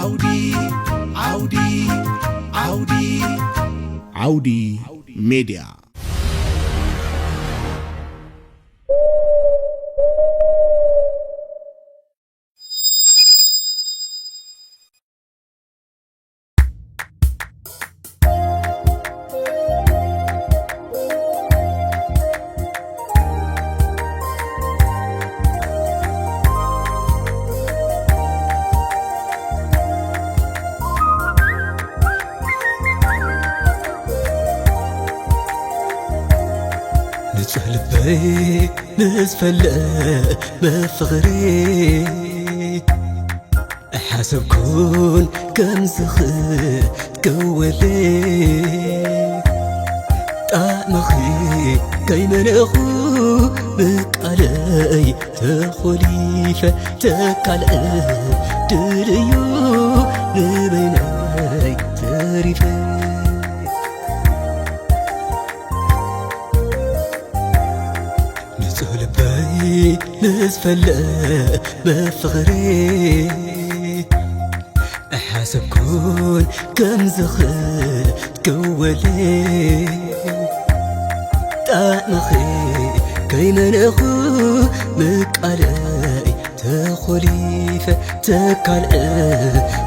ዓውዲ ዓውዲ ዓውዲ ዓውዲ ሜድያ። ንጹህ ልበይ ምስ ፈለመ ፍቕሪ ኣይሓሰብኩን ከም ዝኽትከወለይ ጣዕምኺ ከይመነኹ ብቃለይ ተኾሊፈ ተካልዐ ድልዩ ንበይነይ ተሪፈ ንጹህ ልበይ ምስ ፈለመ ፍቕሪ ኣይሓሰብኩን ከም ዝኽትከወለይ ጣዕምኺ ከይመነኹ ምቃለይ ተኾሊፈ ተካልዐ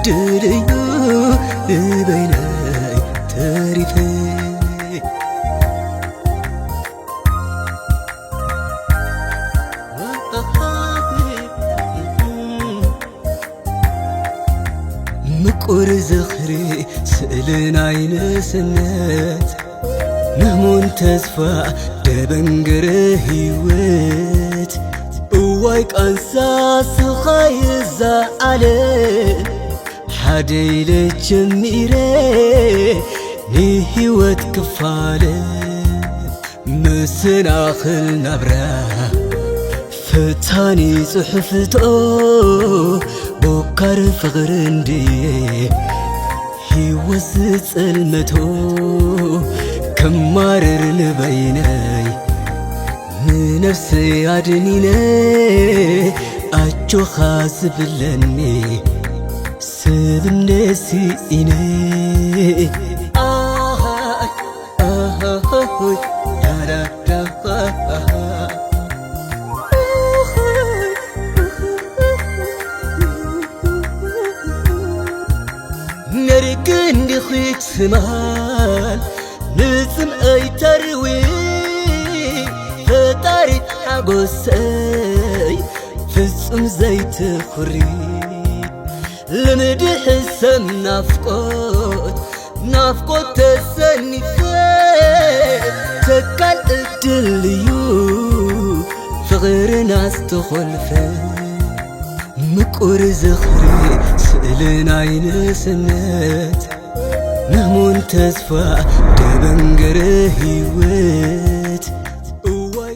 ድልዩ ንበይነይ ተሪፈ ምቁር ዝኽሪ ስእሊ ናይ ንእስነት ምህሙን ተስፋ ደበንገረ ህይወት እዋይ ቃንሳ ስኻይ እዛ ዓለም ሓደ ኢለ ጀሚረ ንህይወት ክፋለ መሰናኽል ናብራ ፈታኒ ጽሑፍቶ ቦካር ፍቕሪ እንድየ ህይወት ዝጸልመቶ ከማርር ንበይነይ ንነፍሰይ ኣድኒነ ኣጆኻ ዝብለኒ ስብነሲ ኢነ ኣሃይ ኣሃይ ዳዳዳ ነርቂ እንዲኺ ትማል ንጽምኣይ ተርዊ ፈጣሪ ሓጎሰይ ፍጹም ዘይትኹሪ ልምዲ ሕሰም ናፍቆት ናፍቆት ተሰኒፈ ተካል እድል እዩ ፍቕርና ዝተኾልፈ ምቁር ዝኽሪ ስእሊ ናይ ንእስነት ምህሙን ተስፋ ደበንገረ ህይወት እዋይ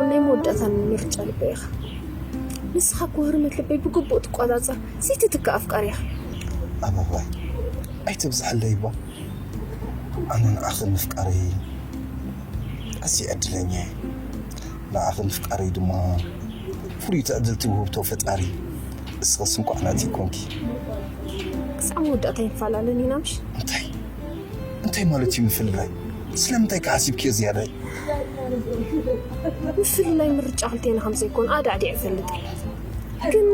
ናይ መወዳእታ ምርጫ ልበይ ኢኻ። ንስኻ እኮ ህርመት ልበይ ብግቡእ ትቆጻጸር ዘይትትካእ ኣፍቃሪ ኢኻ። ኣበባይ፣ ኣይተብዝሐለይ እባ። ኣነ ንዓኺ ምፍቃረይ ኣዝየ ዕድለኛ እየ። ንዓኺ ምፍቃረይ ድማ ፍሉይ ትዕድልቲ ውህብቶ ፈጣሪ። እስኽስ እንኳዕ ናተይ ኮንኪ። ክሳዕ መወዳእታ ይፈላለን ኢና ምሽ? እንታይ እንታይ ማለት እዩ ምፍልላይ? ስለምንታይ ከ ሓሲብክዮ ዝያዳይ? ምፍልላይ ምርጫ ክልቴና ከም ዘይኮነ ኣዳዕዲዐ እፈልጥ እየ። ግን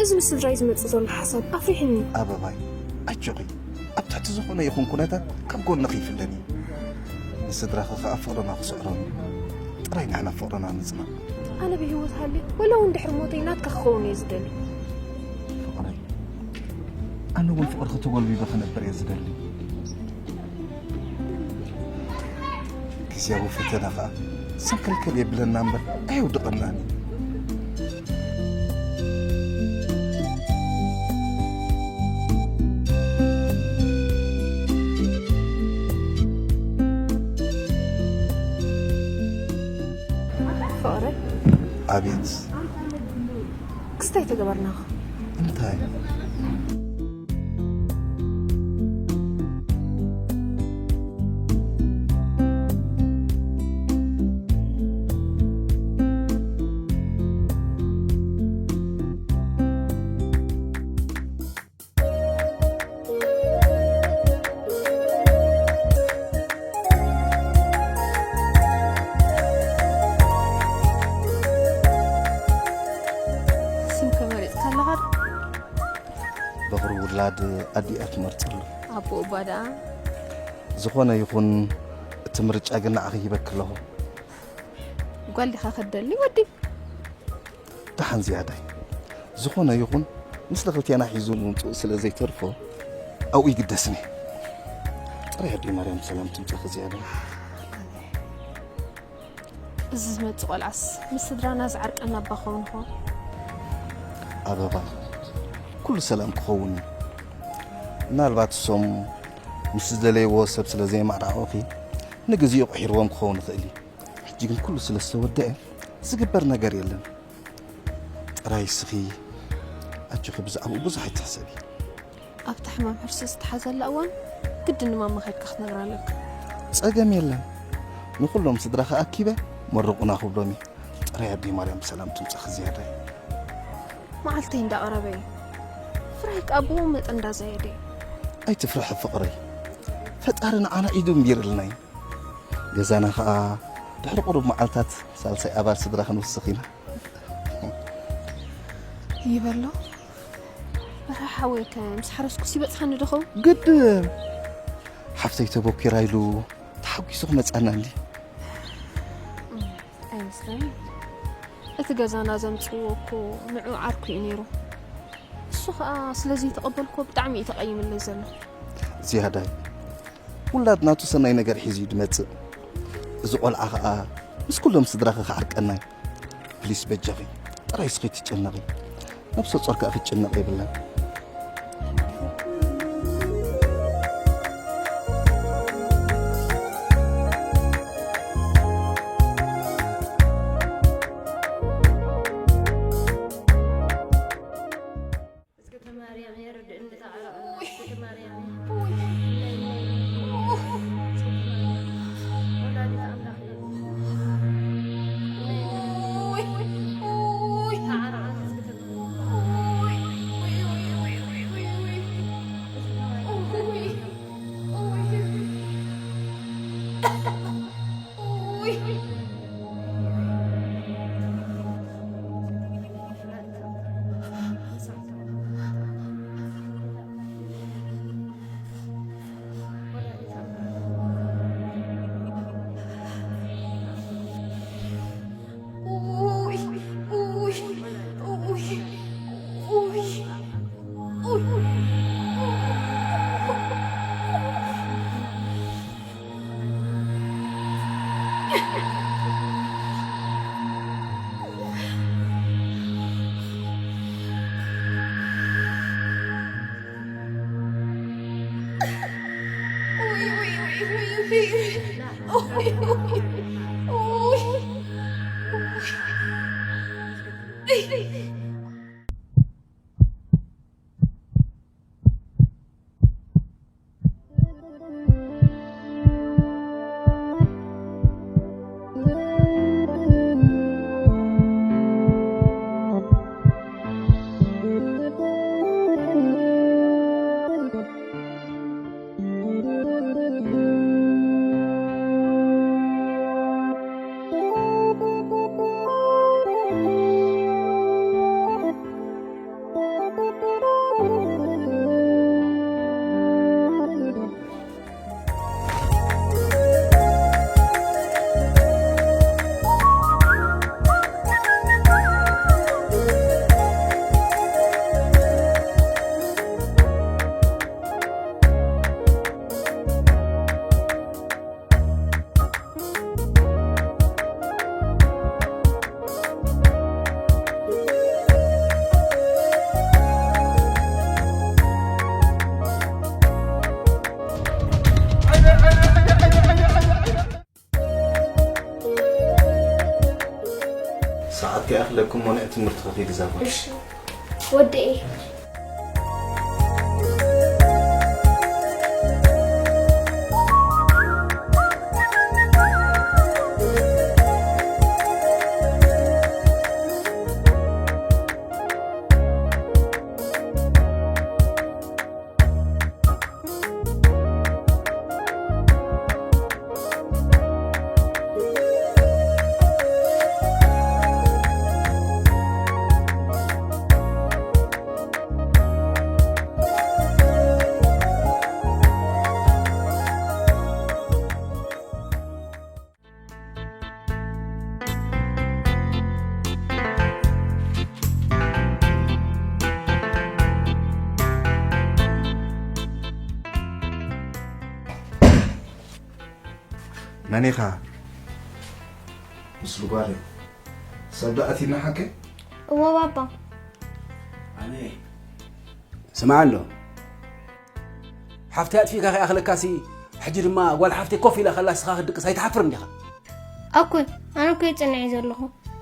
እዚ ምስ ስድራይ ዝመጽእ ዘሎ ሓሳብ ኣፍሪሕኒ። ኣበባይ፣ ኣጆኺ። ኣብ ትሕቲ ዝኾነ ይኹን ኩነታት ካብ ጎንኺ ይፍለን እየ። ንስድራኺ ከኣ ፍቕርና ክስዕሮም እዩ። ጥራይ ንሕና ፍቕርና ንጽናዕ። ኣነ ብህይወት ሃልየ ወላ እውን ድሕሪ ሞተይ ናትካ ክኸውን እየ ዝደሊ። ፍቕረይ፣ ኣነ እውን ፍቕርኺ ተጎልቢበ ክነብር እየ ዝደሊ። ግዝያዊ ፈተና ኸኣ ሰንከልከል የብለና እምበር ኣየውድቐናን እዩ። ፍቕረይ። ኣቤት። ክስታይ ተገበርናኹ። እንታይ? ስም ከመሪጽካ ኣለኻ? በኹሪ ውላድ ኣዲኣ ትመርጸሉ። ኣቦ እባ ደኣ? ዝኾነ ይኹን፣ እቲ ምርጫ ግን ንዓኺ ሂበኪ ኣለኹ። ጓል ዲኻ ከደሊ ወዲ? ደሓን ዝያዳይ። ዝኾነ ይኹን፣ ምስሊ ክልቴና ሒዙ ምምጽኡ ስለ ዘይተርፎ፣ ኣብኡ ይግደስኒ። ጥራይ ኣደይ ማርያም ብሰላም ትምጻኺ ዝያዳይ። እዚ ዝመጽእ ቆልዓስ ምስ ስድራና ዝዓርቀና እባ ክኸውን ይኸውን? ኣበባ፣ ኩሉ ሰላም ክኸውን እዩ። ምናልባት እሶም ምስ ዝደለይዎ ሰብ ስለ ዘየማዕራቑኺ፣ ንግዜኡ ቅሒርዎም ክኸውን ይኽእል እዩ። ሕጂ ግን ኩሉ ስለ ዝተወደአ ዝግበር ነገር የለን። ጥራይ እስኺ ኣጆኺ ብዛዕባኡ ብዙሕ ኣይትሕሰቢ። ኣብታ ሕማም ሕርሲ ዝተሓዘላ እዋን ግድን ንማማ ከድካ ክትነግራ ኣለካ። ጸገም የለን። ንኹሎም ስድራኻ ኣኪበ መርቑና ክብሎም እየ። ጥራይ ኣደይ ማርያም ብሰላም ትምጻኺ ዝያዳይ። መዓልተይ እንዳቐረበ እዩ። ፍርሃይ ከኣ ብኡ መጠን እንዳዛየደ እዩ። ኣይትፍርሒ ፍቕረይ። ፈጣሪ ንዓና ኢዱ እምቢርልና እዩ። ገዛና ኸኣ ድሕሪ ቁሩብ መዓልታት ሳልሳይ ኣባል ስድራ ክንውስኽ ኢና። ይበሎ። በርሃ ሓወይ ከ ምስ ሓረስኩስ ይበጽሓኒ ዶ ኸውን? ግድን። ሓፍተይ ተበኲራ ኢሉ ተሓጒሱ ክመጻና እንዲ። ኣይመስለኒ። እቲ ገዛና ዘምጽእዎ እኮ ንዑ ዓርኩ እዩ ነይሩ። እሱ ኸኣ ስለ ዘይተቐበልክዎ ብጣዕሚ እዩ ተቐይምለይ ዘሎ። ዝያዳይ፣ ውላድ ናቱ ሰናይ ነገር ሒዙ እዩ ዝመጽእ። እዚ ቆልዓ ኸኣ ምስ ኩሎም ስድራኺ ክዓርቀና እዩ። ፕሊስ በጃኺ፣ ጥራይ እስኺ ትጨነቒ። ነብሰ ጾር ከኣ ክትጭነቕ የብላን። እዝግቲ ማርያም የርድእኒ ተዓረቐና። እዝግቲ ማርያም ወላዲተ ኣምላኽ ተዓረቐና እዝግቲ ሰዓት ከይኣኽለኩም እሞ ንዕ ትምህርቲ ክኺድ እዛ ጓል። እሺ፣ ወደይ። መን ኢኻ? ምስሉ ጓለይ። ሰብ ደኣ ኣቲና ሓቀ? እወ ባባ። ኣነ። ስማዕ ኣሎ። ሓፍተይ ኣጥፊእካ ከይኣኽለካሲ፣ ሕጂ ድማ ጓል ሓፍተይ ኮፍ ኢላ ከላ ንስኻ ክትድቅስ ኣይትሓፍርን ዲኻ? ኣኮይ፣ ኣነ እኮ እየ ጸኒዐ ዘለኹ።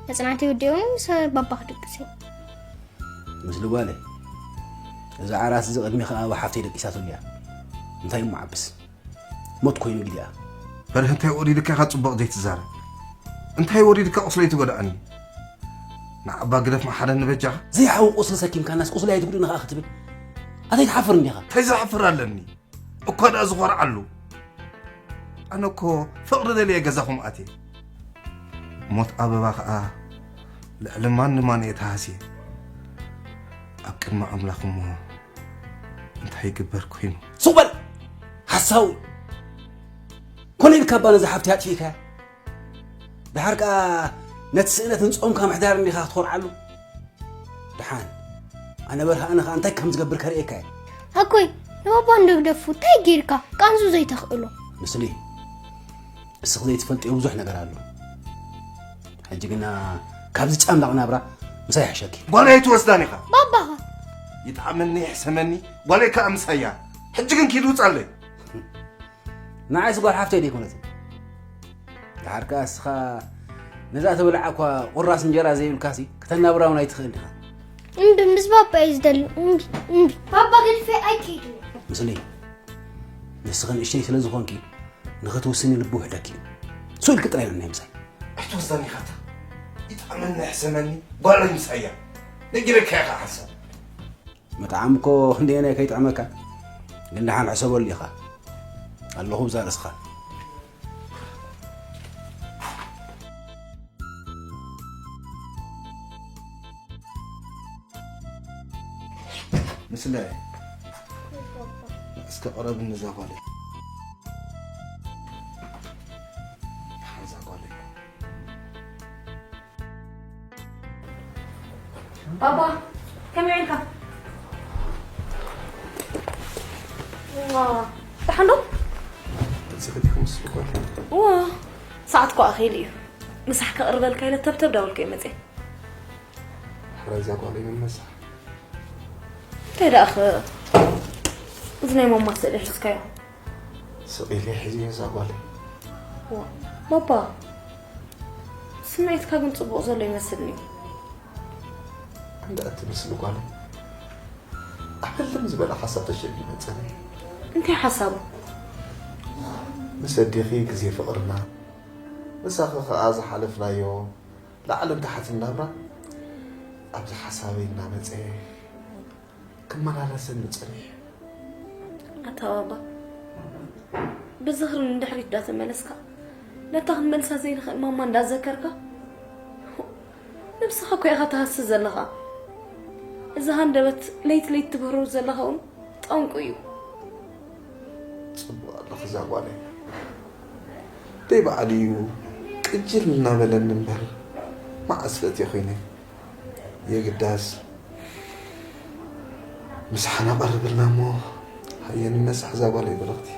መጽናዕቲ ወዲኦም ምስ ባባ ክድቅስ እየ። ምስሉ ጓለይ፣ እዛ ዓራት እዚ ቅድሚ ከኣ ሓፍተይ ደቂሳትሉ እያ። እንታይ እሞ ዓብስ? ሞት ኮይኑ ግዲኣ። በርህ እንታይ ወሪድካ ኢኻ ጽቡቕ ዘይትዛረብ? እንታይ ወሪድካ ቁስለይ ትጎድኣኒ? ንዓባ ግደፍ መሓረኒ በጃኻ። ዘይሓዊ ቁስሊ ሰኪምካናስ ቁስለይ ኣይትጉድእኒ ከኣ ክትብል? ኣተይ ትሓፍር እንዲኻ? እንታይ ዝሓፍር ኣለኒ? እኳ ደኣ ዝኾርዓሉ። ኣነ እኮ ፍቕሪ ደልየ ገዛኹም ኣትየ። ሞት ኣበባ ኸኣ ልዕሊ ማን ማን እየ ተሃስየ። ኣብ ቅድሚ ኣምላኽ እሞ እንታይ ይግበር ኮይኑ? ሱቕ በል! ሓሳዊ! ኮነ ኢልካ እባ ነዛ ሓፍቲ ኣጥፊእካያ። ደሓር ከኣ ነቲ ስእነትን ጾምካ ምሕዳር እንዲኻ ክትኾርዓሉ። ደሓን፣ ኣነ በርሃ ኣነ ኸኣ እንታይ ከም ዝገብር ከርእየካ እየ። ኣኮይ፣ ንባባ እንዶ ግደፉ፣ እንታይ ጌርካ? ቃንዙ ዘይተኽእሎ። ምስሊ፣ እስኺ ዘይትፈልጥዮ ብዙሕ ነገር ኣሎ። ሕጂ ግና ካብዚ ጫምላቕ ናብራ ምሳይ ይሕሸኪ። ጓለይ ኣይትወስዳን ኢኻ። ባባኻ። ይጥዓመኒ ይሕሰመኒ፣ ጓለይ ከኣ ምሳያ። ሕጂ ግን ኪድ ውጻለይ። ንዓይስ ጓል ሓፍተይ ደይኮነትን። ደሓር ከኣ እስኻ ነዛ ተበልዓ እኳ ቁራስ እንጀራ ዘይብልካሲ ክተናብራ እውን ኣይትኽእል ኢኻ። እምቢ፣ ምስ ባባ እየ ዝደሊ። እምቢ፣ እምቢ። ባባ ገዲፈ ኣይከይድን። ምስሊ፣ ንስኺ ንእሽተይ ስለ ዝኾንኪ ንኽትውስኒ ልቢ ውሕደኪ እዩ። ስቕ ኢልኪ ጥራይ ውነይ ምሳይ። ኣይትወስዳኒ ኢኻ እታ። ይጥዓመኒ ይሕሰመኒ ጓለይ ምሳያ። ነጊረካ ኢኻ ሓንሳብ። ምጥዓም እኮ ክንደየናይ ከይጥዕመካ፣ ግን ደሓን ሕሰበሉ ኢኻ። ኣለኹ ብዛ ርእስኻ። ምስለ፣ እስከ ቅረብኒ እዛ ጓለይ። ደሓን እዛ ጓለይ። ባባ፣ ከመይ ውዒልካ? ዋ፣ ደሓን ዶ? እዚ ከዲኹም ስልኮ። ዋ፣ ሰዓት እኮ ኣኺሉ እዩ። ምሳሕ ከቕርበልካ ኢለ ተብተብ ዳበልኩ እየ መፅየ። ሕራይ እዛ ጓለይ ምን መሳሕ? እንታይ ደኣ ኸ እዚ ናይ ማማ ስእሊ ሒዝካዮ? ስቕ ኢለ ሒዘዮ እዛ ጓለይ። ዋ፣ ባባ፣ ስምዒትካ ግን ጽቡቕ ዘሎ ይመስልኒ። እንዳ እትመስል ጓል ኣብ ህልም ዝበለ ሓሳብ ተሸጊመ ጸኒሐ። እንታይ ሓሳቡ? ምስ ኣዴኺ ግዜ ፍቕርና፣ ምሳኺ ኸኣ ዝሓለፍናዮ ላዕልን ታሕትን ናብራ ኣብዚ ሓሳበይ እናመጸ ክመላለሰኒ ጸኒሑ። ኣታ ባባ፣ ብዝኽሪ ንድሕሪት እንዳተመለስካ፣ ነታ ክንመልሳ ዘይንኽእል ማማ እንዳዘከርካ፣ ነብስኻ እኮ ኢኻ ትሃሲ ዘለኻ። እዚ ሃንደበት ለይቲ ለይቲ ትብህሮ ዘለኻ እውን ጠንቁ እዩ። ጽቡቕ ኣለኺ እዛ ጓለይ። ደይ በዓል እዩ ቅጅል እናበለኒ እምበር፣ መዓስ ፈትየ ኮይነ። የግዳስ ምሳሕና ቀርብልና እሞ፣ ሃየ ንነሳሕ እዛ ጓለይ በረኽቲ።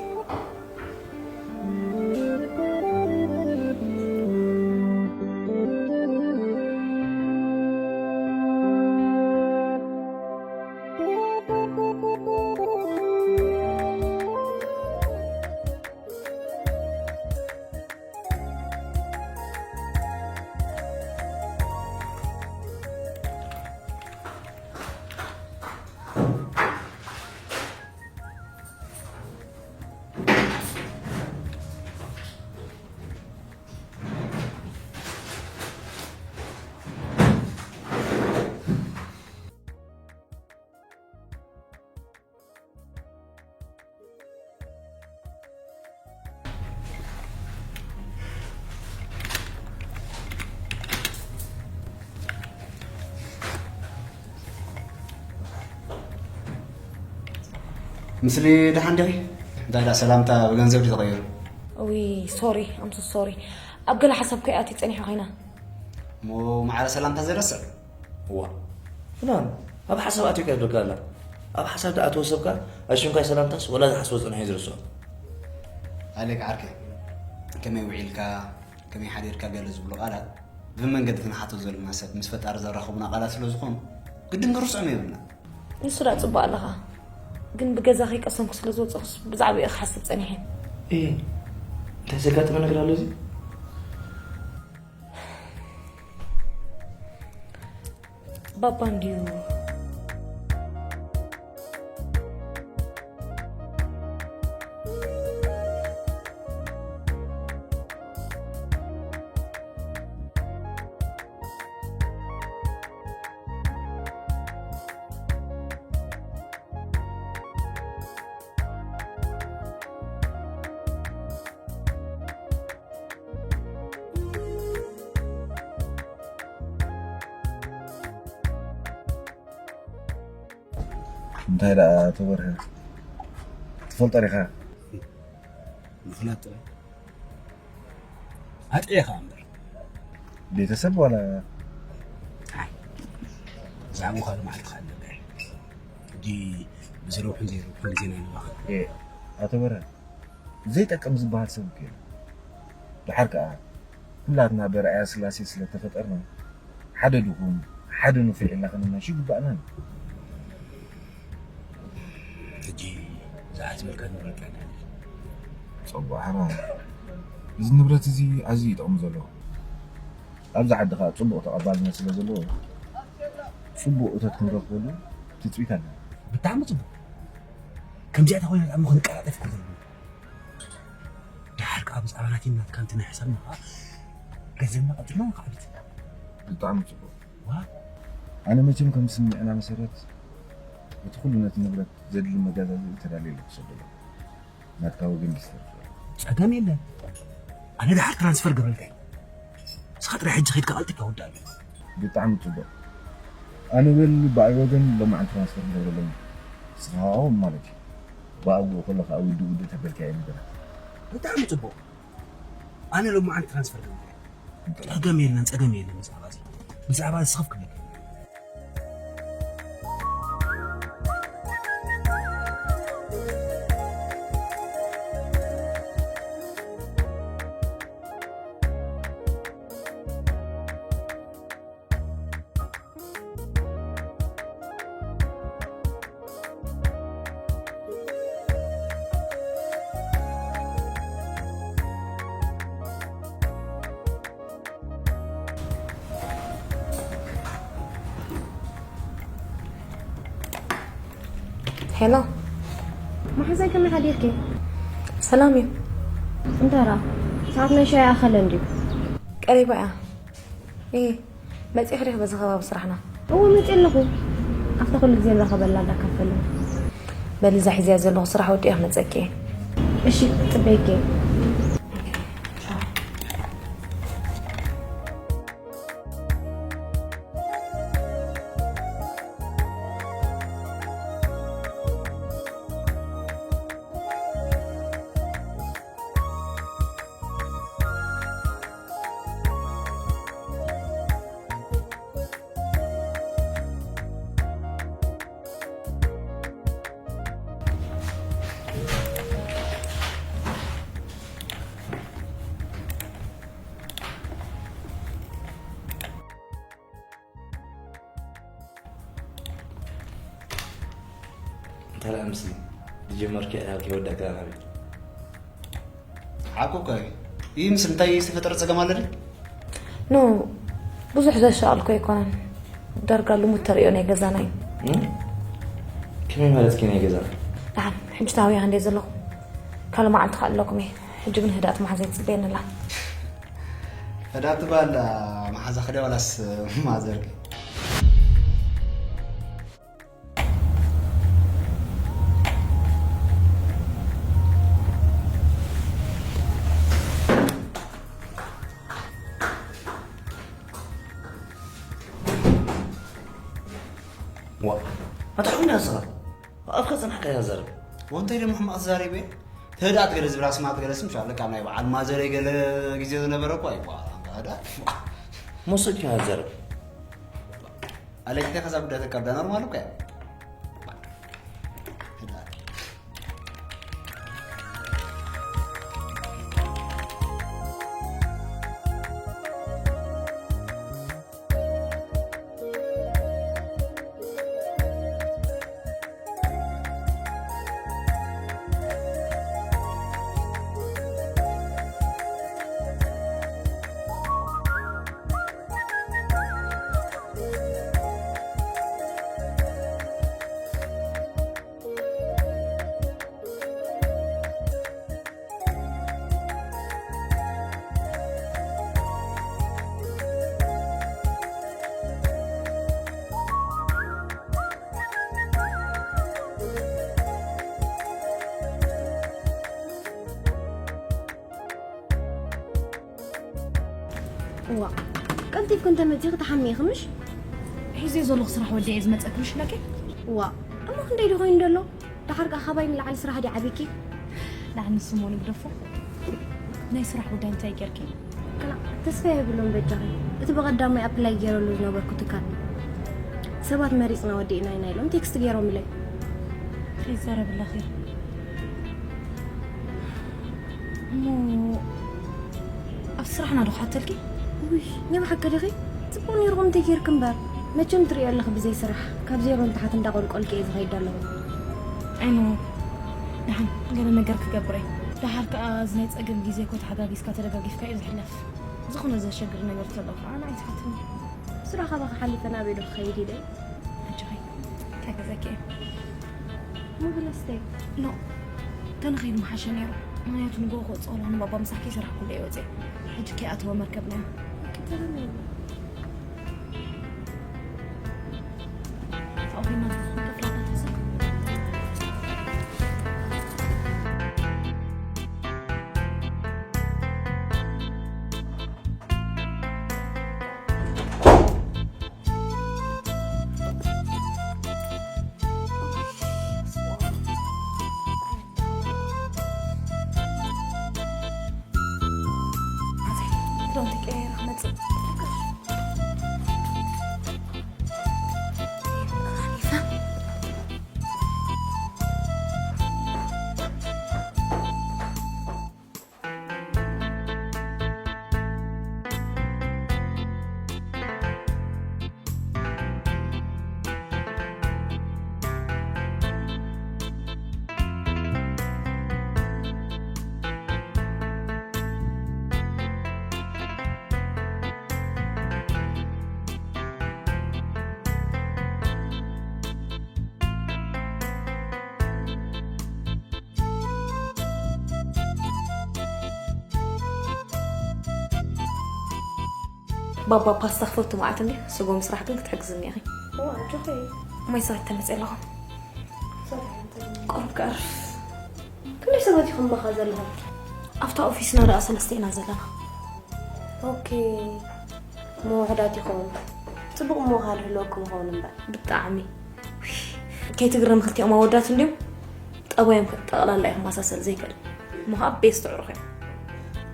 ምስሊ ደሓን ዲኺ? እንታይ ደኣ ሰላምታ ብገንዘብ ድዩ ተቐይሩ? እውይ፣ ሶሪ፣ ኣም ሶ ሶሪ። ኣብ ገለ ሓሳብ ከይኣትዩ ጸኒሑ ኸይና። እሞ ማዕረ ሰላምታ ዘይረስዕ? እዋ። ፍናን፣ ኣብ ሓሳብ ኣትዩ ከብለካ ኣላ። ኣብ ሓሳብ ደኣ ትወሰብካ፣ ኣሽንኳይ ሰላምታስ ወላ ዝሓስቦ ጸኒሑ ዝርስዖ። ኣሌክ ዓርከይ፣ ከመይ ውዒልካ፣ ከመይ ሓዲርካ ገለ ዝብሉ ቃላት፣ ብመንገዲ ክንሓቶ ዘለና ሰብ ምስ ፈጣሪ ዘራኽቡና ቃላት ስለ ዝኾኑ፣ ግድን ክንርስዖም የብልና። ንሱ ደኣ ጽቡቕ ኣለኻ፣ ግን ብገዛ ከይቀሰምኩ ስለ ዝወጸኹስ ብዛዕባኡ ክሓስብ ጸኒሐ። እየ፣ እንታይ ዘጋጠመ ነገር ኣሎ እዚ? ባባ እንድዩ። እንታይ ደኣ ተበርሀ? ትፈልጦ ዲኻ? ምኽንያት ጥራይ ኣጥዒኻ እምበር። ቤተሰብ ዋላ? ኣይ፣ ብዛዕባኡ ካልእ መዓልቲ ክሓተካ እየ። ሕጂ ብዝረብሑን ዘይረብሑን ግዜና ኣይነባኽን። ኤ፣ ኣቶ በርሀ፣ ዘይጠቅም ዝበሃል ሰብ እኮ የለን። ደሓር ከኣ ኩላትና ብኣርኣያ ስላሴ ስለ ተፈጠርና፣ ሓደ ድኹም፣ ሓደ ንፉዕ ኢልና ከነናሹ ይግባእና። ሕጂ ዝሓስበልካ ንብረት ኣይኮነን። ጽቡቕ ሓራ። እዚ ንብረት እዚ ኣዝዩ ይጠቕም ዘሎ። ኣብዚ ዓዲ ኸኣ ጽቡቕ ተቐባልነት ስለ ዘለዎ፣ ጽቡቕ እቶት ክንረኽበሉ ትጽቢት ኣለና። ብጣዕሚ ጽቡቕ። ከምዚኣ ተኾይና ደኣ እሞ ክንቀላጠፍ እኮ ዘለና። ደሓር ከኣ ብዛዕባ ናተይን ናትካን እቲ ናይ ሕሳብና ከኣ ገንዘብና ቀጺልና ንኸዕብት። ብጣዕሚ ጽቡቕ። ዋ። ኣነ መቸም ከም ስምዕና መሰረት እቲ ኩሉ ነቲ ንብረት ዘድሊ መጋዛዝኢ ተዳልየ ኣለኹ ክሰደሉ። ናትካ ወገን ይስተርፍ። ጸገም የለን። ኣነ ደሓር ትራንስፈር ገብረልካ እየ። ንስኻ ጥራይ ሕጂ ኸይድካ ቀልጢፍካ ውዳእ ኣሎ። ብጣዕሚ ጽቡቕ። ኣነ በል ብኣይ ወገን ሎማዓንቲ ትራንስፈር ንገብረሎም። ንስኻ ኸኣ ማለት እዩ። ብኣግኡ ከሎ ከኣ ውድእ ውድእ ተበልካ እየ ነገራት። ብጣዕሚ ጽቡቕ። ኣነ ሎማዓንቲ ትራንስፈር ገብረልካ እየ። ጸገም የለን፣ ጸገም የለን። ብዛዕባ እዚ፣ ብዛዕባ እዚ ስኽፍ ክብለካ። ሄሎ፣ መሓዛይ ከመይ ሓዲርኪ? ሰላም እዩ። እንታራ፣ ሰዓት ናይ ሻሂ ኣኸለ እንድዩ። ቀሪባ እያ። እ፣ መጺእኺ ዲኺ በዚ ከባቢ ስራሕና? እወ፣ መጺእ ኣለኹ። ኣብታ ኩሉ ግዜ ንራኸበላ እንዳካፈልና። በሊ፣ እዛ ሒዘያ ዘለኹ ስራሕ ወዲአ ክመጸኪ እየ። እሺ፣ ጽበይኪ እየ። እንተ ደኣ ምስ ዝጀመርኪ ዕላል ከይወዳእኪ ደኣ ናበይ? ሓቁ እኮ እዩ። ይህ ምስ እንታይ ዝተፈጠረ ጸገም ኣለ ድዩ? ኖ፣ ብዙሕ ዘሻቐልኩ ኣይኮነን። ዳርጋ ልሙድ ተርእዮ ናይ ገዛና እዩ። እም? ከመይ ማለትኪ ናይ ገዛና? ደሓን፣ ሕጂ ታበይ እንደ ዘለኹ ካልእ መዓልቲ ከዕልለኩም እየ። ሕጂ ግን ህድኣት መሓዘይ ትጽበየኒ ኣላ። ህድኣት ትበሃል መሓዛኺ ድያ ዋላስ ማዘርኪ? ዋ፣ ኣታ ሕሙም እያ ንስኻ። ኣፍካ ጸናሕካ እያ ዘርብ። ወንተይ ደሞ ሕማቕ ተዛሪበ። ተዳት ገለ ዝብላ ስማት ገለ ስም ሻለ ካብ ናይ በዓል ማዘረይ ገለ ግዜ ዝነበረ እኮ ኣይበዓል። ኣንታ ዳ። ሞሶች እያ ዘርብ። ኣለኪ ከዛ ጉዳይ ተካብዳ ኖርማል እኮ እያ። እዋ፣ ቀልጢፍኪ እንተመጺኺ ተሓምዪ ምሽ? ሒዘዮ ዘለኹ ስራሕ ወዲአ እየ ዝመጸኪ ምሽ ኢለኪ? እዋ፣ እሞ ክንደይ ድዩ ኮይኑ ዘሎ? ደሓር ከኣ ካባይ ንላዕሊ ስራሕ ድዩ ዓብይኪ? ደሓር ንሱ እሞ ንግደፎ። ናይ ስራሕ ጉዳይ እንታይ ጌርኪ? ክላእ፣ ተስፋ የብሉን በጃኺ። እቲ ብቐዳማይ ኣፕላይ ገይረሉ ዝነበርኩ ትካል፣ ሰባት መሪጽና ወዲእና ኢና ኢሎም ቴክስት ገይሮምለይ። ከይዛረብ ኣለኺ። እሞ ኣብ ስራሕና ዶ ክሓተልኪ? ውይ፣ ናይ ብሓቂ ዲኺ? ጽቡቕ ነይርኩም እንተይ ጌርክ እምበር። መቸም ትርእዮ ኣለኺ ብዘይ ስራሕ፣ ካብ ዜሮ ንታሕቲ እንዳቖልቆልኪ እየ ዝኸይድ ኣለኹ። ኣይኖ፣ ደሓን ገለ ነገር ክገብር እየ። ደሓር ከኣ እዚ ናይ ጸገም ግዜ እኮ ተሓጋጊዝካ ተደጋጊፍካ እዩ ዝሕለፍ። ዝኾነ ዘሸግር ነገር ተሎ ከኣ ንዓይ ትሓትኒ። ስራሕ ካባኺ ሓሊፈ ናበይ ዶ ክኸይድ ኢለ? ኣጆኺ፣ ክሕግዘኪ እየ። እሞ ብለስተይ? ኖ፣ ተንኸይድ ምሓሸ ነይሩ። ምኽንያቱ ንግሆ ክወጽእ ከለኹ ንባባ ምሳሕ ከይሰራሕኩ እየ ወጽየ። ሕጂ ከይኣተወ መርከብና እዩ። ተበል። ኣብኡ ኮይና ክፍላታ ትሕሰብ። ክዳውንቲ ቀያይረ ክመጽእ። ባባ ፓስታ ክፈቱ መዓት እንዲ ስጎ ምስራሕ ግን ክትሕግዝኒ ኢኺ። እዋ ኣጆኺ። ማይ ሰሪት ተመፅእ ኣለኹ። ሰሪሕ እንተ ቁሩብ ክዕርፍ። ክንደይ ሰባት ኢኹም መኻ ዘለኹም? ኣብታ ኦፊስና ደኣ ሰለስተ ኢና ዘለና። ኦኬ። እሞ ውሑዳት ኢኹም። ጽቡቕ እሞ ክህልወኩም ይኸውን እምበር። ብጣዕሚ። ከይትግረም ክልቲኦም ኣወዳት እንድዮም ጠባዮም ጠቕላላ እዮም ማሳሰል ዘይከድ። እሞ ከዓ ቤስት ኣዕሩኽ እዮም።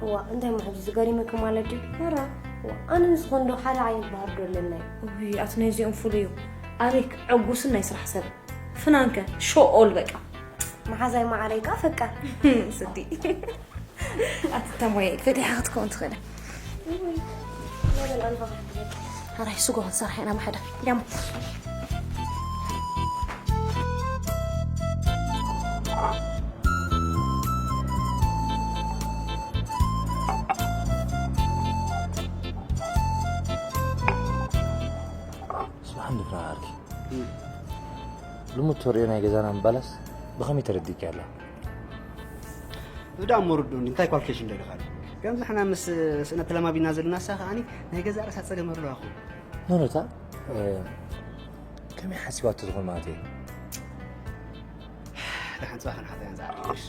እዋ እንታይ እሞ ሕጂ ዝገሪመኪ ማለት ድዩ? መራ። እዋ ኣነ ንስኹን ዶ ሓደ ዓይነት ባህር ዶ ኣለና እዩ? ውይ ኣቲ ናይዚኦም ፍሉይ እዩ። ኣሌክ ዕጉስን ናይ ስራሕ ሰብ ፍናንከ ሾኦል በቃ። መሓዛይ መዓረይ ከዓ ፈቃር። ስዲ ኣቲ ተሞየ ፈቲሓ ክትከውን ትኽእል። እዋይ፣ መበል ኣልፋ ክትብል። ኣራይ ስጎ ክንሰርሕ ኢና ማሕዳ። ያም። ስማዕ እንዲ ፍራ ዓርኪ። ልሙድ ተርእዮ ናይ ገዛና ምባላስ ብኸመይ ተረዲእኪ ኣላ? እዳ እሞ ርድኡኒ፣ እንታይ ኳልኩሌሽን ደሊኻ? ከምዚ ሕና ምስ ስእነት ተለማቢና ዘለና ንሳ ከዓኒ ናይ ገዛ ርእሳ ጸገም ኣለዋ እኮ። ኖኖታ፣ እ፣ ከመይ ሓሲባቶ ትኾን ማለት እዩ? ደሓን ጽባሕ ክንሓታ እያ ንዝዓርኪ።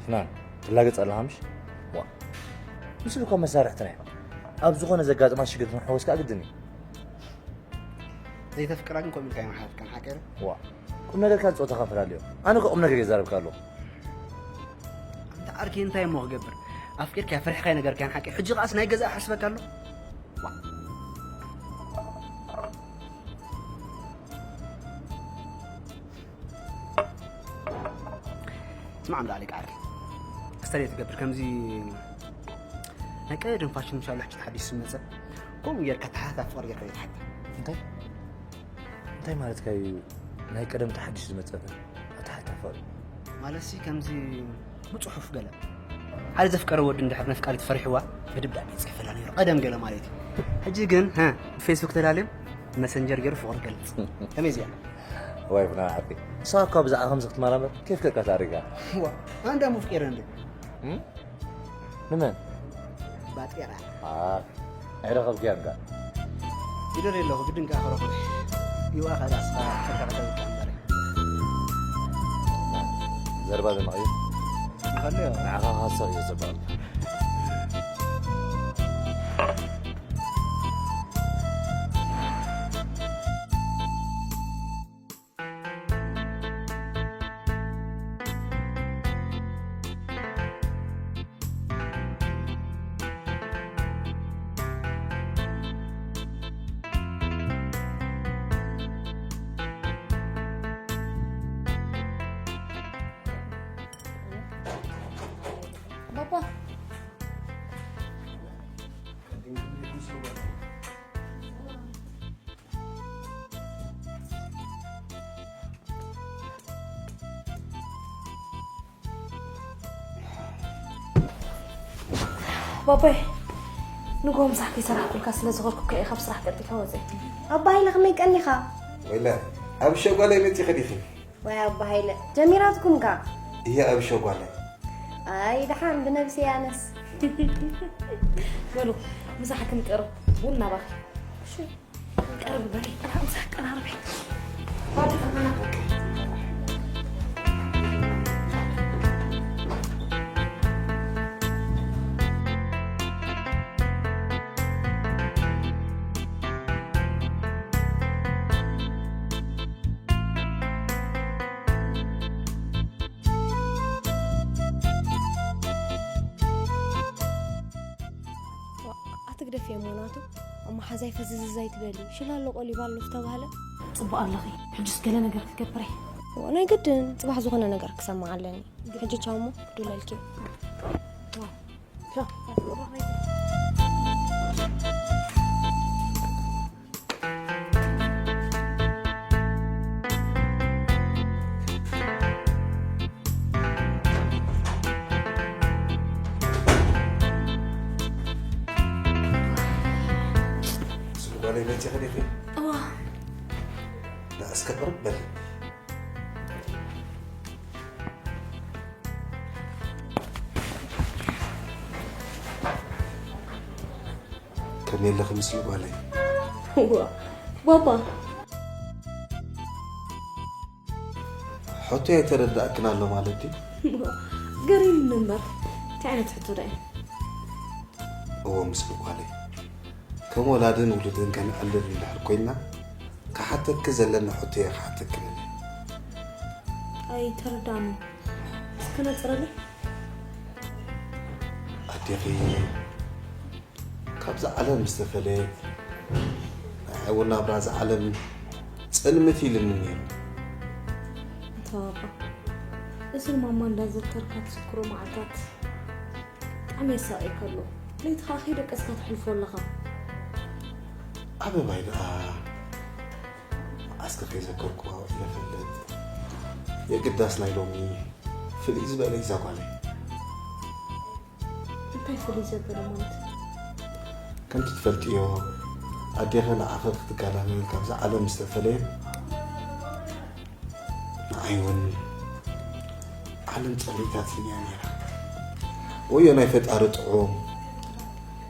ፍናን፣ ትላገጽ ኣለኻ ምሽ? ዋ። ምስሉ እኮ መሳርሕትና እዮም። ኣብ ዝኾነ ዘጋጥማ ሽግር ክንሕወስ ከኣ ግድን እዩ። ዘይተፍቅራ ግን ከምኡ ኢልካ ኣይመሓለፍካን ሓቂ ዶ? ዋ፣ ቁም ነገርካን ጾታኻን ፈላልዮ። ኣነ እኮ ቁም ነገር እየ ዝዛረብካ ኣለኹ። ኣንታ ዓርኪ እንታይ እሞ ክገብር? ኣፍቂርካያ ፈሪሕካያ ነገርካያን ሓቂ። ሕጂ ከኣስ ናይ ገዛእ ሓስበካ ኣሎ። ዋ። ስማዕ እንዳ ኣሌክ ዓርከይ፣ ክስታይ ትገብር ከምዚ ናይ ቀደም ፋሽን ምሻሉ ሕጂ ተሓዲሱ ዝመጸ ከምኡ ጌርካ ተሓታ ፍቕሪ ጌርካ ዘይትሓታ። እንታይ እንታይ ማለትካ እዩ? ናይ ቀደም ተሓዲሱ ዝመጸ ኣተሓታ ፍቕሪ ማለትሲ ከምዚ ብጽሑፍ ገለ ሓደ ዘፍቀረ ወዲ እንድሕር ነፍቃሪት ፈሪሕዋ ብድብዳቤ ይጽሕፈላ ነይሩ ቀደም ገለ ማለት እዩ። ሕጂ ግን ሀ ብፌስቡክ ተዳልዮም መሰንጀር ገይሩ ፍቕሪ ገልጽ ከመይ እዚኣ ዋይ ፍና ዓርኪ ንስኻ እኳ ብዛዕባ ከምዚ ክትመራመር ኬፍ ከካ ታሪካ ዋ ኣንዳ ሙፍቄረ እንደ እም? ንመን ባጤራ ኣ ኣይረኸብክያን ከ ይደር የለኹ ግድን ከኣ ክረኽብ ይዋ ኸዳስኻ ተካኸተልካ እምበር ዘርባ ዘመቐዩ ንኸልዮ ንዓኻ ክሃስቕ እየ ዘባልካ ባባ ባባይ ንጎ ምሳሕ ከይሰራሕኩልካ ስለ ዝኸድኩ ከ ካብ ስራሕ ቀልጢፈ ወፀ ኣባይ ለኽመይ ቀኒኻ ወይለ ኣብ ሸጓለይ መፂ ኸዲኺ ወይ ኣባ ሃይለ ጀሚራትኩም ካ እያ ኣብ ሸጓለይ ኣይ ደሓን ብነብሲ ያነስ በሉ ምሳሕ ክንቀርብ ቡና ባኺ ቀርብ በሊ ምሳሕ ቀራርበ ኣትግደፍ እየ ሞናቱ ኣብ መሓዛይ ፈዝዝዛይ ትበሊ ሽላ ኣሎ ቆሊባ ኣሎ ዝተባህለ ፅቡቅ ኣለኺ ሕጅስ ገለ ነገር ክትገብረ ናይ ግድን ፅባሕ ዝኾነ ነገር ክሰማዕ ኣለኒ ሕጂ ቻውሞ ክዱለልኪ ስልኳለይ መቼ ኸዲኺ? እዋ። ዳ እስከ ቅርብ በል። ከ የለኺ ምስሊ ጓለይ። እዋ፣ ባባ። ሕቶይ ኣይተረዳእክን ኣሎ ማለት ድዩ? ገሪምኒ እምበር፣ እንታይ ዓይነት ሕቶ ደኣ እዩ? እዎ፣ ምስ ጓለይ ከም ወላድን ውሉድን ከነዕልል እንድሕር ኮይና፣ ክሓተኪ ዘለኒ ሕቶ እየ ክሓተኪ ደልየ። ኣይተረዳእንን። እስከ ነጽረለይ። ኣዴኺ ካብዛ ዓለም ዝተፈለየት፣ ናይ ሓዊ ናብራ እዛ ዓለም ጽልምት ኢልኒ ነይሩ። ኣታ ባባ፣ እዚ ማማ እንዳዘከርካ ትዝክሮ መዓልታት ብጣዕሚ የሳቕየካ ኣሎ። ለይትኻ ከይደቀስካ ተሕልፎ ኣለኻ። ኣበባይ ደኣ መዓስከ ከይዘከርኩዋ ውዒለ እፈልጥ። የግዳስ ናይ ሎሚ ፍልይ ዝበለ እዩ እዛ ጓለይ። እንታይ ፍልይ ዘበለ ማለት? ከምቲ ትፈልጥዮ፣ ኣዴኺ ንዓኺ ክትጋላመል ካብዛ ዓለም ዝተፈለየት፣ ንዓይ እውን ዓለም ጸሊእታትኒ እያ ነይራ። ወዮ ናይ ፈጣሪ ጥዑም፣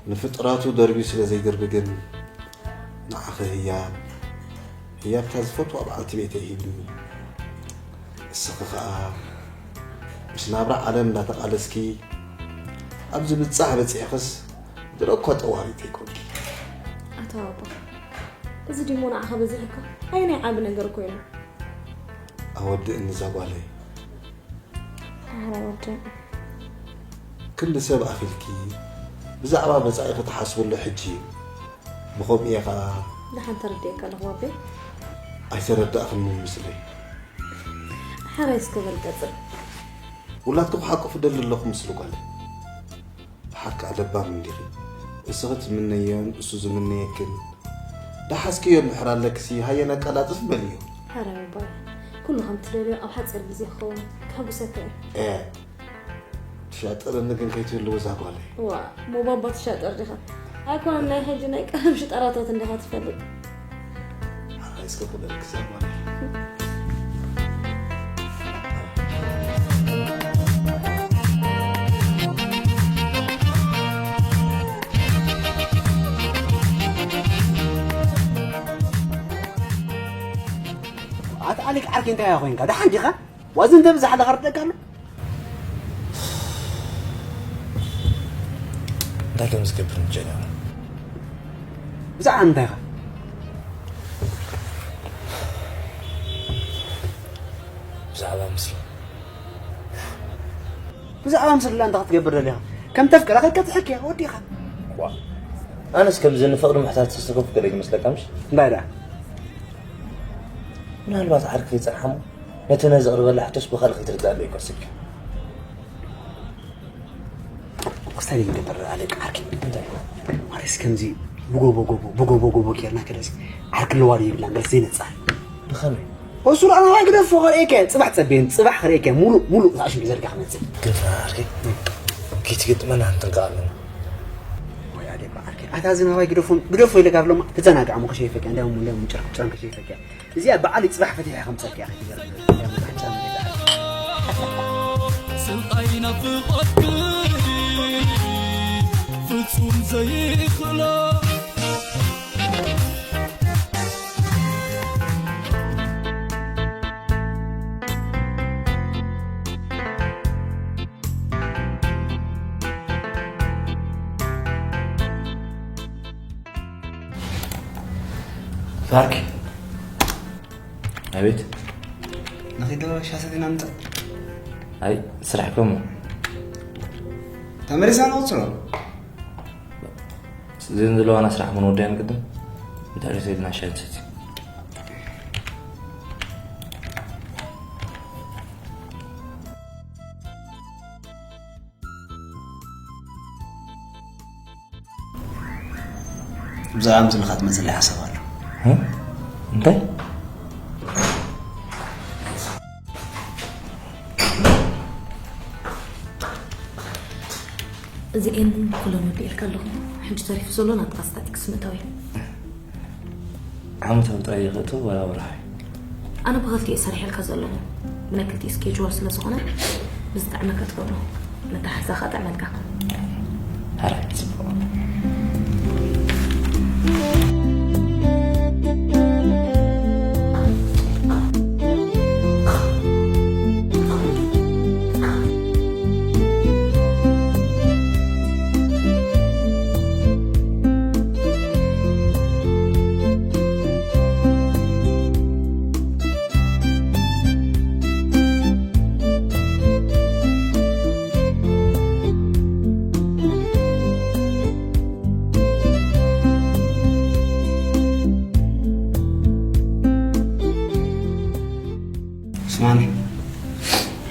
ንፍጥራቱ ደርብዩ ስለ ዘይድርቢ ግን፣ ንዓኺ ህያብ፣ ህያብታ ዝፈትዋ በዓልቲ ቤተይ ሂብኒ። እስኺ ኸኣ ምስ ናብራ ዓለም እንዳተቓለስኪ፣ ኣብዚ ብጻሕ በጺሕክስ፣ ድሮ እኳ ጠዋሪት ኣይኮንኪ። ኣታ ባባ፣ እዚ ድሞ ንዓኻ በዚሕካ? ኣየናይ ዓቢ ነገር ኮይኑ? ኣወድእኒ እዛ ጓለይ። ኣረ ወዲ። ክንዲ ሰብ ኣኺልኪ ብዛዕባ መጻኢኺ ትሓስብሉ ሕጂ እዩ። ብኸምኡ እየ ኸኣ ደሓን ተረዲኤካ ኣለኹ ባቤ። ኣይተረዳእኽንን ምስለይ። ሓራይ እስከ በል ቀጽል። ውላድኪ ክሓቁፍ እደሊ ኣለኹ ምስሉ ጓለይ። ብሓቂ ለባም እንዲኺ። እስኺ ትምነዮን እሱ ዝምነየክን። ደሓዝክዮ እንድሕር ኣለክሲ፣ ሃየ ነቀላጥፍ በልዮ። ኣረ ባባይ፣ ኩሉ ከም ትደልዮ ኣብ ሓጺር ግዜ ክኸውን ከሐጉሰካ እዩ። ኤ፣ ትሻጥርኒ ግን ከይትህልው እዛ ጓለይ። ዋ፣ እሞ ባባ ትሻጠር ዲኻ? ኣይኮነን ናይ ሕጂ ናይ ቀደም ሽጠራታት እንዲኻ ትፈልጥ። ሓራይ እስከ ክበልክ እዛ ጓለይ። ኣታ ኣሌክ ዓርከይ እንታይ ኮይንካ? ደሓን ዲኻ? ዋዚ እንተ ብዛሕ ለኸርደካ ኣሎ? እንታይ ከም ዝገብር ምጀነሩ። ብዛዕባ ምንታይ ኢኻ? ብዛዕባ ምስሉ። ብዛዕባ ምስላ እንታይ ክትገብር ደሊኻ? ከም ተፍቅራ ከይቀጽሐኪ እያ፣ ወዲኻ። ዋ፣ ኣነስ ከምዚ ንፍቕሪ ምሕታት ዝተሰከፍኩ ገለ ይመስለካ ምሽ? እንታይ ደኣ? ምናልባት ዓርኪ ከይጸንሓ እሞ፣ ነቲ ነዚ ቅርበላ ሕቶስ ብኻልእ ከይትርዳእ ዶ ይቀርስልኪ? ክስታይ ይገብር ኣለቃ ዓርኪ። እንታይ? ማለትስ ከምዚ ብጎቦ ጎቦ፣ ብጎቦ ጎቦ ጌርና ከደስ ዓርኪ ኣለዋ ዶ የብላን? ገለስ ዘይነጻር። ብኸመይ? እሱ ደኣ ናባይ ግደፎ ከርእየከ፣ ጽባሕ ጸበየን፣ ጽባሕ ከርእየከ፣ ሙሉእ፣ ሙሉእ እታ ሽንዲ ዘርጋ ክመጽእ። ግን ዓርኪ፣ ከይትገጥመና ክንጥንቀቕ ኣለና። ወይ ኣዴባ ዓርኪ፣ ኣታ እዚ ናባይ ግደፎ፣ ግደፎ ኢለካ ኣለማ፣ ተዘናግዓ እሞ ከሸይፈኪ፣ እንዳውም፣ እንዳውም ጨርቅ ጨርቅ ከሸይፈኪ። እዚኣ በዓል ጽባሕ ፈቲሐ ከምጸኪ እያ። ስልጣይ ናፍቖትኪ ፍጹም ዘይኽሎ። ባርኪ። ኣቤት። ንኺዶ ሻሰ ዜና ምጻእ። ኣይ፣ ስራሕ ኮሞ። ተመሊሳ ንቕጽሎ። እዘን ዘለዋና ስራሕ ክንወድያን ቅድም፣ እንተ ሪሰ ኢልና ሻሂ ንሰቲ። ብዛዕባ ምስልኻ ትመጽለይ ሓሳብ ኣሎ። እ? እንታይ? እዚኤን ኩለን ወዲኤልካ ኣለኹ። ሕጂ ተሪፉ ዘሎ ናትካ ስታቲክስ ምእታው እዩ። ዓመታዊ ጥራይ ይኸእቶ ዋላ ወርሓዊ? ኣነ ብኸልቲኡ እየ ሰሪሐልካ ዘለኹ። ብናይ ክልቲኡ ስኬጅዋል ስለ ዝኾነ ብዝጥዕመካ ትገብሮ። መተሓሕዛ ኸኣ ጥዕመልካ። ሓራይ፣ ጽቡቕ።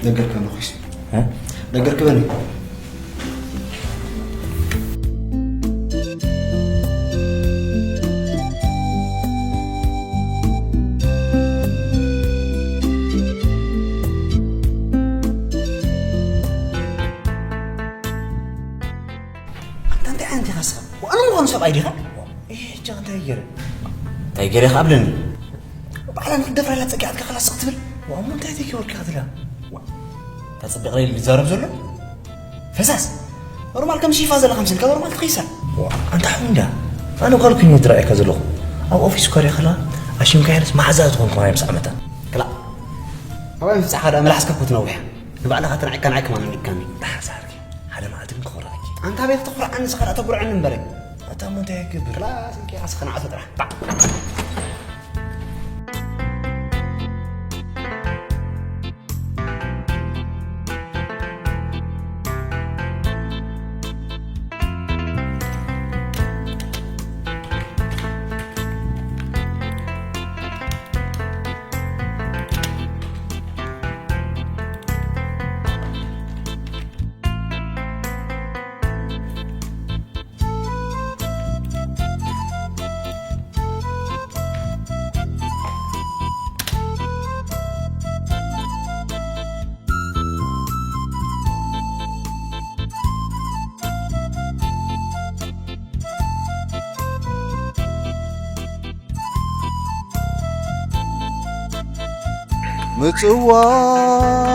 ነገር ክበኒ ኹይስ። እ? ነገር ክበኒ። ኣንታ እንታይ ዓይነት ኢኻ ንስኻ? ኣነ ምዃኑ ሰብኣይ ዲኻ? እየ፣ ሕጂ እንታይ ገይረ? እንታይ ገይረ ኢኻ ኣብለኒ? ባዕላ ንክትደፍራ ኢላ ጸጊዓትካ ክላስ ክትብል? ዋእ፣ እሞ እንታይ ዘይገበርካ ኢኻ ትብላ? ዋእ፣ እንታይ ጽብቕ ኢሉ ዝዛረብ ዘሎ? ፈሳስ፣ ኖርማል ከም ሺፋ ዘላ ከምስልካ ኖርማል ትኸይሳ። ዋእ፣ ኣንታ ሓሙንዳ፣ ኣነ ጓል ኮይነ ዝረኣየካ ዘለኹ። ኣብ ኦፊስ እኳ ሪኣ ከላ፣ ኣሽምካ ያለስ መሓዛ ዝኾንኩ ማርያም ሰዓመታ። ክላእ፣ ኣባይ ምፍጻሕካ ደኣ መላሕስካ እኮ ትነውሕ። ንባዕልኻ ተናዒካ ንዓይ ከማን ኣኒካኒ። ደሓር ሳርኪ፣ ሓደ መዓልቲ ግን ክኾርዓኪ። ኣንታ ቤት ተኹርዓኒ፣ ንስኻ ደኣ ተጉርዐኒ እምበረ። ኣታ እሞ እንታይ ክገብር? ክላስ እንኪ ራስኻ ንዓቶ ጥራሕ። ባዕ።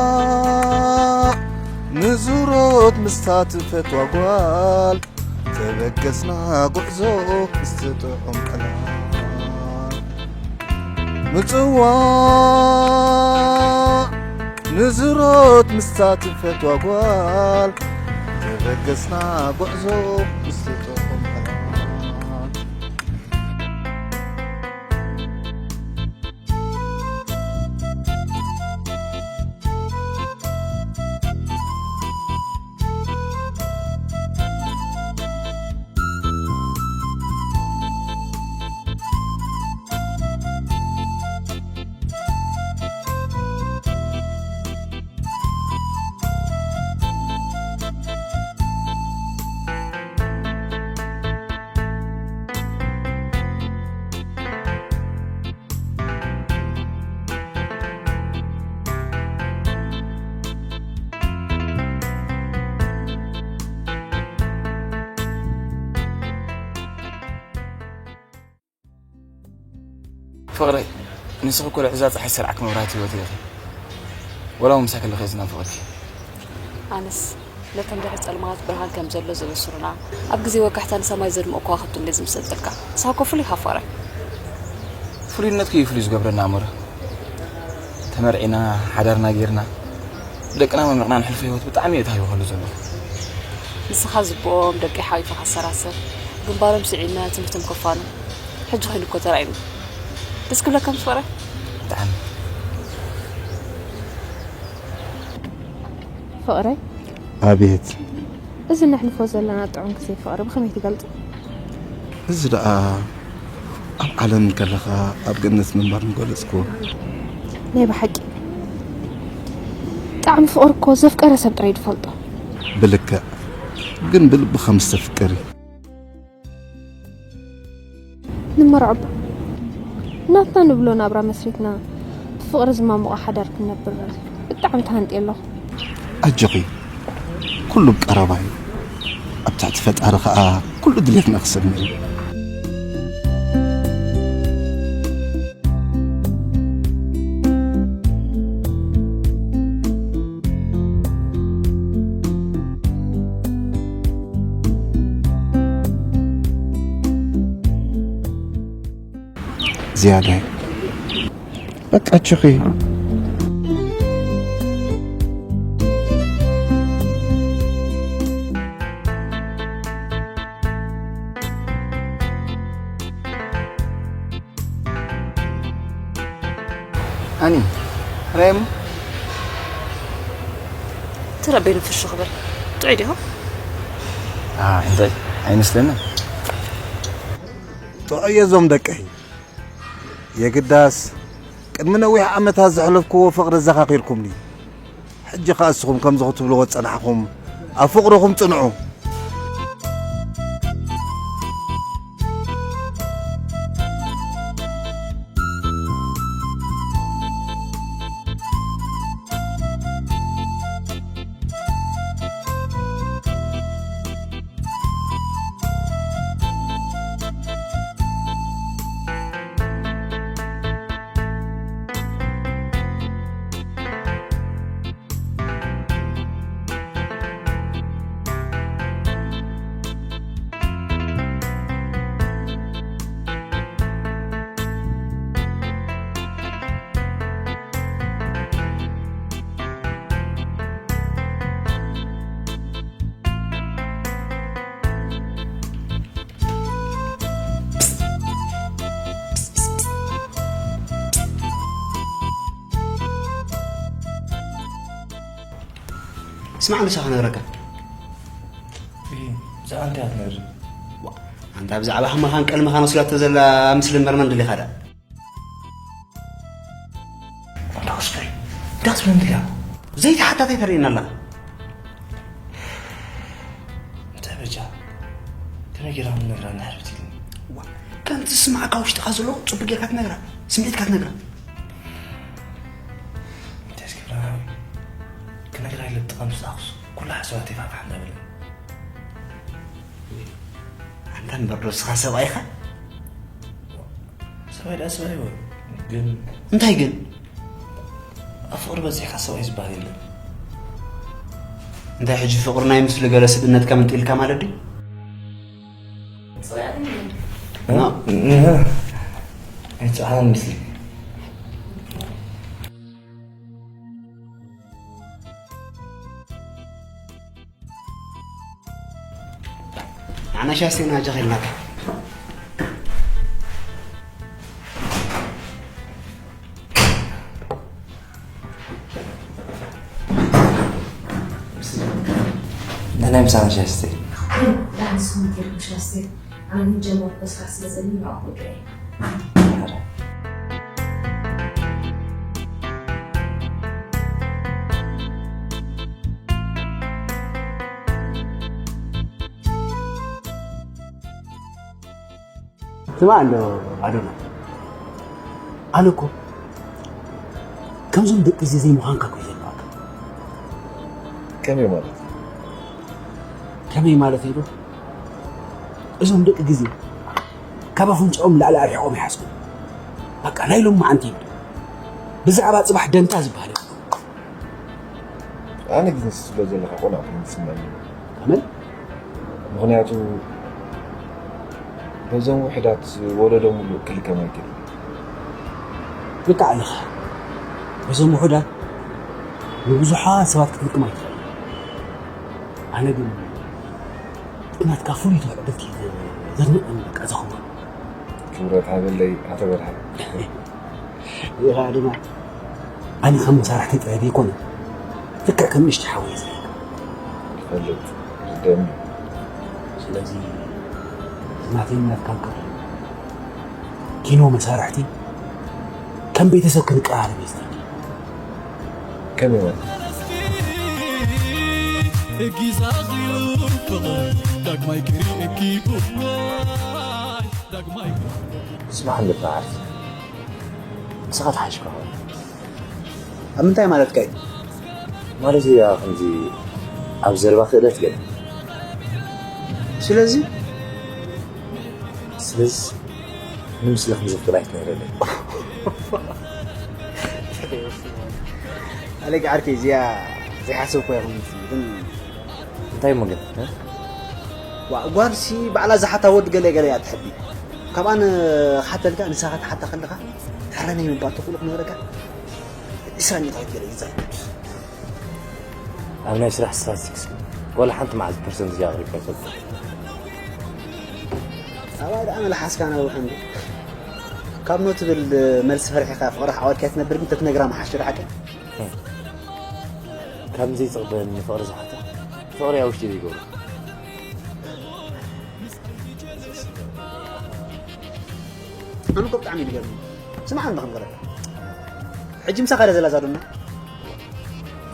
ምጽዋዕ ንዙሮት ምስታ ትፈትዋ ጓል፣ ተበገስና ጉዕዞ ምስቲ ጥዑም ዕላል። ምጽዋዕ ንዙሮት ምስታ ትፈትዋ ጓል፣ ተበገስና ጉዕዞ ምስቲ ጥዑም ዕላል። ፍቕረይ፣ ንስኺ እኮ ልዕዛ ጸሓይ ዝሰርዓኪ መብራህቲ ህይወተይ ኢኺ። ወላ እውን ምሳኺ ከለኹ እየ ዝናፍቐኪ። ኣነስ ነቶም ድሕሪ ጸልማት ብርሃን ከም ዘሎ ዘበስሩና፣ ኣብ ግዜ ወጋሕታ ንሰማይ ዘድምቑ ከዋኽብቲ እንድየ ዝምሰል ዘልካ። ንስኻ እኮ ፍሉይ ኢኻ ፍቕረይ። ፍሉይነትኪ እዩ ፍሉይ ዝገብረና ኣሞረ። ተመርዒና፣ ሓዳርና ጌርና፣ ደቅና መሚቕና ንሕልፎ ህይወት ብጣዕሚ እየ ተሃዊኸሉ ዘለኹ። ንስኻ ዝብኦም ደቂ ሓዊፍኻ ትሰራስር፣ ግንባሮም ስዒመ ትምህርቶም ከፋኑ፣ ሕጂ ኮይኑ እኮ ተራእዩኒ። ደስ ክብለካ ምስ ፍቕረይ? ብጣዕሚ። ፍቕረይ? ኣቤት። እዚ ነሕልፎ ዘለና ጥዑም ግዜ ፍቕሪ ብኸመይ ትገልጾ? እዚ ደኣ ኣብ ዓለም እንከለኻ ኣብ ገነት ምንባር ምገለጽክዎ። ናይ ብሓቂ። ጣዕሚ ፍቕሪ እኮ ዘፍቀረ ሰብ ጥራይ ዝፈልጦ። ብልክዕ። ግን ብልብኻ ምስ ተፍቅር እዩ። ንመርዖ እባ ናትና ንብሎ ናብራ መስሪትና ብፍቕሪ ዝማሙቐ ሓዳር ክንነብር ብጣዕሚ ተሃንጥየ ኣለኹ። ኣጆኺ፣ ኩሉ ቀረባ እዩ። ኣብ ትሕቲ ፈጣሪ ኸኣ ኩሉ ድሌትና ክሰምዕ እዩ። ዝያዳይ በቃ ችኺ። ኣኒ፣ ራይም። ተረቤ ንፍሹ ክብል ጥዑይ ዲኹ? እንታይ ኣይመስለንን። ጥዑይ እዞም ደቀይ። የግዳስ ቅድሚ ነዊሕ ዓመታት ዘሕለፍክዎ ፍቕሪ ኣዘኻኺርኩምኒ። ሕጂ ኸኣ እስኹም ከምዚ ክትብልዎ ዝጸናሕኹም፣ ኣብ ፍቕርኹም ጽንዑ። ስማዕ፣ ንሳ ክነግረካ። ብዛዕባ እንታይ እያ ትነግርኒ? ዋ፣ ኣንታ ብዛዕባ ሓማኻን ቀልምኻን ወሲዳቶ ዘላ ምስሊ መርመን ደሊኻ ደኣ? ኣንታ ወስከይ፣ ዳስ ምን ድያ? ዘይተሓታታይ ተርእየና ኣለኻ። እንታይ በጃ? ከመይ ጌራ ክነግራ እንድሕር ብትልኒ? ዋ፣ ከምቲ ዝስምዓካ ውሽጥኻ ዘሎ ጽቡቅ ጌርካ ትነግራ፣ ስምዒትካ ትነግራ። እንታይ ዝገብራ? ክነግራ ኢለ ብጥቐም ዝለኣኹስ ኩሉ ሓሳባተይ ፋሕፋሕ እንዳበለ። ኣንታ እምበር ዶ ንስኻ ሰብኣይ ኢኻ? ሰብኣይ ደኣ ሰብኣይ እዩ፣ ግን እንታይ ግን? ኣብ ፍቕሪ በጺሕካ ሰብኣይ ዝበሃል የለን። እንታይ ሕጂ ፍቕሪ ናይ ምስሊ ገለ ስብእነትካ መንጢልካ ማለት ድዩ? ና። ና። ኣይጽዓን ምስሊ። ንዓና ሻስቴና ኣጃኺ ኢልናካ። ናይ ምሳና ሻስቴ። ዳንስ ሆቴል ሻስቴ። ኣነ ጀመርኩ ስራሕ ስለ ዘለኒ ናብኡ ጉዳይ። ስማዕ እንዶ ኣዶና፣ ኣነ እኮ ከምዞም ደቂ እዚ ዘይምዃንካ እኮ እዩ ዘለዋካ። ከመይ ማለት? ከመይ ማለት ኢሉ? እዞም ደቂ ግዜ ካብ ኣፍንጫኦም ላዕሊ ኣርሒቖም ይሓስቡ። በቃ ናይ ሎሚ መዓንቲ ይብሉ። ብዛዕባ ጽባሕ ደንታ ዝበሃል የብሎም። ኣነ ግን ስለ ዘለኻ ቆናዕ ኮይኑ ይስምዓኒ። ከመይ? ምኽንያቱ በዞም ውሑዳት ወለዶ ሙሉእ ክልከም ኣይክእልን። ልክዕ ኣለኻ። በዞም ውሑዳት ንብዙሓት ሰባት ክትልክም ኣይትኽእልን። ኣነ ግን ናትካ ፍሉይ ትውዕልቲ ዘድንቐኒ በቃ ዘኽብሮ። ክብረት ሃበለይ ኣቶ በርሃ። ይኻ ድማ ኣነ ከም መሳርሕቲ ጥራይ ዘይኮነ ልክዕ ከም ንእሽቶ ሓወይ እየ ዝርእየካ። ይፈልጥ፣ ይርደአኒ። ስለዚ ናተይን ናትካን ቀሪቡ ኪኖ መሳርሕቲ ከም ቤተሰብ ክንቀራረብ እየ ዝደሊ። ከመይ ማለት? ጊዛዚዩ ፍቕር ዳግማይ ክርእየኪ ጉዳይ ዳግማይ። ስማዕ እንዶ በዓል፣ ንስኻ ተሓሽካ ኾን። ኣብ ምንታይ ማለትካ እዩ? ማለት እዩ ከምዚ ኣብ ዘረባ ክእለት ገለ። ስለዚ ስለዚ ንምስለ ከም ዘፍቅር ኣይትነግረለይ። ኣሌክ ዓርከይ፣ እዚኣ ዘይሓሰብኩ ይኹን ግን እንታይ እሞ ግን፣ እ? ዋ፣ ጓልሲ ባዕላ ዝሓታ ወዲ ገለ ገለ እያ ትሕቢ። ካብኣ ንክሓተልካ ንስኻ ትሓታ ከለኻ ሕረ ናይ ምባል ተኽእሎ ክነበረካ ዒስራ ሚእታዊት ገለ እዩ ዝዛይድ። ኣብ ናይ ስራሕ ስታትስቲክስ ዋላ ሓንቲ መዓልቲ ፐርሰንት እዚኣ ኣቕሪብካ ኣይፈልጥን። ኣባይ ደኣ መልሓስካ ነውሕ እንዶ። ካብ ኖ ትብል መልሲ ፈሪሕካ ፍቕርኻ ዓወድካ ትነብር ግን ተትነግራ ምሓሸ ዶ ሓቂ? ካብ ዘይጽቕበኒ ፍቕሪ ዝሓታ ፍቕሪ ኣብ ውሽጢ ዘይገብሮ። ኣነ እኮ ብጣዕሚ እዩ ዝገርም። ስማዕ እንዶ ከም ገረካ። ሕጂ ምሳኻ ዶ ዘላ እዛ ዶና?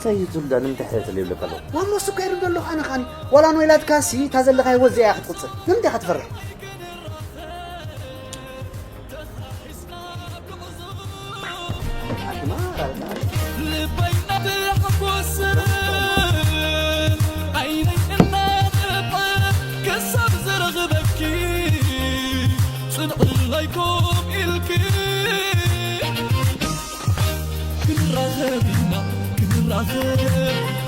ሰይድ ዙልዳ ንምንታይ ሕተት ዘይብለካ ኣለኹ? ዋና እሱ እኮ ይርዶ ኣለኹ ኣነ ኻኒ። ዋላ ንወይላትካ ሲ እታ ዘለኻዮ ወዘ እያ ክትቕጽል። ንምንታይ ኢኻ ትፈርሕ? ልበይ እናተሓጎሰ ዓይነይ እናነብዐ ክሳብ ዝረኽበኪ ጽንዕለይ ኮም ኢልኪ ክንራኸብ ኢና ክንራኸብ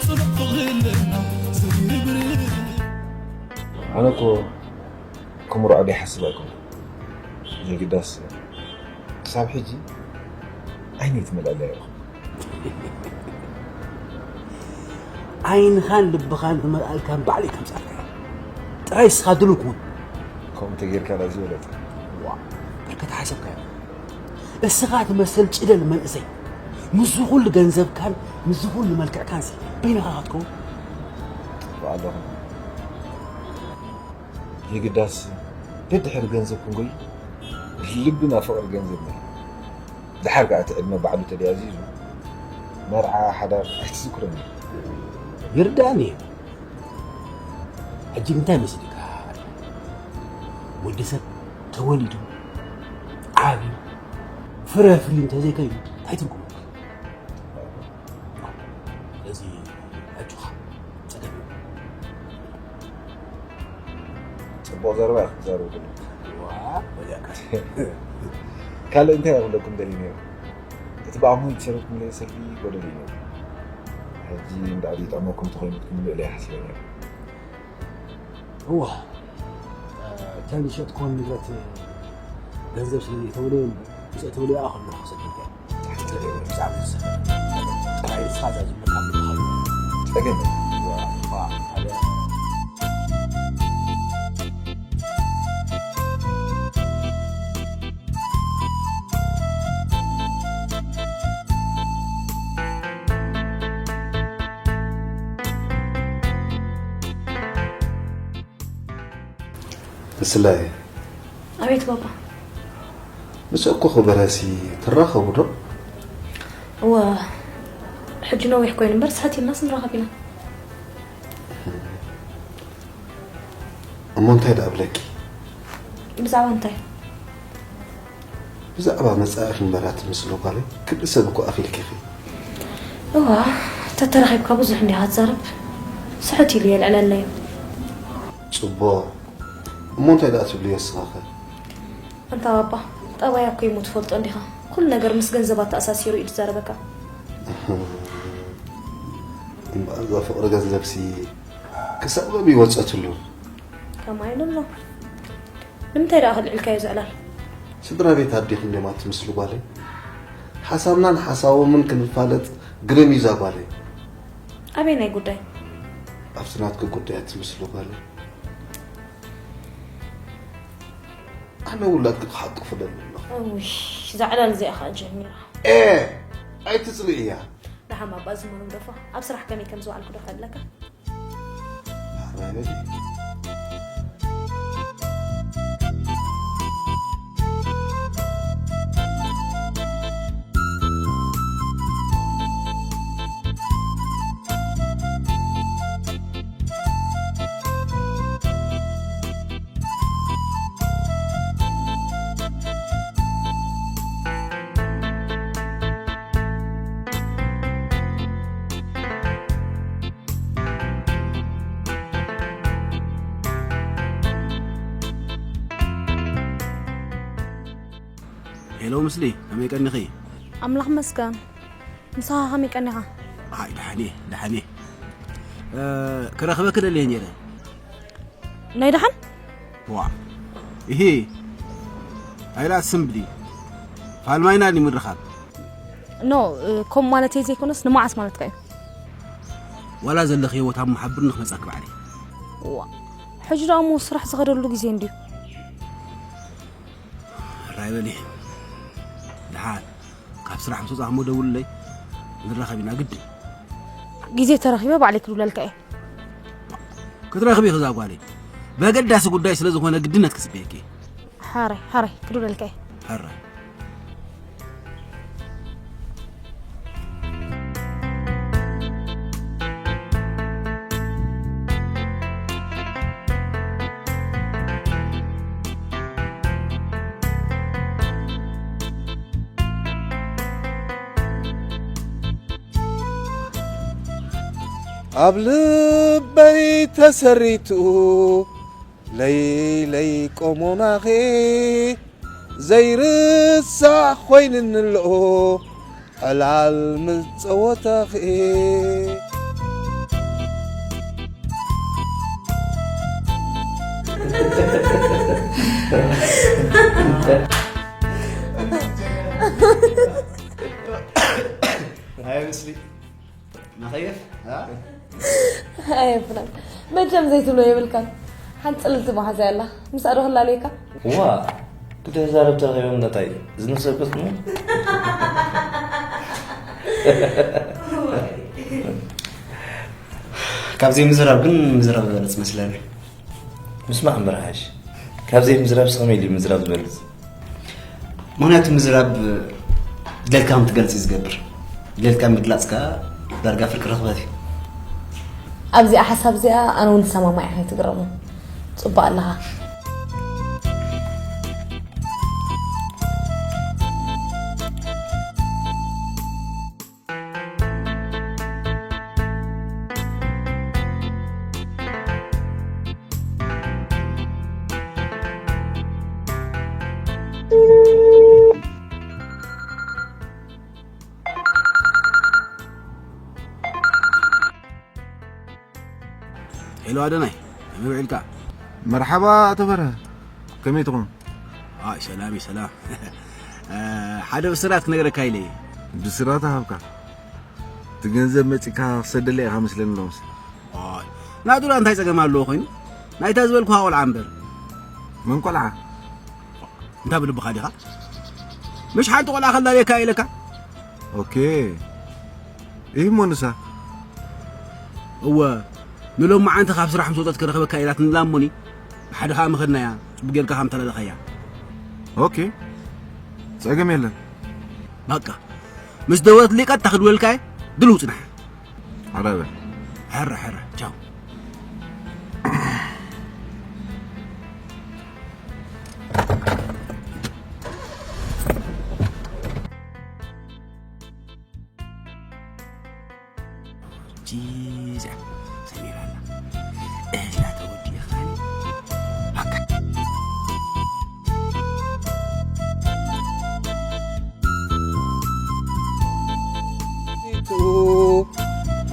ጽኑዕ ፍቕሪ ኣለና ዘይርብርብ ኣነ እኮ ክምርዖ ደይሓስብ ኣይኮንኩን። የግዳስ ክሳብ ሕጂ ዓይነይ ትመልኣለይ ኣለኹ። ዓይንኻን ልብኻን ዝመልኣልካን ባዕለይ ከምጻልካ እየ። ጥራይ እስኻ ድሉው ኩን። ከምኡ እንተጌርካ ዳኣ ዝበለጸ። ዋ፣ ብርከት ሓሰብካዮ። እስኻ ትመስል ጭደል መንእሰይ ምስዚ ኩሉ ገንዘብካን ምስዚ ኩሉ መልክዕካንሲ በይንኻ ክትከውን? ጽቡቕ ኣለኹ። የግዳስ ደድሕሪ ገንዘብ ክንጎይ ልብና ፍቕሪ ገንዘብ ነይሩ። ድሓር ከኣ እቲ ዕድመ ባዕሉ ተደያዚዙ መርዓ ሓዳር ኣይትዝክሮን እዩ። ይርዳእኒ እዩ። ሕጂ እንታይ መሲልካ? ወዲ ሰብ ተወሊዱ ዓብዩ ፍረ ፍርዩ እንተዘይከይኑ እንታይ ትርጉም ኣለዎ? ስለዚ ኣጆኻ ጸገም የብሉን። ጽቡቕ ዘረባ ኢኻ ክትዛረብ ዘለኻ። ዋ፣ ወዲያካ። ካልእ እንታይ ክብለኩም ደልየ ነይረ? እቲ ብኣኹም ዝሰረትኩምለይ ሰልፊ ጎደል እዩ ነይሩ። ሕጂ እንዳ ይጥዕመኩም ተኾይኑ ክትምልእለይ ሓሲበ ነይረ። እዋ፣ እተን ዝሸጥክወን ንብረት ገንዘብ ስለ ዘይተውለየ እምበር፣ ምስ እተውለያ ከለኹ ክሰደልካ እየ። ብዛዕባ እዚ ጥራይ ንስኻ ዛዚምካ ምትኻል። ጸገም የለን። እዋ፣ እዋ፣ ሓደ ብስላይ ኣቤት ባባ። ምስ እኮ ክበረሲ ትራኸቡ ዶ? እወ፣ ሕጂ ነዊሕ ኮይኑ እምበር ስሕት ኢልናስ ንራኸብ ኢና። እሞ እንታይ ደኣ ብለኪ? ብዛዕባ እንታይ? ብዛዕባ መጻኢኺ እምበር ኣትምስሊ ጓለይ፣ ክልተ ሰብ እኮ ኣኺልኪ ኢኺ። እዋ፣ ተተራኺብካ ብዙሕ እንዲኻ ትዛረብ። ስሕት ኢሉ የልዕለለይ እዩ። ጽቡቕ። እሞ እንታይ ደኣ ትብልዮ ንስኻኸ? ኣንታ ባባ፣ ጠባያ እኮ እሞ ትፈልጦ እንዲኻ። ኩሉ ነገር ምስ ገንዘብ ኣተኣሳሲሩ እዩ ዝዛረበካ። እምበኣር እዛ ፍቕሪ ገንዘብሲ ክሳብ ሎሚ ይወጸትሉ። ከምኣ ኢሉ ኣሎ። ንምንታይ ደኣ ከልዒልካዮ እዚ ዕላል? ስድራ ቤት ኣዴኺ እንድዮም ኣትምስሊ ጓለይ። ሓሳብናን ሓሳቦምን ክንፋለጥ ግርም እዩ እዛ ጓለይ። ኣበየናይ ጉዳይ? ኣብቲ ናትኪ ጉዳይ ኣትምስሊ ጓለይ። ኣነ ውላድኪ ክሓቁ ክደሊ ኣለኹ። እውይ፣ እዛ ዕላል እዚኣ ኸኣ ጀሚራ። ኤ! ኣይትጽልእያ። ደሓን ባባ፣ እዚ እሞ ንግደፎ። ኣብ ስራሕ ከመይ ከም ዝወዓልኩ ዶ ከብለካ? ሄሎ ምስሊ፣ ከመይ ቀኒኺ? ኣምላኽ መስገን። ንስኻ ከመይ ቀኒኻ? ኣይ፣ ደሓን እየ፣ ደሓን እየ። እ፣ ክረኽበኪ ደልየ ነይረ። ናይ ደሓን? ዋ፣ እሂ፣ ኣይላ ስም ብሊ። ፋልማይና ድዩ ምርኻብ? ኖ፣ እ፣ ከምኡ ማለተይ ዘይኮነስ ንመዓስ ማለትካ እዩ? ዋላ ዘለኽዮ ቦታ እሞ ሓብርኒ ክመጻኪ ባዕለይ። ዋ፣ ሕጂ ደኣ እሞ ስራሕ ዝኸደሉ ግዜ እንድዩ። ራይ በሊ። ደሓን፣ ካብ ስራሕ ምስ ወጻእኩ እሞ ደውልለይ። ንራኸብ ኢና ግድን። ግዜ ተረኺበ ባዕለይ ክድውለልካ እየ። ክትረኽቢ ኢኺ እዛ ጓለይ። በገዳሲ ጉዳይ ስለ ዝኾነ ግድነት ክጽበየኪ እየ። ሓራይ፣ ሓራይ፣ ክድውለልካ እየ። ሕራይ። ኣብ ልበይ ተሰሪቱ ለይለይ ቆሞናኺ ዘይርሳዕ ኮይንንሎ ዕላል ምጸወታኺ። ኣይ፣ ምስሊ። መኸየፍ? ኣ? ኣየፍረን። መቸም ዘይትብሎ የብልካን። ሓንቲ ጽልልቲ መሓዛ ኣላ። ምስኣ ዶ ክላለየካ? ዋ፣ ክልተ ተዛረብቲ ረኺቦም ነታይ? ዝነሰብ ቅስሙ? ካብ ዘይምዝራብ ግን ምዝራብ ዝበለጽ መስለኒ። ምስማዕ እምበር ሓይሽ። ካብ ዘይምዝራብስ ከመይ ኢሉ ምዝራብ ዝበልጽ? ምኽንያቱ ምዝራብ ድሌትካ ከም ትገልጽ እዩ ዝገብር። ድሌትካ ምግላጽ ከኣ ዳርጋ ፍርቂ ርኽበት እዩ። ኣብዚኣ ሓሳብ እዚኣ ኣነ እውን ዝሰማማዕ እየ፣ ኣይትግረሙ። ጽቡቕ ኣለኻ። ሄሎ ኣደናይ፣ ከመይ ውዒልካ? መርሓባ ኣቶ በርሀ፣ ከመይ ትኾኑ? ኣይ፣ ሰላም እዩ፣ ሰላም። እ፣ ሓደ ብስራት ክነግረካ ኢለ እየ። ብስራት ሃብካ። እቲ ገንዘብ መጺእካ ክሰደለይ ኢኻ መስለኒ ሎምስ። ኣይ፣ ናቱ ደኣ እንታይ ጸገም ኣለዎ ኮይኑ? ናይታ ዝበልኩኻ ቆልዓ እምበር። መን ቆልዓ? እንታ ብልብኻ ዲኻ? ምሽ ሓንቲ ቆልዓ ከላልየካ ኢለካ? ኦኬ። ይህ እሞ ንሳ? እወ፣ ንሎሚ መዓንቲ ካብ ስራሕ ምስ ወጸት ክረኽበካ ኢላትኒ እላ እሞኒ፣ ብሓደ ከኣ ምኸድናያ፣ ጽቡቕ ጌርካ ከም ተላለኻያ። ኦኬ። ጸገም የለን። በቃ። ምስ ደወለትለይ ቀጥታ ክድወለልካ እየ፣ ድልው ጽናሕ። ሕራይ በል። ሕራይ፣ ሕራይ። ቻው። ጂዛ ሰሚራ ኣላ። እዛ ተወዲእኻኒ። በቃ።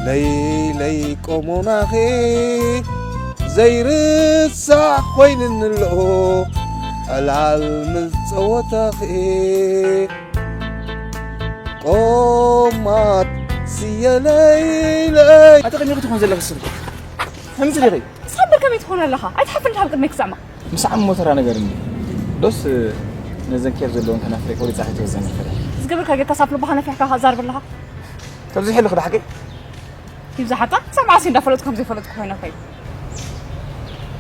ለይለይ ቆሞናኺ ዘይርሳዕ ኮይንንሎ ዕላል ምስ ጸወታኺ። ቆማት ስየ ለይለይ። ኣቲ ቅድሚኺ ትኾን ዘለኺ ስርቂ። ከምዚ ዲኺ? ሳምበር ከመይ ትኾን ኣለኻ? ኣይትሓፍርን ካብ ቅድመይ ክስዕማ። ምስ ዓም ሞተራ ነገር እንዲ። ዶስ ነዘን ኬር ዘለወን ከናፍረይ ቆሪጻ ከይትወዘን ይፈለ። ዝገበርካ ጌርካ ሳብ ልብኻ ነፊሕካ ዛርብ ኣለኻ። ከምዚ ሕልኽ ዳሕቂ? ይብዛ ሓታ፣ ክሳብ መዓስ እንዳፈለጥኩ ከም ዘይፈለጥኩ ኮይነ ኸይ?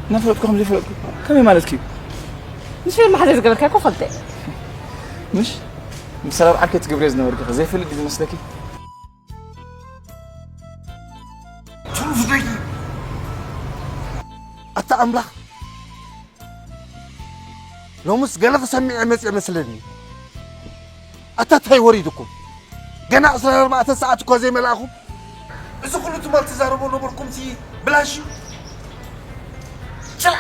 እናፈለጥኩ ከም ዘይፈለጥኩ? ከመይ ማለትኪ እዩ? ንሱ መሓዘ ዝገበርካ እኮ ፈልጠ። ምሽ? ምሰራብ ዓርከይ ትገብርዮ ዝነበርኪ ኸ ዘይፈልጥ ድዩ ዝመስለኪ? ትሩፍ ደቂ። ኣታ ኣምላኽ፣ ሎምስ ገለ ክሰምዕ እየ መጽየ መስለኒ። ኣታ እንታይ ወሪድኩም? ገና ዕስራን ኣርባዕተን ሰዓት እኳ ዘይመልኣኹም፣ እዚ ኩሉ ትማል ትዛረቦ ነበርኩምሲ ብላሽ እዩ። ችላ!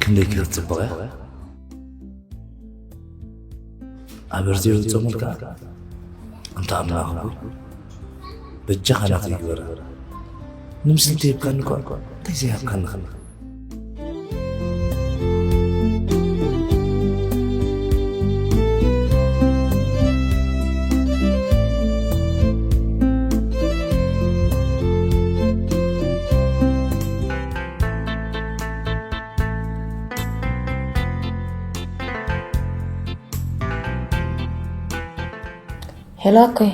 ክንደይ ክትጽብቕ እያ? ኣብ ርዝዮ ዝጸሙልካ፣ ኣንታ ኣምላኽ ሆይ፣ በጃኻ ናተይ ግበራ። ንምስሊ እንተሂብካኒ እኳ፣ እንታይ ዘይሃብካኒ ኸ? ሄሎ ኣኮይ።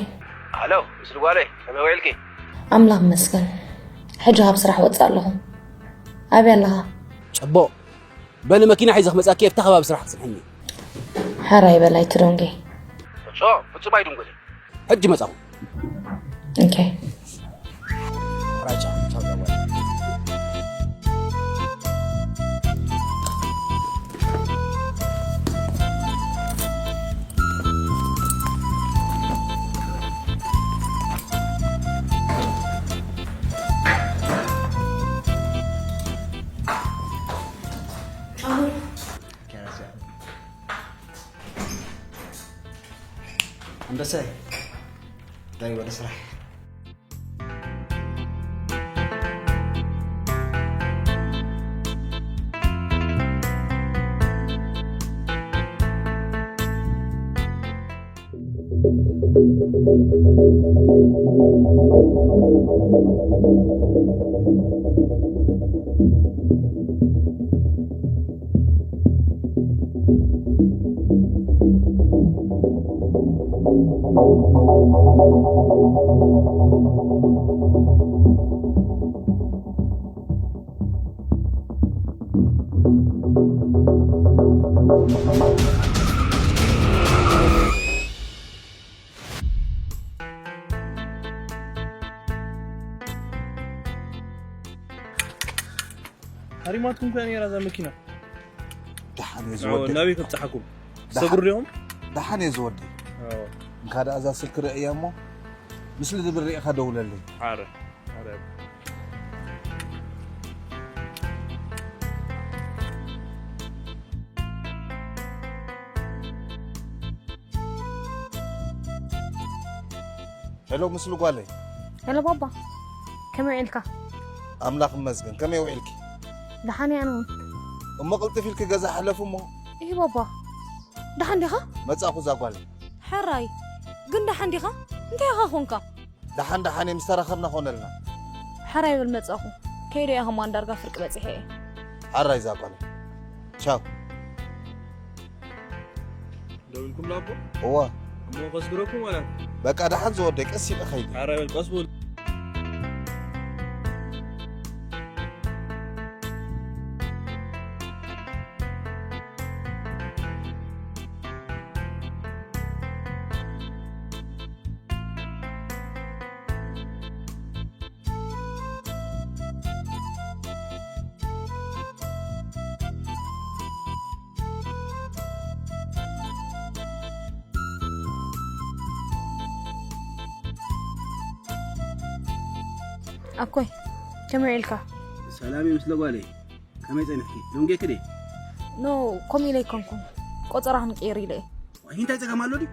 ሃሎ፣ ምስሊ ጓለይ፣ ከመይ ውዒልኪ? ኣምላኽ ይመስገን። ሕጂ ካብ ስራሕ ወጽእ ኣለኹ። ኣበይ ኣለኻ? ጽቡቕ። በሊ መኪና ሒዘ ክመጻኪ ኣብታ ከባቢ ስራሕ ክጽንሐኒ። ሕራይ በል ኣይትደንጉ። ፍጹም፣ ፍጹም ኣይድንጉን። ሕጂ መጻኹ። ኦኬ። ሕራይ ቻው፣ ቻው፣ ቻው። ኣንበሳይ፣ ዳይ ወደ ስራሕ። ሃሪማትኩም ከ ነይራ እዛ መኪና? ደሓን እየ ዝወደይ። ናበይ ከብፅሓኩም? ደሓን። ሰጉር ዲኹም? ደሓን እየ ዝወደይ። ኣዎ። እንካ ደኣ እዛ ስልኪ ርእያ እሞ ምስ ልድብል ርኢኻ ደውለለይ። ኣረ፣ ኣረ። ሄሎ፣ ምስሉ ጓለይ። ሄሎ ባባ፣ ከመይ ውዒልካ? ኣምላኽ ይመስገን፣ ከመይ ውዒልኪ? ደሓን እየ ኣነ እውን። እሞ ቅልጥፍ ኢልኪ ገዛ ሕለፊ እሞ። እሂ ባባ፣ ደሓን ዲኻ? መጻእኹ እዛ ጓለይ። ሕራይ፣ ግን ደሓን ዲኻ? እንታይ ኢኻ ኾንካ? ደሓን ደሓን እየ፣ ምስ ተራኸብና ኾነልና። ሕራይ በል መጻእኹ። ከይደ እየ ከማን ዳርጋ ፍርቂ በጺሐ እየ። ሕራይ እዛ ጓለይ። ቻው። ደው ኢልኩም ላቦ? እወ። እሞ ከስግረኩም ዋላ? በቃ ደሓን ዝወደይ፣ ቀስ ኢለ ኸይድ። ኧረ በል ቀስ በል። ኣኮይ፣ ከመይ ውዒልካ? ሰላም እዩ ምስለ ጓለይ። ከመይ ጸኒሕኪ? ደንጒየኪ ድየ? ኖ፣ ከምኡ ኢለ ኣይኮንኩን። ቆጸራ ክንቅይር ኢለ እየ። ዋይ፣ እንታይ ጸገም ኣሎ ድዩ?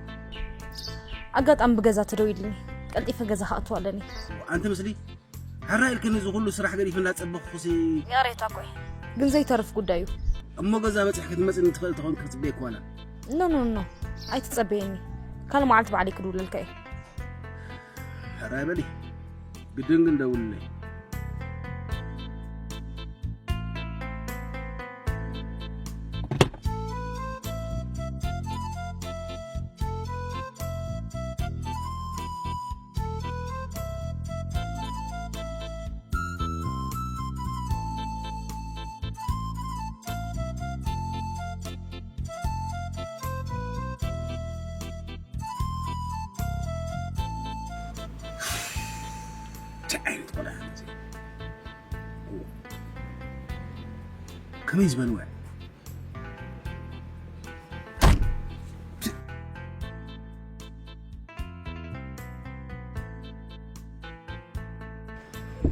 ኣጋጣሚ ብገዛ ተደዊሉኒ። ቀልጢፈ ገዛ ክኣቱ ኣለኒ። ኣንቲ ምስሊ፣ ሕራይ ኢልክኒ እዚ ኩሉ ስራሕ ገዲፈ እንዳጸበኹሲ። ይቕሬታ እኮ እዩ፣ ግን ዘይተርፍ ጉዳይ እዩ። እሞ ገዛ በጺሕኪ ክትመጽኒ ትኽእሊ ተኾንኪ ክጽበየኪ ዋላ? ኖ፣ ኖ፣ ኖ፣ ኣይትጸበየኒ። ካልእ መዓልቲ ባዕለይ ክድውለልካ እየ። ሕራይ በሊ፣ ግድን ግን ደውልለይ። እንታይ ዓይነት ቆልዓ ኢኻ እዚ? ከመይ ዝበለ ውዕ?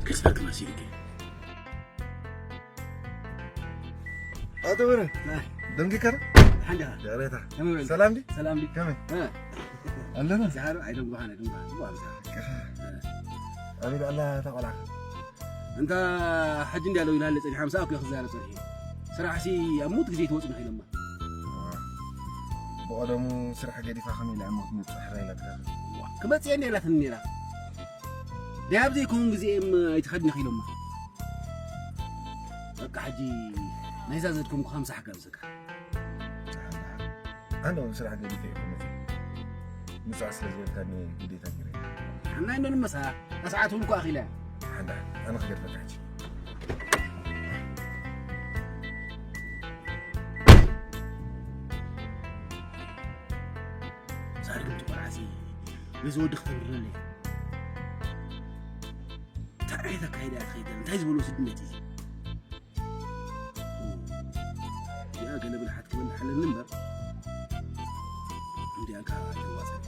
ገዛእቲ መሲልኪ። ኣቶ ብረ፣ ናይ። ደንጊካ ዶ? ሓንዳ። ደረታ። ከመይ በልካ? ሰላም ዲ? ሰላም ዲ? ከመይ? እ። ኣለና። ዝሃር ኣይደንጉኻን፣ ኣይደንጉኻን። ጽቡቕ ምሳ። ኣበይ ኣላ እታ ቆልዓ? እንታ ሕጂ እንድያ ደው ኢላ ኣለ ጸኒሓ፣ ምሳኣ እኮ ክዛረብ ጸኒሐ። ስራሕሲ ኣብ ሞት ግዜ ትወጽእ ኢሎማ። ብቐደሙ ስራሕ ገዲፋ ከመይ ኢላ እሞ ትመጽእ ሕራይ ኢላትካ? ዋ፣ ክመጽእ እየ እንድያ ኢላትኒ ነይራ። ደይ ኣብ ዘይከውን ግዜ እዮም ኣይትኸድኒ ኢሎማ። በቃ ሕጂ ናይዛ ዘድከምኩኻ ምሳሕ ክጋብዘካ። ደሓን፣ ደሓን። ኣነ እውን ስራሕ ገዲፈ እየ ክመጽእ። ምጻእ ስለ ዝበልካኒ ግዴታ ገይረ። ኣናይ እንዶ ንመሳ፣ እታ ሰዓት እውን እኮ ኣኺላ እያ። ደሓን፣ ደሓን። ኣነ ክገድፈካ ሕጂ። እዚ ወዲ ክተብርረለይ። እንታይ ዓይነት ኣካይዳ እያ ትኸይድ ዘላ? እንታይ ዝበሎ ስድነት እዩ እዚ? እዚኣ ገለ ብልሓት ክበልሕ ኣለኒ እምበር፣ እንዲኣ ከኣ ኣይተዋፅእን።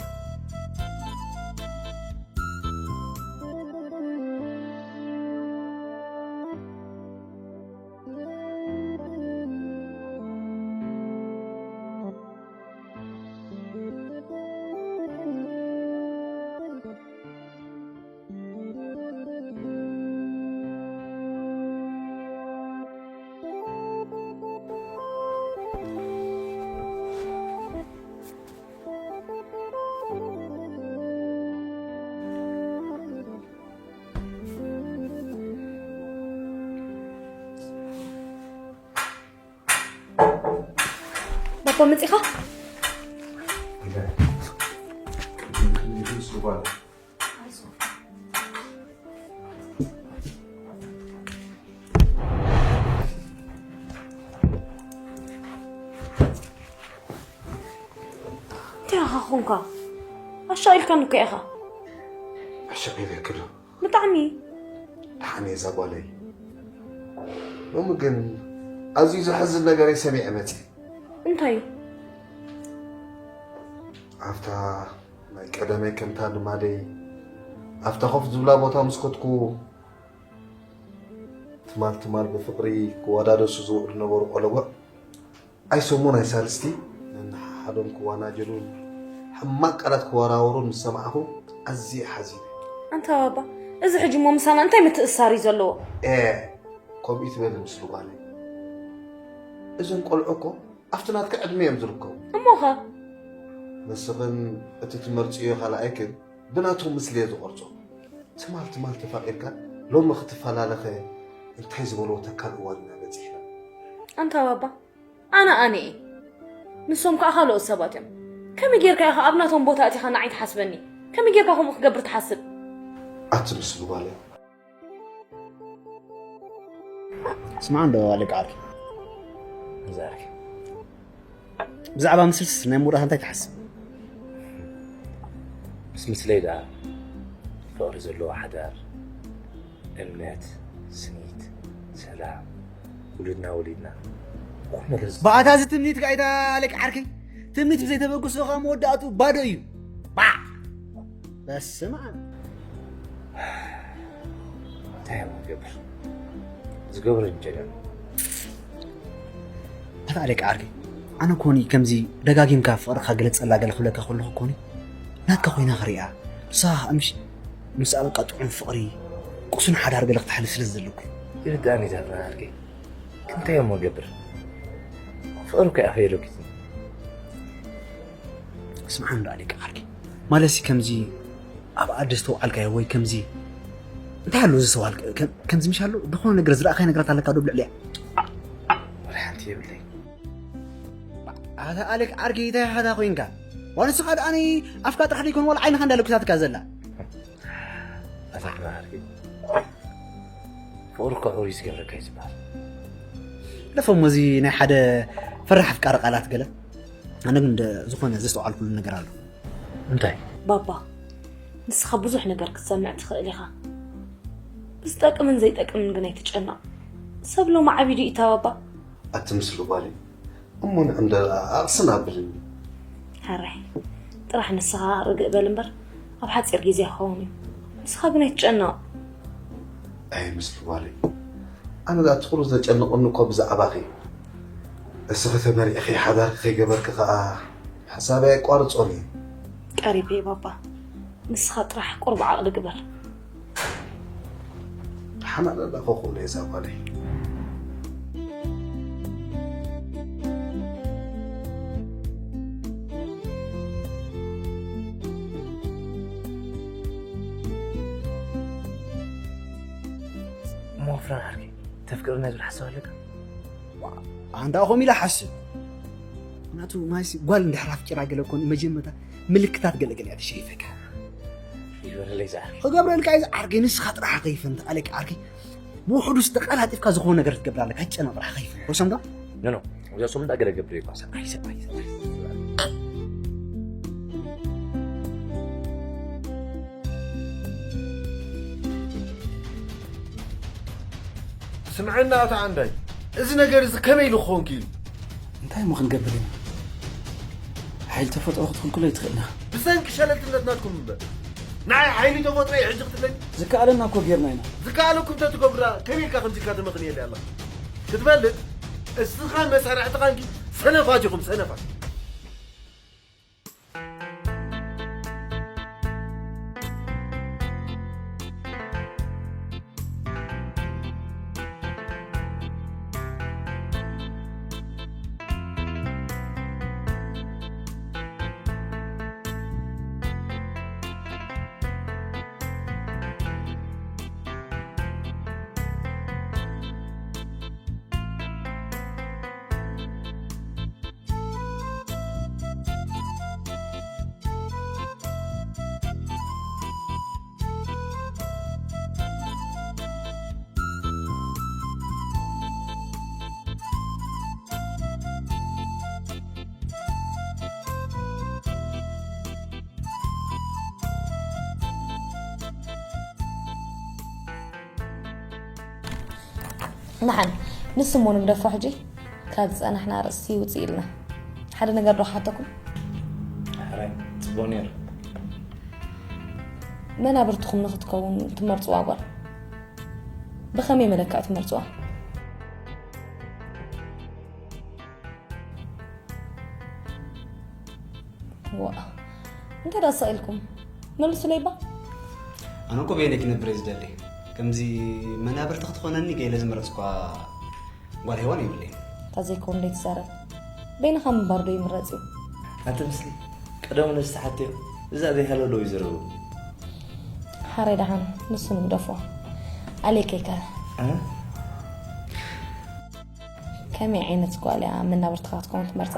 ባባ መጺኻ? እንታይ ኢኻ ኾንካ? ኣሻቒልካኒ እኮ ኢኻ። ኣሻቒለ ክብሎ። ብጣዕሚ። ደሓን እየ እዛ ጓለይ። ሎሚ ግን ኣዝዩ ዘሕዝን ነገር እየ ሰሚዐ መጺእ። እንታይ እዩ? ኣብታ ናይ ቀደመይ ከምታ ልማደይ ኣብታ ኮፍ ዝብላ ቦታ ምስ ከድኩ፣ ትማል ትማል ብፍቕሪ ክወዳደሱ ዝውዕሉ ነበሩ ቆለጎዕ። ኣይሰሙን ኣይሳልስቲ ነንሓሓዶም ክዋናጀሉን ሕማቕ ቃላት ክወራወሩን ምስ ሰማዕኹ ኣዝየ ሓዚነ። ኣንታ ባባ፣ እዚ ሕጂ እሞ ምሳና እንታይ ምትእስሳር እዩ ዘለዎ? ኤ፣ ከምኡ ይትበሊ ምስሉ ጓለይ። እዞም ቆልዑ እኮ ኣብቲ ናትኪ ዕድመ እዮም ዝርከቡ። እሞኸ? ንስኽን እቲ ትመርፅዮ ካልኣይክን ብናቶም ምስሊ እየ ዝቐርፆ። ትማል ትማል ተፋቒርካ ሎሚ ክትፈላለኸ እንታይ ዝበልዎ ተካል እዋን ኢና በፂሕና። ኣንታ ባባ፣ ኣነ ኣነ እየ። ንሶም ከኣ ካልኦት ሰባት እዮም። ከመይ ጌርካ ኢኻ ኣብ ናቶም ቦታ ኣቲኻ ንዓይ ትሓስበኒ? ከመይ ጌርካ ከምኡ ክገብር ትሓስብ? ኣቲ ምስሉ ጓለይ። ስማዕ እንዶ ኣለቃ ዓርኪ። እዛ ዓርኪ። ብዛዕባ ምስልስ ናይ ምውዳእታ እንታይ ትሓስብ? ምስ ምስለይ ደኣ ፍቕሪ ዘለዎ ሓዳር፣ እምነት፣ ስኒት፣ ሰላም፣ ውሉድና ወሊድና፣ ኩሉ ነገር ዝ- ብኣታ እዚ ትምኒት ጋይታ ኣለቃ ዓርከይ፣ ትምኒት ብዘይተበግሶ ከዓ መወዳእቱ ባዶ እዩ። ባ! በስመ ኣብ። እንታይ እዮም ዝገብር? ዝገብር እንጀራ። ኣታ ኣለቃ ዓርከይ፣ ኣነ ኮኒ ከምዚ ደጋጊምካ ፍቕርካ ግለጸላ ገለ ክብለካ ከለኹ ኮኒ ናትካ ኮይና ክሪኣ። ንስኻ ከዓ ምሽ ምስኣ በቃ ጥዑም ፍቕሪ፣ ቅሱን ሓዳር ገለ ክትሓልፍ ስለ ዝደለኩ እዩ። ይርድኣኒ እዛ ፍቕሪ ዓርከይ። ክንታይ እሞ ገብር? ፍቕሪ እኮ እያ ከየሎኪት። ስምዓ እንዶ ኣሌካ ዓርከይ። ማለትሲ ከምዚ ኣብ ኣደ ዝተውዓልካዮ ወይ ከምዚ እንታይ ኣሎ ዝተውዓልካ? ከም-፣ ከምዚ ምሽ ኣሎ? ዝኾነ ነገር ዝረኣኻዮ ነገራት ኣለካ ዶ ኣብ ልዕሊኣ? ወላ ሓንቲ የብለይ። ኣታ ኣሌክ ዓርከይ እንታይ ሓታ ኮይንካ? ዋላ ንስኻ ደኣኒ ኣፍካ ጥራሕ ደይኮን ዋላ ዓይንኻ እንዳለኩታትካ ዘላ። ኣታ ዓርከይ። ፍቕሪ እኮ ሕሩይ ዝገብረካ እዩ ዝበሃል። ለፎ እሞ እዚ ናይ ሓደ ፈራሕ ኣፍቃሪ ቃላት ገለ። ኣነ ግን እንደ ዝኾነ ዘስተውዓልኩሉ ነገር ኣሎ። እንታይ? ባባ፣ ንስኻ ብዙሕ ነገር ክትሰምዕ ትኽእል ኢኻ። ብዝጠቅምን ዘይጠቅምን ግን ኣይትጨነቕ። ሰብ ሎሚ ዓቢዱ እዩ እታ ባባ። ኣቲ ምስሉ ጓለይ፣ እሞ ንዕንደር ኣቕስን ኣብልኒ። ሕራይ፣ ጥራሕ ንስኻ ርግእ በል እምበር፣ ኣብ ሓጺር ግዜ ክኸውን እዩ። ንስኻ ግን ኣይትጨነቕ። ኣይ ምስሉ ጓለይ፣ ኣነ ደኣ ትኹሩ ዘጨንቐኒ እኮ ብዛዕባኺ። እስኺ ተመሪዕኺ ሓዳርኪ ከይገበርኪ ኸኣ ሓሳበይ ኣየቋርጾን እዩ። ቀሪበ እየ ባባ። ንስኻ ጥራሕ ቁሩብ ዓቕሊ ግበር። ሓናለላ ኮኾብ እዛ ጓለይ። እሞ ፍራን ዓርከይ፣ ተፍቅረና ዝብል ሓሳብ ኣለካ? ኣንታ ኸም ኢላ ሓስብ። ምክንያቱ ማይሲ ጓል እንድሕር ኣፍቂራ ገለ ኮን መጀመርታ ምልክታት ገለ ገለ እያ ትሸይፈካ። ይበረለይ ዝዓርከይ። ክገብረልካ እዩ ዝዓርከይ፣ ንስኻ ጥራሕ ከይፈንት ኣለካ ዓርከይ። ብውሕዱ ዝተቀላጢፍካ ዝኾነ ነገር ክትገብር ኣለካ። ኣይትጨነቕ ጥራሕ ከይፈንት። ወሰም ዶ? ኖ፣ ኖ። እዛ ሶም እንዳ ገለ ገብር እዩ። ሰብኣይ፣ ሰብኣይ፣ ሰብኣይ። ስምዐና ኣቶ ዓንዳይ፣ እዚ ነገር እዚ ከመይ ኢሉ ክኸውን ክኢሉ? እንታይ እሞ ክንገብር ኢና? ሓይሊ ተፈጥሮ ክትኽልክሎ ኣይትኽእልን ኢኻ። ብሰንኪ ሸለልትነት ናትኩም እምበር፣ ንዓይ ሓይሊ ተፈጥሮ እዩ ሕጂ ክትብለኒ? ዝከኣለና እኮ ጌርና ኢና። ዝከኣለኩም ተትገብሩ ደኣ ከመይ ኢልካ ከምዚ ኢልካ ትመኽንየለይ ኣለኻ? ክትፈልጥ፣ እስኻን መሳርሕትኻን ግን ሰነፋት ኢኹም፣ ሰነፋት። ደሓን፣ ንሱ እሞ ንግደፎ ሕጂ። ካብ ዝጸናሕና ኣርእስቲ ውጽእ ኢልና። ሓደ ነገር ዶ ክሓተኩም? ሕራይ፣ ጽቡቕ ነይሩ። መናብርትኹም ንኽትከውን ትመርጽዋ ጓል ብኸመይ መለክዒ ትመርጽዋ? ዋ፣ እንታይ ደኣ ስቕ ኢልኩም? መልሱለይ እባ። ኣነ እኮ በይነይ ክነብር እየ ዝደሊ። ከምዚ መናብርቲ ክትኾነኒ ገይለ ዝመረጽኳ ጓል ሄዋን የብለይን። እታ ዘይከውን ደይትዛረብ። በይንኻ ምንባር ዶ ይምረጽ እዩ? ኣቲ ምስሊ ቀደሙ ነዚ ተሓትዮ፣ እዛ ዘይሃለሎ እዩ ዝረቡ። ሓራይ ደሓን፣ ንሱ ንግደፎ። ኣሌከይ ከ? እ? ከመይ ዓይነት ጓል እያ መናብርትኻ ክትከውን ትመርጻ?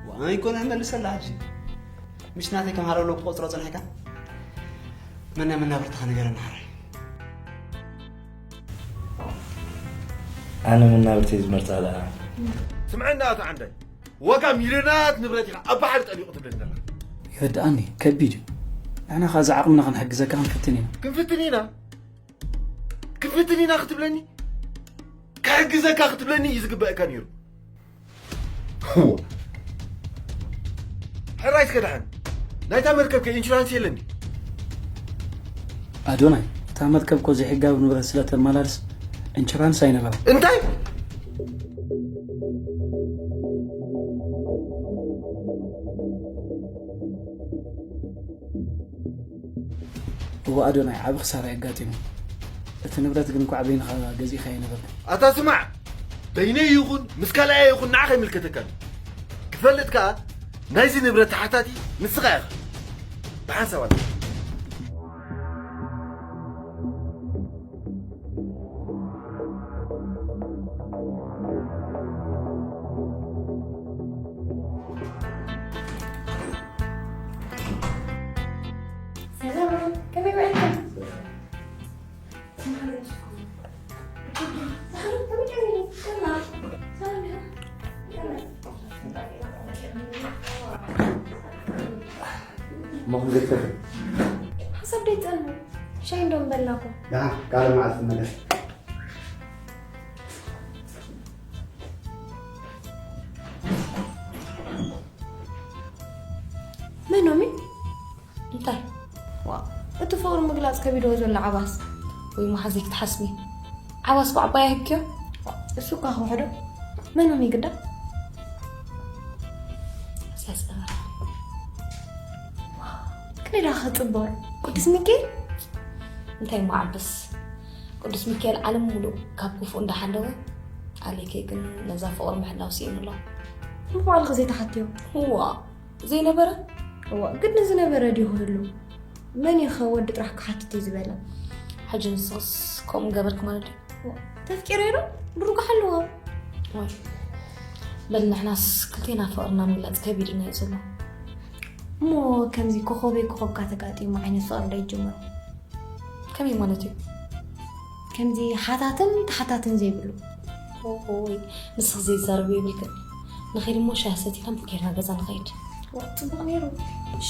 ዋይ፣ ኣይኮነ መልሰላ ሕጂ። ምሽ ናተይ ከም ሃለሎ ክቆጽሮ ጸኒሕካ? መን እያ መናብርትኻ ንገረኒ ሓራይ። ኣነ መናብርተይ ዝመርጻ ደኣ። ስምዐና ኣቶ ዓንዳይ፣ ዋጋ ሚልዮናት ንብረት ኢኻ ኣብ ባሕሪ ጠሊቑ ትብለኒ ዘለኻ። ይርድኣኒ፣ ከቢድ እዩ። ንሕና ኸኣ ዝዓቕምና ክንሕግዘካ ክንፍትን ኢና። ክንፍትን ኢና? ክንፍትን ኢና ክትብለኒ? ክሕግዘካ ክትብለኒ እዩ ዝግበአካ ነይሩ። እዋ። ሕራይ እስከ ደሓን። ናይታ መርከብከ ኢንሹራንስ የለን ድዩ? ኣዶናይ፣ እታ መርከብ እኮ ዘይሕጋዊ ንብረት ስለ ተመላልስ ኢንሹራንስ ኣይነበራን። እንታይ? እወ ኣዶናይ፣ ዓቢ ክሳራ እዩ ኣጋጢሙ። እቲ ንብረት ግን እንኳዕ በይንኻ ገዚእካዮ ነበርካ። ኣታ ስማዕ፣ በይነይ ይኹን ምስ ካልኣየ ይኹን ንዓኻ ኣይምልከተካን። ክፈልጥ ከኣ ናይዚ ንብረት ተሓታቲ ንስኻ ኢኻ። ብሓንሳብ ኣላ። ሰላም፣ ከመይ ውዒልኩም? እሞ ክንገድፈ ሓሳብ ደይትጸልሙ። ሻሂ እንዶ ምበልናኩም። ደሓን፣ ካልእ መዓልቲ ትመለስ። መኖሚ? እንታይ? ዋ፣ እቲ ፍቕሪ ምግላጽ ከቢድዎ ዘሎ ዓባስ። ወይ መሓዘይ ክትሓስቢ። ዓባስ ብዓባይ ኣይህብክዮ? ዋ፣ እሱ እኳ ክውሕዶ። መኖሚ ግዳ? ሲያስጠላ። ክንደይ ደኣ ክጽበር? ቅዱስ ሚካኤል? እንታይ እሞ ዓብስ? ቅዱስ ሚካኤል ዓለም ሙሉእ ካብ ክፉእ እንዳሓለወ፣ ኣሌከይ ግን ነዛ ፍቕሪ ምሕላው ስኢኑ ኣሎ። እሞ ባዕልኺ ዘይትሓትዮ? እዋ፣ ዘይነበረ? እዋ፣ ግድን ዝነበረ ድዩ ክህሉ? መን እዩ ኸ ወዲ ጥራሕ ክሓትት እዩ ዝበለ? ሕጂ ንስኽስ ከምኡ ገበርክ ማለት ድዩ? እዋ፣ ተፍቂረ ዶ? ድርጉሕ ኣለዎ። ወይ፣ በል ንሕናስ ክልቴና ፍቕርና ምግላጽ ከቢድና እዩ ዘሎ። እሞ ከምዚ ኮኾበይ ኮኾብካ ተጋጢሙ ዓይነት ፍቕሪ ዶ ይጅምሮ? ከመይ ማለት እዩ? ከምዚ ሓታትን ተሓታትን ዘይብሉ። ኦይ፣ ንስኺ ዘይዛረብ የብልክን። ንኸይድ እሞ ሻሂ ሰቲና ቡክ ጌርና ገዛ ንኸይድ። ዋ፣ ጽቡቕ ነይሩ። እሺ።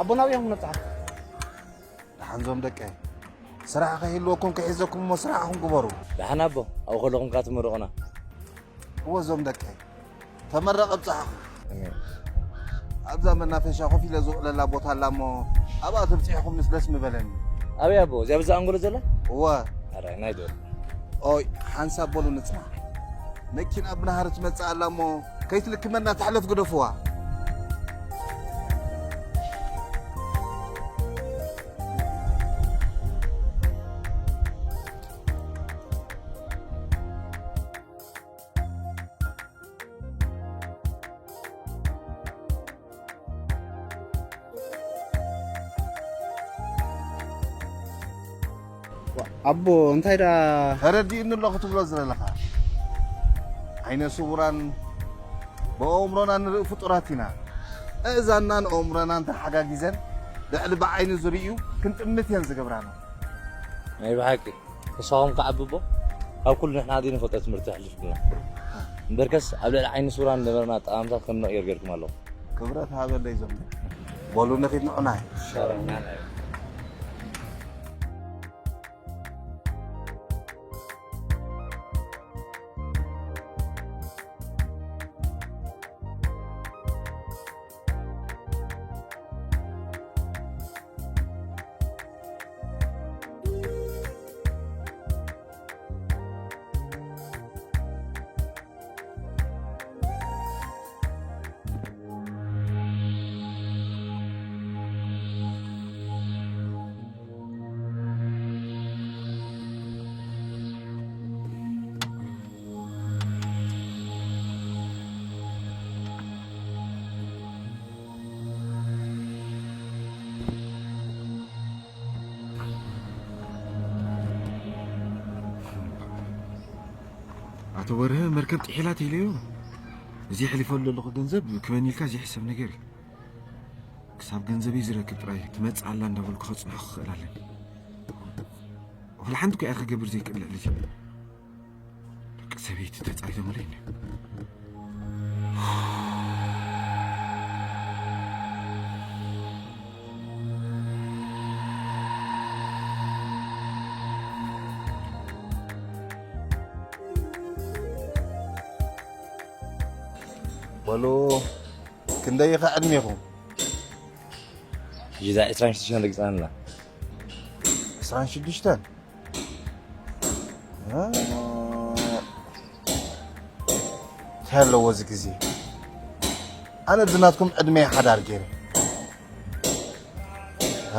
ኣቦና ኣብኦም ነብጽሓ። ደሓን ዞም ደቀይ፣ ስራሕ ከይህልወኩም ክሒዘኩም እሞ ስራሕኹም ግበሩ። ደሓን ኣቦ፣ ኣብኡ ከለኹም ከኣ ትምርቑና። እወ ዞም ደቀይ፣ ተመረቕ ኣብጽሓኹም። ኣሜን። ኣብዛ መናፈሻ ኮፍ ኢለ ዝውዕለላ ቦታ ኣላ እሞ ኣብኣ ተብጺሕኹምስ ደስ ምበለኒ። ኣበይ ኣቦ? እዚኣ ብዛ ኣንጎሎ ዘላ? እወ። ኣረ፣ ናይ ዶ? ኦይ፣ ሓንሳብ በሉ ንጽናሕ። መኪና ብናህሪ ትመጽእ ኣላ እሞ ከይትልክመና ትሕለፍ ግደፍዋ። ኣቦ እንታይ ዳ ተረዲእኒ ኣሎ ክትብሎ ዝደለኻ? ዓይነ ስውራን ብኣእምሮና ንርኢ ፍጡራት ኢና። ኣእዛንናን ኣእምሮናን ተሓጋጊዘን ልዕሊ ብዓይኒ ዝርእዩ ክንጥምት እየን ዝገብራና። ናይ ብሓቂ ንስኻትኩም ከዓቢ ኣቦ ካብ ኩሉ ንሕና ዘይንፈልጦ ትምህርቲ ኣሕሊፍኩምና። እምበርከስ ኣብ ልዕሊ ዓይኒ ስውራን ዝነበረና ኣጠማምታ ከም ንቕይር ጌርኩም ኣለኹም። ክብረት ሃበለይ ዞም። በሉ ንኺድ ንዑናይ። ኣቶ በርሀ መርከብ ጥሒላ ተይለዮ እዚ ሕሊፈሉ ዘለኹ ገንዘብ ክበን ኢልካ ዘይሕሰብ ነገር እዩ። ክሳብ ገንዘበይ ዝረክብ ጥራይ ትመጽእ ኣላ እንዳበልኩ ከጽንሖ ክኽእል ኣለኒ። ወላ ሓንቲ እኮ እያ ክገብር ዘይክእል ልዕሊ እዚ። ደቂ ሰበይቲ ተጻሪቶምለይ እንድዮም። በሉ ክንደይ ኢኻ ዕድሜኹም? ሕጂ እዛ ዕስራን ሽዱሽተን ረጊጻ ኣላ። ዕስራን ሽዱሽተን? እ፣ እንታይ ኣለዎ እዚ ግዜ? ኣነ ብናትኩም ዕድመ ሓዳር ገይረ።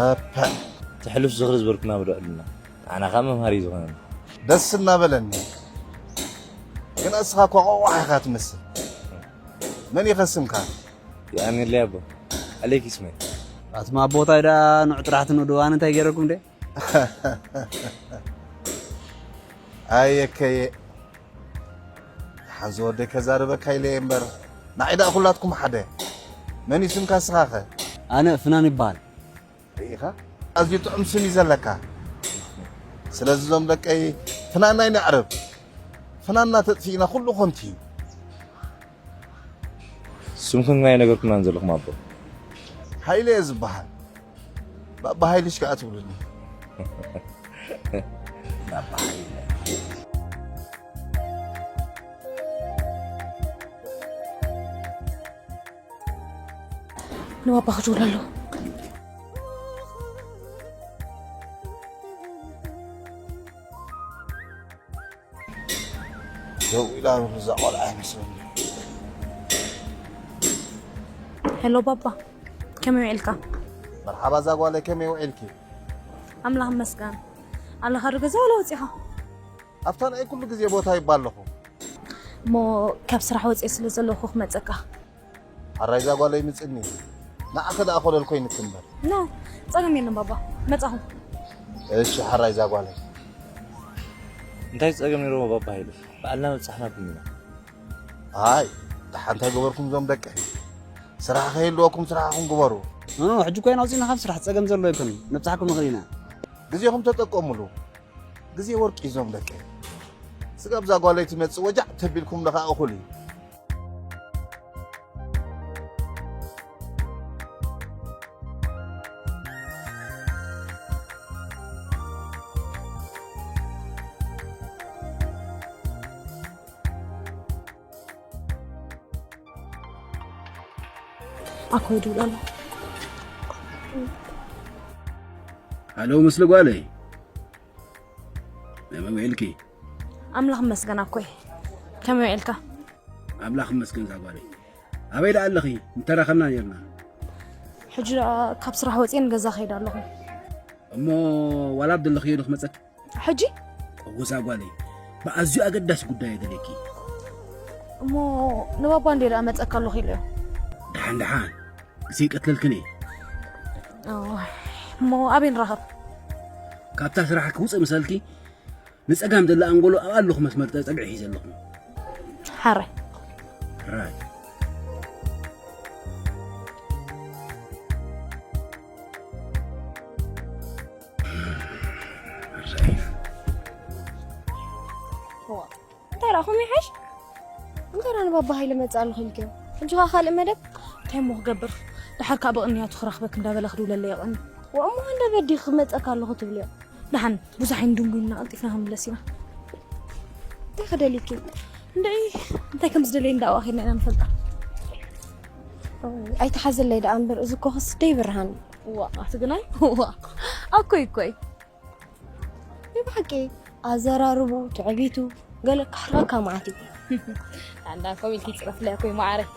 ኣፐ። ትሕልፍ ዝኽሪ ዝበልኩና ብልዕልና። ንዓና ከኣ መምሃሪ እዩ ዝኾነና። ደስ እናበለኒ። ግን እስኻ እኳ ቆቋሕ ኢኻ ትመስል። መን ኢኸ ስምካ? የቐንየለይ ኣቦ። ኣሌክስ መን? ኣትማ ኣቦ እንታይ ደኣ ንዑ ጥራሕ ትንእዱ፣ ኣነ እንታይ ገይረኩም ድየ? ኣየከየ። ሓዚ ወደይ ከዛርበካ ኢለ እየ እምበር፣ ንዓይ ደኣ ኩላትኩም ሓደ። መን እዩ ስምካ እስኻኸ? ኣነ ፍናን ይበሃል። ርኢኻ? ኣዝዩ ጥዑም ስም እዩ ዘለካ። ስለዚ እዞም ደቀይ ፍናን ኣይነዕርብ። ፍናንና ተጥፊእና ኩሉ ኾንቲ እዩ። ስምኩም ግን ኣይነገርኩምናን ዘለኹም ኣቦ። ሃይለ እየ ዝበሃል። ባባ ሃይልሽ ከኣ ትብሉኒ። ባባ ሃይለ። ንባባ ክድውል ኣለዎ። ደው ኢላ እዛ ቆልዓ ይመስለኒ። ሄሎ ባባ፣ ከመይ ውዒልካ? መርሓባ እዛ ጓለይ፣ ከመይ ውዒልኪ? ኣምላኽ ይመስገን። ኣለኻ ዶ ገዛ ዋላ ወጺኻ? ኣብታ ንኣይ ኩሉ ግዜ ቦታ ይባ ኣለኹ። እሞ ካብ ስራሕ ወጺኤ ስለ ዘለኹ ክመጸካ። ኣራይ እዛ ጓለይ ምጽኒ። ንዓኺ ደኣ ኮለል ኮይንኪ እምበር። ኖ፣ ጸገም የለን ባባ። መጻኹ። እሺ፣ ሓራይ እዛ ጓለይ። እንታይ ጸገም ነይርዎ ባባ ሃይለ? ባዕልና መጻሕናኩም ኢና። ኣይ፣ ደሓን እንታይ ገበርኩም እዞም ደቀይ? ስራሕ ከይህልወኩም ስራሕኹም ግበሩ። ኖ፣ ኖ፣ ሕጂ እኮ ኢና ኣውጺእና ካብ ስራሕ፣ ጸገም ዘሎ ኣይኮነን። ነብጻሕኩም ንኽእል ኢና። ግዜኹም ተጠቀሙሉ። ግዜ ወርቂ እዞም ደቀይ። ስጋብ እዛ ጓለይ ትመጽእ ወጃዕ ተቢልኩም ለኻ እኹል እዩ። ኣኮይ ድብል ኣሎ። ሃሎ፣ ምስሊ ጓለይ፣ ከመይ ውዒልኪ? ኣምላኽ ይመስገን ኣኮይ። ከመይ ውዒልካ? ኣምላኽ ይመስገን እዛ ጓለይ። ኣበይ ደኣ ኣለኺ? ምተራኸብና ነርና። ሕጂ ደኣ ካብ ስራሕ ወፅየ ንገዛ ከይድ ኣለኹ። እሞ ዋላ ኣብ ዘለኽዮ ዶ ክመፀኪ? ሕጂ? እወ እዛ ጓለይ፣ ብኣዝዩ ኣገዳሲ ጉዳይ እየ ደልየኪ። እሞ ንባባ እንዴ ደኣ መፀካ ኣለኹ ኢለዮ። ደሓን ደሓን፣ ግዜ ይቀትለልክን እየ። እሞ ኣበይ ንራኸብ? ካብታ ስራሕ ክውፅእ ምሰልኪ ንፀጋም ዘላ ኣንጎሎ ኣብ ኣለኹ መስመር ፀግዒ ሒዘ ኣለኹ። ሓራይ። ራይ። እንታይ ደኣ ከምኡ ይሓይሽ? እንታይ ደኣ ንባባ ሃይለ መፅእ ኣለኹ ኢልክዮ? ሕጂ ኸዓ ካልእ መደብ? እንታይ እሞ ክገብር? ደሓር ከዓ ብቕንያቱ ክረኽበክ እንዳበለ ክድውለለይ ይቐኒ። ወእሞ እንደ በዲኽ ክመፀካ ኣለኹ ትብልዮ? ደሓን ብዙሕ ኣይንድንጉይና፣ ቀልጢፍና ክንምለስ ኢና። እንታይ ክደልይኪ? እንድዒ እንታይ ከም ዝደለየ እንዳብኣ ኸይድና ኢና ንፈልጣ። ኣይትሓዘለይ ደኣ እምበር፣ እዚ እኮ ክስ ደይብርሃን እዩ። ዋ፣ ኣቲ ግናይ? ዋ፣ ኣኮይ እኮይ። ናይ ብሓቂ ኣዘራርቡ፣ ትዕቢቱ፣ ገለ ካሕርቐካ መዓት እዩ። ኣንዳ ኮሚልኪ ይፅረፍለይ ኣኮይ መዓረይ።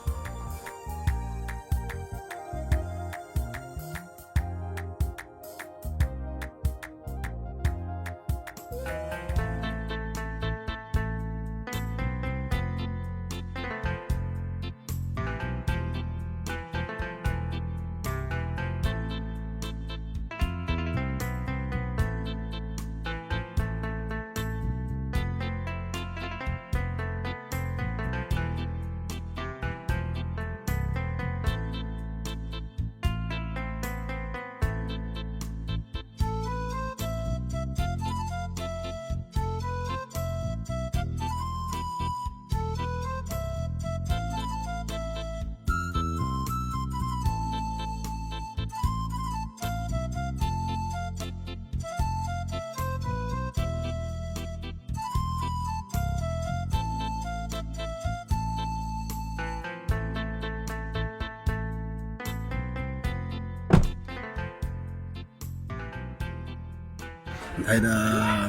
እንታይ ደኣ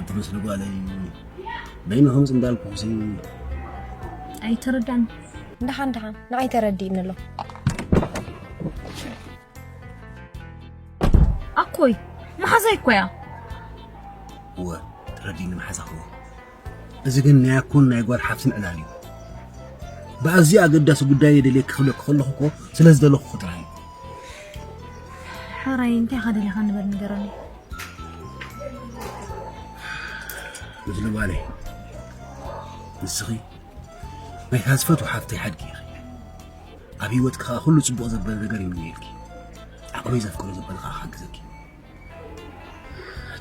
ትመስሊ ጓለይ? በይንኹም እንዳልኩ ሲ ኣይተረዳን። ደሓን ደሓን ንዓይ ተረዲእኒ ኣሎ። ኣኮይ መሓዛይ እኮ እያ። እወ ተረዲእኒ መሓዛኹ። እዚ ግን ናይ ኣኮን ናይ ጓል ሓፍትን ዕላል እዩ። ብኣዝዩ ኣገዳሲ ጉዳይ የደልየኪ ክብለኪ ከለኹ እኮ ስለ ዝደለኹ ጥራይ እዩ። ሓራይ እንታይ ኢኻ ደሊኻ ንበር ንገረኒ። ምስሊ ጓለይ ንስኺ ናይታ ዝፈትዎ ሓፍተይ ሓድጊ ኢኺ። ኣብ ህይወትኪ ከዓ ኩሉ ፅቡቕ ዘበለ ነገር ይምነየልኪ። ዓቕመይ ዘፍቅዶ ዘበለ ከዓ ክሓግዘኪ።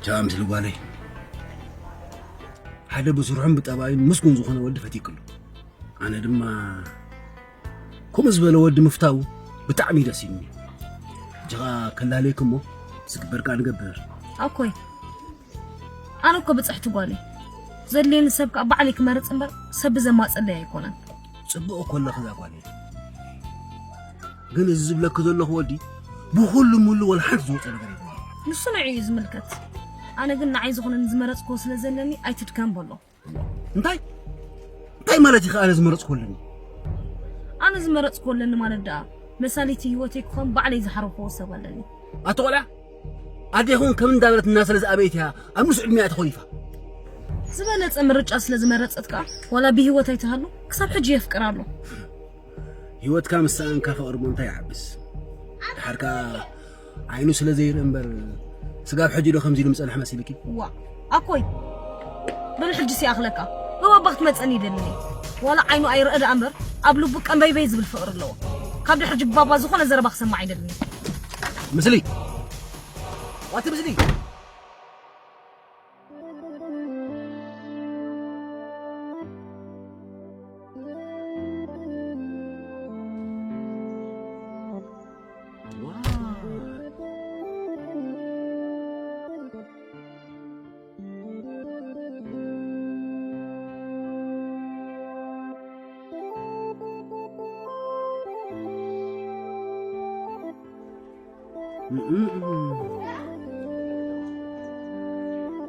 ቻ ምስሊ ጓለይ ሓደ ብስርሑን ብጠባዩን ምስጉን ዝኾነ ወዲ ፈቲክሉ። ኣነ ድማ ከምኡ ዝበለ ወዲ ምፍታው ብጣዕሚ ደስ ይብኒ። ሕጂ ኸዓ ከላለየኪ እሞ ዝግበር ከዓ ንገብር። ኣኮይ ኣነ እኮ ብፅሕቲ ጓል እየ። ዘድልየኒ ሰብ ከዓ ባዕለይ ክመርፅ እምበር ሰብ ብዘማፀለይ ኣይኮነን። ፅቡቕ እኮ ኣለኺ እዛ ጓለይ። ግን እዚ ዝብለኪ ዘለኹ ወዲ ብኹሉ ምሉ ወላ ሓንቲ ዝወፀ ነገር የብሉን። ንሱ ንዕኡ እዩ ዝምልከት። ኣነ ግን ንዓይ ዝኾነኒ ዝመረፅክዎ ስለ ዘለኒ ኣይትድከም በሎ። እንታይ እንታይ ማለት እዩ ኣነ ዝመረፅክዎ ኣለኒ? ኣነ ዝመረፅክዎ ኣለኒ ማለት ደኣ መሳሊቲ ህይወተይ ክኾን ባዕለይ ዝሓረኽዎ ሰብ ኣለኒ። ኣቲ ቆልዓ ኣዴኹን ከም እንዳበለት እናሰለ ዝኣበየት እያ ኣብ ንሱ ዕድሚኣ ተኾሊፋ። ዝበለፀ ምርጫ ስለ ዝመረፀት ከዓ ዋላ ብህይወት ኣይትሃሉ ክሳብ ሕጂ የፍቅራ ኣሎ። ህይወትካ ምስ ሰኣንካ ፍቕሪ እሞ እንታይ ይዓብስ? ድሓር ከዓ ዓይኑ ስለ ዘይርኢ እምበር ስጋብ ሕጂ ዶ ከምዚ ኢሉ ምፀንሐ መሲልኪ? ዋ ኣኮይ በል ሕጂ ሲኣኽለካ ብባባ ክትመፀኒ ይደልን እየ። ዋላ ዓይኑ ኣይርአ ደኣ እምበር ኣብ ልቡ ቀንበይበይ ዝብል ፍቕሪ ኣለዎ። ካብ ድሕር ጅባባ ዝኾነ ዘረባ ክሰማዕ ኣይደልን እየ። ምስሊ ዋቲ ምስሊ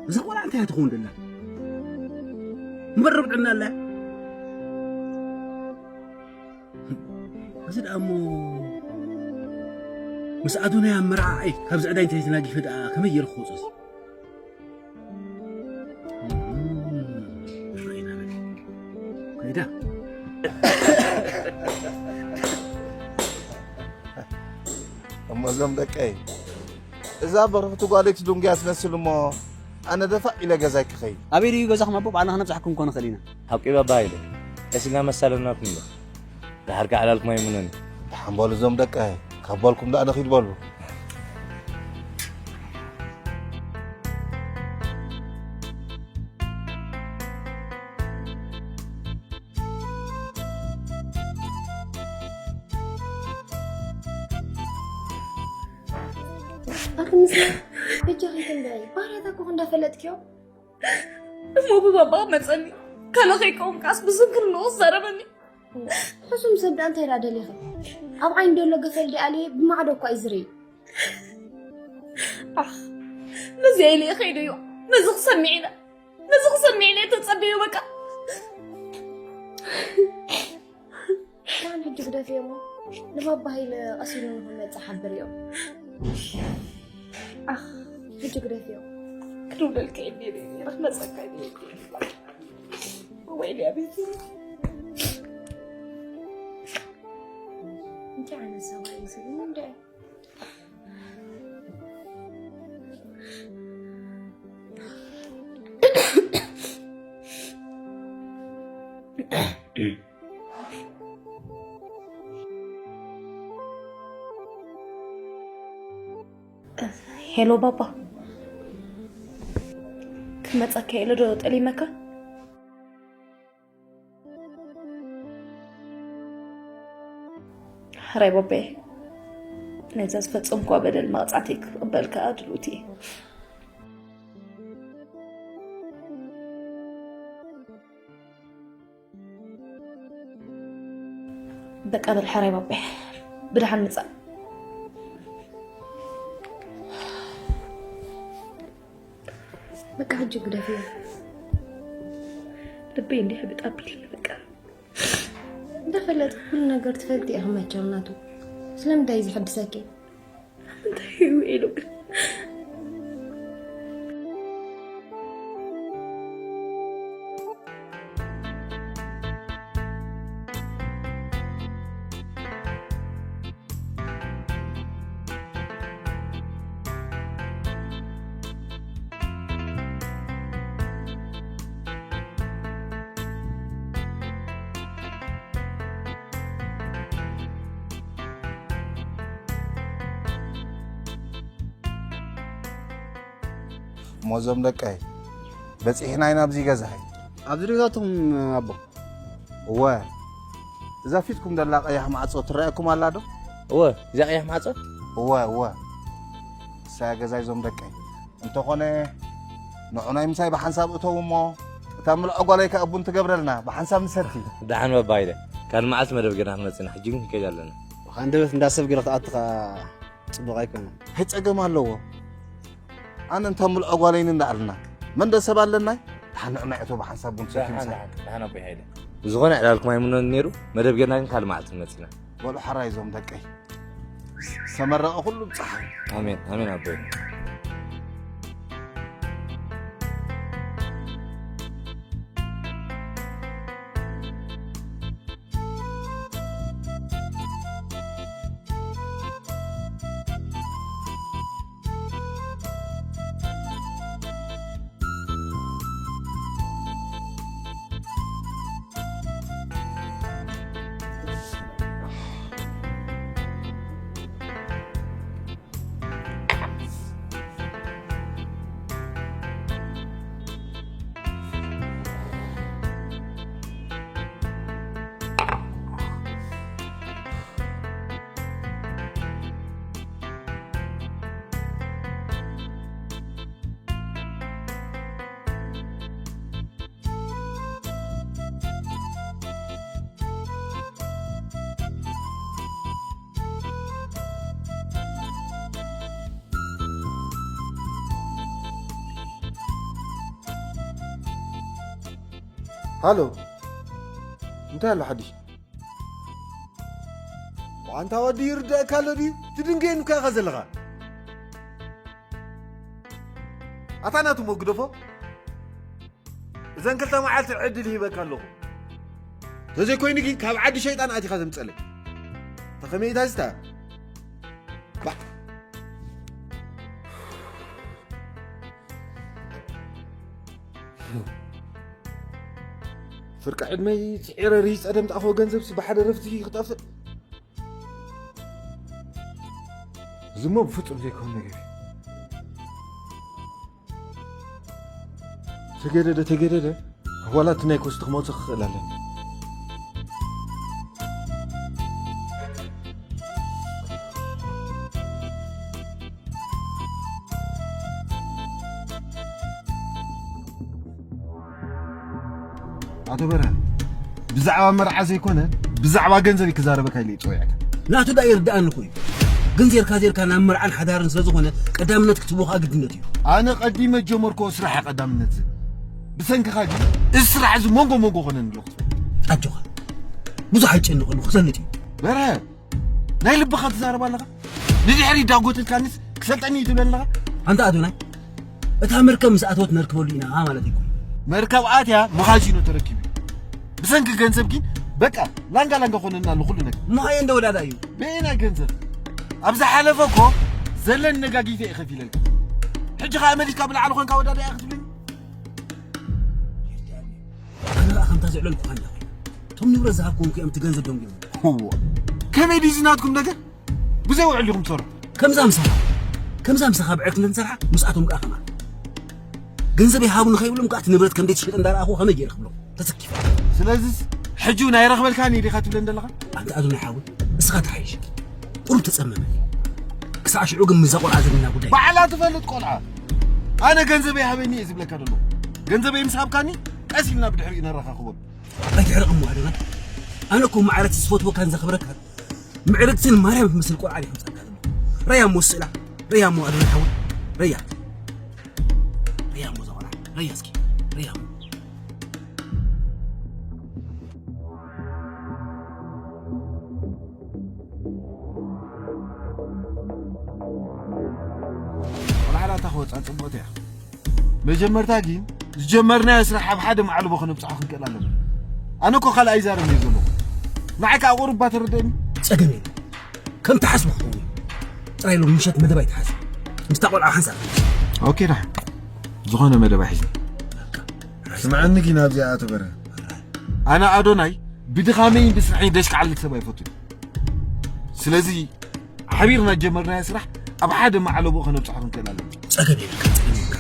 እዛ ቆልዓ እንታይ ትኸውን ደላ? እምበር ርብዕና ኣላ። እዚ ደኣ እሞ ምስ ኣዶናይ ኣመራዓዒ ካብዚ ዕዳይ እንተዘይተናጊፈ ደኣ ከመይ ገይሩ ክወጾ እዚ? ከይዳ። እሞ እዞም ደቀይ፣ እዛ በርኽቲ ጓለይ ትድንጉያ ትመስል እሞ ኣነ ደፋእ ኢለ ገዛይ ክኸይድ። ኣበይ ድዩ ገዛኹም ኣቦ? ባዕልና ክነብጻሕኩም እኮ ንኽእል ኢና። ሓቂ ባባ ኢለ ቀሲልና መሳለናኩም ዶ? ደሓር ከዓላልኩም ኣይምነን። ደሓን በሉ እዞም ደቀይ፣ ካብ በልኩም ደኣ ንኺድ በሉ። ኣቲ ምስላ ሕጂ ኸይትንበይ ባርያታ እኮ እንዳፈለጥክዮ። እሞ ብባባ መጸኒ ካልእ ከይከውን ካስ ብስንክር ንኡስ ዘረበኒ። ሕሱም ሰብ ደኣ እንታይ ደኣ ደሊኺ? ኣብ ዓይኒ ደሎ ገፈል ደኣ ኣልየ ብማዕዶ እኳ እዩ ዝርኢ። ኣኽ፣ ነዚ ኢለ ከይደዮ፣ ነዚ ክሰምዕ ኢለ፣ ነዚ ክሰምዕ ኢለ ተጸብዮ በቃ። ደሓን ሕጂ ግደፍዮ እሞ ንባባ ኢለ ቀስ ኢሉ ንኽመጽእ ሓብርዮ። ኣኽ፣ ሕጂ ግደፍዮ። ክድውለልካ እየ ነይረ፣ ክመጸካ እየ ነይረ። ወይኔ ኣቤት። እንታይ ዓይነት ሰብኣይ እዩ እዚ? እንደ ሄሎ ባባ፣ ክመጸካ ኢለ ዶ ጠሊመካ? ሕራይ ቦቤ፣ ነዛ ዝፈጸምኳ በደል መቕጻዕተይ ክቕበል ከኣ ድልውቲ እየ። በቃ በል ሕራይ ቦቤ፣ ብደሓን ምጻእ። በቃ ሕጂ ግደፍዮ። ልበይ እንዲህ ብጣቢል በቃ። እንዳፈለጥኩ ኩሉ ነገር ትፈልጢ ኢኺ መቸም ናቱ። ስለምንታይ እዩ ዝሕድሰኪ? እንታይ እዩ ኢሉ ግን? እሞ እዞም ደቀይ በጺሕና ኢና ኣብዚ ገዛይ። ኣብዚ ዶ ገዛትኹም ኣቦ? እወ። እዛ ፊትኩም ደላ ቀያሕ ማዕጾ ትረኣየኩም ኣላ ዶ? እወ፣ እዛ ቀያሕ ማዕጾ? እወ፣ እወ። እሳ ገዛይ እዞም ደቀይ። እንተኾነ ንዑ ናይ ምሳይ ብሓንሳብ እተው እሞ እታ ምልዖ ጓለይ ከኣ ቡን ትገብረልና ብሓንሳብ ንሰቲ። ደሓን በባ ኢለ። ካልእ መዓልቲ መደብ ጌርና ክንመጽእ ኢና። ሕጂ ግን ክንከይድ ኣለና። ብኻ ኣንደበት እንዳ ሰብ ገለ ክትኣቱ ኸኣ ጽቡቕ ኣይኮነን። እንታይ ጸገም ኣለዎ? ኣነ እንተ ምልዖ ጓለይን እንዳ ኣልና መን ዶ ሰብ ኣለናይ? ደሓን ንዑ ናይ እቶ ብሓንሳብ ቡን ሰቲ ደሓን፣ ምሳይ። ደሓን፣ ደሓን ኣቦይ ሃይለ። ብዝኾነ ዕላልኩም ኣይምኖን ነይሩ። መደብ ጌርና ግን ካልእ መዓልቲ ክንመጽእ ኢና። በሉ ሓራይ እዞም ደቀይ። ዝተመረቐ ኩሉ ብጸሓይ። ኣሜን፣ ኣሜን ኣቦይ። ሃሎ፣ እንታይ ኣሎ ሓድሽ? ኣንታ ወዲ ይርዳእካ ኣሎ ድዩ? ትድንገየኒ እኮ ኢኻ ዘለኻ። ኣታ ናቱ እሞ ግደፎ። እዘን ክልተ መዓልቲ ዕድል ይህበካ ኣለኹ። ተዘይኮይኑ ግን ካብ ዓዲ ሸይጣን ኣቲኻ ዘምጸለይ። ተኸመይ እታ ዝታ? ባ- ፍርቂ ዕድመይ ስዒረ ርሂጸ ደምጣፎ ገንዘብሲ ብሓደ ረፍቲ ክጠፍእ። እዚ እሞ ብፍጹም ዘይኮን ነገር እዩ። ተገደደ፣ ተገደደ። ዋላ እቲ ናይ ኮስቲ ክመልሶ ክኽእል ኣለኒ። ኣቶ በርሀ፣ ብዛዕባ መርዓ ዘይኮነ፣ ብዛዕባ ገንዘብ ክዛረበካ ኢለ እየ ጸዊዐካ። ናቱ ደኣ ይርድኣኒ እኮ እዩ። ግን ዜርካ ዜርካ ናብ መርዓን ሓዳርን ስለ ዝኾነ፣ ቀዳምነት ክትቦ ከኣ ግድነት እዩ። ኣነ ቀዲመ ጀመርክዎ ስራሕ እየ ቀዳምነት ዝህብ። ብሰንክኻ ግን እዚ ስራሕ እዚ መንጎ መንጎ ኮነኒ ኣለኹ። ኣጆኻ። ብዙሕ ኣይጨንቕ ኣለኹ፣ ክሰልጥ እዩ። በርሀ፣ ናይ ልብኻ ትዛረብ ኣለኻ? ንድሕሪት ዳጎትልካኒስ ክሰልጠኒ እዩ ትብለኒ ኣለኻ? ኣንታ ኣዶናይ፣ እታ መርከብ ምስ ኣተወት ነርክበሉ ኢና ማለት ኣይኮነን። መርከብ ኣትያ መኻዚኖ ተረኪቡ። ብሰንኪ ገንዘብ ግን በቃ ላንጋ ላንጋ ኮነና ኣሎ ኩሉ ነገር። እሞ ኣየ እንደ ወዳዳ እዩ። በየናይ ገንዘብ? ኣብ ዝሓለፈ እኮ ዘለኒ ነጋጊፈ እየ ከፊለልካ። ሕጂ ኸኣ መሊስካ ብላዕሊ ኮንካ ወዳዳ እያ ክትብለኒ? ኣነ ኸኣ ከምታ ዘዕለልኩኻ እንዳ ኮይና። እቶም ንብረት ዝሃብኩዎም እኮ እዮም እቲ ገንዘብ ደንጉዮም። እዎ። ከመይ ድዩ እዚ ናትኩም ነገር? ብዘይ ውዕል ዲኹም ትሰርሑ? ከምዛ ምሳኻ፣ ከምዛ ምሳኻ ብዕርክነት ንሰርሓ፣ ምስኣቶም ከኣ ከማን። ገንዘብ ይሃቡ ንኸይብሎም ከኣ እቲ ንብረት ከም ዘይተሸጠ እንዳረኣኹ ከመይ ገይረ ክብሎም? ተሰኪፈ። ስለዚስ ሕጂ እውን ኣይረኽበልካን እየ ዲኻ ትብለኒ ዘለኻ? ኣንታ ኣዶናይ ሓወይ፣ እስኻ ተሓይሽ። ቁሩብ ተጸመመ። ክሳዕ ሽዑ ግን ምስዛ ቆልዓ ዘለና ጉዳይ። ባዕላ ትፈልጥ ቆልዓ። ኣነ ገንዘበይ ሃበኒ እየ ዝብለካ ዘለኹ። ገንዘበይ ምስ ሃብካኒ፣ ቀስ ኢልና ብድሕሪኡ ነረኻኽቦ። ኣይትሕረቕ እሞ ኣዶናይ። ኣነ እኮ ማዕረ እቲ ዝፈትወካን ዘኽብረካን ምዕርግትን ማርያም ትመስል ቆልዓ እየ ከምጻልካ ዘለኹ። ረያ እሞ ስእላ፣ ረያ እሞ ኣዶናይ ሓወይ፣ ረያ። ረያ እሞ እዛ ቆልዓ፣ ረያ እስኪ፣ ረያ እሞ። ቆልዓ ላታ ክወጻ ጽቡቕቲ እያ። መጀመርታ ግን ዝጀመርናዮ ስራሕ ኣብ ሓደ ማዕልቦ ከነብጽሖ ክንክእል ኣለና። ኣነ እኮ ካልእ ኣይዛረብን እየ ዘለኹ። ንዓይ ከኣ ቁሩብ እባ ተረድአኒ። ጸገም የለን። ከም ትሓስቦ ክኸውን እዩ። ጥራይ ሎም ምሸት መደብ ኣይትሓዝ። ምስታ ቆልዓ ሓንሳብ። ኦኬ፣ ደሓን። ዝኾነ መደብ ኣይሕዝን። ስምዓኒ ግን ኣብዚኣ ኣቶ በርሀ። ኣነ ኣዶናይ ብድኻመይን ብስርሐይን ደሽካዓልል ሰብ ኣይፈቱን። ስለዚ ሓቢርና ጀመርናዮ ስራሕ ኣብ ሓደ ማዕለቦ ከነብጽሖ ክንክእል ኣለና። ጸገም የብልካ፣ ጸገም የብልካ፣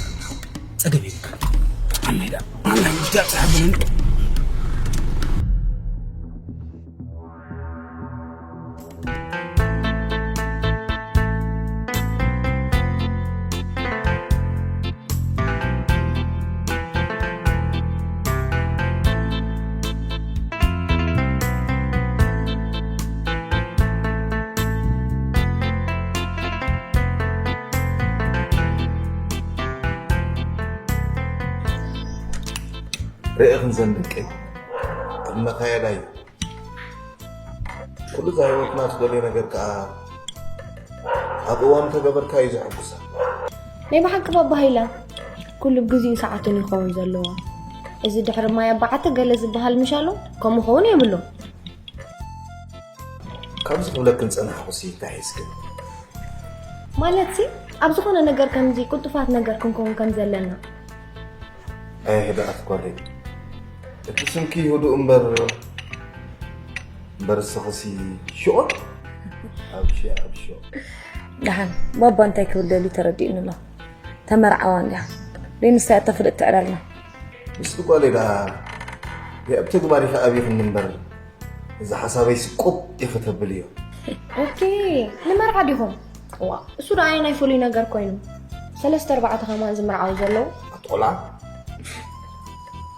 ጸገም የብልካ። ኣናይ ደኣ፣ ኣናይ ውሽጢ ኣብጽሓ ብለኒ። ርኢኽን ዘን ደቀይ፣ ኣብ መኻየዳ እዩ። ኩሉ እዛ ህይወትና ትደልዮ ነገር ከኣ ኣብ እዋኑ ተገበርካ እዩ ዘሐጉሳ። ናይ ብሓቂ ባባ ሃይለ፣ ኩሉ ብግዜኡ ሰዓቱን ይኸውን ዘለዎ። እዚ ድሕሪ ማይ ኣባዓተ ገለ ዝበሃል ምሻሎ ከምኡ ክኸውን የብሉን። ካብዚ ክብለክን ጸናሕኩሲ እንታይ ሒዝክን? ማለትሲ፣ ኣብ ዝኾነ ነገር ከምዚ ቅልጡፋት ነገር ክንከውን ከም ዘለና። ኣየ ህድኣት ጓለይ፣ እቲ ስምኪ ህዱእ እምበር፣ እምበር እስኽሲ ሽኦል ኣብ ሽኣ ኣብ ሽኦል። ደሓን ባባ እንታይ ክብል ደልዩ ተረዲኡኒ ኣሎ። ተመርዓዋ እንዲያ ደይ ንሳ እያ ተፍልጥ ትዕላልና። ምስቲ ጓለይ ደኣ የእብ ተግባር ኢኺ ኣብይኽኒ እምበር፣ እዚ ሓሳበይ ስቁብ ኢኺ ተብልዮ። ኦኬ፣ ንመርዓ ዲኹም? እዋ፣ እሱ ደኣ ኣየናይ ፍሉይ ነገር ኮይኑ? ሰለስተ ኣርባዕተ ከማን ዝምርዓው ዘለዉ? ኣቲ ቆልዓ።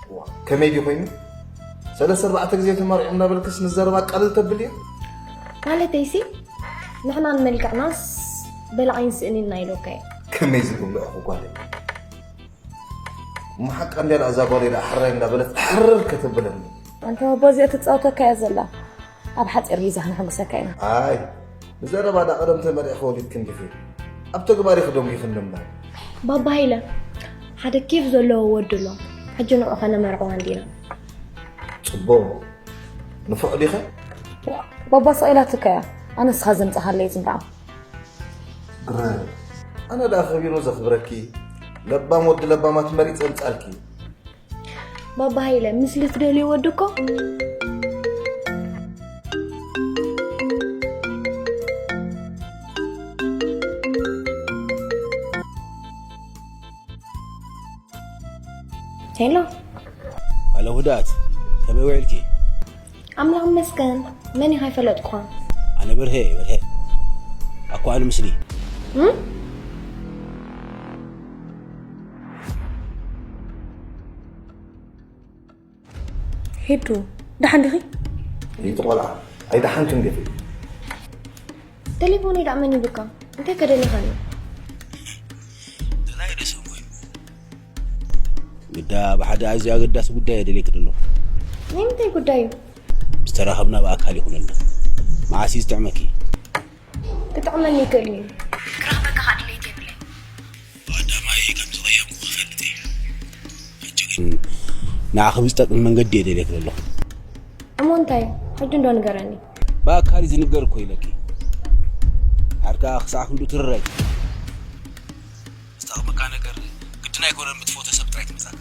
እዋ፣ ከመይ ድዩ ኮይኑ? ሰለስተ ኣርባዕተ ግዜ ተመርዑ እናበልክስ ንዘረባ ቀልል ተብልዮ? ማለተይሲ፣ ንሕና ንመልክዕናስ በላዒን ስእኒና ኢለካ እየ። ከመይ ዝብልዑ ጓለይ? እሞ ሓቃ እንድያ ደኣ እዛ ጓለይ ደኣ ሕራይ እንዳበለት ሕርር ከተብለኒ። ኣንታ ባባ እዚኣ ትጻወተካ እያ ዘላ። ኣብ ሓጺር ግዜ ክንሕጉሰካ ኢና። ኣይ፣ ብዘረባ ደኣ ቀደም ተመሪዕኺ ወሊድክን ዲኺ? ኣብ ተግባር ኢኺ ደንጒኽኒ እምበር። ባባ ሃይለ፣ ሓደ ኬፍ ዘለዎ ወዲ ኣሎ። ሕጂ ንዑ ከነመርዕዋ እንዲና። ጽቡቕ። ንፉዕ ዲኸ? ባባ ስቕ ኢላትካ እያ። ኣነ ንስኻ ዘምጻኻለይ እየ ዝንብዓ። ግረ፣ ኣነ ደኣ ከቢሩ ዘኽብረኪ፣ ለባም ወዲ ለባማት መሪጸ ኣምጻልኪ። ባባ ሃይለ፣ ምስሊ ትደልዮ ወዲ እኮ። ሄሎ። ሃሎ ህድኣት፣ ከመይ ውዒልኪ? ኣምላኽ ይመስገን። መን ኢኻ? ኣይፈለጥኩኻን። ኣነ በርሄ እየ፣ በርሄ። ኣኳ ኣነ ምስሊ። እም? ሄዱ፣ ደሓን ዲኺ? እቲ ቆልዓ ኣይደሓንክን ዲኺ? ቴሌፎነይ ደኣ መን ሂቡካ? እንታይ ከደሊኻኒ? ደላይ ደሰ እሞ እዩ። ግዳ ብሓደ ኣዝዩ ኣገዳሲ ጉዳይ እየ ደልየኪ ዘሎ። ናይ ምንታይ ጉዳይ እዩ? ምስ ተራኸብና ብኣካል ይኹነልና። መዓስ እዩ ዝጥዕመኪ? ክጥዕመኒ ይኽእል እዩ። ክረኽበካ ከዓ ድሌት የብለይ። ብቐዳማይ ከም ዝቐየምኩ ክፈልጥ እየ። ሕጂ ግን ንዓኺ ብዝጠቅም መንገዲ እየ ደልየኪ ዘለኹ። እሞ እንታይ? ሕጂ እንዶ ንገረኒ። ብኣካል እዩ ዝንገር እኮ ኢለኪ። ሓድካ ክሳዕ ክንዱ ትርረይ። ዝጠቕመካ ነገር ግድን ኣይኮነን ብትፈትዎ ሰብ ጥራይ ትመጻካ።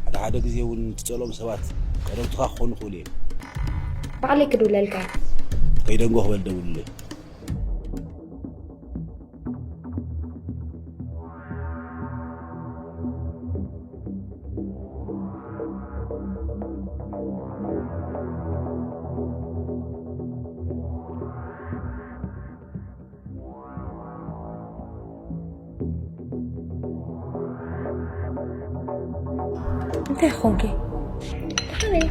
ሓደ ሓደ ግዜ እውን ትጸልኦም ሰባት ቀደምትኻ ክኾኑ ይኽእሉ እዮም። ባዕለይ ክድውለልካ እየ። ከይደንጎ ክበል ደውልለይ። እንታይ ኾንኪ? ደሓን እየ።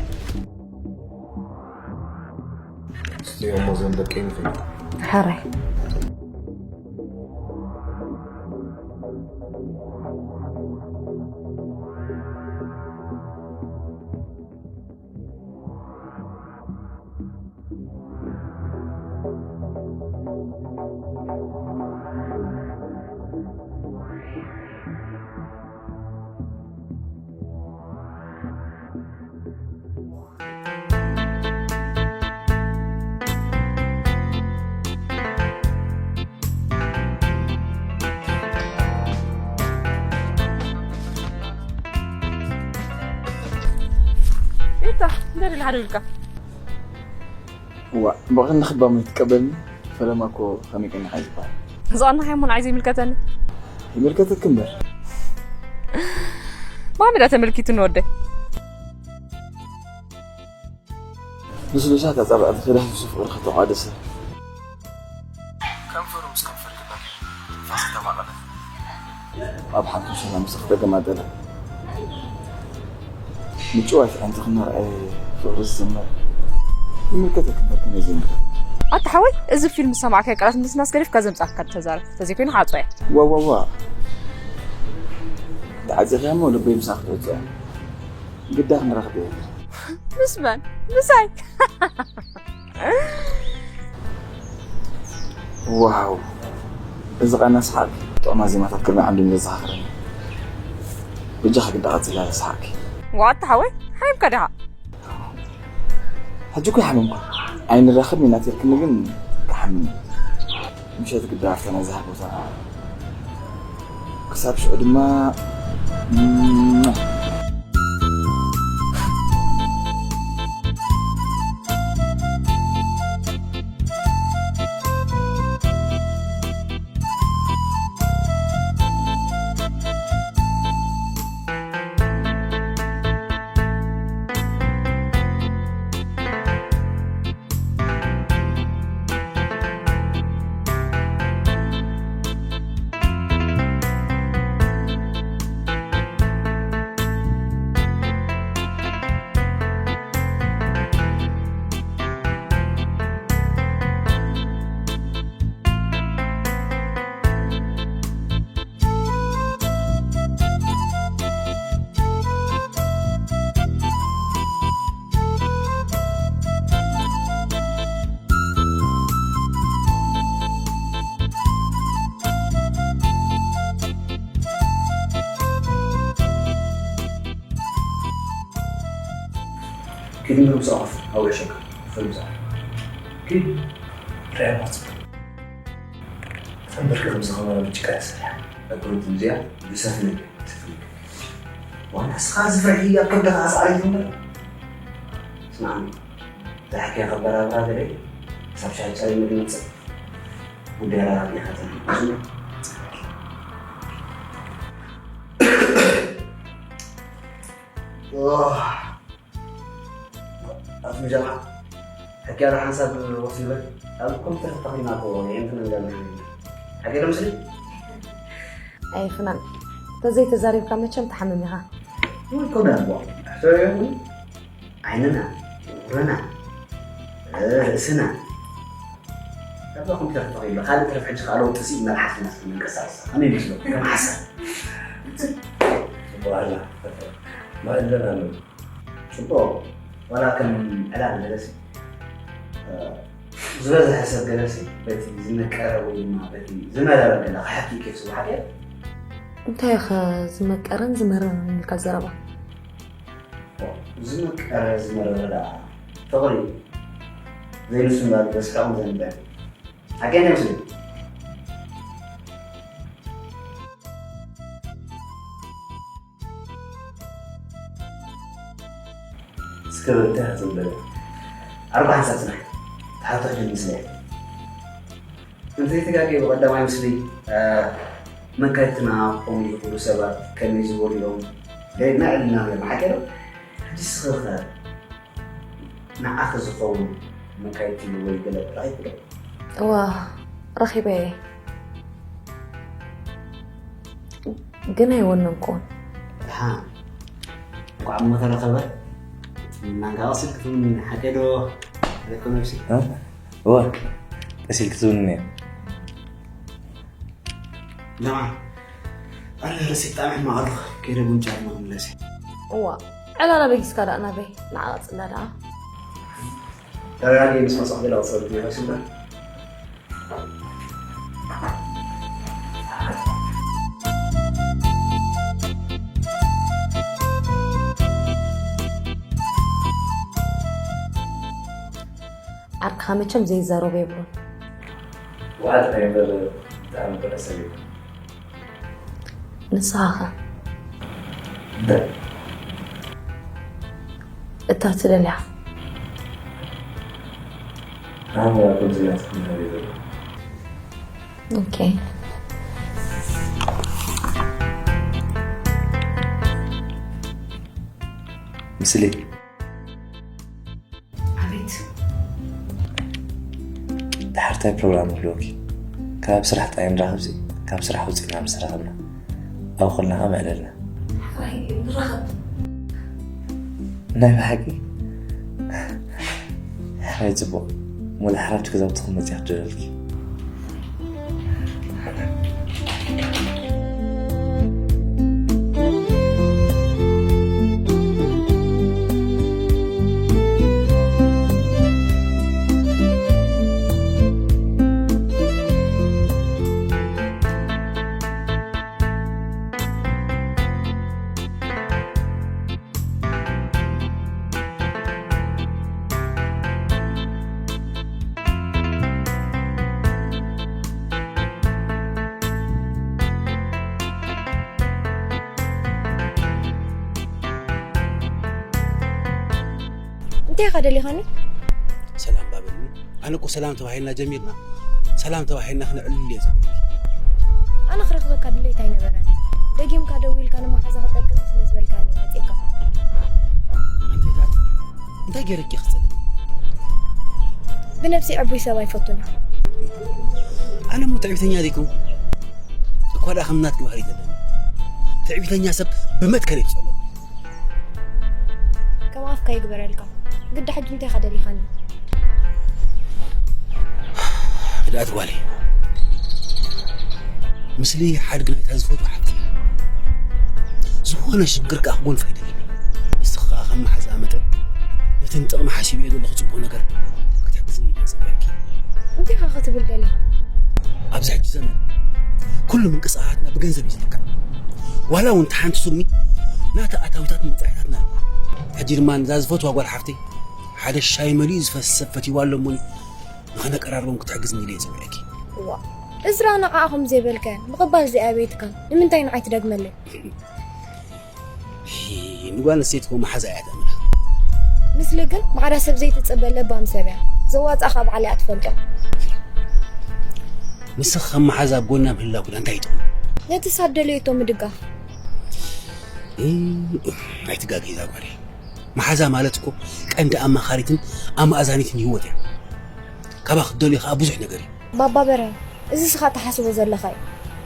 እስቲ እሞ እዞም ደቀይ ንፈልጥ። ሕራይ። ኢታ፣ እንታይ ደሊ ሓደ ኢልካ? እዋ፣ ብቐንዲ ክባም ኣይትቀበልኒ? ፈለማ እኮ ከመይ ቀኒኻ እዩ ዝበሃል። ዝቐናኻ እሞ ንዓይ ዘይምልከተኒ። ይምልከተኪ እምበር። ማሚ ዳ ተመልኪቱ ንወደይ። ልስሉሳት ኣጻብዕቲ ክዳህስሱ ፍቕሪ ከተቋደሰ። ከንፈሩ ምስ ከንፈር ክዳን ትንፋስ ተማቐለ። ኣብ ሓንቲ ሰላም ምስ ተገማጠለ። ምጭዋት ኣንቲ ክነርኣየ ፍቕሪ ዝዘመር። ይምልከተኪ እምበር ከመይ ዘይምልከት? ኣታ ሓወይ፣ እዚ ፊልም ዝሰማዕካዮ ቃላት ምስናስ ገዲፍካ ዘምጻእካ ተዛረብ። ተዘይኮይኑ ክዓጽዋ እየ። ዋዋዋ። ተዓጺኻ እሞ ልበይ ምሳኺ ክትወጽእ እያ። ግዳ ክንራኸብ እየ። ምስ መን? ምሳይ? ዋው፣ እዚ ቃና ሰሓቂ ጥዑማት ዜማታት ቅድሚ ዓንዲ ንዘዘኻኽረኒ። በጃኻ ግዳ ቀጽላ ሰሓቂ። ዋታ ሓወይ፣ ሓይምካ ዲኻ? ሕጂ እኮ ይሓመምኩ። ኣይንራኸብ ኢና ተልክኒ ግን ክሓምም። ምሸት ግዳ ኣፍተና ዝሃብ ቦታ። ክሳብ ሽዑ ድማ፣ ክድምር ምሳኹ ኣውዕሸካ። ክፈል ምሳኹ። ኪድ። ርኣያ ማጽ። ተንበርክ ከም ዝኸመረ ብጭቃ ተሰርሐ። ኣቅርብቲ እዚኣ ብሰፍነግ፣ ሰፍነግ። ዋላ እስኻ ዝፍርሒ ኣብ ከብድኻ ኣስዓሪት እምበር። ስማዕኒ፣ እዛ ሓኪያ ከበራብራ ገለ ክሳብ ሻሂ ጸሪሙ ድመጽእ። ጉዳይ ኣራራቢኻ ተንብሱ። ኣቱም ጀማዓ፣ ሕክያና ሓንሳብ ወስ ይበል። ኣብ ኮምፒተር ተተኺልና እኮ የእንትን እንደምን ሓቂ ዶ ምስሊ? ኣይ ፍናን፣ ተዘይተዛሪብካ መቸም ትሓምም ኢኻ። ወይ ኮነ እኮ። ሕቶ ይኹን ዓይንና፣ ቁርና፣ ርእስና፣ ኣብዛ ኮምፒተር ተተኺሉ፣ ካልእ ተረፍ ሕጂ ካልኦት ጥሲ መልሓስና እስኪ ምንቀሳቐስ። ከመይ ይመስለኩም? ከም ሓሳብ። ጽቡቕ ኣላ። ማእለና ኣሎ። ጽቡቕ። ዋላ ከም ዕላል ገለሲ፣ እ፣ ዝበዝሐ ሰብ ገለሲ በቲ ዝመቀረ ወይ ድማ በቲ ዝመረረ ገለ ክሓቱ ይከፍ ስብሓት እየ። እንታይ ኢኸ ዝመቀረን ዝመረረን ኢልካ ዘረባ? ዝመቀረ ዝመረረ ደኣ ፍቕሪ ዘይንሱ እንዳበሉ በስሕቖም ዘንበል። ሓቀኛ ይመስለኒ። እስከ በል እንታይ ክትብል ደለ? ኣርባ ሓንሳብ ጽናሕ። ተሓቶ ሕጂ ምስለ። እንተይተጋገየ ብቐዳማይ ምስሊ፣ እ፣ መካይድትና ክኾኑ ዝኽእሉ ሰባት ከመይ ዝበሉ እዮም? ደሊልና ዕልና ነርና፣ ሓቂ ዶ? ሕጂ እስኺ ኸ ንዓኺ ዝኸውን መካይድቲ ወይ ገለ ረኺብኪ ዶ? እዋ፣ ረኺበ እየ። ግን ኣይወነንኩዎን። ደሓን። እንኳዕ እሞ ተረኸበ። ናንካ ቀሲል ክትውን ሓቂ ዶ? ኣይኮነን ሲ? እ? እወ፣ ቀሲል ክትውንን እየ። ለማ፣ ኣረ ርእሲ ብጣዕሚ ሕማቕ ኣለኹ። ከይደ ቡን ጫማ ክምለስ እየ። እዋ፣ ዕላል ኣበጊስካ ደኣ ናበይ? ንዓ ቀጽላ ደኣ። ተረጋጊ፣ ምስ መጻኹ ገለ ክጸርፍ ይመስል። ዓርክኻ መቸም ዘይዛረቦ የብሉን። ዋላ እንታይ እምበር ብጣዕሚ ጥዑይ ሰብ እዩ። ንስኻ ኸ? እንታይ? እታ ትደልያ። ኣነ ከምዚ ናትኩም ነገር የለን። ኦኬ። ምስሊ። ኣቤት። ድሓር እንታይ ፕሮግራም ኣለኪ? ካብ ስራሕ ጥራይ ንራኸብሲ፣ ካብ ስራሕ ወፂእና ምስ ተራኸብና። ኣብኡ ከለና ከ መዕለልና። ሕራይ ንራኸብ። ናይ ብሓቂ? ሕራይ ፅቡቕ። ሙሉ ሕራድ ገዛውትኹም መፂኣ ክደለልኪ። እንታይ ኢኻ ደሊኻኒ? ሰላም ባበልኒ። ኣነ እኮ ሰላም ተባሂልና ጀሚርና፣ ሰላም ተባሂልና ክነዕልል እየ ዝብል። ኣነ ክረኽበካ ድሌት ኣይነበረን። ደጊምካ ደዊልካ ንመሓዛ ክጠቅም ስለ ዝበልካኒ መጺእካ። ኣንተ ዳት፣ እንታይ ገይረኪ ክጽል? ብነብሲ ዕቡይ ሰብ ኣይፈቱን። ኣነ እሞ ትዕቢተኛ ዘይኮንኩ። እኳ ደኣ ከም ናትኪ ባህሪ ዘለኒ። ትዕቢተኛ ሰብ ብመትከል ይፍጸሎ። ከም ኣፍካ ይግበረልካ። ግዳ ሕጂ እንታይ ኢኻ ደሊኻኒ? ህድኣት ጓለይ። ምስሊ ሓድግ ናይታ ዝፈትዋ ሓብቲ። ዝኾነ ሽግር ከኣ ክጎንፋ ኣይደልን። ንስኻ ከኣ ከም መሓዛኣ መጠን ነቲ ንጥቕሚ ሓሲበዮ ዘለኹ ጽቡቕ ነገር ክትሕግዝኒ እየ ዝጸበየኪ። እንታይ ኢኻ ክትብል ደሊኻ? ኣብዚ ሕጂ ዘመን ኩሉ ምንቅስቓሳትና ብገንዘብ እዩ ዝልካዕ። ዋላ እውን እታ ሓንቲ ሱሚ ናታ ኣታዊታትን ወጻኢታትን ኣለዋ። ጅርማን እዛ ዝፈትዋ ጓል ሓፍተይ ሓደ ሻይ መሊኡ ዝፈስስ ሰብ ፈትይዋ ኣሎ እሞኒ ንኸነቀራርቦም ክትሕግዝኒ ኢለ እየ ጸዊዐኪ። እዋ፣ እዝራ ንዓኣ ከም ዘይበልካያ ምቕባል ዘይኣበየትካን ንምንታይ ንዓይ ትደግመለይ? ንጓል ኣንስተይቲ እኮ መሓዛ እያ ተምልኽ። ምስሊ ግን ማዕዳ ሰብ ዘይትጽበ ለባም ሰብ እያ። ዘዋጻእ ካብ ዓሊ እያ ትፈልጦ። ንስኺ ከም መሓዛ ኣብ ጎና ምህላው ግን እንታይ ይጠቕም? ነቲ ሳብ ደለየቶ ምድጋፍ። ኣይትጋገይ እዛ ጓለይ። መሓዛ ማለት እኮ ቀንዲ ኣማኻሪትን ኣማእዛኒትን ህይወት እያ። ካባ ክትደልዮ ከዓ ብዙሕ ነገር እዩ። ባባ በርሀ፣ እዚ ስኻ ትሓስቦ ዘለኻ እዩ።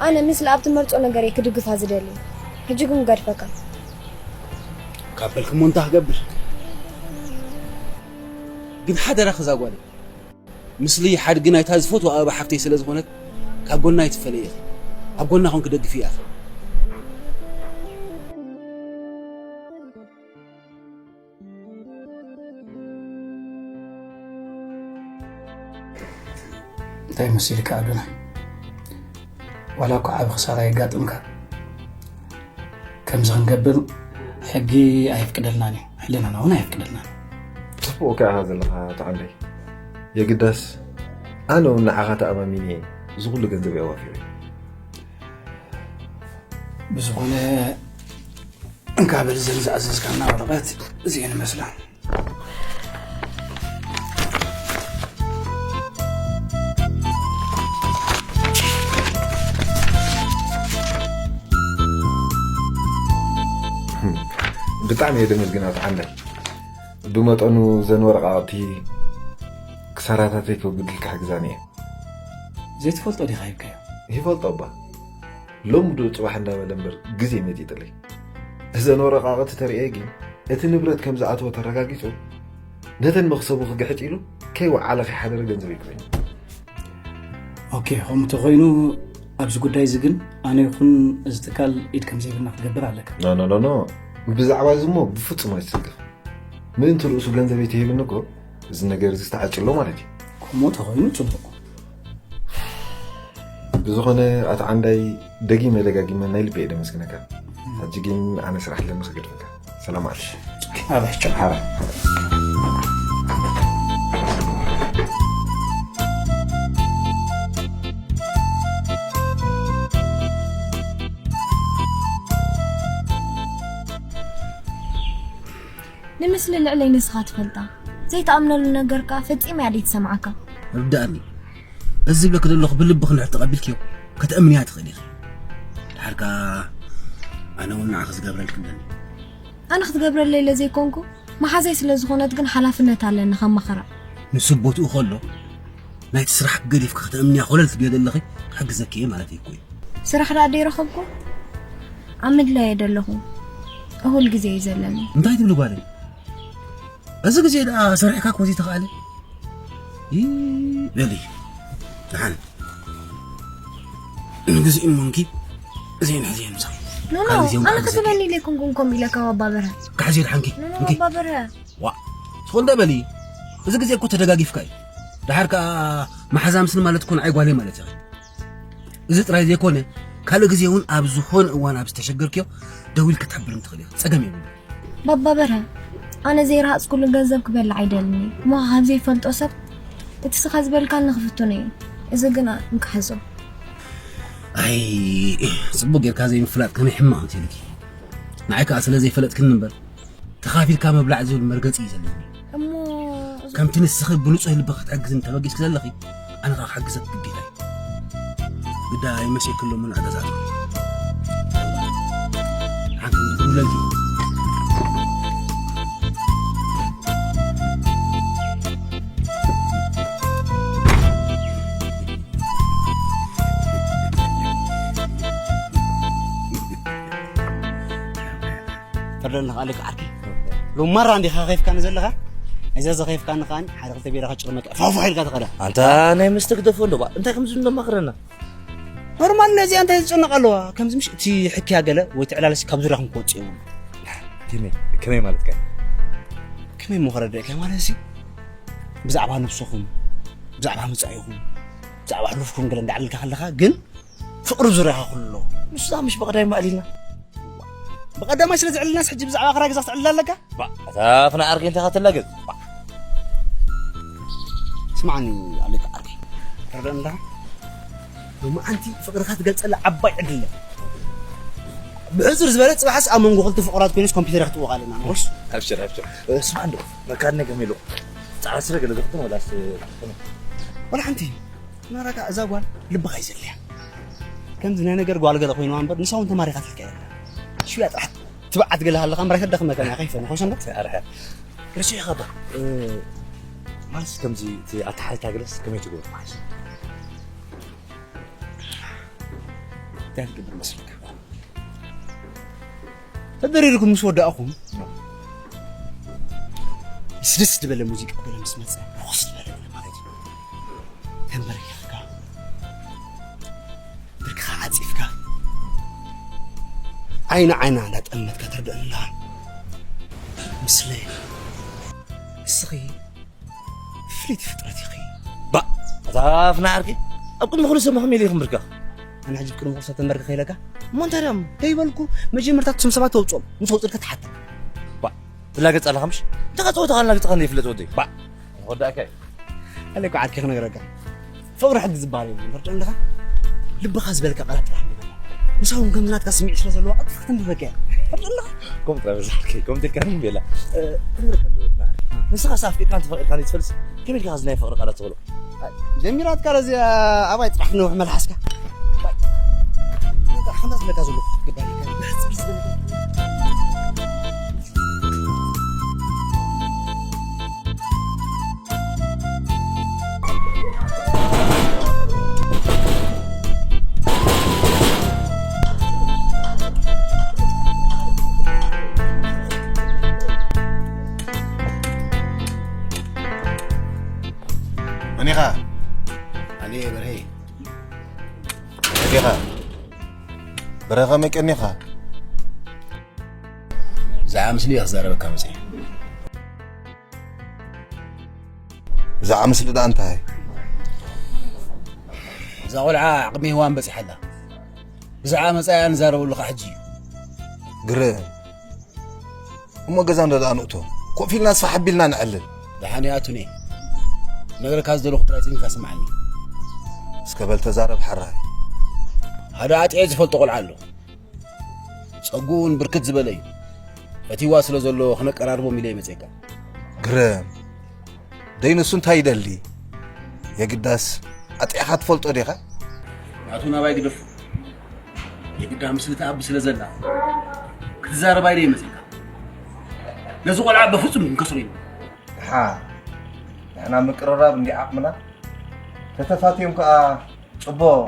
ኣነ ምስሊ ኣብ ትመርጾ ነገር እየ ክድግፋ ዝደሊ። ሕጂ ግን ገድፈካ። ካብ በልክሞ እንታይ ክገብር? ግን ሓደራ ክዛ ጓለይ። ምስሊ ሓድጊ ናይታ ዝፈትዋ ኣበባ ሓፍተይ ስለ ዝኾነት ካብ ጎና ኣይትፈለይ ኢኺ። ኣብ ጎና ኮንክ ደግፊ ኢኺ። እንታይ መሲልካ ኣዶና? ዋላ እኳ ዓብ ክሳራ የጋጥምካ ከምዚ ክንገብር ሕጊ ኣየፍቅደልናን እዩ፣ ሕልናና እውን ኣየፍቅደልናን። ጽቡቕ ከኣ ዘለኻ ተዓንደይ። የግዳስ ኣነ እውን ንዓኻ ተኣማሚነ እዚ ኩሉ ገንዘብ ኣዋፊረ። ብዝኾነ እንካ በል ዘን ዝኣዘዝካና ወረቐት እዚኤን ይመስላ። ብጣዕሚ እየ ደመስግን ኣቶ ዓንዳይ። ብመጠኑ ዘን ወረቓቕቲ ክሳራታተይ ከውግድልካ ሕግዛኒ እየ። ዘይትፈልጦ ዲኻ ሂብካዮ? ይፈልጦ እባ። ሎሚ ዶ ጽባሕ እንዳበለ እምበር ግዜ መጢጥለይ። እዘን ወረቓቕቲ ተርእየ ግን እቲ ንብረት ከም ዝኣተወ ተረጋጊጹ ነተን መኽሰቡ ክግሕጥ ኢሉ ከይወዓለ ከይሓደረ ገንዘብ ይክፈኝ። ኦኬ፣ ከምኡ ተኾይኑ ኣብዚ ጉዳይ እዚ ግን ኣነ ይኹን እዚ ትካል ኢድ ከም ዘይብልና ክትገብር ኣለካ። ኖ ኖ ኖ ኖ፣ ብዛዕባ እዚ እሞ ብፍጹም ኣይትስከፍ። ምእንቲ ርእሱ ገንዘብ ይተሂብኒ እኮ እዚ ነገር እዚ ዝተዓጭሎ ማለት እዩ። ከምኡ ተኾይኑ ጽቡቕ። ብዝኾነ ኣቶ ዓንዳይ ደጊመ ደጋጊመ ናይ ልበይ እየ ደመስግነካ። ሕጂ ግን ኣነ ስራሕ ኣለኒ ክገድፈካ። ሰላም ኣለ። ኣባይ ጨምሓራ። ንምስሊ ልዕለይ ንስኻ ትፈልጣ ዘይትኣምነሉ ነገር ከኣ ፈጺማ እያ ዘይትሰምዓካ። ርድኣኒ። እዚ ዝብለኪ ዘለኹ ብልብኺ እንድሕር ተቐቢልክዮ ከተእምንያ ትኽእሊ ኢኺ። ድሓር ከኣ ኣነ እውን ንዓኺ ዝገብረልኪ ኣለኒ። ኣነ ክትገብረለይ ኢለ ዘይኮንኩ መሓዛይ ስለ ዝኾነት ግን ሓላፍነት ኣለኒ ከማኽራ። ንሱ ቦትኡ ከሎ ናይቲ ስራሕኪ ገዲፍኪ ከተእምንያ ኮለል ትብልዮ ዘለኺ ክሕግዘኪ እየ ማለተይ እኮ እዩ። ስራሕ ደኣ ደይረኸብኩ ኣብ ምድላይ እየ ዘለኹ። እኹል ግዜ እዩ ዘለኒ። እንታይ ትብሊ ጓለይ? እዚ ግዜ ደኣ ሰሪሕካ እኮ ዘይተኻእለ። ይ በሊ ደሓን ንግዜኡ እሞ እንኪ እዚአን ሕዝየን ምሳኺ። ኖኖ ካልእ ግዜ እውን ኣነ ክሕግዘኪ ክትበኒ እየ። ኢለ ኣይኮንኩን ከምኡ ኢለካ ባባ በርሀ። ክሕዝዮ ደሓንኪ ኖኖ እንኪ። ባባ በርሀ። ዋ ትኾን ዶ በሊ። እዚ ግዜ እኮ ተደጋጊፍካ እዩ። ደሓር ከኣ መሓዛ ምስኒ ማለት እኮ ንዓይ ጓለይ ማለት ኢኺ። እዚ ጥራይ ዘይኮነ ካልእ ግዜ እውን ኣብ ዝኾነ እዋን ኣብ ዝተሸገርክዮ ደዊልኪ ክትሕብርኒ ትኽእሊ ኢኺ። ጸገም የብሉን። ባባ በርሀ፣ ኣነ ዘይረሃጽኩሉ ገንዘብ ክበልዕ ኣይደልን እየ። እሞ ካብ ዘይፈልጦ ሰብ እቲ ስኻ ዝበልካኒ ክፍትኖ እየ። እዚ ግና እንካ ሕዞ። ኣይ ጽቡቕ ጌርካ ዘይምፍላጥ ከመይ ሕማቕ እንተ ኢልኪ። ንዓይ ከኣ ስለ ዘይፈለጥክኒ እምበር ተኻፊልካ ምብላዕ ዝብል መርገጺ እዩ ዘለኒ። እሞ ከምቲ ንስኺ ብንጹህ ልቢ ክትሕግዝኒ ተበጊስኪ ዘለኺ ኣነ ከኣ ክሕግዘኪ ግዴታ እዩ። ግዳ ኣይመሴክሎምን ኣገዛእቲ ሓንቲ ውለልቲ ፈርደን ንኻልክ ዓርኪ ሎማራ እንዲኻ ከይፍካኒ ዘለኻ። እዛ ዘኸይፍካኒ ከዓኒ ሓደ ክልተ ቢራ ከጭርመካ ፋፋ ኢልካ ተኸዳ። ኣንታ ናይ መስተ ግደፎ እንዶ ባ እንታይ ከምዚ እንዶ ማኽረና። ኖርማል ነዚኣ እንታይ ዝጨነቕ ኣለዋ? ከምዚ ምሽ እቲ ሕክያ ገለ ወይ ትዕላልሲ ካብ ዙርያኹም ክወጽእ የብሉ። ከመይ ከመይ ማለት ከ? ከመይ እሞ ከረድእካ ማለት ሲ ብዛዕባ ነብስኹም ብዛዕባ መጻኢኹም ብዛዕባ ሕሉፍኩም ገለ እንዳዕለልካ ከለኻ ግን ፍቕሪ ዙርያኻ ኩሉ ኣለዎ። ንሱ ምሽ ብቐዳይ ማእሊልና ብቐዳማይ ስለ ዝዕልልናስ ሕጂ ብዛዕባ ክራይ ገዛ ክትዕልል ኣለካ? ባ፣ እታ ፍና ዓርከይ እንታይ ኢኻ ትላገጽ? ባ። ስማዕኒ ኣለካ ዓርከይ። ተረድኣኒ ኣለኻ? ሎማዓንቲ ፍቕርኻ ትገልጸላ ዓባይ ዕድል እያ። ብሕጹር ዝበለ ጽባሕስ ኣብ መንጎ ክልተ ፍቑራት ኮይነስ ኮምፒተር ክትጥውቕ ኣለና። ንቑስ? ኣብሽር፣ ኣብሽር። እ፣ ስማዕ እንዶ፣ መካኒ ከመይ ኢሉ? ጻዕዳ ስረ ገለ ዶ ክትኾን ወላስ ከመይ? ወላ ሓንቲ። ናራካ እዛ ጓል ልብኻ እዩ ዘድልያ። ከምዚ ናይ ነገር ጓል ገለ ኮይንዋ እምበር ንሳ እውን ተማሪኻትልካ እያ። ሽያ ጥራሕ ትብዓት ገለ ሃለኻ እምበር ኣይተዳኽመካን እያ፣ ከይፈነ፣ ኮሰንዶ? ኣርሐ። ርሱዕ ኢኻ ዶ? እ፣ ማለትስ ከምዚ እቲ ኣተሓሕዛ ገለስ ከመይ ትገብሮ መሓሽ? እንታይ ትገብር መስለካ? ተደሪርኩም ምስ ወዳእኹም፣ ምስ ደስ ዝበለ ሙዚቃ ገለ ምስ መጸ፣ ርኹስ ዝበለ ገለ ማለት እዩ። ተንበርኪኽካ፣ ብርክኻ ዓጺፍካ፣ ዓይኒ ዓይና እንዳጠመትካ ትርድእና። ምስለ ንስኺ ፍልይቲ ፍጥረት ኢኺ። ባ፣ ኣታ ፍና ዓርከይ፣ ኣብ ቅድሚ ኩሉ ሰብ ከመይ ኢለ ይኽንብርከኽ? ኣነ ሕጂ ኣብ ቅድሚ ኩሉ ሰብ ተንበርክኸ ኢለካ? እሞ እንታይ ደኣ? ከይበልኩ፣ መጀመርታ እቶም ሰባት ተውፅኦም፣ ምስ ኣውፅእልካ ትሓታ። ባ፣ ትላገፅ ኣለኻ ምሽ? እንታይ ጸወታ ካልናግፅኻ ዘይፍለጥ ወደይ? ባ፣ ንወዳእካ እዩ። ኣለኮ ዓርከይ ክነግረካ። ፍቕሪ ሕጊ ዝበሃል የብሉን፣ ተረድኦ ኣለኻ? ልብኻ ዝበለካ ቃላት ጥራሕ ንበል። ንሳ እውን ከምዚ ናትካ ስምዒት ስለ ዘለዋ ቀልጢፋ ከተንብበካ እያ። ተረድኦ ኣለኻ? ከምኡ ጥራይ በዛ ዓርከይ፣ ከምኡ ኢልካ ንበላ። እ፣ ክንብል ከለዉ፣ ንስኻስ ኣፍቂርካን ተፈቒርካን ዘይትፈልጥስ፣ ከመይ ኢልካ እዚ ናይ ፍቕሪ ቃላት ትኽእሎ? ጀሚራትካ ረዚኣ ኣባይ ጥራሕ ክነውሕ መልሓስካ። ኣባይ። ከምዛ ዝብለካ ዘለኹ ክትገብር ኣለካ። ብሕጽር ዝበለ መን ኢኻ? ኣነ በርሄ። መን ኢኻ? በርሄ ከመይ ቀኒኻ? ብዛዕባ ምስሊ እየ ክዛረበካ መፅየ። ብዛዕባ ምስሊ ደኣ እንታይ? እዛ ቆልዓ ዓቕሚ ሄዋን በፂሓ ኣላ። ብዛዕባ መፃኢኣ ንዛረበሉ ከዓ ሕጂ እዩ። ግርም። እሞ ገዛ እንዶ ደኣ ንእቶ። ኮፍ ኢልና ስፋሕ ኣቢልና ንዕልል። ደሓን እያ ኣቱኔ። ነገርካ ዝደለኹ ጥራይ ፅን ኢልካ ስምዓኒ። እስከ በል ተዛረብ ሓራይ። ሓደ ኣጥዕየ ዝፈልጦ ቆልዓ ኣሎ። ጸጉኡ እውን ብርክት ዝበለ እዩ። ፈቲዋ ስለ ዘሎ ክነቀራርቦም ኢለ ይመጸካ። ግርም። ደይ ንሱ እንታይ ይደሊ? የግዳስ ኣጥዕኻ ትፈልጦ ዲኻ? ናቱ ናባይ ግደፉ። የግዳ ምስልቲ ኣቢ ስለ ዘላ ክትዛረብ ኢለ ይመጸካ። ነዚ ቆልዓ በፍጹም ክንከስሮ ኢና። ደሓ፣ ንሕና ምቅርራብ እንዲ ዓቕምና፣ ተተፋትዮም ከኣ ጽቡቕ።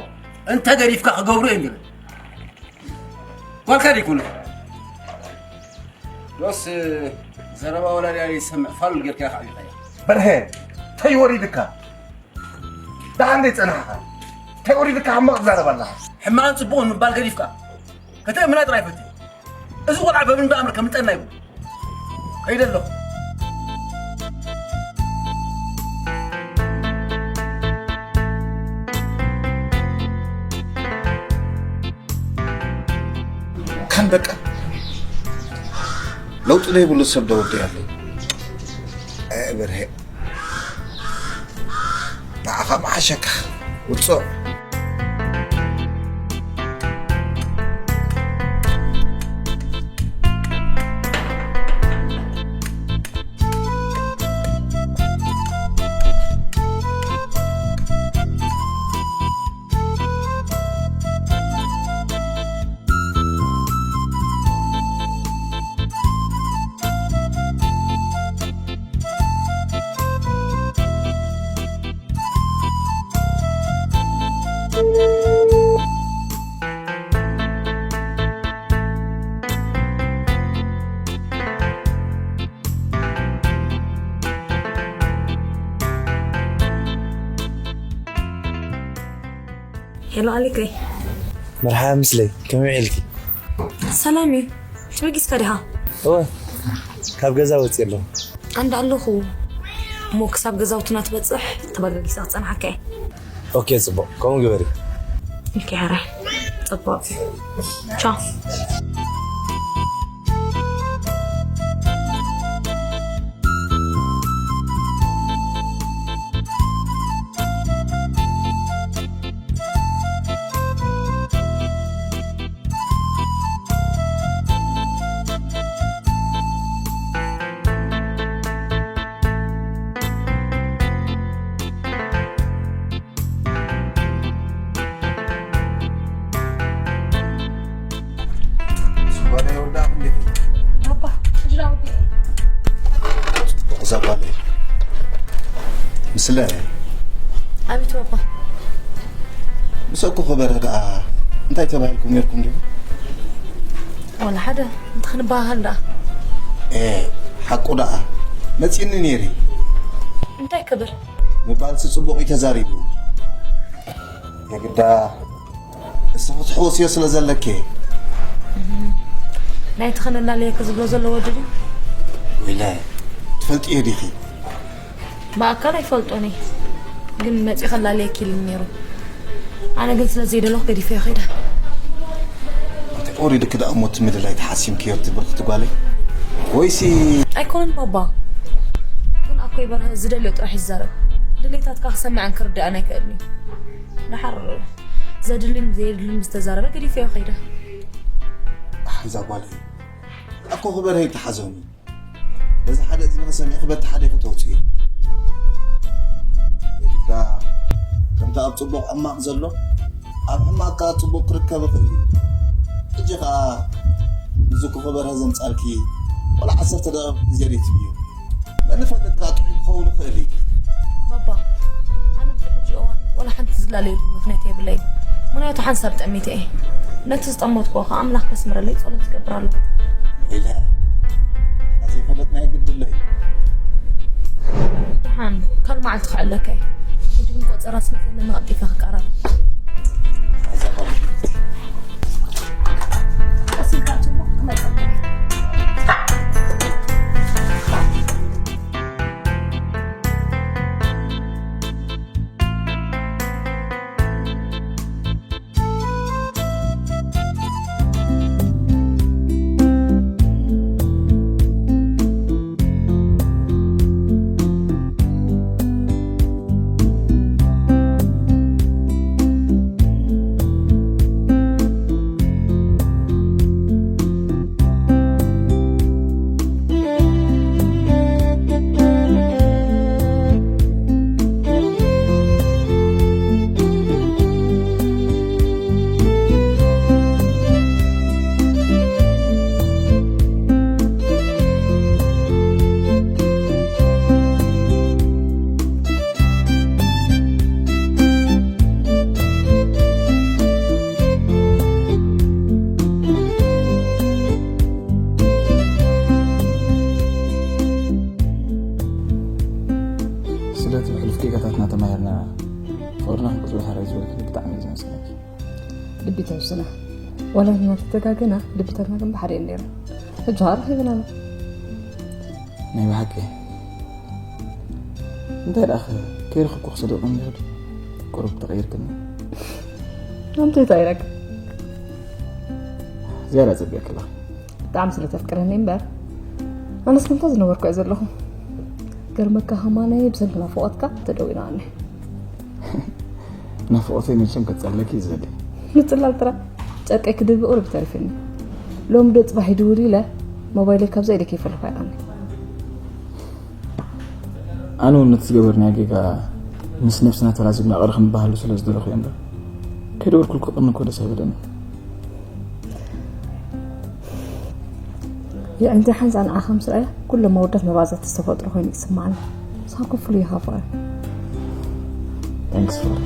እንተ ገዲፍካ ክገብሩ እዮም ዝብል። ጓልካ ደይኮነ። ዶስ ዘረባ ወላድያ ይሰምዕ ፋሉል ጌርካ ኢኻ ዓቢኻያ። በርሄ፣ ተይ ወሪድካ። ደሓን ደይ ጸናሕኻ። ተይ ወሪድካ ሕማቕ ትዛረብ ኣለኻ። ሕማቕን ጽቡቕን ምባል ገዲፍካ፣ ከተእምና ጥራይ ፈትዮ። እዚ ቆልዓ በብንዶ ኣምር ከምልጠና ይብሉ። ከይደ ኣለኹ። ከም በቃ ለውጢ ዘይብሉ ሰብ ደወዲ ኣሎ። ኣይ በርሄ፣ ንዓኻ መሓሸካ ውፅኦ። ሄሎ ኣሌክሰይ። መርሓባ ምስለይ፣ ከመይ ውዒልኪ? ሰላም እዩ። ተበጊስካ ዲኻ? እወ፣ ካብ ገዛ ወፂእ ኣለኹ። ኣንዳ ኣለኹ። እሞ ክሳብ ገዛውትና ትበፅሕ ተበጋጊሰ ክፀንሓካ እየ። ኦኬ፣ ፅቡቕ። ከምኡ ግበሪ። ኦኬ፣ ሕራይ። ፅቡቕ። ቻው። ዛጓለ ምስለ ኣቤት ባባ። ምስ ኣኮ ኸበረ ደኣ እንታይ ተባሂልኩም ነርኩም ዲኹ? ዋላ ሓደ። እንታይ ክንበሃሃል ደኣ? ኤ፣ ሓቁ ደኣ መጺኒ ነይሪ። እንታይ ክብል? ምባልሲ ጽቡቕ እዩ ተዛሪቡ። የግዳ እስኺ ትሕውስዮ ስለ ዘለኪ። ናይቲ ከነላለየኪ ዝብሎ ዘሎ ወዲ ድዩ? ወይለ፣ ትፈልጥዮ ዲኺ? ብኣካል ኣይፈልጦን እየ፣ ግን መፂኡ ከላለየኪ ኢሉኒ ነይሩ። ኣነ ግን ስለ ዘይደለኹ ገዲፈዮ ከይደ። እንተ ወሪድኪ ደኣ እሞ እቲ ምድላይ ተሓሲምክዮ እቲ ብርኽቲ ጓለይ? ወይሲ ኣይኮነን ባባ፣ ግን ኣኮይ በርሀ ዝደልዮ ጥራሕ ይዛረብ። ድሌታትካ ክሰምዐን ክርድኣን ኣይክእልን እዩ። ደሓር ዘድልን ዘየድልን ዝተዛረበ ገዲፈዮ ከይደ። ኣሕ፣ እዛ ጓለይ ኣኮ ክበርሀ ይተሓዞኒ። በዚ ሓደ እዝኒ ከሰሚዕኺ በቲ ሓደ ከተውፅኢ። የግዳ ከምቲ ኣብ ፅቡቕ ሕማቕ ዘሎ፣ ኣብ ሕማቕ ከኣ ፅቡቕ ክርከብ ይኽእል እዩ። ሕጂ ከኣ ምስዚ ክኹ በርሀ ዘምጻልኪ ዋላ ዓሰርተ ደቂቕ ግዜ ደይትብዮ። መን ይፈልጥ ከኣ ጥዑይ ክኸውን ይኽእል እዩ። ባባ፣ ኣነ ኣብዚ ሕጂ እዋን ዋላ ሓንቲ ዝላለየሉ ምኽንያት የብለይን። ምኽንያቱ ሓንሳብ ጠሚተ እየ። ነቲ ዝጠመትኩዎ ከኣ ኣምላኽ ከስምረለይ ጸሎት ይገብር ኣለኹ። ኢለ፣ ኣነ ዘይፈለጥናዮ ግድለይ። ደሓን፣ ካልእ መዓልቲ ክዕለካ እየ። ሕጂ ግን ቆጸራ ስለ ዘለኒ ቀልጢፈ ክቀራረብ። ኣዛ ጓል ቀስ ኢልካ ኣትሞ ክመጸካ እየ። ስለቲ ብሕሉፍ ጌጋታትና ተማሂርና ፍቕርና ክንቅጽሎ ሕራይ ዝበልክኒ ብጣዕሚ እዩ ዘመስግነኪ። ልቢ ተውስና። ዋላ ንሕና ተተጋገና፣ ልብታትና ግን ብሓደ እየን ነይረን። ሕጂ ኸኣ ረኺብና ኣሎ። ናይ ብሓቂ። እንታይ ደኣ ኸ፣ ከይረኸብኩ ክሰደቕኒ ይኽእል? ቁሩብ ተቐይርክኒ። ኣንተ እንታይ ረክ? ዝያዳ ጸቢቕኪ ኣለኺ። ብጣዕሚ ስለ ተፍቅረኒ እምበር፣ ኣነስ ከምታ ዝነበርኩ እየ ዘለኹ። ገርመካ ከማነይ ብሰንኪ ናፍቖትካ ተደዊናኒ። ናፍቖተይ መቸም ከጻለኪ እዩ ዝደሊ። ምጽላል ጥራይ ጨርቀይ ክድርቢ ቁሩብ ተሪፍኒ። ሎሚ ዶ ጽባሕ ይድውል ኢለ ሞባይለይ ካብዛ ኢደ ከይፈለኹ ኣይኣኒ። ኣነ እውን ነቲ ዝገበርናዮ ጌጋ ምስ ነብስና ተላዚብና ይቕረ ክንበሃሉ ስለ ዝደለኹ እየ እምበር፣ ከይደወልኩልኪ ቅድሚ እኮ ደስ ኣይበለኒ። የዕንቲ ሓንሳእ ንዓኻ ምስ ረኣየ ኩሎም ኣወዳት መባዛት ዝተፈጥሩ ኮይኑ ይስማዓኒ። ንስኻ እኮ ፍሉይ ኢኻ ፍቕረ። Thanks ፍቕረ።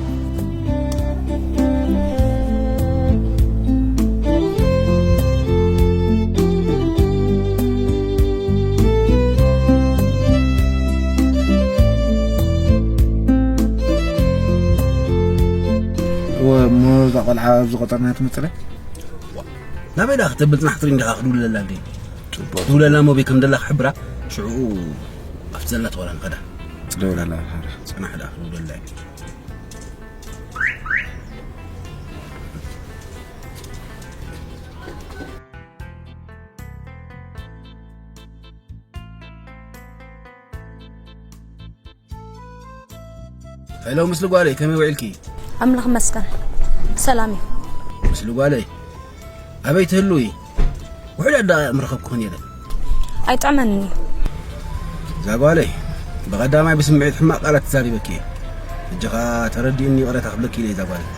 እወ፣ እሞ እዛ ቆልዓ ኣብዚ ቆጸርና ትመጽእ? ናበይ ደኣ ክትብል ጽናሕ ትሪን ዲኻ ክድውለላ እንዴ? ጽቡቕ። ድውለላ ሞቢ ከም ደላ ክሕብራ፣ ሽዑ ኣብቲ ዘላ ተዋላ ንኸዳ። ጽደውለላ፣ ሓራ። ጽናሕ ደኣ ክድውለላ እዩ። ሄሎ፣ ምስሊ ጓለይ፣ ከመይ ውዒልኪ? ኣምላኽ ይመስገን፣ ሰላም እዩ። ምስሊ ጓለይ፣ ኣበይ ትህልዊ? ውሑዳት ደኣ ምረኸብኩኽን እየ። ኣይጥዕመንን እዩ። እዛ ጓለይ፣ ብቐዳማይ ብስምዒት ሕማቕ ቃላት ተዛሪበኪ እየ። ሕጂ ኸኣ ተረዲእኒ ይቕረታ ክብለኪ ኢለ እዛ ጓለይ።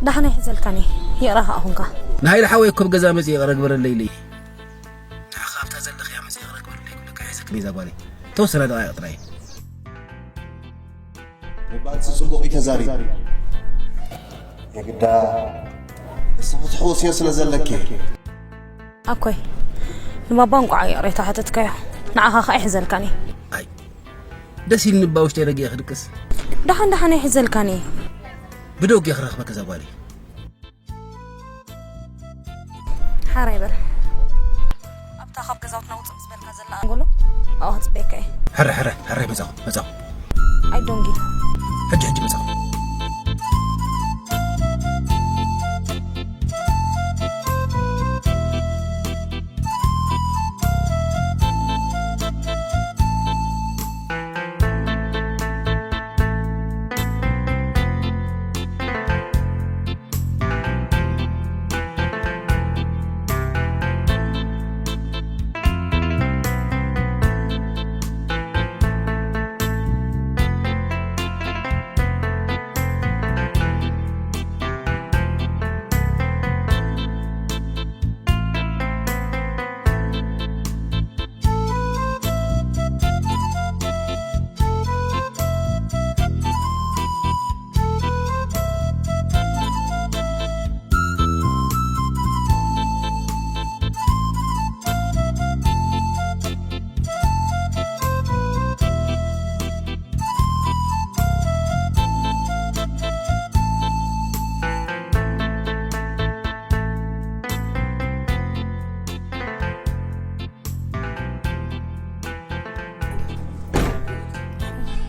ዳሕና ኣይሕዘልካን እየ፣ ይቕረ ኸኣ ኹንካ። ንሃይለ ሓወይ እኮ ብገዛ መጺኡ ይቕረ ግበረለይ ኢለ እየ። ንዓኻ ኣብታ ዘለኽያ መጺኡ ይቕረ ግበረለይ ክብለካ ኣይሕዘክን እየ እዛ ጓለይ። ተወሰነ ደቓይቕ ጥራይ። ንባጽ ጽቡቕ እዩ ተዛሪቡ። የግዳ ንስኺ ትሕውስዮ ስለ ዘለኪ። ኣኮይ፣ ንባባ እንቋዕ ይቕሬታ ሓተትካዮ። ንዓኻ ኸኣ ይሕዘልካኒ። ኣይ፣ ደስ ኢልኒ እባ ውሽጠይ ረጊኤ ክድቅስ። ደሓን ደሓን ኣይሕዘልካኒ። ብደውጌ ክረኽበኪ እዛ ጓለይ። ሓራይ በል። ኣብታ ካብ ገዛውትና ውፅእ ምስ በልካ ዘላ ኣንጎሎ ኣብኣ ክፅበየካ እየ። ሕረ፣ ሕረ፣ ሕረ፣ መጻኹ፣ መጻኹ። ኣይ ዶንጊ። ሕጂ፣ ሕጂ መጻኹ።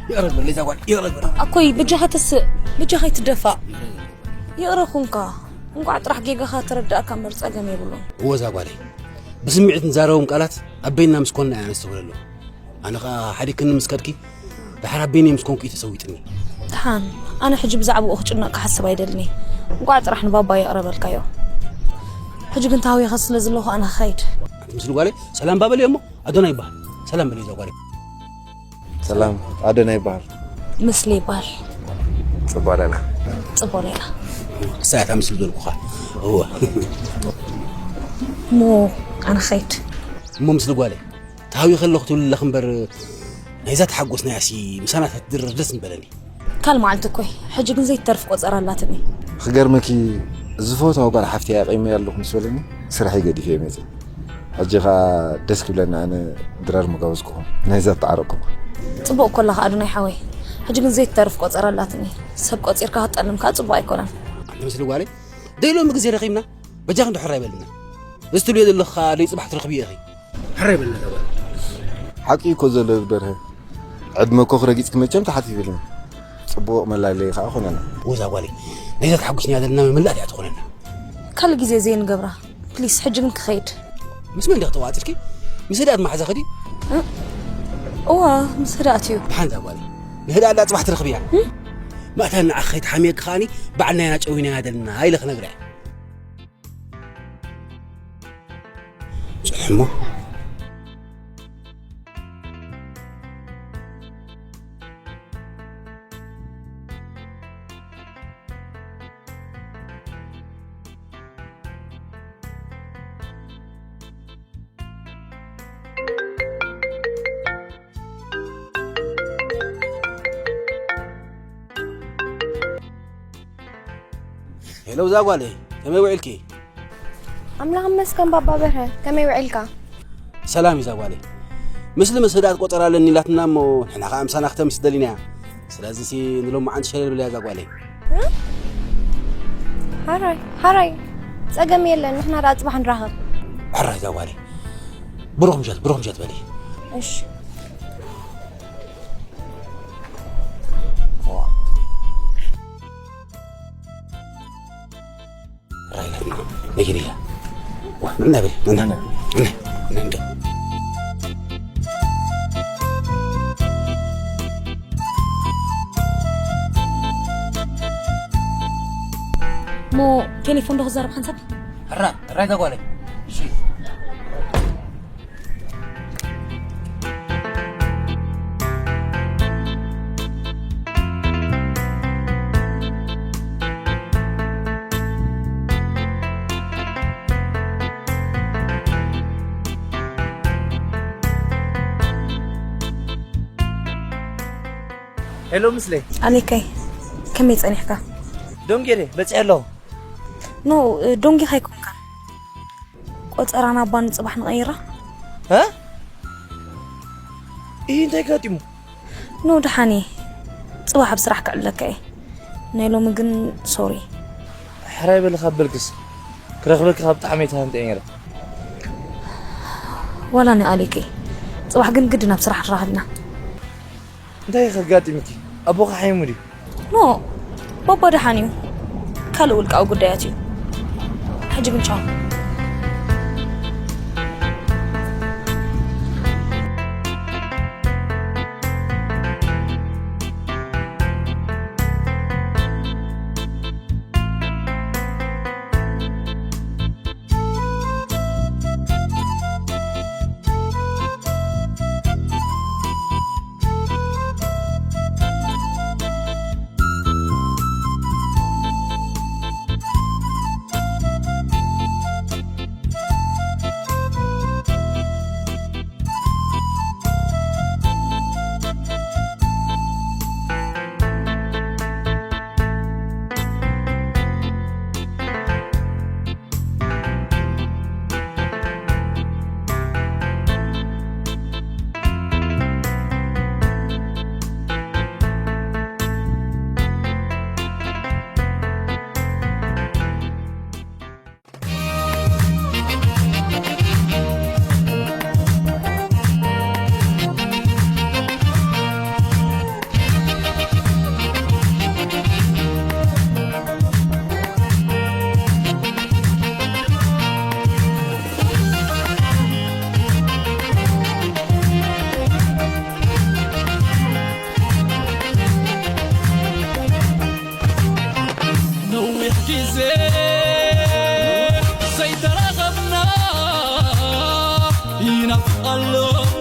ይቕረ በል፣ እዛ ጓል፣ ይቕረ በል። ኣኮይ፣ በጃኻ ተስእ፣ በጃኻ ኣይትደፋእ። ይቕረ ኩንካ። እንቋዕ ጥራሕ ጌጋኻ ተረዳእካ እምበር ጸገም የብሉን። እወ፣ እዛ ጓለይ፣ ብስምዒት ንዛረቦም ቃላት ኣብ በይንና ምስ ኮንና ኢና ነስተውዕለሎም። ኣነ ኸኣ ሓዲግክኒ ምስ ከድኪ፣ ድሓር ኣብ በይነይ ምስ ኮንኩ እዩ ተሰዊጥኒ። ደሓን፣ ኣነ ሕጂ ብዛዕባኡ ክጭነቕ ክሓስብ ኣይደልን እየ። እንቋዕ ጥራሕ ንባባ ይቕረ በልካዮ። ሕጂ ግን ተሃዊኸ ስለ ዘለኹ ኣነ ክኸይድ። ኣንቲ ምስሊ ጓለይ፣ ሰላም እባ በልዮ እሞ፣ ኣዶና ይበሃል። ሰላም በልዮ እዛ ጓለይ። ሰላም፣ ኣዶና ይበሃል። ምስሊ ይበሃል። ጽቡቕ ኣለና። ጽቡቕ ሌላ። ክሳያት ኣብ ምስሊ በልኩኻ። እወ። እሞ ኣነ ክኸይድ። እሞ ምስሊ ጓለይ፣ ተሃዊኸ ኣለኹ ትብል ኣለኺ እምበር፣ ናይዛ ተሓጎስናያሲ ምሳና ተትድረር ደስ ምበለኒ። ካልእ መዓልቲ እኮ እዩ። ሕጂ ግን ዘይትተርፍ ቆጸራ ኣላትኒ። ክገርመኪ፣ ዝፈትዋ ጓል ሓፍተይ ኣቕይመያ ኣለኹ ምስ በለኒ፣ ስራሐይ ገዲፈ እየ መጺአ። ሕጂ ኸኣ ደስ ክብለኒ ኣነ ድራር ምጋበዝኩኹም፣ ናይዛ ተዓረቕኩም። ጽቡቕ እኮ ኣለኻ ኣዶናይ ሓወይ። ሕጂ ግን ዘይትተርፍ ቆጸራ ኣላትኒ። ሰብ ቆጺርካ ክትጠልም ከኣ ጽቡቕ ኣይኮነን። ኣንቲ ምስሊ ጓለይ፣ ደይ ሎሚ ግዜ ረኺብና፣ በጃኺ እንዶ ሕራይ በልና። እዚ ትብልዮ ዘለኺ ከኣ ደይ ጽባሕ ትረኽብዮ ኢኺ። ሕራይ በልና እዛ ጓል። ሓቂ እኮ ዘሎ በርሀ። ዕድመ እኮ ክረጊጽኪ መቸም ተሓቲትልኒ። ጽቡቕ መላለዪ ከኣ ኮነና። እወ እዛ ጓለይ፣ ናይዛ ተሓጒስና ዘለና መመላእታ እያ ትኾነና። ካልእ ግዜ ዘይንገብራ። ፕሊስ፣ ሕጂ ግን ክኸይድ። ምስ መን ዲኺ ተዋጢርኪ? ምስ ህድኣት መሓዛኺ ድዩ? እ? እዋ፣ ምስ ህድኣት እዩ። ደሓን እዛ ጓለይ። ንህድኣት ደኣ ጽባሕ ትረኽብያ። ማእታ ንዓኺ ከይትሓምየኪ ከኣኒ ባዕልናና ጨዊናያ ዘለና ኢለ ክነግራ እየ። ጽንሒ እሞ። ሄሎ፣ እዛ ጓለይ፣ ከመይ ውዒልኪ? ኣምላኽ ይመስገን ባባ በርሀ፣ ከመይ ውዒልካ? ሰላም እዩ እዛ ጓለይ። ምስሊ ምስ ህድኣት ቆጸራ ኣለኒ ኢላትና እሞ፣ ንሕና ኸኣ ምሳና ክተምሲ ደሊና እያ። ስለዚሲ ንሎማዓንቲ ሸለል ብለያ እዛ ጓለይ። እ? ሓራይ፣ ሓራይ፣ ጸገም የለን፣ ንሕና ደኣ ጽባሕ ንራኸብ። ሕራይ እዛ ጓለይ። ብሩኽ ምሸት፣ ብሩኽ ምሸት በሊ። እሺ። ራይላትና ነጊር እያ። ዋ፣ ንዕና በሊ፣ ንዕና፣ ንዕና፣ ንዕና። እሞ ቴሌፎን ዶ ክዛረብ ሓንሳብ? ሕራ፣ ሕራ እዛ ጓለይ። እሺ። ሄሎ ምስለይ። ኣሌከይ፣ ከመይ ጸኒሕካ? ዶንጌሬ በጺሐ ኣለኹ። ኖ፣ ዶንጌኻ ኣይኮንካን። ቆጸራና እባ ንጽባሕ ንቐይራ። እ? ኢሂ፣ እንታይ ኣጋጢሙ? ኖ፣ ደሓን እየ። ጽባሕ ኣብ ስራሕ ክዕለካ እየ። ናይ ሎሚ ግን ሶሪ። ሕራይ በሊ ካብ በልክስ፣ ክረኽበኪ ካብ ብጣዕሚ እየ ተሃንጥየ ነይረ። ዋላ ንኣሌከይ፣ ጽባሕ ግን ግድን ኣብ ስራሕ ንራኸብ ኢና። እንታይ ኢኺ ኣጋጢምኪ? ኣቦኺ ሓሚሙ ድዩ? ኖ፣ ባባ ደሓን እዩ። ካልእ ውልቃዊ ጉዳያት እዩ። ሕጂ ግን ቻው። ነዊሕ ግዜ ዘይተራኸብና፣ ይናፍቕ ኣሎ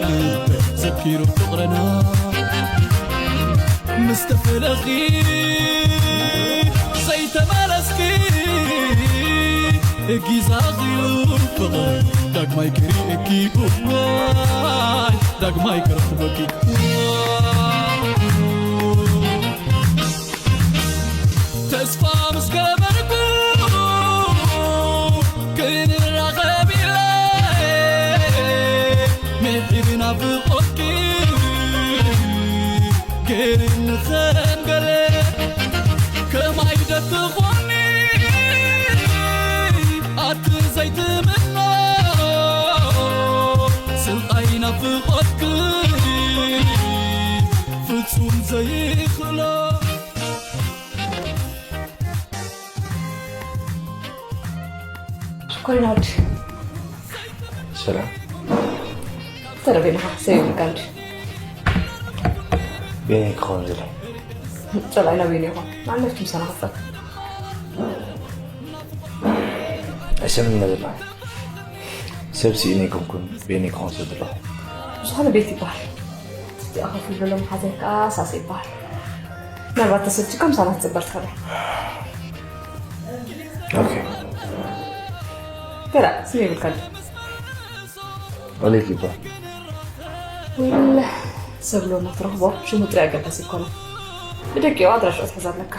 ልበይ ዘኪሩ ፍቕርና። ምስ ተፈለኺ ዘይተመለስኪ፣ ጊዛኺ ፍቕሪ ዳግማይ ክርእየኪ፣ እዋይ ዳግማይ ክረኽበኪ። ተስፋ ምስ ገበርኩ ክንራኸብ ኢለ፣ ምሒር ናፍቖትኪ ገይርኒ ከም ገለ። ከማይ ደትኾኒ ኣቲ ዘይትምኖ፣ ስቓይ ናፍቖትኪ ፍጹም ዘይክእሎ። ሽኮሪና ወዲ። ሰላም። ተረቤና ኻ ሰይ ይብልካ እንዲ። ቤኒ ክኾን ዝለ። ጸላኢና ቤኒ ይኾን። ማለት ምሳና ኸፈት። ኣይሰምን መዘላ። ሰብ ስኢነ ኣይኮንኩን፣ ቤኒ ክኾን ሰብ ዘለኹ። ዝኾነ ቤት ይበሃል። እዚኣ ኮፍ ኢሉ ዘሎ መሓዘይ ከዓ ሳሰ ይበሃል። ምናልባት ተሰልችካ ምሳና ክትጽበር ትኽእል ኢኻ። ኦኬ። ገራ፣ ስም ይብልካ እንዲ። ኦሌግ ይበሃል። ወለ፣ ሰብ ሎና ትረኽቦ ሽሙ ጥራይ ኣገዳሲ ኣይኮነን። ብደቂቑ ኣድራሽኡ ትሕዝ ኣለካ።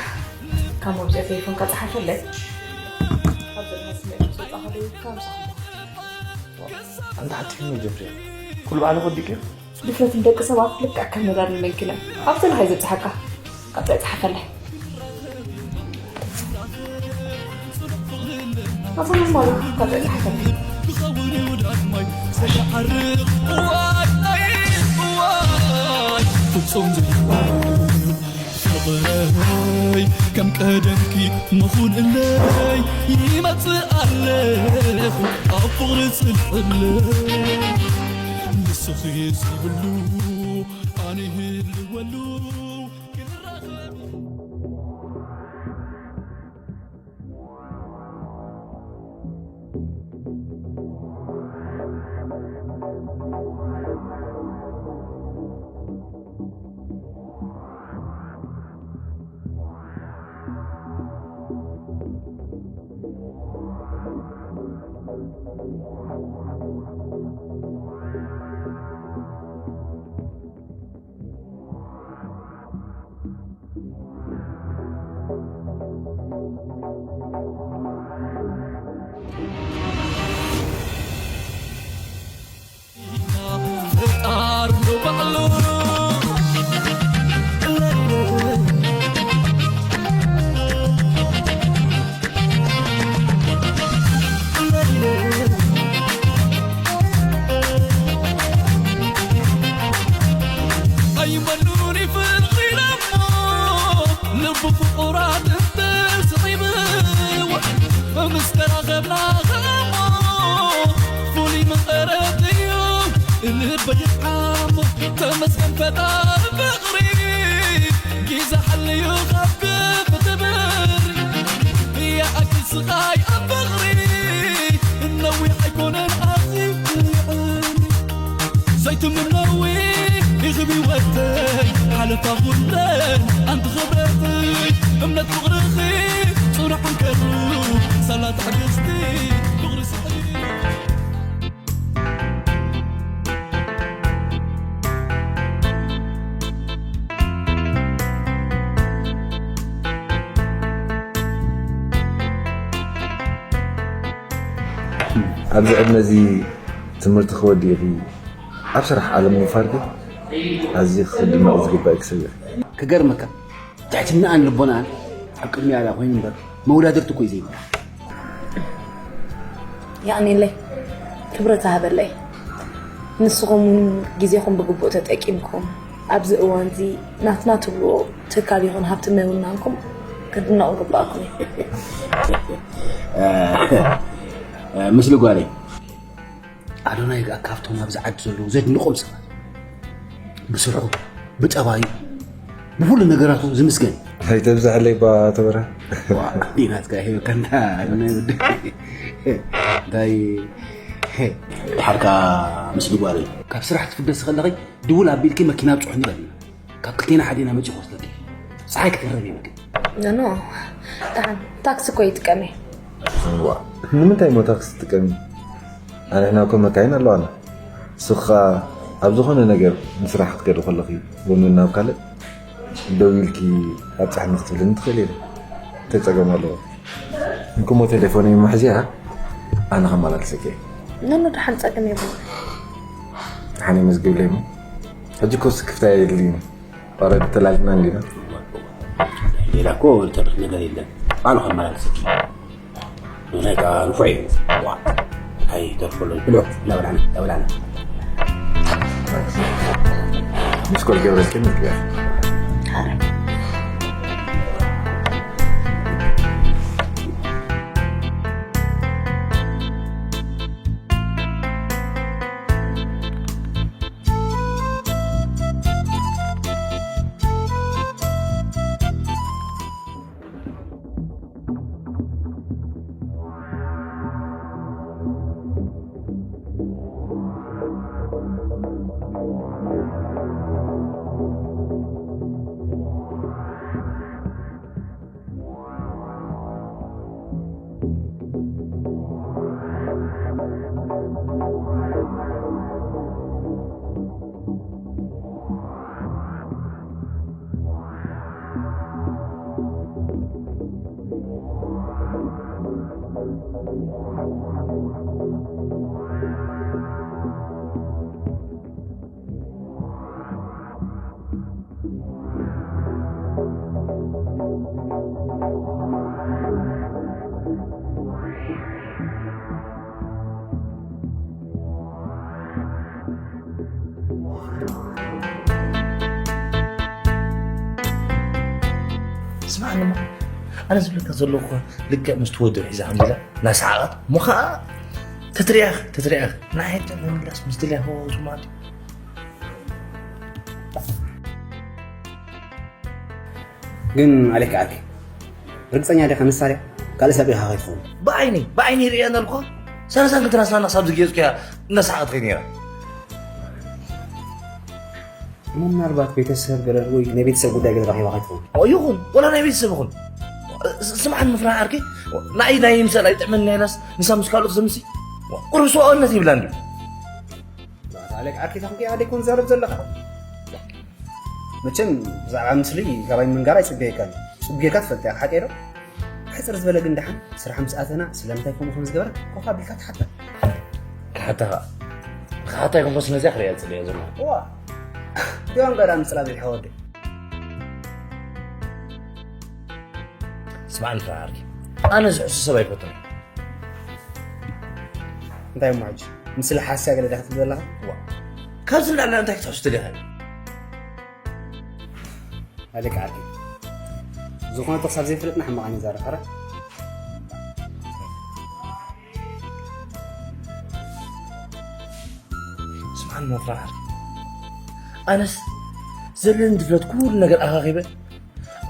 ካብ መውፅኦ ቴሌፎንካ ጸሓፈለይ። ኣብ ዘለካ ስምዒት ምስ ወጻእካ ደዊልካ ምሳኹም። ኣንታ ሓንቲ ሕሜ ጀፍሪ። ኩሉ ባዕልኺ ወዲእክዮ? ድፍረት ንደቂ ሰባት ልክዕ ከም ነዳዲ መኪና። ኣብ ዘለኻዮ ዘብጽሓካ። ቀጣይ ጸሓፈለይ። ኣቶ ኖርማል፣ ቀጣይ ጸሓፈለይ። ብኸውን እዩ ዳግማይ ዘይዓርቕ። እዋይ፣ እዋይ፣ ፍጹም ዘይዓርቕ። ፍቕረይ ከም ቀደምኪ ምኹን እለይ ይመጽእ ኣለኹ ኣብ ፍቕሪ ጽንዕለይ ንስኺ ዘይብሉ ኣነ ይህልወሉ ክንራኸብ ኑሪ ፍቕሪ ደሞ ልቡ ፍቑራት እንተስዒብዎ፣ ምስ ተራኸብና ኸሞ ፍሉይ መቐረት እዩ ልበይ ይጥዓሞ። ተመስገን ፈጣሪ ፍቕሪ፣ ግዜ ሓልዩ ካብ ክፍትብር ይኣክል ስቓይ ኣብ ፍቕሪ፣ ነዊሕ ኣይኮነን ኣዝዩ ይዕን። ዘይትምነዊ ኢኽቢ ወተይ ሓለፋ ኩለን ኣንቲ ኽብረትይ እምነት ፍቕርኺ ጽኑዕ እንከሉ ሳላ ትዕግስቲ ፍቕሪ ስሕሪ። ኣብዚ ዕድመ እዚ ትምህርቲ ክወዲ ኢኺ ኣብ ስራሕ ዓለም ምውፋር ግን ኣዝዩ ክድነቕ ዝግባእ ክሰብ ኢኺ። ክገርመካ ትሕትናኣን ልቦናኣን ኣብ ቅድሚ ኣላ ኮይኑ እምበር መወዳድርቲ እኮ እዩ ዘይብላ። የቐንየለይ፣ ክብረት ይሃበለይ። ንስኹም እውን ግዜኹም ብግቡእ ተጠቂምኩም ኣብዚ እዋን እዚ ናትና ትብልዎ ትካል ይኹን ሃብቲ ምውናንኩም ክትድነቑ ይግባእኩም እዩ። እ፣ እ፣ ምስሊ ጓለይ ኣዶናይ ከኣ ካብቶም ኣብዚ ዓዲ ዘለዉ ዘድንቖም ሰባት እዩ። ብስርሑ፣ ብጠባዩ፣ ብኹሉ ነገራቱ ዝምስገን እዩ። ኣይተብዝሐለይ እባ ኣቶ በርሀ። ዋ፣ እንዲናትካ ይህበካ እንዳ ኣዶናይ ወዲ። እንታይ ድሓርካ ምስ ድጓል እዩ። ካብ ስራሕ ክትፍደስ ከለኺ ድውል ኣቢልኪ መኪና ብፅሑኒ በልና። ካብ ክልቴና ሓዲና መፂ ክወስደኪ። ፀሓይ ክትገረብ የብልክን። ኖ፣ ኖ፣ ደሓን ታክሲ እኮ ይጥቀም እየ። ዋ፣ ንምንታይ እሞ ታክሲ ትጥቀሚ? ኣንሕና እኮ መካይን ኣለዋና። ንስኺ ኸኣ ኣብ ዝኾነ ነገር ንስራሕ ክትከዲ ከለኺ ወይ ናብ ካልእ ደው ኢልኪ ኣብፅሕኒ ክትብልኒ ትኽእሊ ኢኺ። እንታይ ፀገም ኣለዎ? እንኩሞ ቴሌፎነይ እሞ ሕዚኣ ኣነ ከመላልሰኪ እየ። ኖ፣ ኖ፣ ደሓን ፀገም የብሉን። ደሓን የመዝግብለይ እሞ ሕጂ እኮ ስክፍታ የድልይን። ኦረዲ ተላሊና እንዲና። ሌላ እኮ ዝተርፍ ነገር የለን። ባዕሉ ከመላልሰኪ። ምኽንያቱ ከዓ ንፉዕ እዩ። ዋ፣ ኣይተርፈሎን። ብልዑ፣ እናበላዕና፣ እናበላዕና። ሚስኮል ገብረልኪ ምግቢያ። ስማዕኒ እሞ ኣነ ዝብለካ ዘለኹ ልክዕ ምስ ትወድብ ሒዛ ከምዚላ እናሰሓቐት እሞ ኸዓ ተትሪኣኽ ተትሪኣኽ ንዓይ ንምምላስ ምስ ደልያ ከወሱ ማለት እዩ። ግን ኣሌክ ዓርከይ ርግፀኛ ዲኻ ንሳ ድያ ካልእ ሰብ ሪኢኻ ከይትኸውን? ብዓይነይ ብዓይነይ ርእያ እናልኩኻ ሰላሳን ክልተን ኣስናና ክሳብ ዝገየፅኩ እያ እናሰሓቐት ከይድ ነይራ። እሞ ምናልባት ቤተሰብ ገለ ወይ ናይ ቤተሰብ ጉዳይ ገለ ረኺባ ከይትኸውን? ይኹን ወላ ናይ ቤተሰብ ይኹን ስምዓኒ ምፍራሕ ዓርከይ ንዓይ ናይ ምሰል ኣይጥዕመኒ ኢላስ ንሳ ምስ ካልኦት ዘምሲ ቁሩብ ሰብኣውነት ይብላ እንድዩ። ኣታ ኣሌክ ዓርከይ ታኹም ከይኣደ ይኮን ዛረብ ዘለኻ? መቸም ብዛዕባ ምስሊ ካባይ ምንጋር ኣይፅበየካን እዩ። ፅቡቅ ጌርካ ትፈልጥ ኢኻ ሓቀይ ዶ? ሕፅር ዝበለ ግን ደሓን ስራሕ ምስ ኣተና ስለምንታይ ከምኡ ከም ዝገበረ ኮፍ ኣቢልካ ትሓታ። ክሓታ ከዓ ንክሓታ ይኮንኮስ ነዚያ ክሪኣ ፅልዮ ዘሎ። እዋ ዲዋን ጋዳ ምፅላ ብዝሓ ወዲ። ስማዕኒ ፍረ ዓርኪ ኣነ ዝሕሱ ሰብ ኣይፈቱን። እንታይ እሞ ሕጂ? ንስለ ሓስያ ገለ ዲኻ ትብል ዘለኻ? ዋ፣ ካብዚ ንላዕሊ እንታይ ክትሕሱ ደሊኻ? ኣሌክ ዓርኪ፣ ዝኾነ ተኽሳብ ዘይፍለጥና ሕማቕ ኣይንዛረብ። ኧረ ስምዓኒ መፍራሕ። ኣነስ ዘለኒ ድፍረት ኩሉ ነገር ኣኻኺበ፣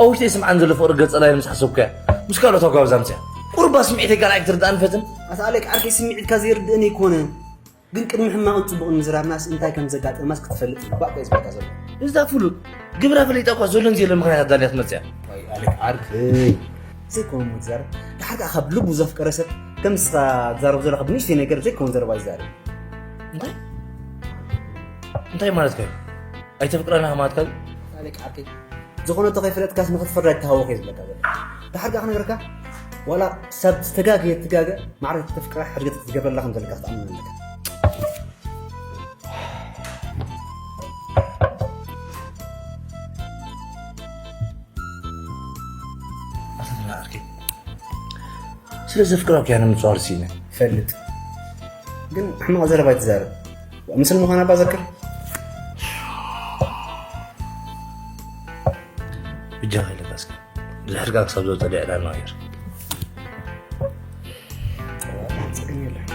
ኣውሽተይ ስምዓኒ ዘሎ ፍቕሪ ገጸ ላይን ምስ ሓሰብኩያ፣ ምስ ካልኦት ኣጓብዛ ምጽያ፣ ቁርባ ስምዒተይ ካልኣይ ክትርዳእኒ ፈትን። ኣታ ኣሌክ ዓርከይ፣ ስምዒትካ ዘይርድእኒ ኣይኮነን፣ ግን ቅድሚ ሕማቕን ጽቡቕን ምዝራብናስ እንታይ ከም ዘጋጠማስ ክትፈልጥ ይግባእ እኮ እዩ ዝብለካ ዘሎ። እዛ ፍሉጥ ግብራ ፈሊጣ እኳ ዘሎን ዘየሎን ምኽንያት ኣዳልያ ትመጽያ። ኣይ ኣሌክ ዓርከይ፣ ዘይኮነ እሞ ትዛረብ። ድሓር ከኣ ካብ ልቡ ዘፍቀረ ሰብ ከም ንስኻ ትዛረብ ዘለኻ ብንእሽተይ ነገር ዘይኮነ ዘረባ ይዛረብ። እንታይ? እንታይ ማለትካ እዩ? ኣይተፍቅረና ማለትካ እዩ? ኣሌክ ዓርከይ፣ ዝኾነ እቶ ከይፈለጥካስ ንኽትፈርድ ኣይተሃወኽ እየ ዝብለካ ዘሎ። ድሓር ከኣ ክነግረካ፣ ዋላ ክሳብ ዝተጋገየ ትጋገ፣ ማዕረ ተፍቅራ ሕድገት ክትገብረላ ከም ዘለካ ክትኣምን ኣለካ። ኣታ ተናኣርኪ። ስለ ዘፍቅረኪ ኣነ ምጽዋር ሲነ። ፈልጥ። ግን ሕማቕ ዘረባ ኣይትዛረብ። ምስል ምዃና እባ ዘክር። ብጃኻ ኢለካ እስከ። ድሕርካ ክሳብ ዘውጸ ዕላል ንቐይር። ጸገም የለን።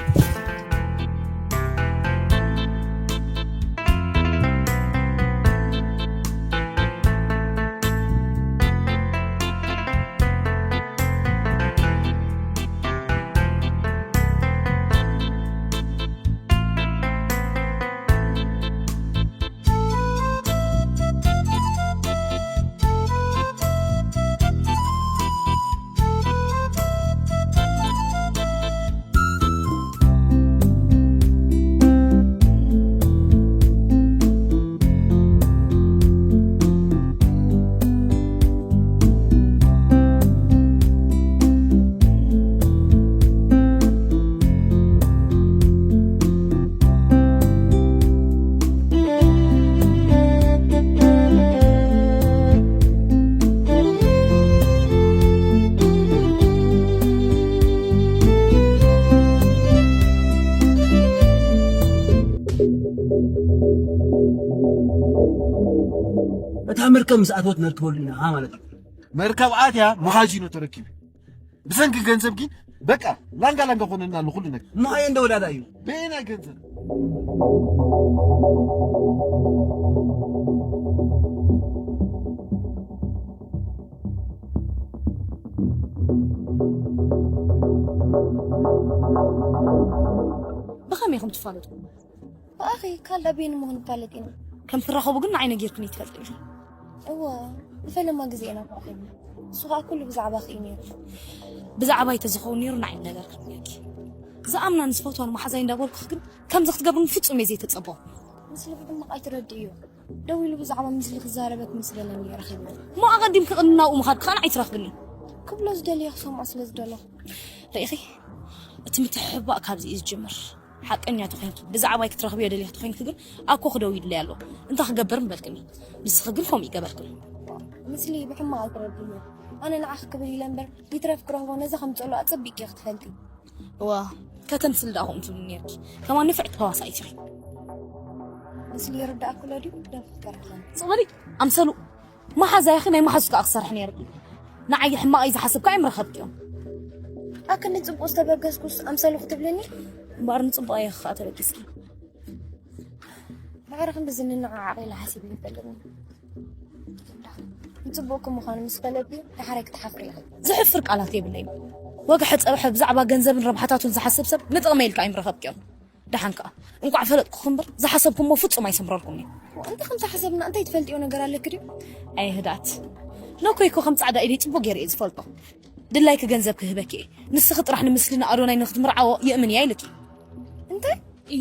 እታ መርከብ ምስ ኣትወት ነርክበሉ ኢና ማለት እዩ። መርከብ ኣትያ መኻዚኖ ተረኪቡ። ብሰንኪ ገንዘብ ግን በቃ ላንጋ ላንጋ ኮነና ኣሎ ኩሉ ነገር። እሞ ኣየ እንደ ወዳዳ እዩ። በየናይ ገንዘብ? ብኸመይ ኢኹም ትፋለጡ? ብኣኺ ካልድ ኣበይን እሞ ክንፋለጥ ኢና? ከም ትራኸቡ ግን ንዓይ ነጊርክኒ ትፈልጢ ኢኺ። እወ፣ ንፈለማ ግዜ ኢና እኮ ኣኺብና። ንሱ ኸኣ ኩሉ ብዛዕባኺ እዩ ነይሩ። ብዛዕባይ ተዝኸውን ነይሩ ንዓይ ምነገርክኒ ነይርኪ። ዝኣምናን ዝፈትዋን መሓዛይ እንዳበልኩኺ ግን ከምዚ ክትገብርኒ ፍጹም እየ ዘይተጸበኹ። ምስሊ ብሕማቕ ኣይትረድእዮ። ደዊሉ ብዛዕባ ምስሊ ክዛረበክ ምስ በለኒ እየ ረኺበ። እሞ ኣቐዲምኪ ቅድሚ ናብኡ ምኻድኪ ኸኣ ንዓይ ትረኽብኒ። ክብሎ ዝደልዮ ክሰምዖ ስለ ዝደለኹ። ርኢኺ? እቲ ምትሕብባእ ካብዚ እዩ ዝጅምር። ሓቀኛ ተኾይንኪ፣ ብዛዕባይ ክትረኽብዮ ደሊኺ ተኾይንኪ ግን ኣኮ ክደው ይድለይ ኣሎ። እንታይ ክገብር ምበልክኒ? ንስኺ ግን ከምኡ ይገበርክኒ። ምስሊ ብሕማቕ ኣይትረድእዮ። ኣነ ንዓኺ ክብል ኢለ እምበር፣ ይትረፍ ክረኽቦ ነዛ ከም ዝጸልኦ ኣጸቢቕኪ ክትፈልጢ። እዋ፣ ከተምስል ደኣ ከምኡ ትብሊ ነይርኪ። ከማን ንፍዕቲ ተዋሳኢት ኢኺ። ምስሊ ይርዳእኩ ዶ ድዩ? ደም ፍቅር ኣለኒ። ጽቕ በሊ፣ ኣምሰሉ። መሓዛይኺ ናይ መሓዙት ከኣ ክሰርሕ ነይሩ። ንዓይ ሕማቕ እዩ ዝሓስብ ከኣ ኣይምረኸብክዮን። ኣክኒ ጽቡቕ ዝተበገስኩስ ኣምሰሉ ክትብልኒ? እምበኣር ንጽቡቕ ኣየኺ ከኣ ተበጊስኪ። ማዕረ ክንዲ ዝንነዓዓቕ ኢለ ሓሲበ ኣይፈልጥን። ንጽቡቕኪ ምዃኑ ምስ ፈለጥኩ፣ ደሓራይ ክትሓፍሪ ኢኺ። ዘሕፍር ቃላት የብለይን። ወግሐ ጸብሐ ብዛዕባ ገንዘብን ረብሓታቱን ዝሓስብ ሰብ ንጥቕመይ ኢልካ ኣይምረኸብክዮን። ደሓን ከኣ፣ እንቋዕ ፈለጥኩኺ እምበር፣ ዝሓሰብኩሞ ፍጹም ኣይሰምረልኩምን እዩ። እንታይ ከም ዝሓሰብና እንታይ ትፈልጥዮ ነገር ኣለኪ ድዩ? ኣይ ህድኣት። ነኮይ እኮ ከም ጻዕዳ ኢደይ ጽቡቕ ገይረ እየ ዝፈልጦ። ድላይኪ ገንዘብ ክህበኪ እየ። ንስኺ ጥራሕ ንምስሊ ንኣዶናይ ንክትምርዓዎ ይእምን እያ ኢልኪ። እንታይ? ኢ፣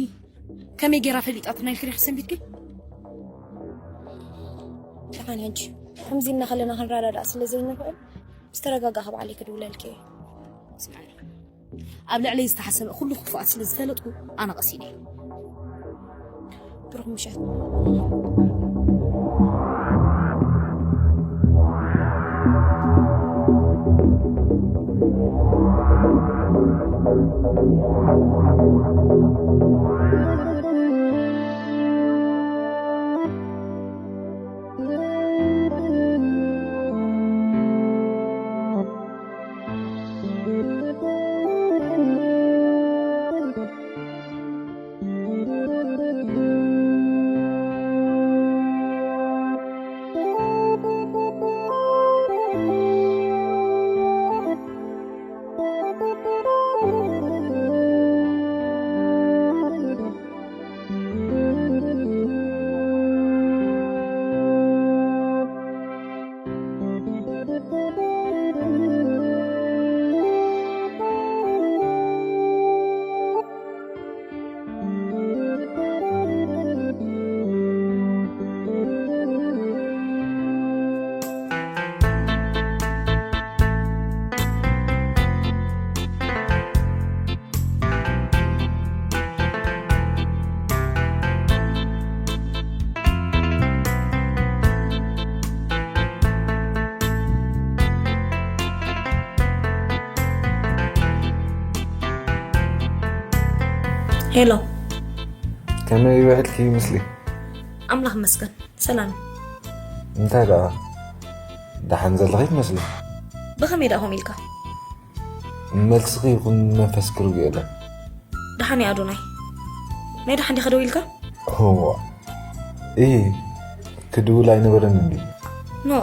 ከመይ ገይራ ፈሊጣትና ኢልኪ ዲኺ ሰንቢትኪ? ደሓን ሕጂ፣ ከምዚ ኢልና ከለና ክንረዳዳእ ስለ ዘይንኽእል፣ ምስ ተረጋጋእኺ ባዕለይ ክድውለልኪ እየ። ስምዓኒ። ኣብ ልዕለይ ዝተሓሰበ ኩሉ ክፉኣት ስለ ዝፈለጥኩ ኣነ ቀሲነ። ብሩኽ ምሸት። ሄሎ። ከመይ ውዕልኪ? ይመስሊ ኣምላኽ መስገን ሰላም። እንታይ ደኣ ደሓን ዘለኺ ትመስሊ። ብኸመይ ደኣ ኾም ኢልካ? መልስኺ ይኹን መንፈስ ክርጉ የለን። ደሓን እየ ኣዶናይ። ናይ ደሓን ዲኻ ደው ኢልካ? ዋ እ ክድውል ኣይነበረን እንዲ ኖ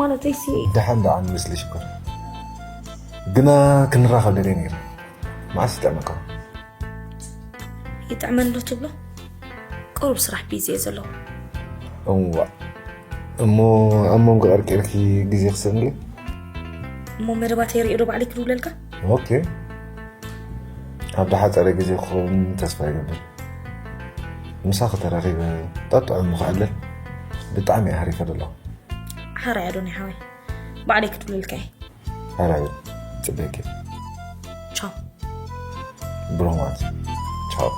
ማለተይሲ ደሓን ደኣ ንመስሊ ሽኮር ግና ክንራኸብ ደልየ ነይረ። መዓስ ይጥዕመካ? ይጥዕመን ዶ ትብሎ? ቁሩብ ስራሕ ቢዚ እየ ዘለኹ። እዋ እሞ ኣብ መንጎ ቀርቂርኪ ግዜ ክስእን ድዩ? እሞ መደባት የርእዮ ዶ ባዕለይ ክድውለልካ? ኦኬ ኣብ ዝሓፀረ ግዜ ክኸውን ተስፋ ይገብር። ምሳኺ ተራኺበ ጠጥዑ ምኽዕልል ብጣዕሚ እየ ሃሪፈ ዘለኹ። ሓራይ ኣዶኒ ሓወይ ባዕለይ ክድውለልካ እየ። ሓራይ ፅበቂ ቻው። ብሩማት ቻው።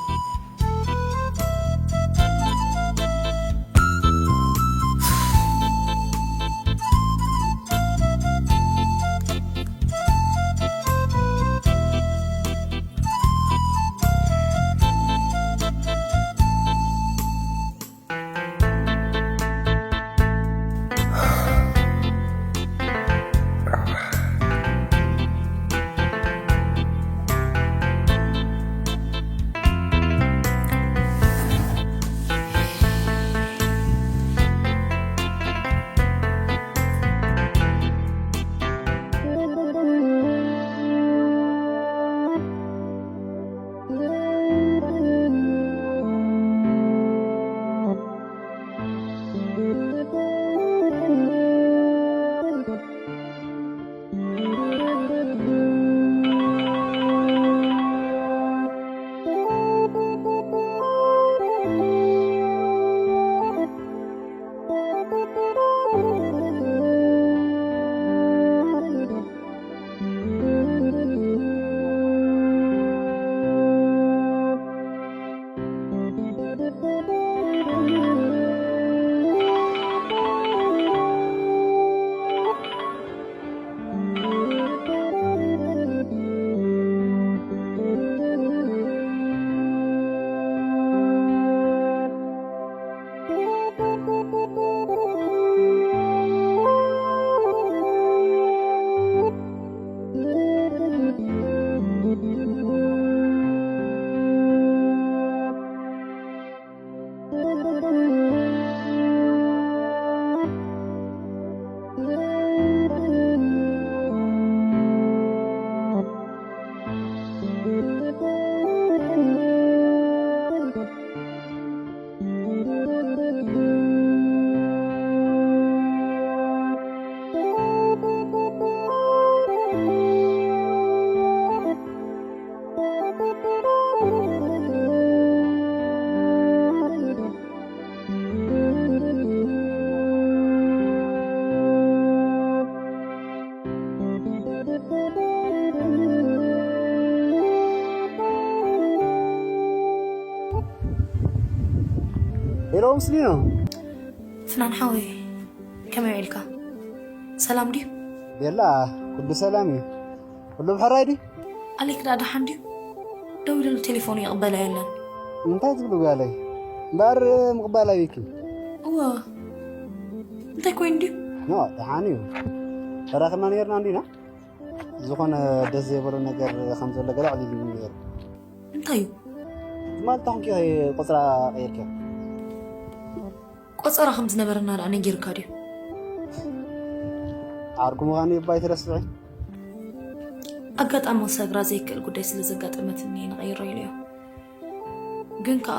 ሄሎ፣ ምስሊ ነው። ፍናን ሓወይ ከመይ ውዒልካ? ሰላም ድዩ? ቤላ፣ ኩሉ ሰላም እዩ። ኩሉ ብሕራይ ድዩ? ኣሌክ ደኣ ደሓን ድዩ? ደው ኢለሉ ቴሌፎኑ ይቕበላ የለን። እንታይ ትብሉ ጓለይ? እምበኣር ምቕባል ኣበይኪ? እወ እንታይ ኮይኑ ድዩ? ኖ፣ ደሓን እዩ። ተራኺብና ነይርና እንዲና። ዝኾነ ደስ ዘይበሎ ነገር ከም ዘሎ ገለ ኣዕሊሉኒ ነይሩ። እንታይ እዩ? ትማሊ እንታይ ኮንኪ ቆፅራ ቀይርኪ? ቆፀራ ከም ዝነበረና ደኣ ነጊርካ ድዩ? ዓርኩ ምዃኑ ይባይ ትረስዒ። ኣጋጣሚ ክሰግራ ዘይክእል ጉዳይ ስለ ዘጋጠመትኒ እየ ንቐይሮ ኢለዮ። ግን ከኣ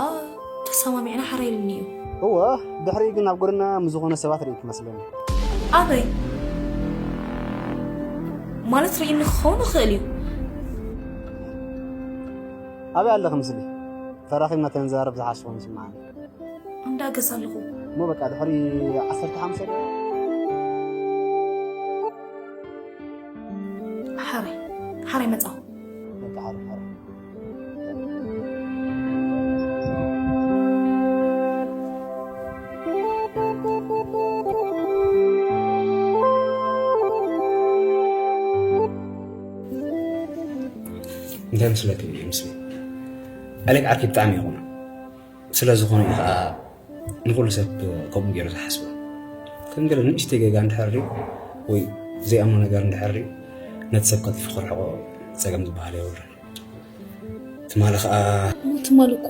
ተሰማሚዕና ሓራይ ኢሉኒ እዩ። እወ፣ ድሕሪኡ ግን ኣብ ጎደና ምስ ዝኾነ ሰባት ርእይኪ መስለኒ። ኣበይ? ማለት ርእይኒ ክኸውን ይኽእል እዩ። ኣበይ ኣለኺ ምስሊ? ተራኺብና ተንዛረብ ዝሓሽ ኮይኑ ይስምዓኒ። እንዳ ገዛ ኣለኹ። እሞ በቃ ድሕሪ ዓሰርተ ሓሙሽተ ሓራይ ሓራይ መጻኹ። በቃ ሓራይ ሓራይ። እንታይ ምስለክን እዩ ምስለይ? ኣሌክ ዓርኪ ብጣዕሚ ይኹና። ስለ ዝኾነ እዩ ከዓ ንኹሉ ሰብ ከምኡ ገይሩ ዝሓስቦ። ከም ገለ ንእሽተይ ጌጋ እንድሕር ሪኡ ወይ ዘይኣምኖ ነገር እንድሕር ሪኡ ነቲ ሰብ ቀልጢፉ ክርሕቆ ጸገም ዝበሃል የብሉን። ትማሊ ከዓ እሞ ትማሊ እኮ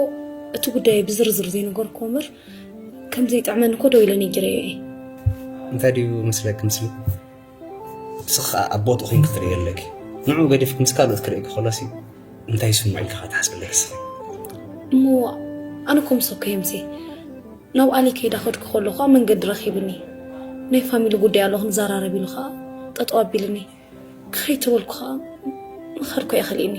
እቲ ጉዳይ ብዝርዝር ዘይነገርኩዎ እምበር ከም ዘይጥዕመኒ እኮ ደው ኢለ ነጊረዮ እየ። እንታይ ድዩ መስለኪ? ምስሊ ንስኺ ከዓ ኣብ ቦትኡ ኮይንኪ ክትርእዮ ኣለኪ። ንዕኡ ገዲፍኪ ምስ ካልኦት ክርእየኪ ከሎሲ እንታይ ይስምዖ ኢልኪ ከዓ ትሓስቢ ኣለኪ ንስኺ። እሞ ኣነ እኮ ምሰኮ የምሴ ናብ ኣሊ ከይዳ ከድኩ ከለኹ ኣብ መንገዲ ረኺብኒ። ናይ ፋሚሊ ጉዳይ ኣሎ ክንዘራረብ ኢሉ ከዓ ጠጠው ኣቢልኒ። ክኸይድ ተበልኩ ከዓ ምኸድኩ እየ ከሊእኒ።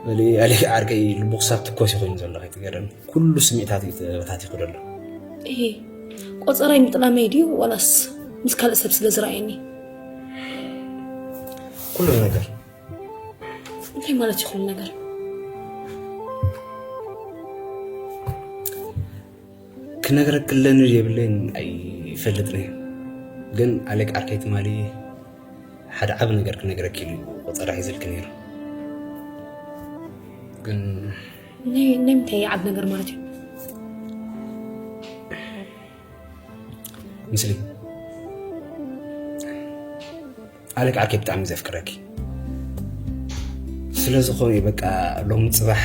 በሊ ኣሊ ዓርከይ፣ ልቡ ክሳብ ትኮስ ኮይኑ ዘሎ ከይትገረም። ኩሉ ስምዒታት እዩ ተበታቲኹ ዘሎ። እሂ፣ ቆፀራይ ምጥላመይ ድዩ ዋላስ ምስ ካልእ ሰብ ስለ ዝረኣየኒ? ኩሉ ነገር። እንታይ ማለት እዩ ኩሉ ነገር? ክነግረክለኒ የብለይን ኣይፈልጥን እየ። ግን ኣሌክ ዓርከይ ትማሊ ሓደ ዓቢ ነገር ክነግረኪ ኢሉ እዩ ቆጸራ ሒዝልኪ ነይሩ። ግን ናይ ናይ ምንታይ ዓቢ ነገር ማለት እዩ? ምስሊ ኣሌክ ዓርከይ ብጣዕሚ ዘፍቅረኪ። ስለ ዝኾነ እዩ በቃ ሎሚ ጽባሕ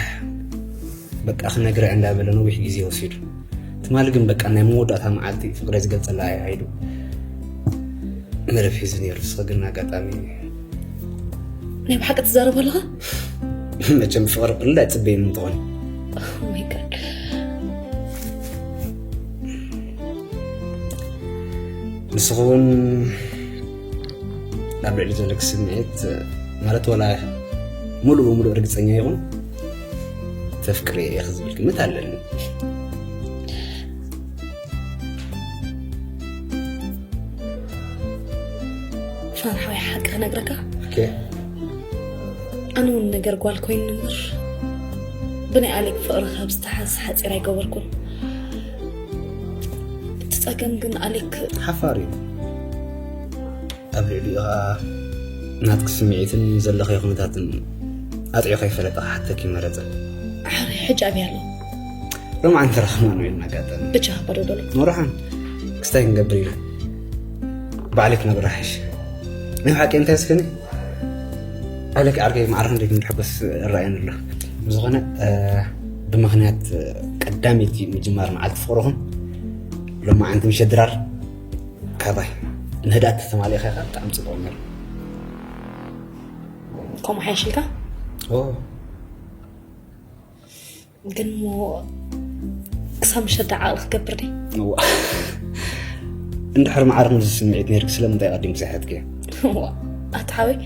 በቃ ክነግራ እንዳበለ ነዊሕ ግዜ ወሲዱ። ትማሊ ግን በቃ ናይ መወዳእታ መዓልቲ ፍቅረይ ዝገልጸላ እየ ኢሉ መደብ ሒዙ ነይሩ። ንስኺ ግን ኣጋጣሚ ናይ ብሓቂ ትዛረብ ኣለኻ? መቸም ፍቅሪ ቅልል ኣይጽበይን እንትኾን። Oh my God። ንስኺ እውን ኣብ ልዕሊ ዘለኪ ስምዒት ማለት ዋላ ሙሉእ ብሙሉእ ርግጸኛ ይኹን ተፍቅሪ ኢኺ ዝብል ግምት ኣለኒ። ፋን ሓወይ ሓቂ ክነግረካ ኦኬ። ኣነ እውን ነገር ጓል ኮይኑ እምበር ብናይ ኣሌክ ፍቅሪ ካብ ዝተሓዝ ሓፂር ኣይገበርኩን። እቲ ጸገም ግን ኣሌክ ሓፋር እዩ። ኣብ ልዕሊኡ ኸዓ ናትኪ ስምዒትን ዘለኽዮ ኩነታትን ኣጥዕዩ ከይፈለጠ ክሓተኪ መረጸ። ሕሪ ሕጂ ኣበይ ኣሎ? ሎምዓንቲ ተራኸብና ንብል ኣጋጣሚ። ብቻ በዶ ደሎ። መብርሃን ክስታይ ክንገብር ኢለ ባዕለይ ክነግሮ ይሓይሽ። ናይ ብሓቂ እንታይ እስከኒ? ኣሌክ ዓርከይ ማዕረ ክንደይ ከም ዝሕጎስ ይረኣየኒ ኣሎ። ብዝኾነ፣ እ፣ ብምኽንያት ቀዳመይቲ ምጅማር መዓልቲ ፍቕርኹም ሎማዓንቲ ምሸት ድራር ካባይ ንህድኣት ተተማሊእካ ኢኻ ብጣዕሚ ጽቡቕ ነይሩ። ከምኡ ሓይሽልካ? ኦ። ግን እሞ ክሳብ ምሸት ደኣ ዓቕሊ ክገብር ድየ? እዋ። እንድሕር ማዕረ ከምዚ ስምዒት ነይርኪ ስለምንታይ ቀዲምኪ ዘይሓትክዮ? እዋ። ኣታ ሓወይ፣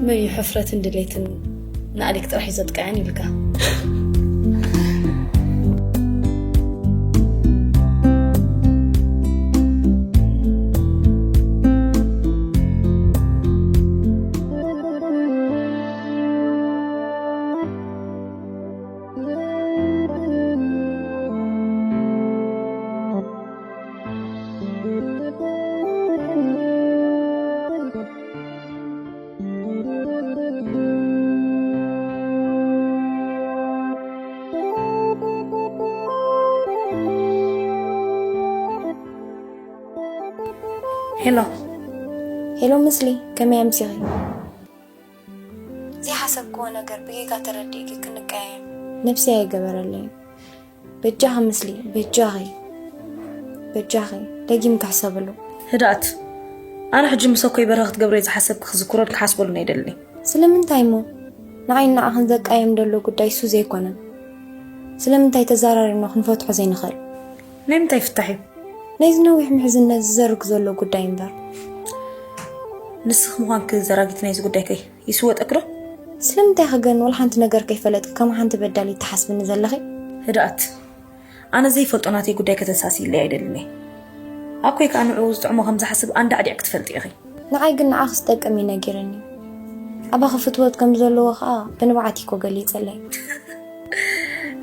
መን እዩ ሕፍረትን ድሌትን ንኣሌክ ጥራሕ እዩ ዘጥቅዐን ኢልካ? ሄሎ። ሄሎ ምስሊ፣ ከመይ ኣምሲኺ? ዘይሓሰብክዎ ነገር ብጌጋ ተረዲእኪ ክንቀያየም። ነብሰይ ኣይገበረለይን። በጃኺ ምስሊ፣ በጃኺ፣ በጃኺ፣ ደጊምኪ ሕሰብሉ። ህድኣት፣ ኣነ ሕጂ ምሰኮይ በረኸ ክትገብረዮ ዝሓሰብኪ ክዝክሮን ክሓስበሉን ኣይደልን እየ። ስለምንታይ እሞ? ንዓይን ንዓኽን ዘቃየም ዘሎ ጉዳይ እሱ ዘይኮነን። ስለምንታይ ተዘራሪብና ክንፈትሖ ዘይንኽእል? ናይ ምንታይ ፍታሕ እዩ? ናይዚ ነዊሕ ምሕዝነት ዝዘርግ ዘሎ ጉዳይ እምበር። ንስኺ ምዃንኪ ዘራጊት ናይዚ ጉዳይ ከ ይስወጠኪ ዶ? ስለምንታይ ከ ግን ወላ ሓንቲ ነገር ከይፈለጥኪ ከም ሓንቲ በዳሊት ትሓስብኒ ዘለኺ? ህድኣት፣ ኣነ ዘይፈልጦ ናተይ ጉዳይ ከተሳስይለይ ኣይደልን እየ። ኣኮይ ከኣ ንዕኡ ዝጥዕሞ ከም ዝሓስብ ኣንዳዕዲዕኪ ትፈልጢ ኢኺ። ንዓይ ግን ንዓኺ ዝጠቅም እዩ ነጊርኒ። ኣባኺ ፍትወት ከም ዘለዎ ከኣ ብንብዓት እዩ እኮ ገሊጸለይ።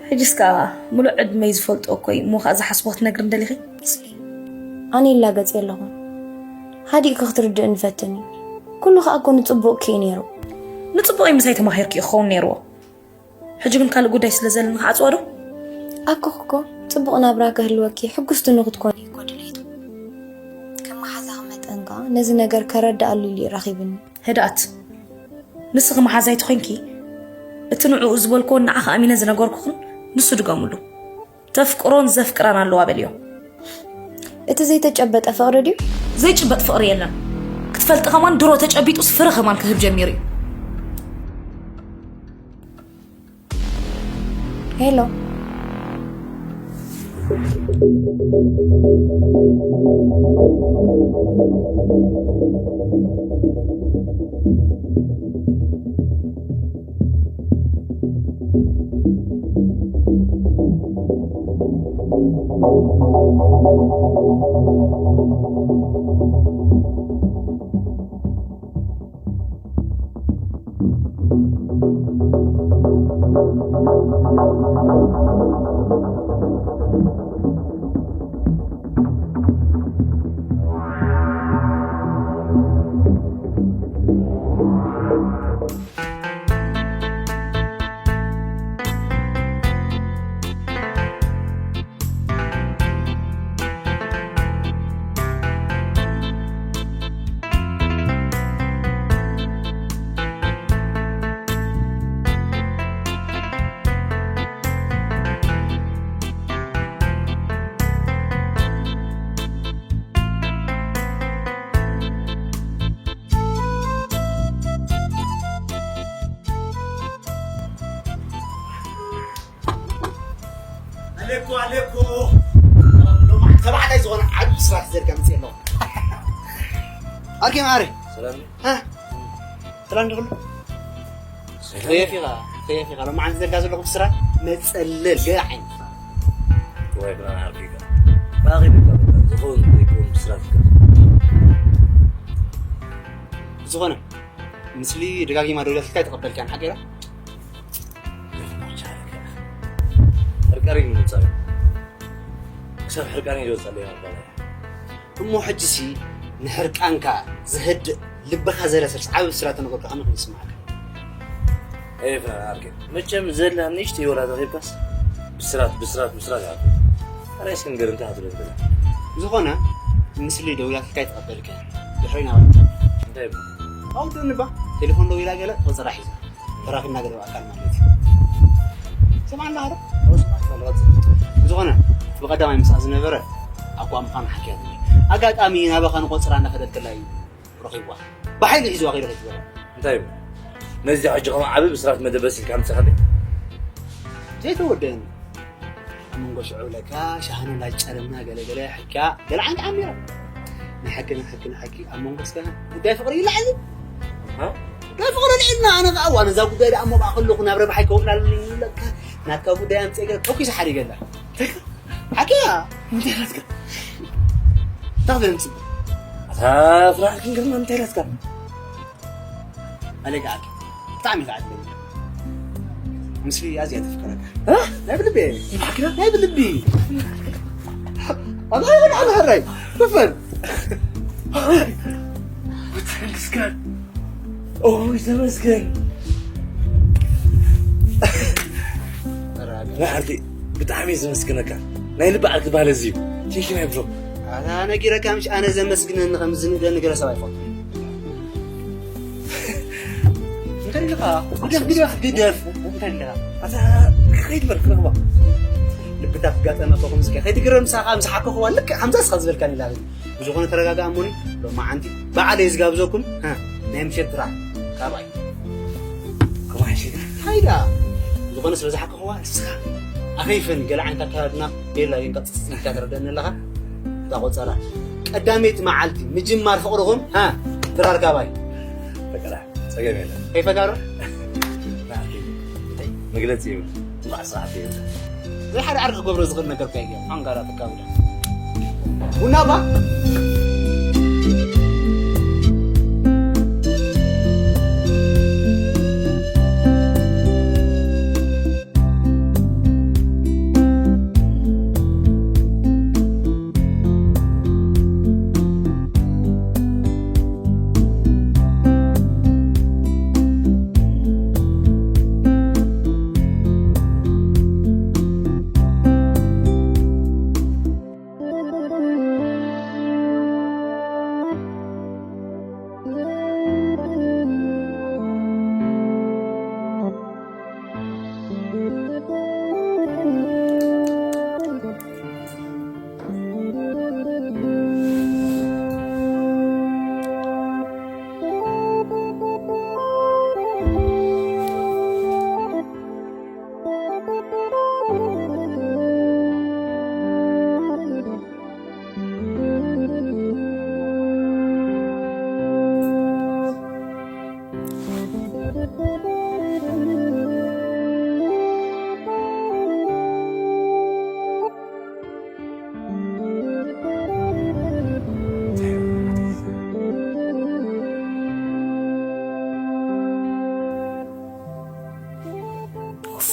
ሕጅስ ከኣ ምሉእ ዕድመይ ዝፈልጦ እኮ እዩ። እሞ ከኣ ዝሓስቦ ክትነግርኒ ደሊኺ? ኣነ ይላገጽ ኣለኹ። ሃዲእኪ ክትርድእኒ ፈትኒ። ኩሉ ከኣ እኮ ንጽቡቕኪ እዩ ነይሩ። ንጽቡቐይ ምሳይ ተማሂርኪ እዩ ክኸውን ነይርዎ። ሕጂ ግን ካልእ ጉዳይ ስለ ዘለኒ ክዓጽዋ ዶ? ኣኮ እኮ ጽቡቕ ናብራ ክህልወኪ ሕጉስቲ ንክትኮኒ እኮ ድሌቱ። ከም መሓዛኺ መጠን ከኣ ነዚ ነገር ከረድኣሉ ኢሉ እዩ ረኺብኒ። ህድኣት፣ ንስኺ መሓዛይ ተኾይንኪ፣ እቲ ንዕኡ ዝበልክዎን ንዓኺ ኣሚነ ዝነገርኩኽን ንሱ ድገምሉ። ተፍቅሮን ዘፍቅራን ኣለዋ በልዮ። እቲ ዘይተጨበጠ ፍቕሪ ድዩ? ዘይጭበጥ ፍቕሪ የለን። ክትፈልጢ ከማን ድሮ ተጨቢጡስ ፍረ ከማን ክህብ ጀሚሩ እዩ። ሄሎ። ኣለኩ ኣለኩ። ሎማዓንቲ ተባዕታይ ዝኾነ ዓቢ ብስራት ዘርጋ መፅእ ኣለኹ። ኣርኬ ማዕረ። ሰላም። ሃ? ሰላም ድኹሉ? ሰላም። ከየፍ ኢኻ? ከየፍ ኢኻ? ሎማዓንቲ ዘርጋ ዘለኹ ብስራት መፀለል ገለ ዓይነት። ወይ ብና ኣርኬ ኢኻ። ባኺ ድካ ዝኸውን ዘይኮን ብስራት ይካ። ዝኾነ፣ ምስሊ ደጋጊማ ደውላትልካ ኣይተቐበልካን፣ ሓቂ ዶ? ሕርቃን እዩ ምምጻእ። ክሳብ ሕርቃን እዩ ዝወጻለይ ማለት እዩ። እሞ ሕጂሲ ንሕርቃንካ ዘህድእ ልብኻ ዘረሰርስ ዓቢ ብስራት ተነገርካ ከመይ ከም ዝስምዓካ? ኤፍ ኣርጌ፣ መቸም ዘላ ንእሽተይ ወላ ተኺብካስ ብስራት፣ ብስራት፣ ብስራት ይኣቱ። ኣረ እስኪ ንገር እንታይ ክትብል ትደሊ? ዝኾነ፣ ንስሊ ደዊላትልካ ኣይተቐበልካን። ድሕሪ ናባይ። እንታይ ይብል? ኣውድእኒ ባ። ቴሌፎን ደዊላ ገለ ቆጸራ ሒዛ። ተራኺብና ገለ ብኣካል ማለት እዩ። ሰማዕና ዶ? ኣዎ፣ ሰማዕና፣ ቀጽል። ዝኾነ፣ ብቐዳማይ ምስኣ ዝነበረ ኣኳ ምዃኑ ሓኪያትኒ። ኣጋጣሚ ናባኻ ንቆጸራ እናኸደት ከላ እዩ ረኺብዋ። ብሓይሊ ሒዝዋ ከይዱ ከይትበላ። እንታይ ይብል? ነዚ ሕጂ ከም ዓቢ ብስራት መደበስ ኢልካ ኣምጽኻለይ? ዘይተወደአኒ። ኣብ መንጎ ሽዑ ለካ ሻህነ እንዳጨረምና ገለ ገለ ሕክያ ገለ ዓይነት ዓሚራ። ንሓቂ፣ ንሓቂ፣ ንሓቂ ኣብ መንጎ እስከ ጉዳይ ፍቕሪ ይለዓል። ሃ? ጉዳይ ፍቕሪ ልዕልና ኣነ ከኣ ዋላ እዛ ጉዳይ ደኣ እሞ ብኣ ከለኹ ናብ ረብሓይ ከውዕላሉ ለካ ናትካ ጉዳይ ኣምጽአ ገለ ተኩስ ሓሪገላ። ሓቂ እያ። እንታይ ናትካ? እንታይ ክትብል ትጽበ? ኣታ ፍራንክን ግርማ እንታይ ናትካ? ኣለቃ ዓዲ ብጣዕሚ ከዓድለኒ ምስሊ ኣዝያ ተፍቅረካ። እ? ናይ ብልቢ እየ። ናይ ብልቢ። ኣታ ኣታ ሕራይ ክፈል። ተመስገን። ኦይ ተመስገን። ናይ ዓርኪ ብጣዕሚ እየ ዘመስግነካ። ናይ ልቢ ዓርኪ ባህል እዚ እዩ። ቴንኪ ናይ ብሮ። ኣታ ነጊረካ ምሽ ኣነ ዘመስግነኒ ከም ዝንእደኒ ገለ ሰብ ኣይፈልጦ። እንታይ ኢልካ? ግደፍ፣ ግደፍ፣ ግደፍ። እንታይ ኢልካ? ኣታ ከይድ በር ክረኽባ። ልብታት ጋጠመ እኮ ከምዚ ከ-፣ ከይትግረም ምሳኻ ምስ ሓከኽዋ ልክዕ ከምዛ እስኻ ዝበልካኒ ኢላ። ብዝኾነ ተረጋግኣ እሞኒ፣ ሎማዓንቲ ባዕለይ ዝጋብዘኩም፣ ሃ፣ ናይ ምሸት ድራር ካባይ። ከማይ ሽግር። ሃይዳ። ብዝኾነ ስለ ዝሓከኽዋ ንስኻ ኣኸይፈኒ ገለ ዓይነት ኣካላትና ቤላ ግን ቀጽጽ ኢልካ ትረደኒ ኣለኻ። እታ ቆጸራ። ቀዳመይቲ መዓልቲ ምጅማር ፍቕርኹም፣ ሃ፣ ድራር ካባይ። ፈቀዳ፣ ጸገም የለን። ከይፈጋሮ? መግለጺ ይብሉ። ጽባሕ ስራሕቲ ይብሉ። ዘይሓደ ዓርኪ ክገብሮ ዝኽእል ነገር እንታይ እዩ? ሓንጋራ ተካብዳ። ቡና ባ?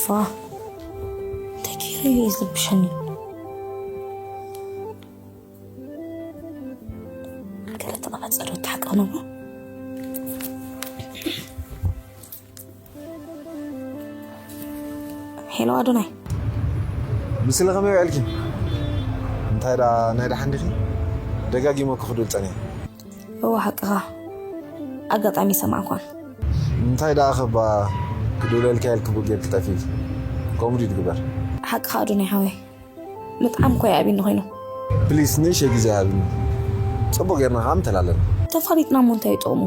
ዋ፣ እንታይ ገይረ እዩ ዝርብሸኒ? ገለ ተቐባጸረ ተሓቀቕነሞ። ሄሎ ኣዶናይ። ምስለ ከመይ ውዕልኪ? እንታይ ደኣ ናይ ደሓን ዲኺ? ደጋጊመ ክኽዱል ጸኒሐ። እወ ሓቅኻ፣ ኣጋጣሚ ይሰማዕኳን። እንታይ ደኣ ኸባ ክድውለልካ ኢልኪ ቡ ጌርኪ ጠፊእኪ? ከምኡ ድዩ ዝግበር? ሓቅኻ ኣዶናይ ሓወይ፣ ምጥዓም እኮ ይኣብኒ ኮይኑ። ፕሊስ ንእሽተይ ግዜ ሃብኒ፣ ጽቡቕ ጌርና ኸዓ ምተላለና። ተፋሊጥና እሞ እንታይ እዩ ጥቕሙ?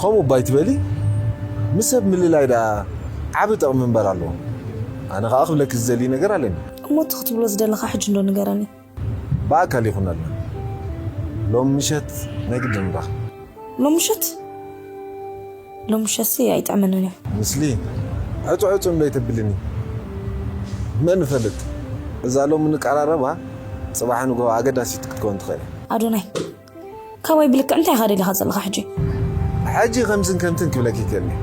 ከምኡ እባ ኣይትበሊ፣ ምስ ሰብ ምልላይ ደኣ ዓቢ ጠቕሚ እምበር ኣለዎ። ኣነ ኸዓ ክብለኪ ዝደሊ ነገር ኣለኒ። እሞ እቲ ክትብሎ ዝደለኻ ሕጂ እንዶ ንገረኒ። ብኣካል ይኹነልና ሎም ምሸት ናይ ግድን ንራኸብ። ሎም ምሸት? ሎም ምሸትሲ ኣይጥዕመንን እዩ። ምስሊ ዕጹ ዕጹ እንዶ ኣይተብልኒ። መን ይፈልጥ እዛ ሎም እንቀራረባ ጽባሕ ንግሆ ኣገዳሲት ክትከውን ትኽእል እያ። ኣዶናይ ካባይ ብልክዕ እንታይ ኢኻ ደሊኻ ዘለኻ ሕጂ? ሕጂ ከምዝን ከምትን ክብለኪ ይክእል እየ።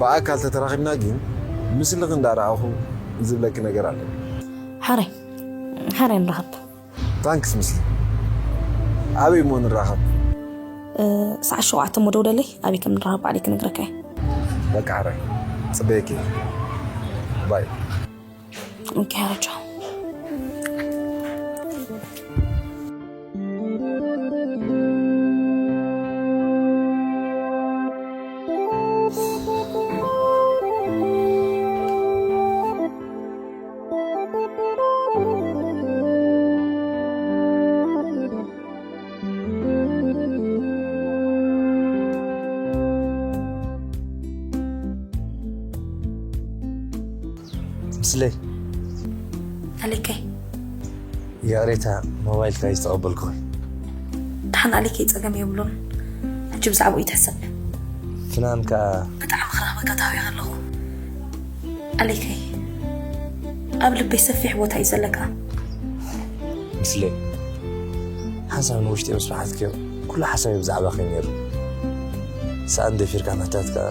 ብኣካል ተተራኺብና ግን ምስልኺ እንዳረኣኹ ዝብለኪ ነገር ኣለኒ። ሓራይ ሓራይ ንራኸብ። ታንክስ ምስሊ። ኣበይ እሞ ንራኸብ? ሰዓት ሸውዓተ እሞ ደውለለይ፣ ኣበይ ከም ንራኸብ ባዕለይ ክነግረካ እየ። በቃ ሓራይ ጽበየኪ እየ። ባይ። ኦኬ ሓራይ ቻው። ምስለይ ኣሌከይ ይቕሬታ ሞባይልካ እዩ ዝተቐበልኩ። ደሓን ኣሌከይ ጸገም የብሉን። ሕጂ ብዛዕባኡ ይትሕሰብ። ፍናን ከኣ ብጣዕሚ ክረኽበካ ተሃዊኸ ኣለኹ። ኣሌከይ ኣብ ልበይ ሰፊሕ ቦታ እዩ ዘለካ። ምስለይ ሓንሳብ ንውሽጢ ምስ በሓትክዮ ኩሉ ሓሳበይ ብዛዕባኺ እዩ ነይሩ። ሰኣን ደፊርካ ምሕታት ከኣ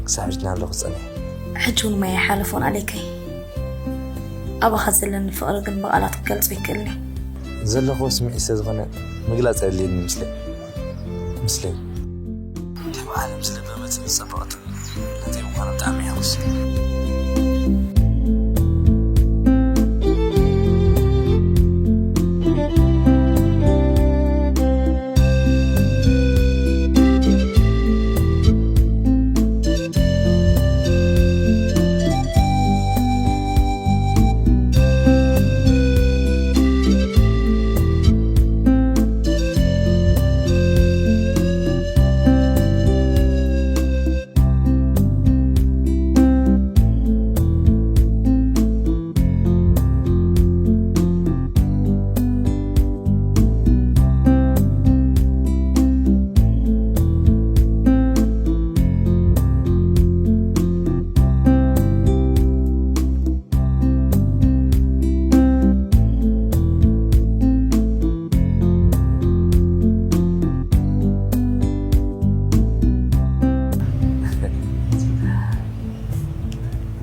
ክሳብ ሕጂ ናብለኹ ጸኒሐ። ሕጂ እውን ማይ ኣይሓለፎን ኣሌከይ። ኣባኻ ዘለኒ ፍቕሪ ግን ብቓላት ክገልጾ ኣይክእልን እየ። ዘለኽዎ ስምዒት ስለ ዝኾነ ምግላጽ ኣየድልየኒ ምስለይ። ምስለይ ድሕሪ ዓለም ዝለበመትን ዝጸበቐትን ናተይ ምዃና ብጣዕሚ እየ ሕጉስ።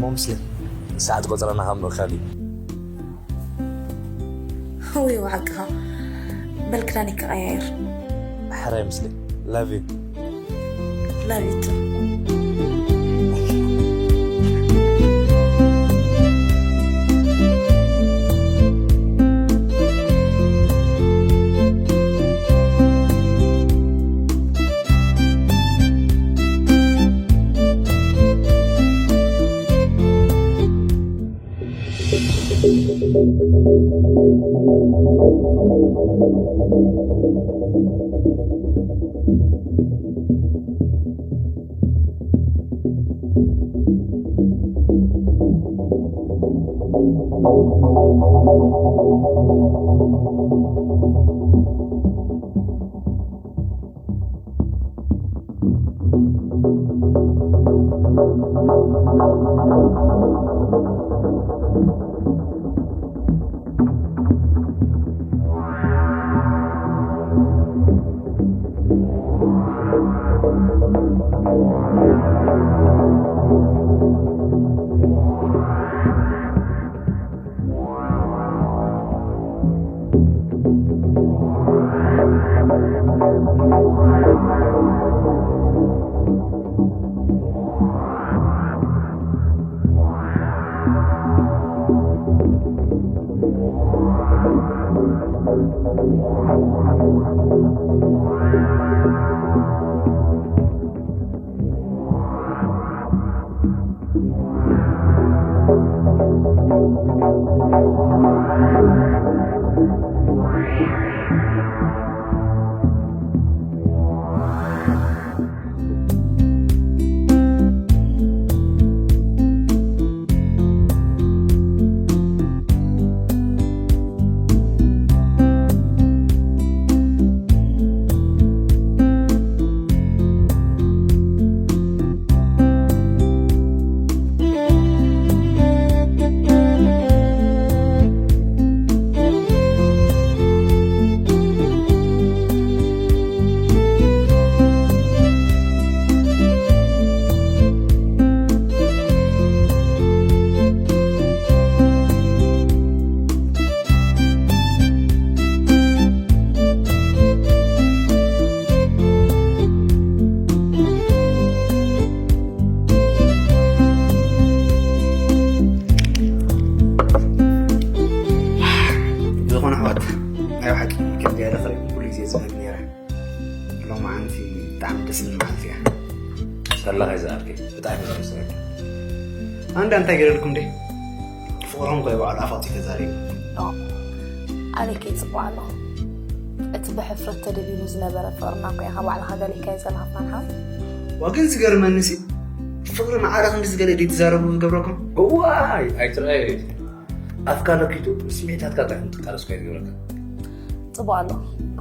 ሞምስለ ሰዓት ቆፅረና ካብ ምእካል እዩ። ወይ ሓቅኻ። በል ክዳን ይከቐያየር። ሕራይ ምስለ love you። Love you too. ዝኾነ ኣሕዋት፣ ናይ ብሓቂ ከምዚኣ ኢለ ክርኢ ኩሉ ግዜ ዝመኝ ነይረ። ሎማዓንቲ ብጣዕሚ ደስ ዝብል መዓልቲ እያ። ሰላኸይ ዝኣልከይ፣ ብጣዕሚ ዘመስግነካ። ኣንዳ እንታይ ገይረልኩም ደይ? ፍቕሮም ኮይ ባዕሉ ኣፋቱ ተዛሪቡ። ኖ፣ ኣበይ ከይጽቡቕ ኣለኹ? እቲ ብሕፍረት ተደቢኑ ዝነበረ ፍቕርና እኮ ኢኻ ባዕልኻ ገሊእካዮ ዘለኻ ፍናንሓ። ዋ፣ ግን ዝገርመኒ ሲ፣ ፍቕሪ ማዕረ ክንዲ ዝገለ ድዩ ትዛረቡ ዝገብረኩም? እዋይ፣ ኣይትርኣዮ። ኣፍካ ነኪቱ ስምዒታትካ ጥራሕ ንክትቃለስ እኳ ይገብረካ። ጽቡቕ ኣሎ።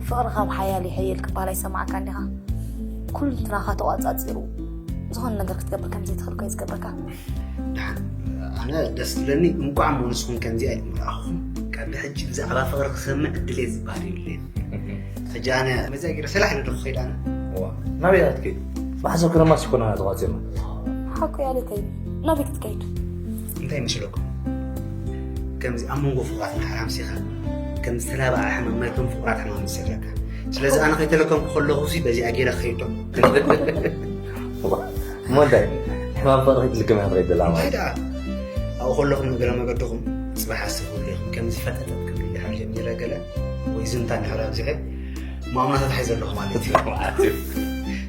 ፍቕሪ ካብ ሓያል ይሕይል ክበሃል ኣይሰማዕካን ዲኻ? ኩልንትናኻ ተቋጻጺሩ ዝኾነ ነገር ክትገብር ከም ዘይትኽእል እኳ እዩ ዝገብረካ። ደሓን፣ ኣነ ደስ ዝብለኒ እንቋዕ እሞ ንስኹም ከምዚኣ ኢልኩም ረኣኹኹም። ካብ ብሕጂ ብዛዕባ ፍቕሪ ክሰምዕ ዕድል እየ ዝበሃል የብለይን። ሕጂ ኣነ መዚኣ ገይረ ሰላሕ ኢለ ዶ ክኸይድ ኣነ? እዋ፣ ናበይ ኢኻ ትከይድ? ብሓሳብ ክረማስ ይኮና ተቋጺርና። ሓቁ ያለተይ፣ ናበይ ክትከይድ? እንታይ ይመስለኩም? ከምዚ ኣብ መንጎ ፍቑራት እንድሕር ኣምሲኻ፣ ከም ዝተላብኣ ሕማም ናይቶም ፍቑራት ሕማም ይሰግረካ። ስለዚ ኣነ ከይተለከምኩ ከለኹ ሲ በዚኣ ገይረ ክኸይድ ዶ? እሞ እንታይ? ሕማም ፍቕሪ ክትልክም እያ ትኸይድ ዘላ ማለት? እንታይ ደኣ? ኣብኡ ከለኹም እግረ መገድኹም ጽባሕ ኣስተብህሉ ኢኹም። ከምዚ ፈጠጠጥ ክብል እንድሕር ጀሚረ ገለ ወይ ዝምታ እንድሕር ኣብዚሐ፣ ማማ ተታሒዘ ኣለኹ ማለት እዩ። ማለት እዩ።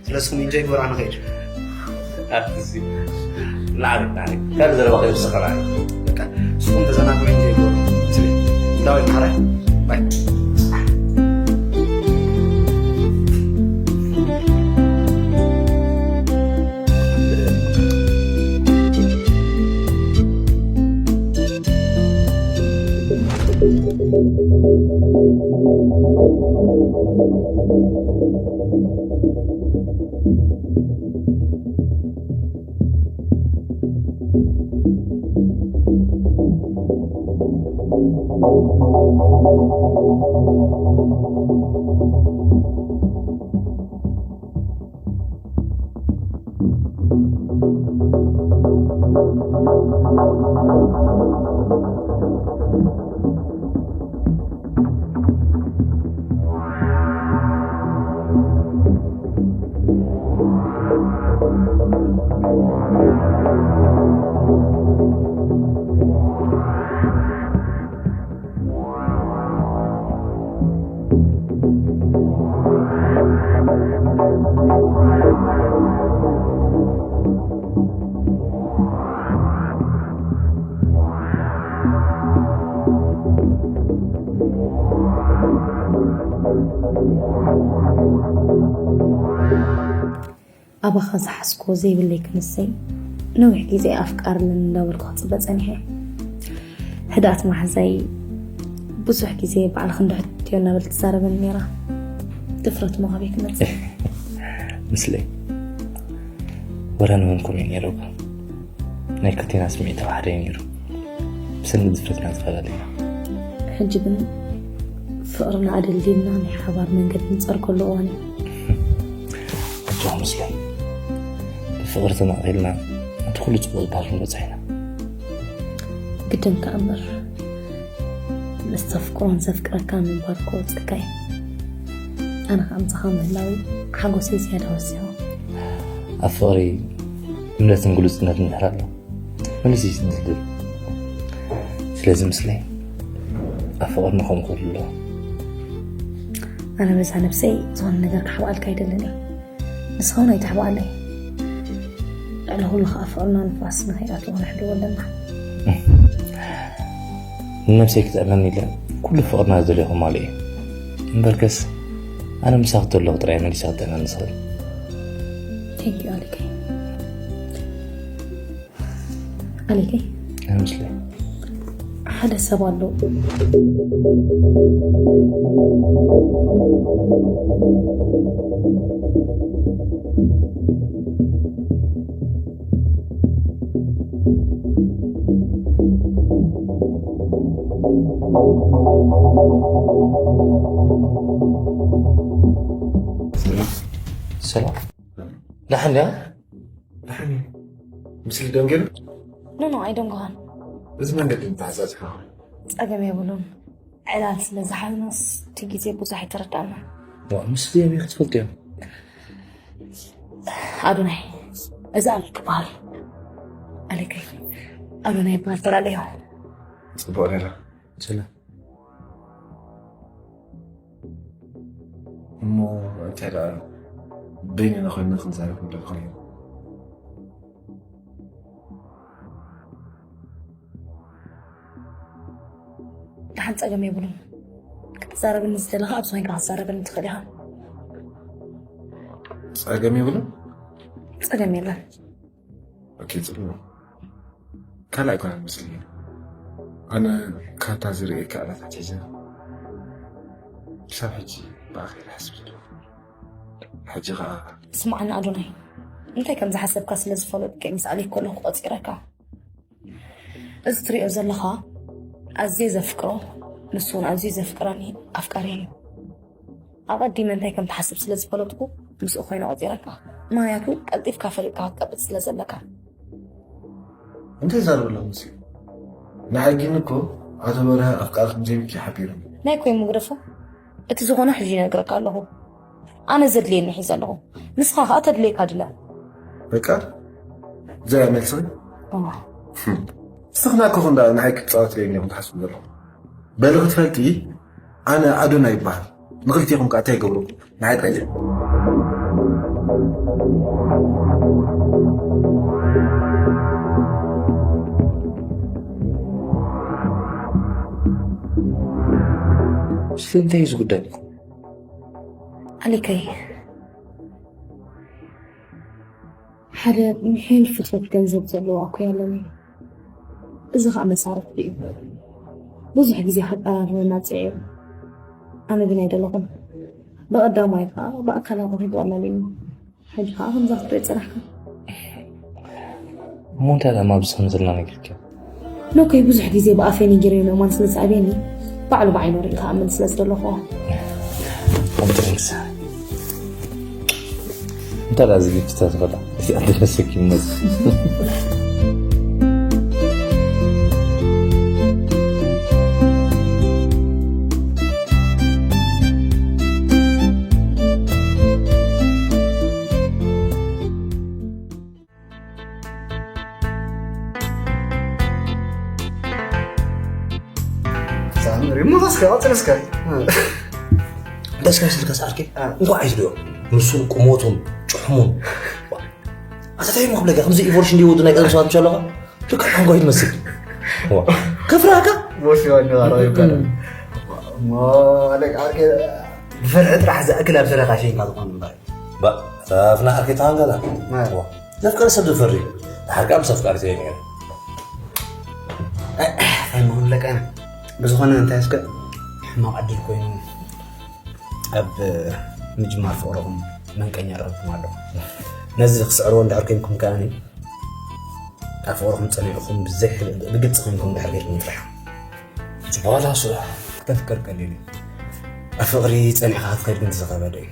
ስለስኹም ኢንጆይ ግበሩ፣ ኣነ ኸይድ። ኣትሲ። ናዕሪ፣ ናዕሪ። ካልእ ዘረባ ከይውስኸና እዩ። በቃ፣ ንስኹም ተዘናግዑ፣ ኢንጆይ ግበሩ። ስለ፣ እንዳወይ፣ ናዕሪ። ባይ። ኣባኻ ዝሓዝኮ ዘይብለይ ክንሰይ ነዊሕ ግዜ ኣፍቃርልን እንዳበልኩ ክጽበ ጸኒሐ። ህድኣት መሓዛይ ብዙሕ ግዜ ባዕልኺ እንዶ ሕትዮ እናበለት ትዛረበኒ ነይራ። ድፍረት እሞ ካበይ ክመጽእ? ምስለይ ወረ ንበንኩም እዩ ነይሩ። ናይ ክልቴና ስምዒት ተዋሕደ እዩ ነይሩ። ብሰንኪ ድፍረትና ተፈላለና። ሕጂ ግን ፍቕርና ኣደልዲልና ናይ ሓባር መንገዲ ንጸርገሉ እዋን እዩ። ኣጆኹ ምስለይ። ብፍቕሪ ተማቒልና ነቲ ኩሉ ጽቡቕ ዝበሃል ክንበጽሖ ኢና። ግድን ከኣ እምበር፣ ምስ ተፍቅሮን ዘፍቅረካን ምንባር እኮ ጸጋ እዩ። ኣነ ከኣ ምሳኻ ምህላወይ ሓጎሰይ ዝያዳ ወሲኹ። ኣብ ፍቕሪ እምነትን ግሉጽነትን እንድሕር ኣሎ፣ መሊሱ እዩ ዝድልድል። ስለዚ ምስለይ ኣብ ፍቕርና ከምኡ ክህሉ ኣለዎ። ኣነ በዛ ነብሰይ ዝኾነ ነገር ክሓብኣልካ ኣይደልን እየ። ንስኻ እውን ኣይትሕብኣለይ። ልዕሊ ኩሉ ከዓ ፍቕርና ንፋስ ንኸይኣትዎ ክንሕልዎ ኣለና። ንነብሰይ ክጥዕመኒ ኢለ ኩሉ ፍቕርና ዝደለኹ ማሉ እየ። እምበርከስ ኣነ ምሳኺ ተለኹ ጥራይ መሊሳ ክጥዕመኒ ዝኽእል። Thank you ኣሊከይ። ኣሊከይ ኣይመስለይ። ሓደ ሰብ ኣሎ። ሰላም። ደሓን ድያ? ደሓን እዩ። ምስሊ ደንገሉ? ኖ ኖ ኣይደንጎኻን። እዚ መንገዲ ምትሓዛዝካ ጸገም የብሉን። ዕላል ስለ ዝሓዝናስ እቲ ግዜ ብዙሕ ኣይተረዳእናን። ዋ፣ ምስ ደየበይ ክትፈልጥዮ? ኣዶናይ፣ እዚ ኣሌክ ይበሃል። ኣሌከይ፣ ኣዶናይ ይበሃል። ተላለዮ። ጽቡቕ ነይራ። ሰላም። እሞ እንታይ ደኣ በይንና ኮይንና ክንዛረብ ንደሊ ኮይኑ? ደሓን ጸገም የብሉን። ክትዛረብኒ ዝደለኻ ኣብዚ ኮይንካ ክትዛረበኒ ትኽእል ኢኻ። ጸገም የብሉን። ጸገም የለን። ኦኬ፣ ጽቡቕ። ካልኣይ ኮነ መስለኒ። ኣነ ካብታ ዝርእየካ ዕለታት ሒዘ ክሳብ ሕጂ ብኣኺ ይሓስብ ዘለኹ። ሕጂ ኸኣ ስምዓኒ ኣዶናይ፣ እንታይ ከም ዝሓሰብካ ስለ ዝፈለጥኩ ምስ ኣሌክ ከለኹ ቆጺረካ። እዚ ትሪኦ ዘለኻ ኣዝየ ዘፍቅሮ፣ ንሱ እውን ኣዝዩ ዘፍቅረኒ ኣፍቃሪ እዩ። ኣቐዲመ እንታይ ከም ትሓስብ ስለ ዝፈለጥኩ ምስኡ ኮይነ ቆጺረካ። ምኽንያቱ ቀልጢፍካ ፈሊጥካ ክትቀብጽ ስለ ዘለካ። እንታይ ዛረብ ኣለኹ? ምስ ንሓቂ ግን እኮ ኣቶ በርሀ ኣፍቃሪ ከም ዘይብልኪ ሓቢሮም። ናይ ኮይን ምግደፎ፣ እቲ ዝኾነ ሕጂ ይነግረካ ኣለኹ። ኣነ ዘድልየኒ ሒዘ ኣለኹ። ንስኻ ኸኣ ተድልየካ ድለ። በቃ፣ እዛ እያ መልስኺ? ንስኽና እኮ እንዳ ንዓይ ክትጻወት ለይኒ ኢኹም ትሓስቡ ዘለኹም። በሊ ክትፈልጢ፣ ኣነ ኣዶና ይበሃል። ንኽልቲኹም ከኣ እንታይ ይገብረኩም? ንዓይ ጥራይ። ስለምንታይ እዩ ዝጉዳይ? ኣሊከይ፣ ሓደ ምሒል ፍትወት ገንዘብ ዘለዎ ኣኮይ ኣለኒ። እዚ ኸዓ መሳርሕቲ እዩ። ብዙሕ ግዜ ከቀራርበና ጽዒሩ። ኣነ ግን ኣይደለኹን። ብቐዳማይ ከዓ ብኣካል ኣራኺቡ ኣለኒ። ሕጂ ከዓ ከምዛ ክትሪኦ ጸናሕካ። እሞ እንታይ ደኣ ኣብዚ ከም ዘለና ነጊርኪ? ኖከይ ብዙሕ ግዜ ብኣፈይ ነጊረዮ ምእማን ስለ ዝኣብየኒ፣ ባዕሉ ብዓይኑ ርኢ ክኣምን ስለ ዝደለኹ። ኮምፕሊንክስ። እንታይ ደኣ ዝግጅታት በላ? እዚኣ ተነሰኪ ይመስል። ሳምሪ እሞ እስከ ቀጽል እስከ። ደስካ ስልካ ሰዓርኪ እንኳ ኣይትድዮ። ንሱን ቁሞቱን ጭሕሙን ኣታታይ መክብለካ ከምዚ ኢቮሉሽን ዲወዱ ናይ ቀደም ሰባት ምሸለኻ ልክዕ ሓንጎይ ትመስል። ከፍራካ ቦስ ይዋል ነው አራው ይባላል። ሞ አለቃ አርገ ብፍርሒ ጥራሕ ዝኣክል ኣብ ሰረኻ ሸይንካ ዝኾኑ እምበር። ኣፍና ዓርከይ ተሃንገላ ዘፍቀር ሰብ ዝፈሪ ሓርቃ ምስ ኣፍቃሪ ተይ ነይረ። እንታይ ምኹን ለቀነ ብዝኾነ እንታይ እስከ ሕማቕ ዕድል ኮይኑ ኣብ ምጅማር ፍቕርኹም መንቀኛ ረኽብኩም ኣለኹ። ነዚ ክስዕርዎ እንድሕር ኮይንኩም ከኣኒ ኣብ ፍቕርኹም ጸኒዕኹም ብዘይ ብግልጺ ኮይንኩም እንድሕር ጌርኩም ጥራሕ። ጽቡቕ ኣላሱ። ክተፍቅር ቀሊል እዩ። ኣብ ፍቕሪ ጸኒዕኻ ክትኸይድ ግን ዝኸበደ እዩ።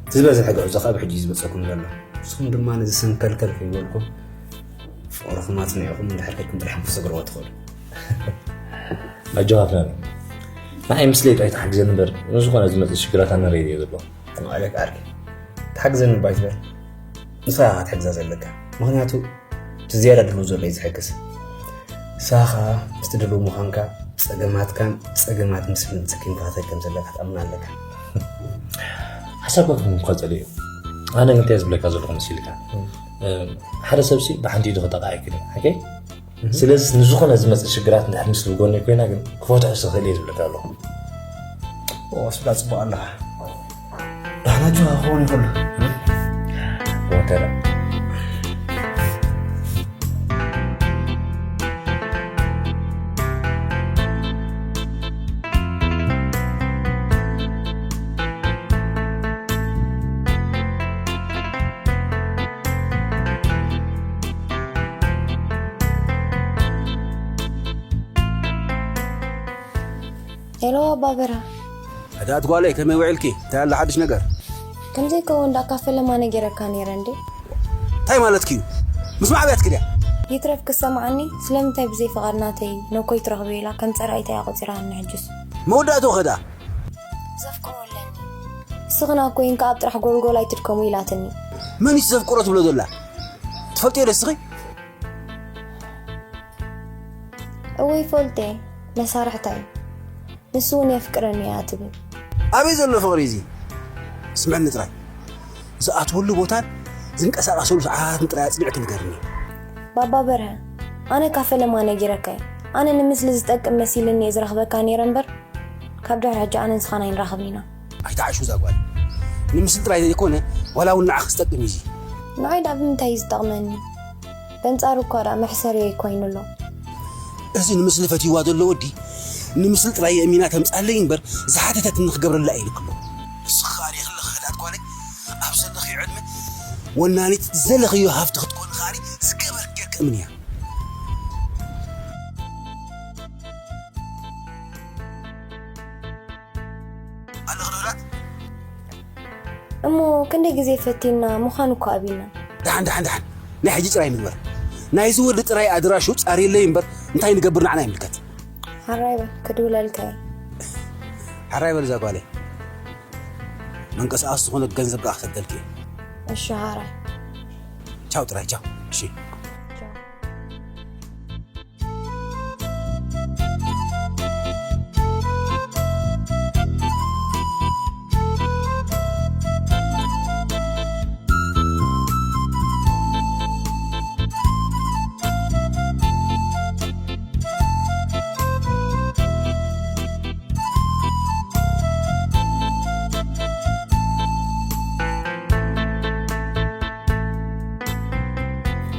እቲ ዝበዝሐ ግዕዞ ካብ ሕጂ እዩ ዝበጸኩም ዘሎ። ንስኹም ድማ ነዚ ሰንከልከል ከይበልኩም ፍቕርኹም ኣጽኒዕኹም እንድሕር ከይድኩም ጥራሕ ክትሰግርዎ ትኽእሉ። ኣጆኻፍና ንዓይ ምስ ለይጣይ ተሓግዘኒ እምበር ንዝኾነ ዝመጽእ ሽግራት ኣነ ሬድዮ ዘሎ። ማለት ኣርኪ ትሓግዘኒ ባይትበር ንስኻ ክትሕግዛ ዘለካ። ምኽንያቱ እቲ ዝያዳ ድልው ዘሎ እዩ ዝሕግዝ። ንስኻ ከዓ ምስቲ ድልው ምዃንካ ጸገማትካን ጸገማት ምስልን ሰኪምካ ክትኸይድ ከም ዘለካ ትኣምን ኣለካ። ሓሳብካ ክምኳ ጸሊእ እዩ። ኣነ እንታይ ዝብለካ ዘለኹ መሲልካ? ሓደ ሰብሲ ብሓንቲ ኢዱ ክጠቃ ኣይክልን ሓቀይ። ስለዚ ንዝኾነ ዝመፅእ ሽግራት እንድሕር ምስ ብጎኒ ኮይና ግን ክፈትሖ ዝኽእል እየ ዝብለካ ኣለኹ። ስጋ ፅቡቅ ኣለኻ። ባህላችሁ ሆን ይኸሉ ወተረ ሄሎ ኣባ በርሀ። ህድኣት ጓለይ፣ ከመይ ውዒልኪ? እንታይ ኣሎ ሓድሽ ነገር? ከም ዘይከውን ደኣ ካፈ ለማ ነጊረካ ነይረ እንዴ? እንታይ ማለትኪ እዩ? ምስ ማዕብያትኪ ድያ? ይትረፍ ክሰምዓኒ፣ ስለምንታይ ብዘይ ፍቓድ ናተይ ነኮይ ትረኽበ ኢላ ከም ጸራኢት እያ ቆጺራኒ ሕጅስ። መወዳእትኡ ከ ደኣ? ዘፍቅሮ ኣለኒ። ንስኽና እኮ ኢንካ ኣብ ጥራሕ ጎልጎል ኣይትድከሙ ኢላትኒ። መን እዩ ዘፍቅሮ ትብሎ ዘላ? ትፈልጥዮ ዶ እስኺ? እወ ይፈልጦ እየ፣ መሳርሕታ እዩ። ንሱ እውን የፍቅረኒ እያ ትብል። ኣበይ ዘሎ ፍቕሪ እዚ? ስምዕኒ ጥራይ። ዝኣትወሉ ቦታን ዝንቀሳቐሰሉ ሰዓትን ጥራይ ኣጽኒዕኪ ንገርኒ። ባባ በርሀ፣ ኣነ ካብ ፈለማ ነጊረካ እየ። ኣነ ንምስሊ ዝጠቅም መሲልኒ እየ ዝረኽበካ ነይረ እምበር፣ ካብ ድሕሪ ሕጂ ኣነ ንስኻን ኣይንራኸብን ኢና። ኣይትዓሹ እዛ ጓል። ንምስሊ ጥራይ ዘይኮነ፣ ዋላ እውን ንዓኺ ዝጠቅም እዩ እዚ። ንዓይ ደኣ ብምንታይ እዩ ዝጠቕመኒ? በንጻሩ እኳ ደኣ መሕሰሪ ኮይኑ ኣሎ። እዚ ንምስሊ ፈትይዋ ዘሎ ወዲ ንምስሊ ጥራይ የእሚና ተምጻለይ እምበር ዝሓተተትኒ ክገብረላ እየ ኢልክሎ። ንስኺ ከኣ ርኢኽለኺ ክእላት ጓለይ ኣብ ዘለኽዮ ዕድመ ወናኒት ዝደለኽዮ ሃፍቲ ክትኮኒ ከኣ ዝገበርክዮ ክእምን እያ። ኣለኺ ዶ ህላት? እሞ ክንደይ ግዜ ፈቲና ምዃን እኮ ኣቢልና። ደሓን ደሓን ደሓን ናይ ሕጂ ጥራይ ንግበር። ናይዚ ወዲ ጥራይ ኣድራሹ ጻርየለይ እምበር እንታይ ንገብር ንዓና ይምልከት። ሓራይ በል ክድውለልካ እየ። ሓራይ በል እዛ ጓለይ። መንቀሳቐሲ ዝኾነ ገንዘብ ከኣ ክሰደልኪ እየ። እሺ ሓራይ። ቻው ጥራይ ቻው። እሺ።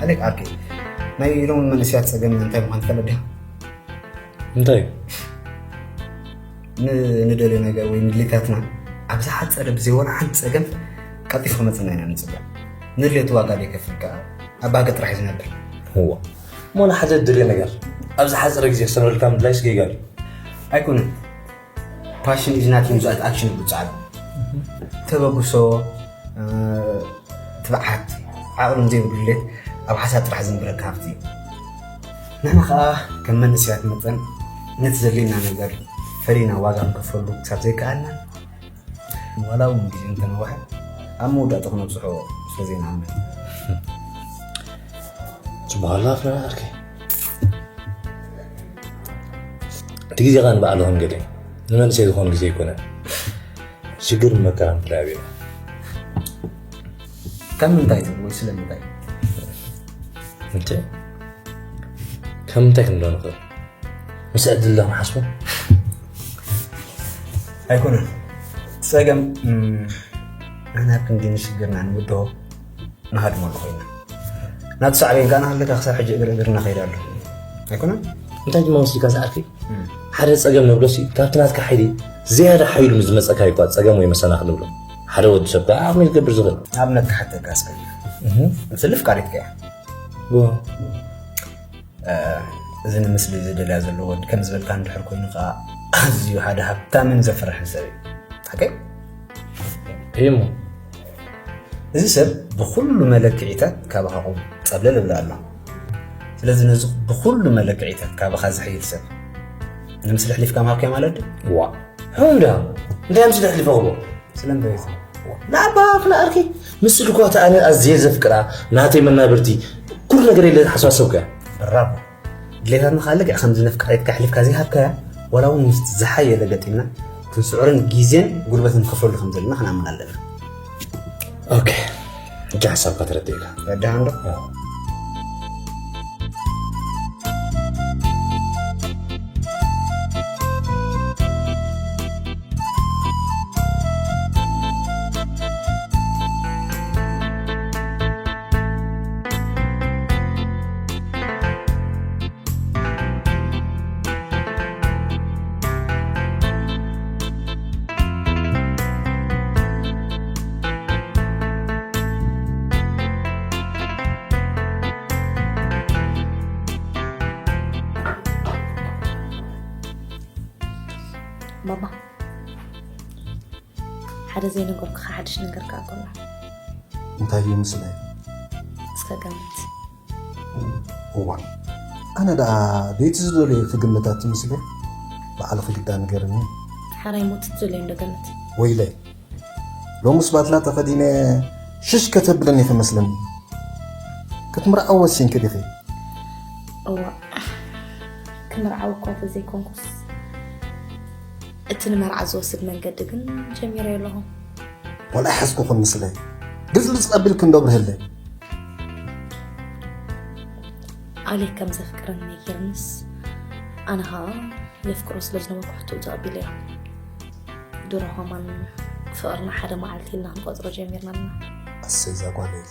ኣሌክ ዓርከይ፣ ናይ ሎሚ መንእሰያት ጸገም እንታይ ምዃኑ ትፈልጥ ዲኻ? እንታይ እዩ? ንደልዮ ነገር ወይ ንድሌታትና ኣብ ዝሓፀረ ብዘይ ወላ ሓንቲ ፀገም ቀልጢፉ ክመፅና ኢና ንፅበ። ንድሌቱ ዋጋ ዘይከፍል ከዓ ኣብ ባህጊ ጥራሕ እዩ ዝነብር። እዋ እሞ ንሓደ ድልዮ ነገር ኣብ ዝሓፀረ ግዜ ክሰምረልካ ምድላይ ስጌጋ እዩ። ኣይኮነን። Passion is nothing without action ይብሉ ጻዕዳ። ተበግሶ፣ ትብዓት፣ ዓቕልን ዘይብሉ ድሌት ኣብ ሓሳብ ጥራሕ ዝንብረካ ሃብቲ እዩ። ንሕና ኸኣ ከም መንእሰያት መጠን ነቲ ዘድልየና ነገር ፈሊና ዋጋ ክንከፈሉ ክሳብ ዘይከኣልና ዋላ እውን ግዜ እንተነውሐ ኣብ መወዳእታ ክነብጽሖ ስለ ዘይንኣምን። ጽቡቕ ኣላ ፍረ ዓርከይ። እቲ ግዜ ኸኣ ንባዕሉ ከም ገለ እዩ። ንመንእሰይ ዝኾን ግዜ ኣይኮነን። ሽግር መከራ ምድላይ ኣብና። ካብ ምንታይ ትብል ወይ ስለምንታይ? እንተ ካብ ምንታይ ክንብሎ ንኽእል? ምስ ዕድል ዶ ክንሓስቦ? ኣይኮነን። ጸገም ንሕና ክንዲ ንሽግርና ንውድሆ ንሃድመሉ ኮይና ናቱ ሳዕቤን ከኣ ንሃለካ ክሳብ ሕጂ እግሪ እግርና ከይዳ ኣሎ ኣይኮነን። እንታይ ድማ መስልካ ዝኣርኪ ሓደ ጸገም ንብሎሲ ካብቲ ናትካ ሓይሊ ዝያዳ ሓይሉ ንዝመጸካ ይኳ ጸገም ወይ መሰናኽ ንብሎ ሓደ ወዲ ሰብ ከዓ ዓቕሚ ዝገብር ዝኽእል ኣብነት ክሓተካ እስከ ስልፍ ቃሪትካ እያ ዋ እዚ ንምስሊ ዝደልያ ዘሎ ወዲ ከም ዝበልካ እንድሕር ኮይኑ ከዓ ኣዝዩ ሓደ ሃብታምን ዘፍርሕን ሰብ እዩ ሓቀይ እዩ እሞ እዚ ሰብ ብኩሉ መለክዒታት ካባኻ ቁም ጸብለል እብላ ኣሎ ስለዚ ነዚ ብኩሉ መለክዒታት ካባኻ ዝሕይል ሰብ ንምስሊ ሕሊፍካ ምሃብካዮ ማለት ድዩ ዋ ሕምዳ እንታይ ምስሊ ሕሊፈ ክቦ ስለምንታይ ንኣባኽ ንኣርኪ ምስሊ እኳ እቲ ኣነ ኣዝየ ዘፍቅራ ናተይ መናብርቲ ኩሉ ነገር የለ ሓሳብ ሰብካ ብራቦ ድሌታትና ከዓ ልክዕ ከምዚ ነፍቃሪትካ ኣሕሊፍካ ዘይሃብካያ ዋላ እውን ምስቲ ዝሓየለ ገጢምና ክንስዕርን ግዜን ጉልበትን ንኸፍለሉ ከም ዘለና ክንኣምን ኣለና። ኦኬ፣ ሕጂ ሓሳብካ ተረዲእካ። ረዳሃ እንዶ? ባባ፣ ሓደ ዘይነገርኩኻ ሓድሽ ነገር ከኣ ኣሎ። እንታይ እዩ ምስለይ? እስከ ገምት። እዋ፣ ኣነ ደኣ ደይቲ ዝደልዮ ክግምታት ትምስለይ? ባዕልኺ ግዳ ንገርኒ። ሓራይ ሞት ትደልዮ እንዶ ገምት። ወይለይ፣ ሎምስ ባትላ ተኸዲነ ሽሽ ከተብለኒ ክመስለኒ። ክትምርዓው ወሲንኪ ዲኺ? እዋ፣ ክምርዓው እኳ ተዘይኮንኩስ፣ እቲ ንመርዓ ዝወስድ መንገዲ ግን ጀሚረዮ ኣለኹ። ዋላ ኣይሓዝኩኹን ምስለይ። ግልጽ ኣቢልኪ እንዶ ኣብርህለይ። ኣሌክ ከም ዘፍቅረኒ ነጊርንስ፣ ኣነ ኸኣ የፍቅሮ ስለ ዝነበርኩ ሕቶኡ ተቐቢለዮ። ድሮ ኸማን ፍቕርና ሓደ መዓልቲ ኢልና ክንቆጽሮ ጀሚርና ኣለና። ኣሰይ እዛ ጓለይ።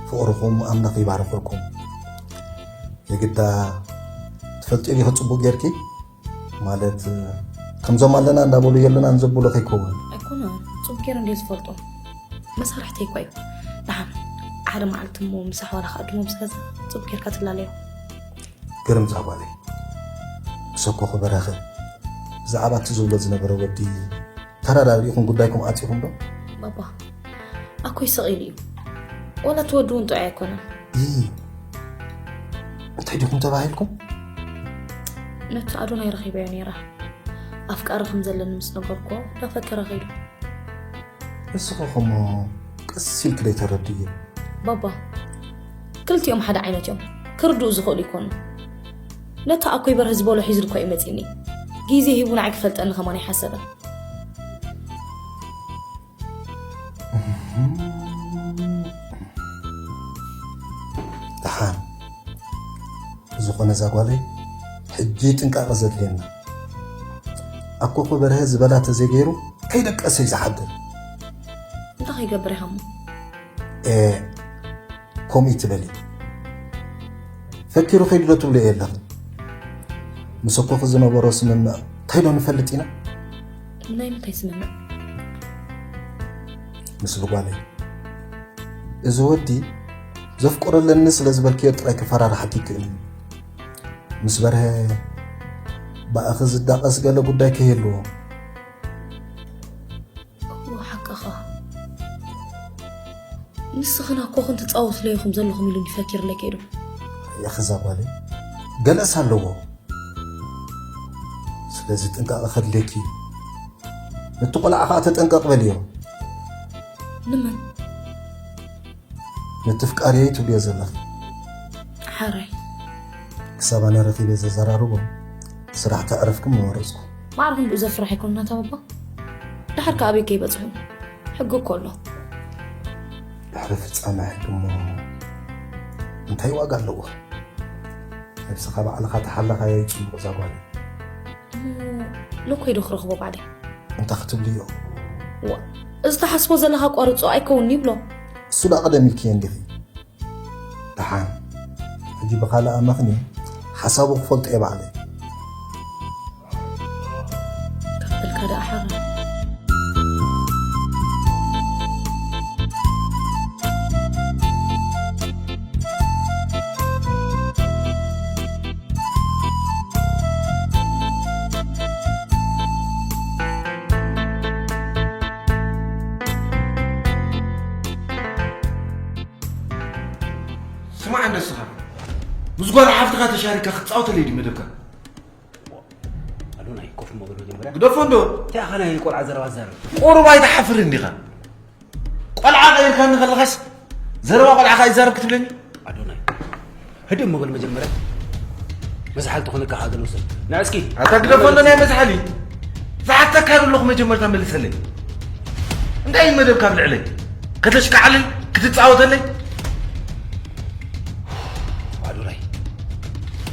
ፍቕርኹም ኣምላኽ ይባርኸኩም። የግዳ ትፈልጥዮ ዲኺ ጽቡቕ ጌርኪ? ማለት ከምዞም ኣለና እንዳበሉ የለናን ዘብሉ ከይከውን። ኣይኮነን፣ ጽቡቕ ጌረ እንድየ ዝፈልጦ። መሳርሕተይ እኳ እዩ። ደሓን ሓደ መዓልቲ እሞ ምሳሕ ዋላ ከኣ ድሞ ምስ ገዛ ጽቡቕ ጌርካ ትላለዮ። ግርም እዛ ጓለይ። ምሰኮ ክበረኸ ብዛዕባ እቲ ዝብሎ ዝነበረ ወዲ ተራዳዲእኹም ጉዳይኩም ኣጺኹም ዶ? ባባ፣ ኣኮይ ስቕ ኢሉ እዩ። ዋላ እቲ ወዲ እውን ጥዑይ ኣይኮነን። ይ-፣ እንታይ ዲኹም ተባሂልኩም? ነቲ ኣዶናይ ረኺበዮ ነይረ። ኣፍቃሪ ከም ዘለኒ ምስ ነገርኩዎ፣ እንዳፈከረ ከይዱ። ንስኺ ኸሞ ቀስ ኢልኪ ደይተረድእዮ? ባባ፣ ክልቲኦም ሓደ ዓይነት እዮም። ክርድኡ ዝኽእሉ ይኮኑ። ነቲ ኣኮይ በርሀ ዝበሎ ሒዙ እኮ እዩ መጺኒ። ግዜ ሂቡ ንዓይ ክፈልጠኒ ከማን ኣይሓሰበን። ደሓን። ብዝኾነ እዛ ጓለይ፣ ሕጂ ጥንቃቐ ዘድልየና። ኣኮ እኮ በርሀ ዝበላ ተዘይገይሩ ከይደቀሰ እዩ ዝሓድር። እንታይ ከይገብር ኢኻ እሞ? ኤ፣ ከምኡ ይትበሊ። ፈኪሩ ከይዱ ዶ ትብሎ እየ ኣለኹ? ምስ ኣኮኺ ዝነበሮ ስምምዕ እንታይ ዶ ንፈልጥ ኢና? ናይ ምንታይ ስምምዕ? ምስ ብጓለይ። እዚ ወዲ ዘፍቅሮ ኣለኒ ስለ ዝበልክዮ ጥራይ ክፈራርሓኪ ይክእል እዩ። ምስ በርሀ ብኣኺ ዝዳቐስ ገለ ጉዳይ ከይህልዎ። እዎ፣ ሓቅኻ። ንስኽን ኣኮኽን ትጻወቱለይ ኢኹም ዘለኹም ኢሉኒ ፈኪሩለይ ከይዱ። ያኺ እዛ ጓለይ፣ ገለስ ኣለዎ። ስለዚ ጥንቃቐ ከድልየኪ እዩ። ነቲ ቆልዓ ኸኣ ተጠንቀቕ በልዮ። ንመን? ነቲ ፍቃርየይ ትብልዮ ዘለኺ። ሓራይ። ክሳብ ኣነ ረኺበ ዘዘራርቦ ስራሕ ተዕረፍኩም ምመረጽኩ። ማዕረ ክንድኡ ዘፍርሕ ኣይኮነን ናታ ባባ። ደሓር ከ ኣበይ ከይበጽሑ? ሕጊ እኮ ኣሎ። ድሕሪ ፍጻመ ሕጊ እሞ እንታይ ዋጋ ኣለዎ? ነብስኻ ባዕልኻ ተሓለኻዮ እዩ ጽቡቕ እዛ ጓል። እሞ ሎኮይ ዶ ክረኽቦ ባዕለይ? እንታይ ክትብልዮ? ዋ፣ እዚ ትሓስቦ ዘለኻ ኣቋርጾ ኣይከውን ይብሎ። እሱ ደኣ ቀደም ኢልክዮ እንዲኺ። ደሓን፣ ሕጂ ብኻልእ ኣመኽንዩ ሓሳቡ ክፈልጦ እየ ባዕለይ። ከፈልካ ደኣ ሓራ። ስማዕ እንዶ እስኻ፣ ምስ ጓል ሓፍትኻ ተሻሪካ ክትጻወተለይ ድዩ መደብካ? ኣዶናይ፣ ኮፍ እሞ በል መጀመርያ። ግደፎ እንዶ። እንታይ ኢኻ ናይ ቆልዓ ዘረባ ትዛረብ? ቁሩብ ኣይትሓፍርን ዲኻ? ቆልዓ ቀይርካኒ ከለኻስ ዘረባ ቆልዓ ከኣ ይዛረብ ክትብለኒ? ኣዶናይ፣ ህድእ እሞ በል መጀመርያ። መዝሓል ትኾነካ ከኣ ዘሎ ሰብ። ንዕ እስኪ። ኣታ ግደፎ እንዶ ናይ መዝሓሊ። ተካሪ ኣለኹ መጀመርታ መልሰለይ። እንታይ እዩ መደብካ ኣብ ልዕለይ? ከተሽካዕልን ክትጻወተለይ? ኣዶናይ፣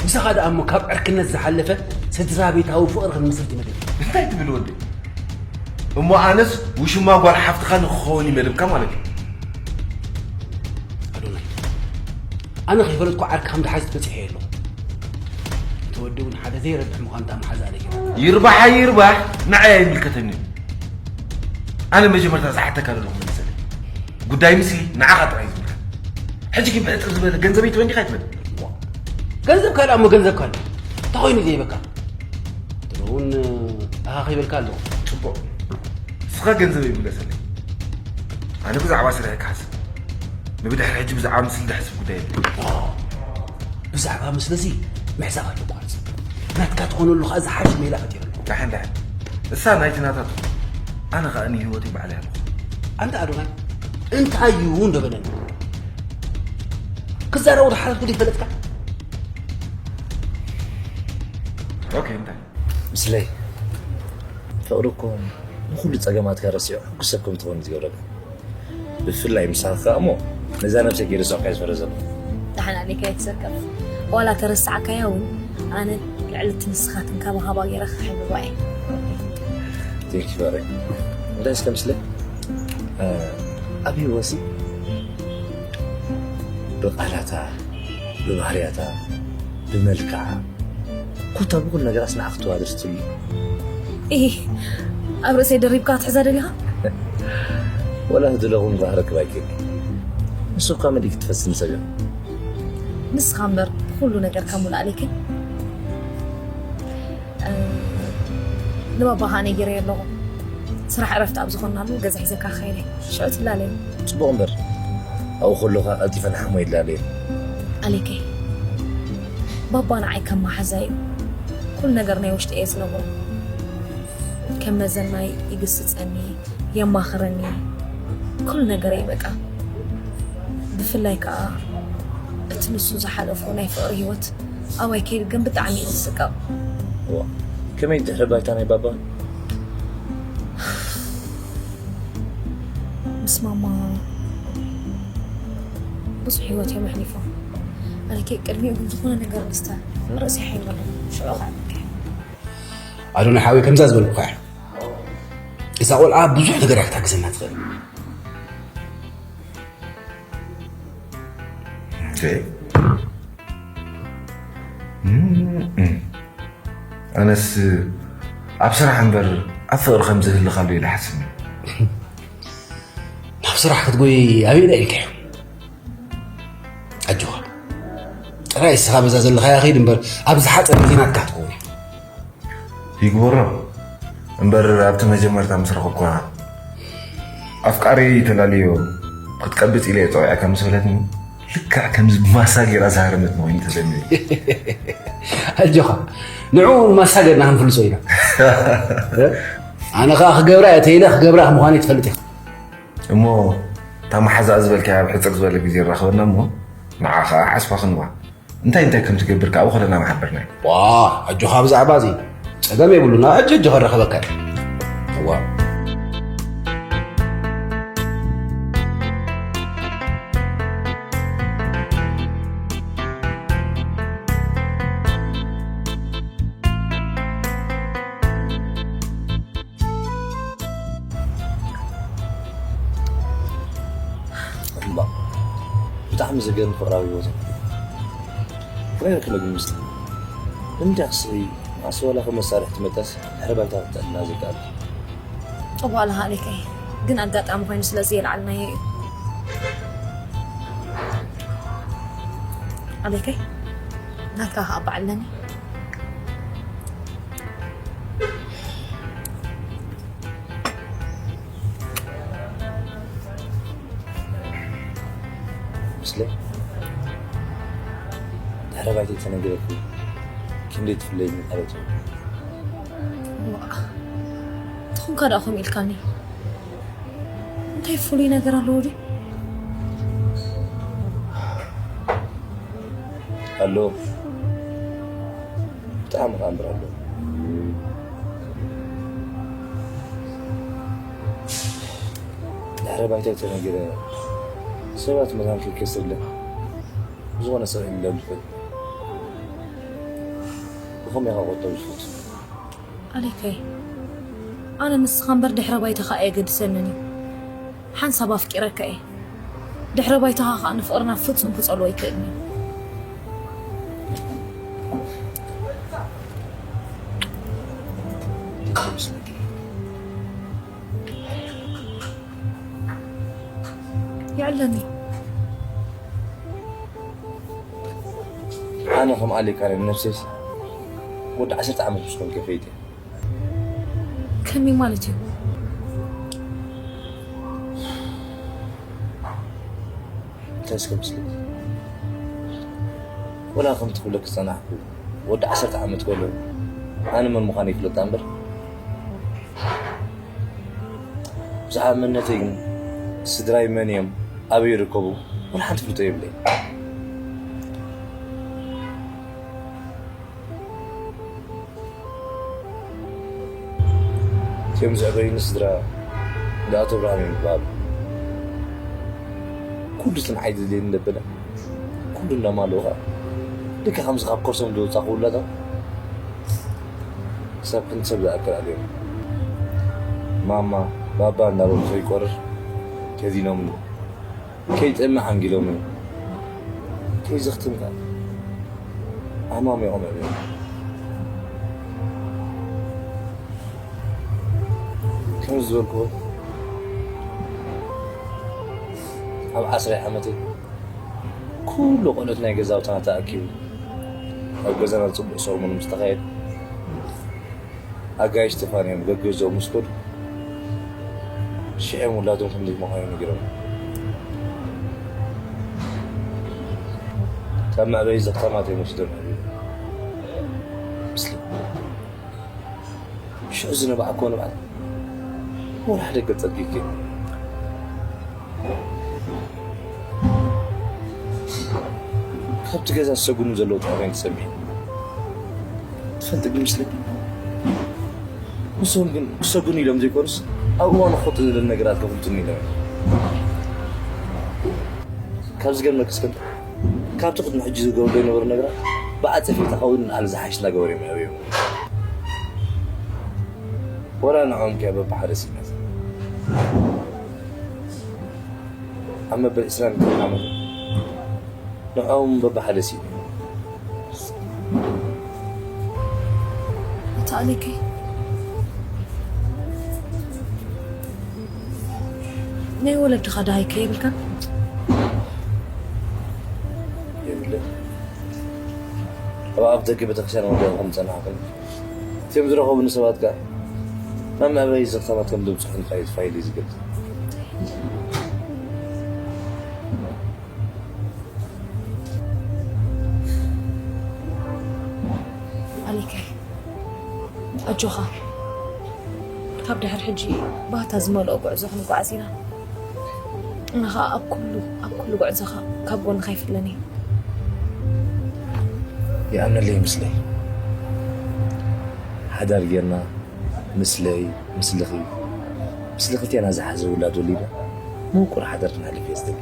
ምሳኻ ደኣ እሞ ካብ ዕርክነት ዝሓለፈ ስድራ ቤታዊ ፍቕሪ ክንምስርት እዩ መደብ። እንታይ ትብል ወደይ? እሞ ኣነስ ውሽማ ጓል ሓፍትኻ ንክኸውን እዩ መደብካ ማለት እዩ። ኣዶናይ፣ ኣነ ከይፈለጥኩ ዓርኪ ከም ዝሓዝት በጺሐ ኣለኹ። እቲ ወዲ እውን ሓደ ዘይረብሕ ምዃኑ እታ መሓዛ ኣለይ ገይራ። ይርባሕ ኣይርባሕ ንዓይ ኣይምልከተኒ። ኣነ መጀመርታ ዝሓተካ ዘለኹ መልሰለይ። ጉዳይ ምስሊ ንዓኻ ጥራይ እዩ ዝምልከት። ሕጂ ግን ብዕጥር ዝበለ ገንዘበይ ትበኒ ዲኻ ኣይትበኒ? ገንዘብ ካልእ እሞ ገንዘብ ካልእ እንታይ ኮይኑ ዘይበካ? ድሮ እውን ኣኻ ከይበልካ ኣለኹ። ጽቡቕ። ንስኻ ገንዘበይ ምለሰለይ። ኣነ ብዛዕባ ስርሐይ ክሓስብ። ንብድሕሪ ሕጂ ብዛዕባ ምስሊ ዝሕስብ ጉዳይ የብለይ። ብዛዕባ ምስለዚ ምሕሳብ ኣለኳ። ናትካ ትኾነሉ ከኣ ዝሓሸ ሜላ ፈጢረሉ። ዳሕን ዳሕን። እሳ ናይቲ ናታ ትኹን። ኣነ ከኣ ንህይወተይ ባዕለይ ኣለኹ። ኣንታ ኣዶናይ፣ እንታይ እዩ እንዶ በለኒ። ክዛረቡ ዝሓለፍኩ ዘይፈለጥካ? ኦኬ፣ እንታይ? ምስለይ፣ ፍቕሪ እኮ ንኹሉ ጸገማትካ ረሲዑ ሕጉስ ሰብ ከም ትኾን እዩ ዝገብረካ። ብፍላይ ምሳኻ እሞ ነዛ ነብሰይ ገይረ ዝስዕቃ እየ ዝፈረ ዘለኹ። ደሓን ኣሊካ ኣይትሰከፍ። ዋላ ተረሳዕካያ እውን ኣነ ልዕሊ እቲ ንስኻ ትንከባኸባ ገይረ ክሕብባ እየ። ቴንክ ዩ ፍቕረይ። እንታይ እስከ ምስለይ፣ እ፣ ኣብ ህይወትሲ ብቓላታ፣ ብባህርያታ፣ ብመልክዓ፣ ኮታ ብኹሉ ነገራስ ንዓ ክትዋደስ ትብሉ። ኢሂ፣ ኣብ ርእሰይ ደሪብካ ክትሕዛ ደሊኻ? ወላ ህድለ እውን ክረክብ ኣይክእል። ንሱ እኳ መሊእ ክትፈስን ሰብ እዩ። ንስኻ እምበር ብኹሉ ነገርካ ሙሉእ ኣሌክን። እ፣ ንባባ ኸኣ ነጊረዮ ኣለኹ። ስራሕ ዕረፍቲ ኣብ ዝኾንናሉ ገዛ ሒዘካ ክኸይድ እየ። ሽዑ ትላለዩ። ጽቡቕ እምበር፣ ኣብኡ ከለኻ ቀልጢፈ ንሓሞ ይላለየ። ኣሌከይ፣ ባባ ንዓይ ከም መሓዛ እዩ። ኩሉ ነገር ናይ ውሽጢ እየ ዝነግሮ። ከም መዘናይ ይግስጸኒ፣ የማኽረኒ። ኩሉ ነገር እዩ በቃ። ብፍላይ ከኣ እቲ ንሱ ዝሓለፎ ናይ ፍቕሪ ህይወት ኣባይ ከይድገም ብጣዕሚ እየ ዝስቀቕ። እዋ፣ ከመይ ድሕሪ ባይታ ናይ ባባ? ምስ ማማ ብዙሕ ህይወት እዮም ኣሕሊፎም። ኣነ ከ ቅድሚኡ ግን ዝኾነ ነገር ምስታ ርእሲ ሓይሎ ሽዑ ከዓ ኣዶናይ ሓወይ ከምዛ ዝበልኩኻ እያ። እዛ ቆልዓ ብዙሕ ነገር እያ ክትሕግዘና ትኽእል። ኦኬ። እም፣ እም። ኣነስ ኣብ ስራሕ እምበር ኣብ ፍቕሪ ከም ዝህልኻሉ ኢለ ሓስብ። ናብ ስራሕ ክትጎይ ኣበይ ኢልካዮ? ኣጆኻ። ጥራይ እስኻ በዛ ዘለኻያ ኸይድ እምበር ኣብ ዝሓጸረ ግዜ ናትካ ትኸውን እያ። ይግበሮ። እምበር ኣብቲ መጀመርታ ምስ ረኸብኩዋ ኣፍቃሪ ተላልዮ ክትቀብጽ ኢለ እየ ጸዊዐካ ምስ በለትኒ፣ ልክዕ ከምዚ ብማሳ ገይራ ዝሃረመትኒ ኮይኑ ተሰሚዑ። ኣጆኻ፣ ንዕኡ እውን ማሳ ገርና ክንፍልሶ ኢና። ኣነ ኸኣ ክገብራ እየ ተይለ ክገብራ ምዃነይ ትፈልጥ ኢኻ። እሞ እታ መሓዛኣ ዝበልካያ ኣብ ሕጽር ዝበለ ግዜ ንራኸበና እሞ ንዓ ኸኣ ዓስባ ክንዋ። እንታይ እንታይ ከም ትገብር ከኣ ብኸለና ምሓበርናይ። ዋ፣ ኣጆኻ ብዛዕባ እዚ ጸገም የብሉና፣ ሕጂ ሕጂ ከረኸበካ እየ። እዋ። እምባ፣ ብጣዕሚ ዘገርም ፍቕራዊ ህይወት እዩ። ከመይ ረኪበ ግን ምስቲ? እንጃ ክስሪ፣ ንዓስ ዋላ ከም መሳርሒ ትመጣስ ድሕሪ ባይታ ክትጥዕና ዘይከኣል። ጽቡቕ ኣለኻ ኣሌከይ፣ ግን ኣጋጣሚ ኮይኑ ስለዚ የልዓልናዮ እዩ። ኣሌከይ፣ ናትካ ከኣ በዓል ኣለኒ። ምስለ ድሕረ ባይተይ ተነገረኪ ክንደይ ትፍለይኒ ማለት እዩ። ዋእ፣ ትኹንካ ደኣ ከምኡ ኢልካኒ። እንታይ ፍሉይ ነገር ኣለዎ ድዩ? ኣሎ። ብጣዕሚ ከኣ እምበር ኣሎ። ባይታይ ተነጊረ ሰባት መታን ክከስለ ዝኾነ ሰብ ኢለ ልፈል ብኸመይ ኢኻ ቆጠብ ዝፈቱ? ኣሌከይ፣ ኣነ ንስኻ እምበር ድሕረ ባይታኻ ኣየገድሰንን እዩ። ሓንሳብ ኣፍቂረካ እየ። ድሕረ ባይታኻ ኸኣ ንፍቕርና ፍጹም ክጸልዎ ኣይክእልን እዩ። የዕለኒ። ኣነ ከም ኣሌካ ናይ ነብሰይስ ወዲ ዓሰርተ ዓመት ምስ ኮንከ ፈይተ። ከመይ ማለት እዩ? እንታይ እስከ ምስለኪ ወላ ከምቲ ክብለኪ ዝጸናሕኩ ወዲ ዓሰርተ ዓመት ከሎ ኣነ መን ምዃነይ ይፍለጣ እምበር ብዛዕባ መንነተይ ግን ስድራይ መን እዮም ኣበይ ይርከቡ ወላ ሓንቲ ፍልጦ የብለይ። እቲኦም ዘዕበዩኒ ስድራ እንዳ ኣቶ ብርሃን እዮም ዝበሃሉ። ኩሉ እቲ ንዓይ ዘድልየኒ እንዳበለ ኩሉ እንዳማልኡ ኸዓ ልክዕ ከምዚ ካብ ከርሶም ዝወፃእኹ ውላዶም ክሳብ ክንዲ ሰብ ዝኣክል ኣልዮም ማማ ባባ እንዳበሉ ከይቆርር ከዚኖምኒ። ከይጠምዕ ኣንጊሎምኒ። ከይዘኽትም ከኣ ኣማሚቖም ኣዕብዮም። ከም ዝበልክዎ ኣብ ዓስራይ ዓመተይ ኩሉ ቆልዑት ናይ ገዛውትና ተኣኪቡ ኣብ ገዛና ጽቡቕ ሰርሞን ምስ ተኻየደ ኣጋይሽ ተፋንዮም ገገዝኦም ምስ ከዱ ሽዕም ውላዶም ክንደይ ምዃኑ ነጊሮም። ካብ መዕበዪ ዘኽታማት እዮም ወሲዶም ኣዕብዮም። ምስሊ ሽዑ ዝነባዕክዎ ንብዓት ወላ ሓደ ገጸ ጌጌ ካብቲ ገዛ ዝሰጉኑ ዘለዉ ጥራይ ተሰሚዑ ትፈልጥ ግን ምስለኒ ንሶም ግን ክሰጉኑ ኢሎም ዘይኮኑስ ኣብ እዋኑ ክኸጡ ዝደሊ ነገራት ከፍልጡኒ ኢሎም ካብ ዝገርመክስ ግን ካብቲ ቅድሚ ሕጂ ዝገብሩ ዘይነበሩ ነገራት ብዓጸፌታ ካብኡ ንላዕሊ ዝሓይሽ እናገበሩ እዮም የዕብዮም ወላ ንዕኦም ከ በብሓደ ስኢናት ኣብ መበል ዕስራን ክልተን ዓመት ንዕኦም በብሓደ ስኢነ። ኣታ ኣሌከይ ናይ ወለድኻ ደሃይ ከይብልካ? የብለ ኣብ ኣፍ ደገ ቤተክርስትያን ወዲኦም ከም ዝጸናሕኩም እቲኦም ዝረኸቡኒ ሰባት ከኣ ናብ መዕበዪ ዘኽታማት ከም ዘብጽሑኒ ከኣ እዩ ፋይል እዩ ዝገልጽ። ኣሌከይ ኣጆኻ ካብ ድሕር ሕጂ ባህታ ዝመልኦ ጉዕዞ ክንጓዓዝ ኢና እና ኸዓ ኣብ ኩሉ ኣብ ኩሉ ጉዕዞኻ ካብ ጎንኻ ይፍለን እዩ ይኣምነለይ ምስለይ ሓዳር ጌርና ምስለይ ምስልኺ ምስሊ ክልቴና ዝሓዘ ውላድ ወሊደ ምውቁር ሓዳር ክነሕልፍ እየ ዝደሊ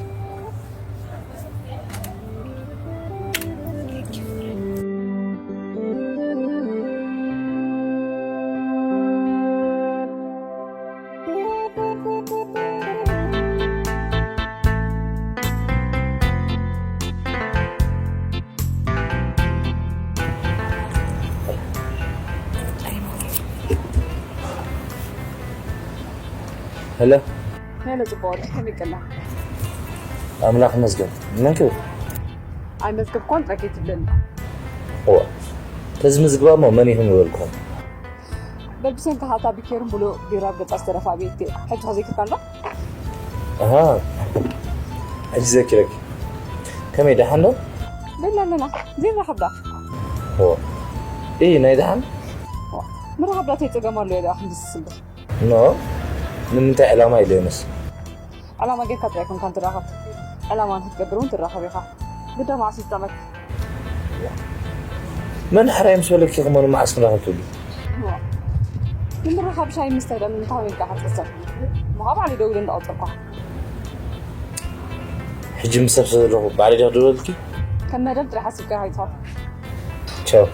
ሄሎ ሄሎ ጽቡቕ ወዲ ከመይ ቀና ኣምላኽ ይመስገን መን ክብል ኣይመዝገብኳን ጥራይ ከይትብለኒ እዋ ተዚ ምዝግባሞ መን ኢኹም ዝበልኩም በብሰንኪ ሃታ ቢኬርን ብሎ ቢራ ኣብ ገጻ ዝተደፋ ቤት ሕጂ ከዘይክርካ እንዶ ኣሃ ሕጂ ዘኪረኪ ከመይ ደሓን ዶ በላ ኣለና ዘይራኸብዳ ኦ ኢ ናይ ደሓን ምራኸብዳ ተይጸገም ኣሎ ኢለ ኣኹም ዝስስልዶ ኖ ንምንታይ ዕላማ ኢለ ምስ ዕላማ ጌርካ ጥራይ ኮንካ ትራኸብ ዕላማ ንክትገብር እውን ትራኸብ ኢኻ ግዳ መዓስ ይስጠመክ መን ሕራይ ምስ በለኪ ከመኑ መዓስ ክንራኸብ ትብሊ ንምርኻብ ሻሂ ምስታይ ደኣ ንምንታይ ኢልካ ክትሕሰብ? ምዃ ባዕለይ ደዊለ እንዳቐጸልኳ። ሕጂ ምስ ሰብ ስለ ዘለኹ ባዕለይ ዲኻ ደወልኪ? ከም መደብ ጥራሕ ሓሲብካ ኣይትኸድ። ቻው።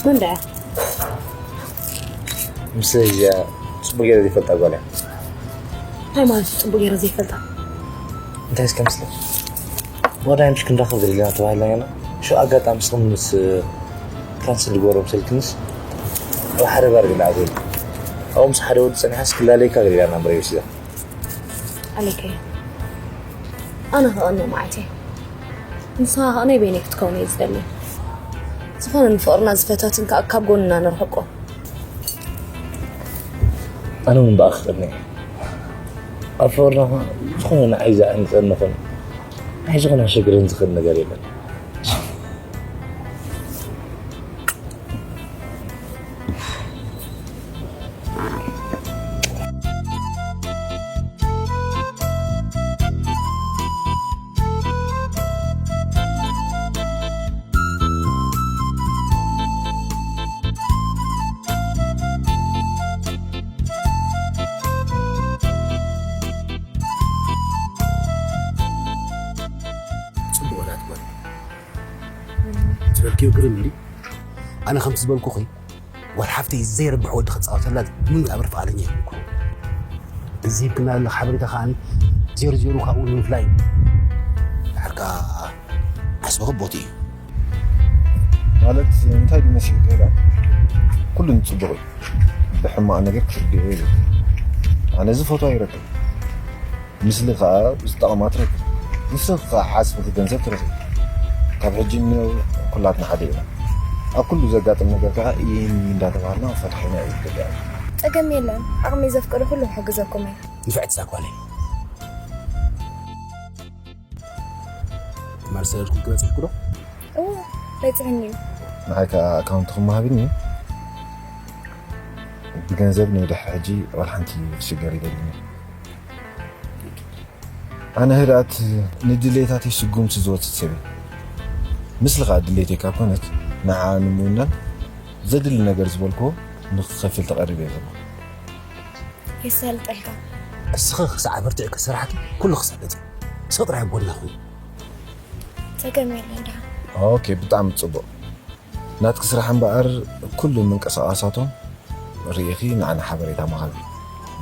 መን ደኣ? ምስ እዚኣ ጽቡቅ ገይረ ዘይፈልጣ ጓል እያ። እንታይ ማለት ጽቡቅ ገይረ ዘይፈልጣ? እንታይ እስከ ምስለ? ወዳይ ምሽ ክንራኸብ ደሊና ተባሂልና ኢና። ሽዑ ኣጋጣሚ ስኹም ምስ ካንስል ዝገበሮም ስልክንስ ኣብ ሓደ ባር ገለ ኣትዮም። ኣብኡ ምስ ሓደ ወዲ ጸኒሓስ ክላለየካ ገሊላ ናምበረይ ወሲዳ። ኣለከ ኣነ ክቐንእ መዓት እየ። ንስኻ ከኣ ናይ በይነይ ክትከውን እየ ዝደሊ። ዝኾነ ንፍቕርና ዝፈታትን ከኣ ካብ ጎንና ነርሕቆ። ኣነ እውን ብኣኺ ክቐንእ እየ። ኣብ ፍቕርና ከኣ ዝኾነ ንዓይ ዘዕንጸኒ ኾነ ንዓይ ዝኾነ ከሸግረኒ ዝኽእል ነገር የለን። ጽቡቕ ናት ጓል። ዝበልክዮ ግርም እዩ። ኣነ ከምቲ ዝበልኩኺ ጓል ሓፍተይ ዘይረብሕ ወዲ ክጻወተላ ምንም ተኣምር ፍቓደኛ ኣይኮንኩ። እዚ ሂብክና ዘለኻ ሓበሬታ ከኣ ዜሮ ዜሮ ካብኡ ንምፍላይ እዩ። ድሓር ከኣ ዓስቢ ክቦት እዩ። ማለት እንታይ ድዩ መሲልካ ኢላ? ኩሉ ንጽቡቕ እዩ። ብሕማቕ ነገር ክትርድኦ የብልካ። ኣነ ዝፈትዋ ይረክብ። ምስሊ ከኣ ዝጠቕማ ትረክብ። ንስኺ ከኣ ሓስብኺ ገንዘብ ትረኽቢ። ካብ ሕጂ ንነብር ኩላትና ሓደ ኢና። ኣብ ኩሉ ዘጋጥም ነገር ከኣ ይህን እንዳተባሃልና ክንፈትሖ ኢና ዝግባእ። ጸገም የለን፣ ዓቕመይ ዘፍቀዶ ኩሉ ክሕግዘኩም እየ። ንፍዕቲ እዛ ጓለይ። ትማል ሰለድኩም ክበጽሕኩ ዶ? እወ፣ በጺሕኒ እዩ። ንዓይ ከኣ ኣካውንትኹም ሃብኒ። ብገንዘብ ንድሕሪ ሕጂ ዋላ ሓንቲ ክሽገር ይደልን እየ። ኣነ ህድኣት ንድሌታተይ ስጉምቲ ዝወስድ ሰብ እየ። ምስሊ ከኣ ድሌተይ ካብ ኮነት ንዓ ንምውናን ዘድሊ ነገር ዝበልክዎ ንክኸፍል ተቐሪበ እየ ዘለኹ። የሳልጠልካ። እስኺ ክሳዕ ኣበርቲዕኪ ሰራሕኪ ኩሉ ክሳለጥ። ስቕ ጥራይ ኣብ ጎድና ኩኒ። ጸገም የለን ደሓን። ኦኬ፣ ብጣዕሚ ጽቡቕ። ናትኪ ስራሕ እምበኣር ኩሉ ምንቅስቓሳቶም ርኢኺ ንዓና ሓበሬታ ምሃቢ።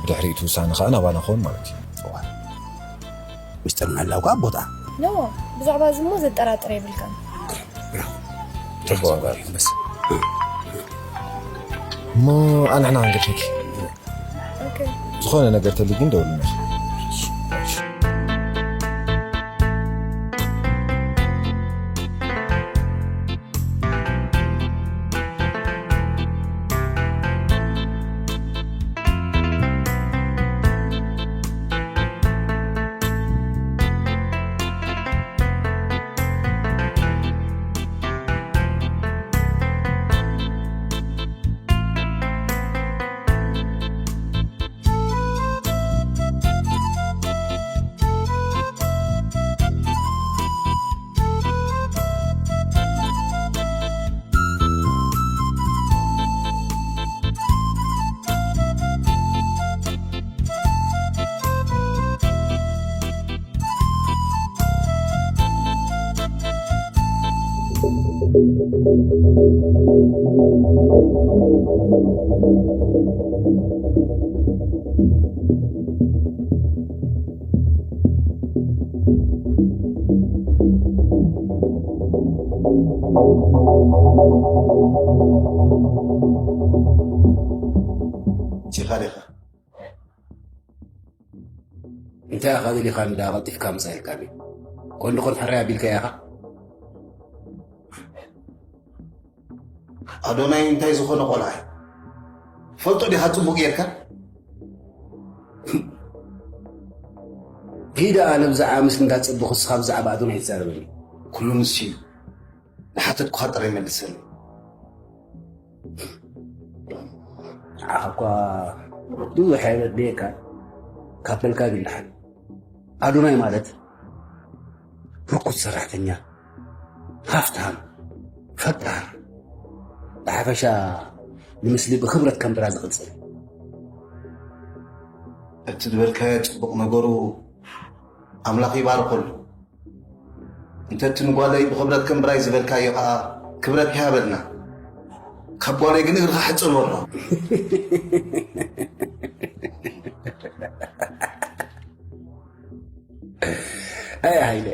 ብድሕሪኡ እቲ ውሳነ ኸኣ ናባና ክኸውን ማለት እዩ። እዋ። ምስጢር ምሕላው ከኣ ቦታ። ኖ፣ ብዛዕባ እዚ እሞ ዘጠራጥር የብልካን። ብራቮ። ጽቡቕ እምበር። በስ። እሞ ኣንሕና ክንገድፈኪ። ኦኬ። ዝኾነ ነገር ተልዩ ግን ደውልልኒ። ዲኻ ዲኻ? እንታይ ኢኻ ደሊኻ እንዳ ቀልጢፍካ ምጻእ ኢልካኒ? ኮን ድኾን ሕራይ ኣቢልካዮ ኢኻ? ኣዶናይ እንታይ ዝኾነ ቆልዓ እዩ? ፈልጦ ዲኻ ጽቡቕ ጌርካ? ሂዳ ኣነ ብዛዕባ ምስ እንዳ ጽቡቕ እስኻ ብዛዕባ ኣዶናይ ትዛረበኒ። ኩሉ ንሱ እዩ። ንሓተትኩኻ ጥራይ መልሰኒ። ንዓኻ እኳ ብዙሕ ኣየድልየካን። ካብ በልካ ግን ደሓን። ኣዶናይ ማለት ርኩስ ሰራሕተኛ፣ ሃፍታም፣ ፈቃር፣ ብሓፈሻ ንምስሊ ብክብረት ከም ብራ ዝቕጽል። እቲ ዝበልካዮ ጽቡቕ ነገሩ ኣምላኽ ይባርኸሉ። እንተ እቲ ንጓለይ ብኽብረት ከም ብራይ ዝበልካዮ ኸኣ ክብረት ይሃበልና። ካብ ጓለይ ግን እግርኻ ሕጽር በሎ። ኣይ ሃይለ፣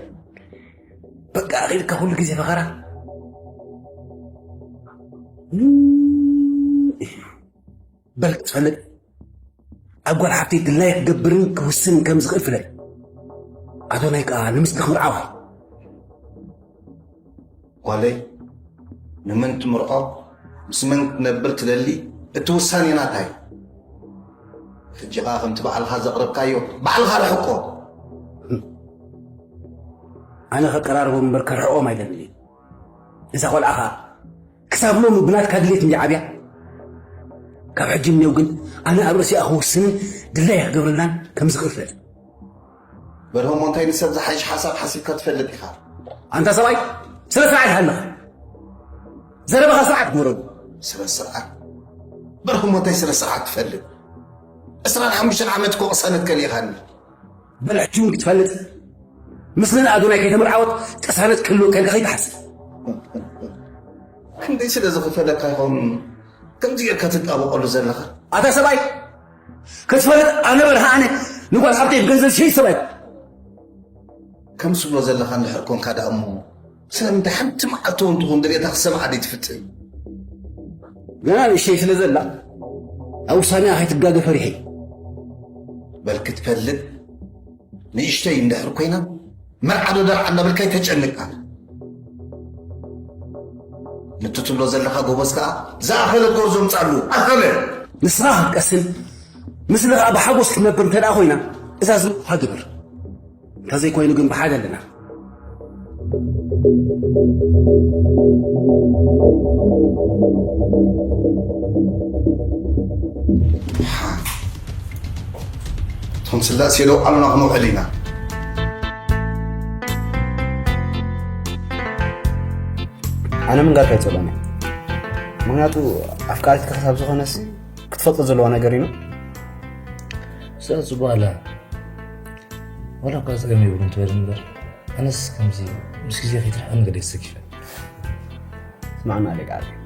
በቃ ኣኺልካ ኩሉ ግዜ ፈኸራ። በል ክትፈልጥ፣ ኣብ ጓል ሓፍተይ ድላይ ክገብርን ክውስን ከም ዝኽእል ፍለጥ። ኣዶናይ ከኣ ንምስሊ ክምርዓዋ። ጓለይ፣ ንመን ትምርዖ፣ ምስ መን ክትነብር ትደሊ፣ እቲ ውሳኔ ናታ እዩ። ሕጂ ኸኣ ከምቲ ባዕልኻ ዘቕረብካዮ፣ ባዕልኻ ርሕቆ። ኣነ ከቀራርቦም እምበር ከርሕቖም ኣይደልን እየ። እዛ ቖልዓ ኸኣ ክሳብ ሎሚ ብናትካ ድሌት እንዲ ዓብያ። ካብ ሕጂ እኔው ግን ኣነ ኣብ ርእሲኣ ክውስንን ድላይ ክገብረላን ከም ዝኽእል ፍለጥ። በርሆሞ እንታይ ንሰብ ዝሓይሽ ሓሳብ ሓሲብካ ትፈልጥ ኢኻ? ኣንታ ሰብኣይ፣ ስነ ስርዓት ሃለኻ። ዘረባኻ ስርዓት ግበረሉ። ስነ ስርዓት? በርሆሞ እንታይ ስነ ስርዓት ትፈልጥ? ዕስራን ሓሙሽተን ዓመት እኮ ቅሳነት ከሊእኻኒ። በል ሕጂ እውን ክትፈልጥ፣ ምስለን ኣዶናይ ከይተመርዓወት ቅሳነት ክህልወካ ኢልካ ከይትሓስብ። ክንደይ ስለ ዝኽፈለካ ይኸውን ከምዚ ጌርካ ትጣበቐሉ ዘለኻ? ኣታ ሰብኣይ፣ ክትፈልጥ ኣነ በርሃ ኣነ ንጓል ሓብተይ ብገንዘብ ዝሸይጥ ሰብኣይ። ከም ትብሎ ዘለኻ እንድሕር ኮንካ ደኣ እሞ ስለምንታይ ሓንቲ መዓልቲ እውን ትኹን ድሌታ ክሰምዓ ዘይትፍትን? ገና ንእሽተይ ስለ ዘላ ኣብ ውሳኔኣ ከይትጋገ ፈሪሐ። በል ክትፈልጥ ንእሽተይ እንድሕር ኮይና መርዓ ዶ ደርዓ እናበልካ ኣይተጨንቃ። ንቱ ትብሎ ዘለኻ ጎበዝ ከኣ ዝኣኸለት ጎርዞ ምጻሉ ኣኸለ። ንስኻ ክትቀስን፣ ምስሊ ከኣ ብሓጎስ ክትነብር እንተ ደኣ ኮይና፣ እዛ ዝብልካ ግበር። እንተዘይኮይኑ ግን ብሓደ ኣለና። እቶም ስላሴ ዶ ኣሉና ክንውዕል ኢና። ኣነ ምንጋር ከይጸሎኒ። ምኽንያቱ ኣፍቃሪትካ ክሳብ ዝኾነሲ ክትፈልጦ ዘለዋ ነገር እዩ። ስለ ጽቡቕ ኣላ። ዋላ እኳ ጸገም የብሉን ትበል እምበር፣ ኣነስ ከምዚ ምስ ግዜ ከይትርሕቐኒ ገለ የሰኪፈኒ። ስማዕና ኣሌቃ ዓርከይ።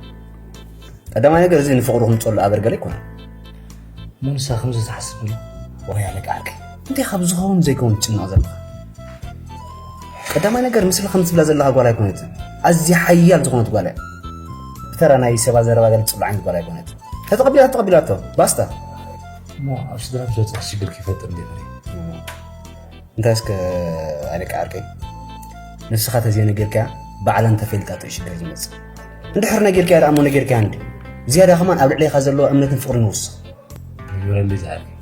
ቀዳማይ ነገር እዚ ንፍቕሩ ክንጸሉ ኣበርገለ ኣይኮነን። እሞ ንሳ ከምዚ ትሓስብ ድዩ? ዋይ ኣሌቃ ዓርከይ፣ እንታይ ካብ ዝኸውን ዘይከውን ትጭነቕ ዘለኻ? ቀዳማይ ነገር ምስላ ከም ትብላ ዘለኻ ጓል ኣይኮነትን። ኣዝያ ሓያል ዝኾነት ጓል እያ። ብተራ ናይ ሰባት ዘረባ ገለ ትጽሉ ዓይነት ጓል ኣይኮነትን። ተተቐቢላቶ፣ ተቐቢላቶ። ባስታ። እሞ ኣብ ስድራ ምስ በጽሕ ሽግር ከይፈጥር እንዴ ፈሪሐ? እንታይ እስከ ኣሌቃ ዓርከይ፣ ንስኻ ተዘይነጊርካያ ባዕላ እንተፈሊጣቶ እዩ ሽግር ዝመጽእ። እንድሕር ነጊርካያ ደኣ እሞ ነጊርካያ እንዲ። ዝያዳ ከማን ኣብ ልዕሌኻ ዘለዎ እምነትን ፍቕርን ይውስኽ። ንግበረለይ ዝዓርከይ።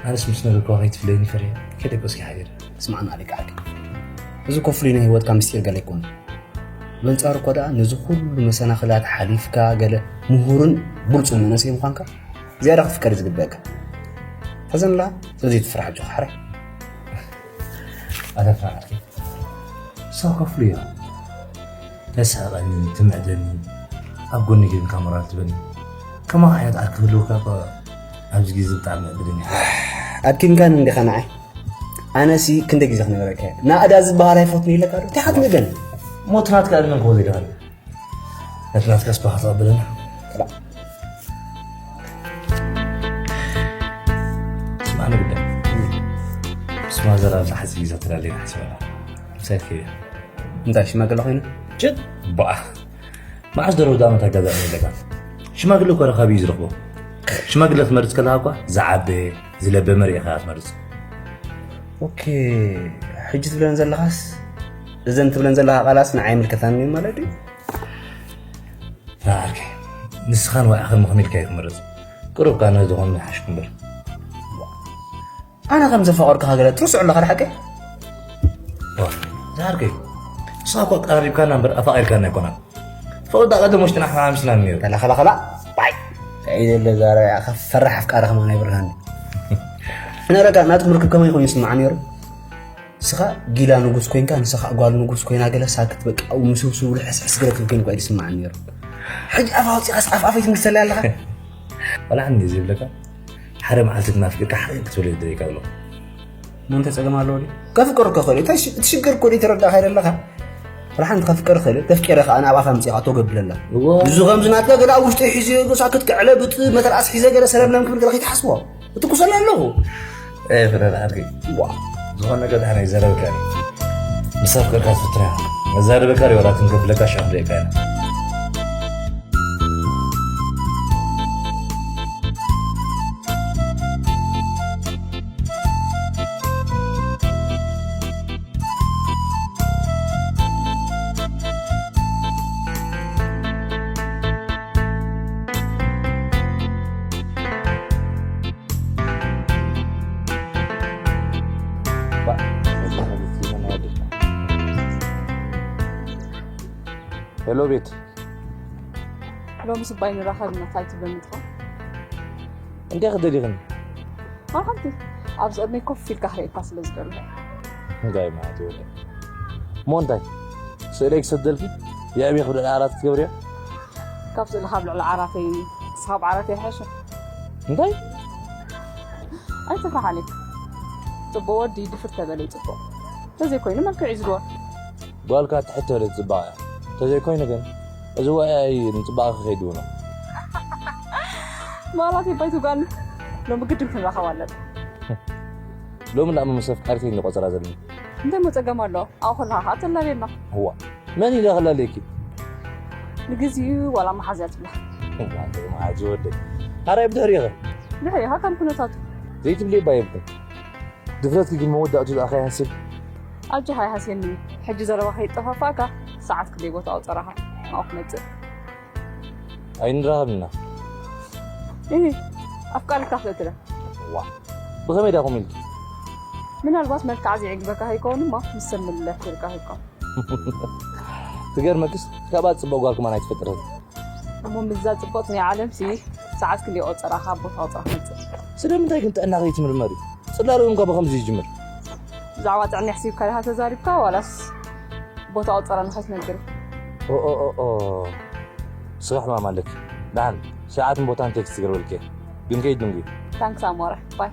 ኣነስ ምስ ነገርኳ ከይትፍለየኒ ፈሪሐ። ከይደቀስኪ ሓዲረ። ስማዕና ኣሌቃ ዓርከይ። እዚ እኮ ፍሉይ ናይ ህይወትካ ምስጢር ገለ ኣይኮነን። በንጻሩ እኮ ደኣ ነዚ ኩሉ መሰናኽላት ሓሊፍካ ገለ ምሁርን ብሉጽን መንእሰይ ምዃንካ ዝያዳ ክትፍቀር እዩ ዝግበአካ። ሕዘንላ ስለዚ ትፍራሕ ኣጆኻ ሓራይ። ኣታ ፍርሓትኪ እሳው ከፍሉ እያ። ተስሕቐኒ፣ ትምዕደኒ፣ ኣብ ጎኒ ጌርካ ሞራል ትበኒ። ከማኻ ዓይነት ዓርኪ ክህልወካ እኮ ኣብዚ ግዜ ብጣዕሚ ዕድለኛ ኢኻ። ኣድኪምካኒ እንዲኻ ንዓይ። ኣነሲ ክንደይ ግዜ ክነግረካ እየ። ናእዳ ዝበሃል ኣይፈቱን ኢለካ ዶ? እንታይ ኢኻ ትንእደኒ? ሞት ናትካ ዕድመ እንከ ዘይደኸኒ። ነቲ ናትካስ ባኻ ተቐበለና። ክላእ። ስማዕ ንግዳ። ምስ ማዘር ኣብዚ ሓፂር ግዜ ተላለና ሓሲበና። ምሳይ ትከይድ። እንታይ ሽማግለ ኮይኑ? ጭድ። ባእ። መዓስ ደረው ዝኣመት ኣጋጣሚ ኣለካ? ሽማግለ እኮ ረኻቢ እዩ ዝረኽቦ። ሽማግለ ክትመርጽ ከለኻ እኳ ዝዓበየ፣ ዝለበመ ርኢኻ ኢኻ ትመርጽ። ኦኬ፣ ሕጂ ትብለን ዘለኻስ፣ እዘን ትብለን ዘለኻ ቃላስ ንዓይ ኣይምልከታን እዩ ማለት ድዩ? ታ ዓርከይ፣ ንስኻን ወዓኽን ምኽን ኢልካ እዩ ትመርጽ። ቅሩብ ከኣ ነዚ ዝኾነ ይሓሽኩ እምበር። ኣነ ከም ዘፈቐርኩኻ ገለ ትርስዑ ኣለኻ ዶ ሓቀይ? ዋ፣ ዝዓርከይ፣ ንስኻ እኮ ቀራሪብካና እምበር ኣፋቒርካና ኣይኮናን። ፍቕሪ ደኣ ቀደም ውሽጥና ሓማምስና እኒኦ። ከላ፣ ከላ፣ ከላ፣ ባይ። እንታይ ዘሎ ዛረባ ኢኻ? ፈራሕ ኣፍቃሪ ከማን ኣይብርሃኒ። ነረካ ናትኩም ርክብ ከመይ ኮይኑ ይስማዕ ነይሩ? ንስኻ ጊላ ንጉስ ኮይንካ፣ ንስኻ ጓል ንጉስ ኮይና፣ ገለ ሳክት በቃ፣ ኣብኡ ምስብስቡ ልሕስሕስ ገለ ክብል ኮይኑ እኳ ይስማዕ ነይሩ። ሕጂ ኣፋ ኣውፂኻስ ኣፍ ኣፈይ ትምልሰለይ ኣለኻ? ዋላ ሓንቲ ዘይብለካ፣ ሓደ መዓልቲ ክናፍቅካ ሓቂ ክትብል ይደልየካ ኣለኹ። ምን ተጸገም ኣለዎ ድዩ? ከፍቅር እኮ ኸእል እዩ። እንታይ ሽ-፣ እቲ ሽግር እኮ ድዩ ተረዳእካ ኣይደለኻ? ዋላ ሓንቲ ከፍቅር ኸእል፣ ተፍቂረ ኸኣ ናብ ኣፋ ኣምጺኻ ተጎብለላ። እዎ። እዚ ከምዚ ናትካ ገለ ኣብ ውሽጢ ሒዘዮ ሳክት ክዕለብጥ መተርኣስ ሒዘ ገለ ሰለምለም ክብል ገለ ከይትሓስቦ። እትኩሰላ ኣለኹ። ኤ፣ ፍረ ዓድኪ። ዋ። ዝኾነ ነገር ደሓን ኣይዘረብካን። ምስ ኣፍቀርካ ትፍትና ኢኻ። መዛረበካ ድዩ ዋላ ክንከፍለካ ሻፍ ደቂቃ ኢና። ሄሎ ቤት። ሎሚ ስባይ ንራኸብ ኢና፣ እንታይ ትብለኒ ትኾን? እንታይ ክደሊኽኒ? ኣብ ሓንቲ ኣብዚ ቅድመይ ኮፍ ኢልካ ክርእየካ ስለ ዝደሊ። እንታይ ማለት እዩ? እሞ እንታይ? ስእለይ ክሰደልኪ? የዕብየ ክብደል ዓራት ክትገብርዮ? ካብ ስእልኻ ኣብ ልዕሊ ዓራተይ፣ ንስኻ ኣብ ዓራተይ ይሓይሽ። እንታይ? ኣይትፍራሕ ኣሌክ። ጽቡቕ ወዲ ድፍር ተበለ ይጽቡቕ። እንተዘይኮይኑ መልክዕ እዩ ዝግበር። ጓልካ ትሕት ተበለት ጽባቐ እያ። እንተዘይኮይኑ ግን፣ እዚ ወያይ ንጽባቐ ክኸይድ ይብሎ። ማላት ይባይቱ ጓል፣ ሎሚ ግድን ክንራኸብ ኣለና። ሎሚ ላእሚ ምስ ኣፍቃሪተይ እንቆጸራ ዘለና። እንታይ እሞ ጸገም ኣሎ? ኣብኡ ከለኻ ኸዓ ተላልየና። እዋ፣ መን ኢለ ክላለየኪ? ንግዚኡ ዋላ መሓዝያ ትብላ። እዋ፣ መሓዚ ወደይ። ሓራይ ብድሕሪኸ? ድሕሪኻ ከም ኩነታቱ። ዘይትብሊ እባ የብልክን። ድፍረትኪ ግን መወዳእቱ ደኣ ከይሃስየኪ። ኣጆኻ ኣይሃስየኒ። ሕጂ ዘረባ ከይጠፋፋእካ ሰዓት ክንደይ ቦታ ኣውጸራኻ ናብኡ ክመጽእ። ኣይንራኸብና። እህ፣ ኣፍቃሪካ ክልእትለ። ዋ፣ ብኸመይ ዳኹም ኢልኪ? ምናልባት መልክዓ ዘይዕግበካ ከይከውን እሞ ምስ ሰብ ምልለፍ ኢልካ ከይከውን። ትገርመክስ፣ ካብኣ ጽቡቕ ጓል ከማን ኣይትፈጥርን። እሞ ምስዛ ጽቡቕቲ ናይ ዓለምሲ ሰዓት ክንደይ ቆጸራ ካብ ቦታ ቆጸራ ትመጽእ? ስለምንታይ ግን ጥዕና ከይትምርመሪ? ጽላለ እውን ካብ ከምዚ ይጅምር። ብዛዕባ ጥዕና ሕሲብካ ዲኻ ተዛሪብካ ዋላስ ቦታ ቆጸራ ንኸይትነግር? ኦ፣ ኦ፣ ኦ፣ ኦ። ስራሕ ሕማም ኣለኪ። ደሓን ሰዓትን ቦታን ቴክስት ይገብረልኪ። ግን ከይድንጉ። ታንክስ ኣሞረ። ባይ።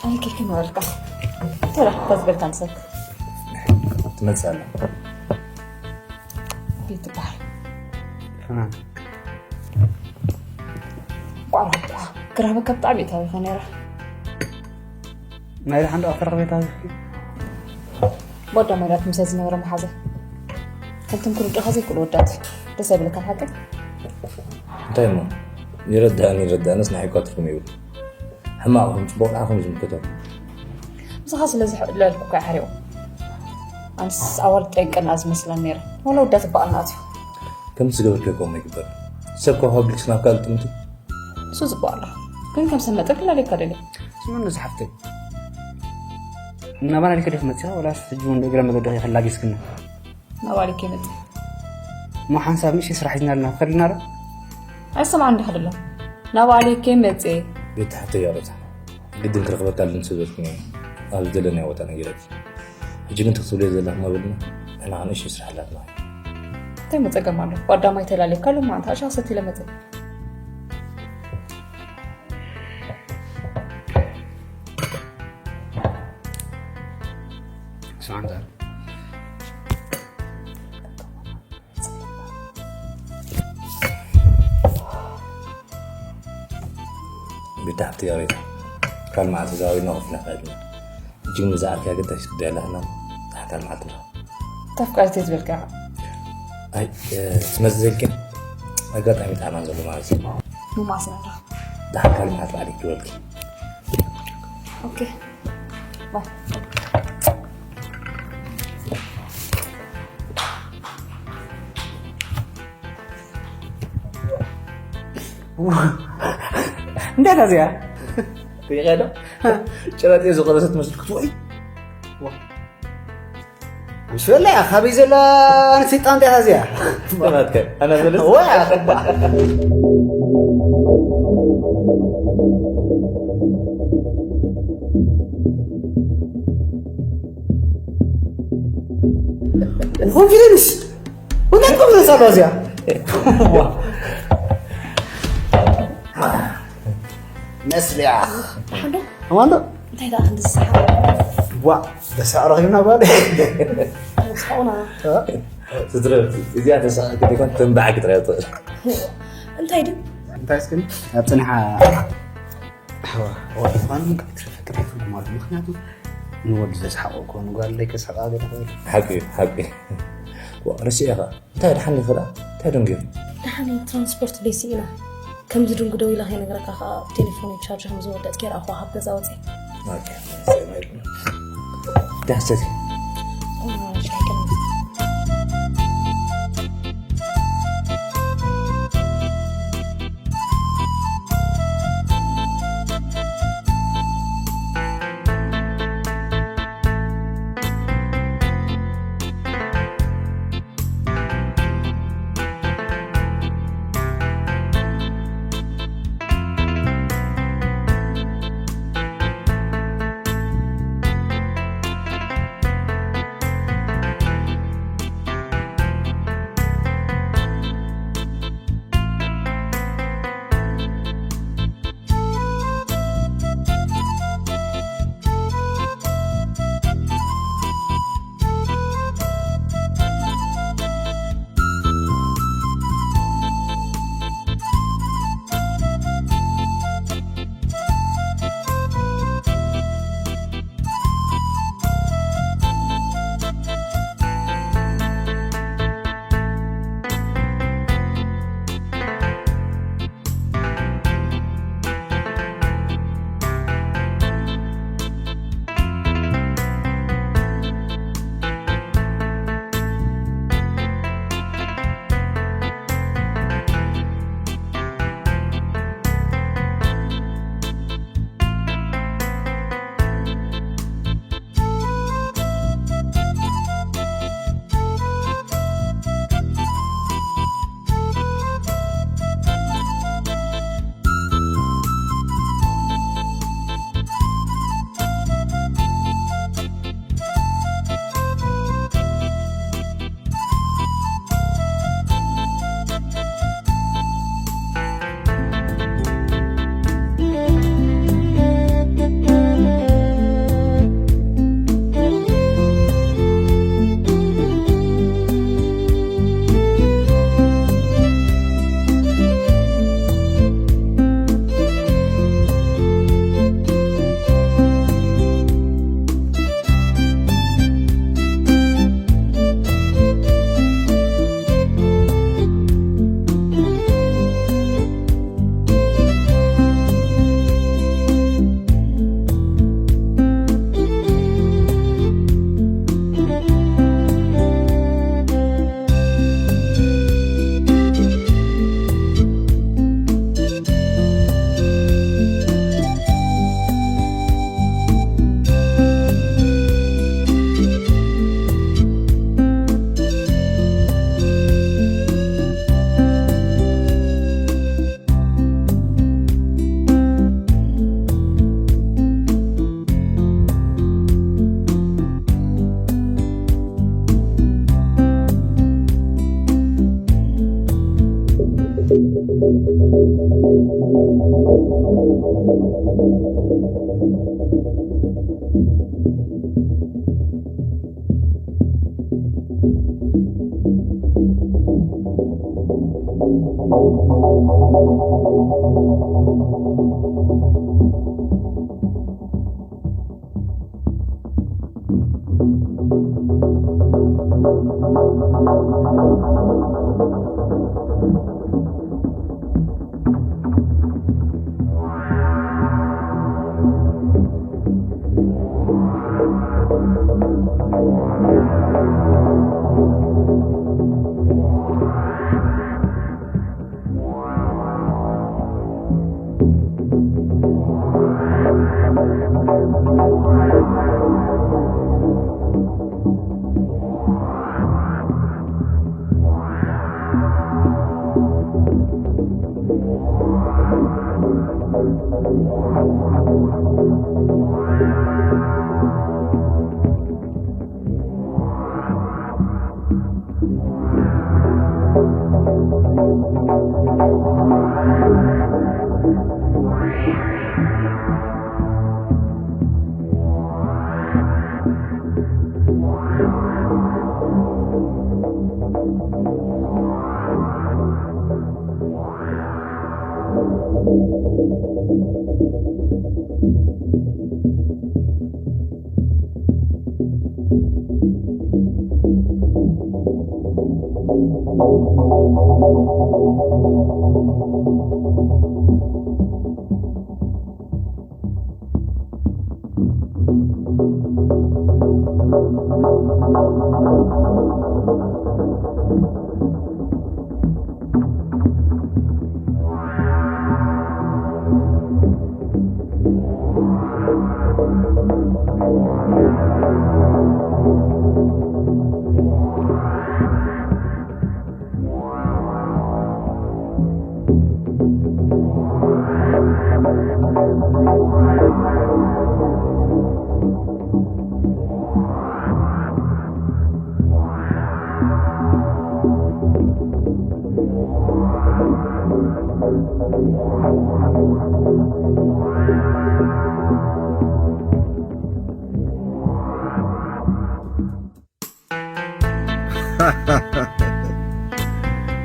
ኣይ፣ ኬክ ይኖረልካ። ተራ፣ እታ ዝበልካ ንሰክ። ትመጽእ ኣላ። ቤት ትበሃል። ፍናን። ቋንቋ ክረኽበካ ብጣዕሚ እየ ታቢኸ ነይረ። ናይ ደሓን ዶ ኣፍረኽ ቤት ኣዚኽኪ? ቦዳ መላት ምሰ ዝነበረ መሓዘ። ከምቶም ክርድኡኻ ዘይክእሉ ወዳት። ደስ ኣይብለካን ሓቀይ? እንታይ እሞ? ይረድኣን ይረድኣንስ ንዓይ እኳ ትርጉም የብሉ። ሕማቕ ይኹን ጽቡቕ ንዓኹም እዩ ዝምልከተኩም። ምሳኻ ስለ ዝሕለልኩ እኳ ይሓርዮ። ኣንስ ኣዋልድ ጠንቅና ዝመስለን ነይረ። ዋላ ወዳት እባኣልና ኣትዩ። ከምቲ ዝገበርክዮ ከምኡ ይግበር። ሰብ ካብ ሃብልክስ ናብ ካልእ ጥምቲ። እሱ ጽቡቕ ኣሎ። ግን ከም ሰብ መጠን ክላለካ ደልየ። ስምኑ ዝሓፍተይ። እናባና ዲከ ዲኽ መጺኻ ወላስ ሕጂ እውን እግረ መገዲ ከይከላጊስክና? ናባሊከ መጽእ። እሞ ሓንሳብ ንእሽተይ ስራሕ ሒዝና ኣለና፣ ክኸድልና ዶ? ኣይሰማዕን ዲኻ ደሎ? ናባሊከ መጽእ። ቤት ሓፍተይ ይቕሬታ። ግድን ክረኽበካ ኣለኒ ስለ ዝበልኩኒ እየ ኣብ ዝደለናዮ ቦታ ነጊረኪ። ሕጂ ግን ትኽትብለዮ ዘለኻ መበልና ንሕና ንእሽተይ ስራሕ ኣላትና። እንታይ እሞ ጸገም ኣሎ? ብቐዳማይ ተላለካ ሎማዓንቲ ኣሻ ክሰቲ ኢለ መጽእ። ስማዕ እንተ ብታሕቲ ያሬታ ካብ መዓልቲ ዛዊድና ኮፍና ኸድና እጅግ ንዝኣርካ ገዳሽ ጉዳይ ኣለና። ታሕታ መዓልቲ ንረኸብ። ተፍቃሪት እየ ዝበልካ ኢኻ። ኣይ፣ እ፣ ትመጽእ ዘልክን ኣጋጣሚ ጣዕማን ዘሎ ማለት እዩ። ሙማስ ኢና ንራኸብ። ደሓን ካልእ መዓልቲ ባዕለይ ክደውለልኪ። ኦኬ። ባይ። እንታይ እታ እዚኣ? ሪኢኻ ዶ? ጭራጤ ዝቖረሰት መስል ክትወይ? ዋ። ኣምስበላ እያ፣ ካበይ ዘላ ኣንስተይቲ ጣንጣ እያ እዚኣ? ናትከ፣ ኣና ዘለስ? ዋ። ኮንፊደንስ። እንታይ ትገብር ዘላ እዚኣ? ዋ። መስልያ። ሓንዶ? ኣማንዶ? እንታይ ደኣ ክንዲ ዝሰሓቕ? ዋ፣ ደስ ረኺብና ጓል። ስሓቑና። እ? ትትረፍ፣ እዚኣ ተሳኺ ክትኮን ተንባዕኪ ጥራይ ትኽእል። እንታይ ድዩ? እንታይ እስክን ኣብ ጽንሓ። ኣዋ፣ ኣዋ፣ እኳ ምን ከይትረፈ ቅሬታ ትርጉም ኣሎ። ምኽንያቱ ንወዲ ዘስሓቑ እኮ ንጓል ለይከስሕቓ ገለ ኮይኑ። ሓቂ እዩ፣ ሓቂ። ዋ፣ ረሲኤ ኸኣ። እንታይ ደሓን ኢኺ ደኣ? እንታይ ደንጊኹ? ደሓን እየ፣ ትራንስፖርት ደይሲ ኢና። ከም ዝድንጉ ደው ኢለ ከይነግረካ ከኣ ቴሌፎነይ ቻርጅ ከም ዝወደት ገይረ እኳ ካብ ገዛ ወፅየ። ኦኬ፣ ደሓን ስትይ። ኦ፣ ሻይ ቀንስ።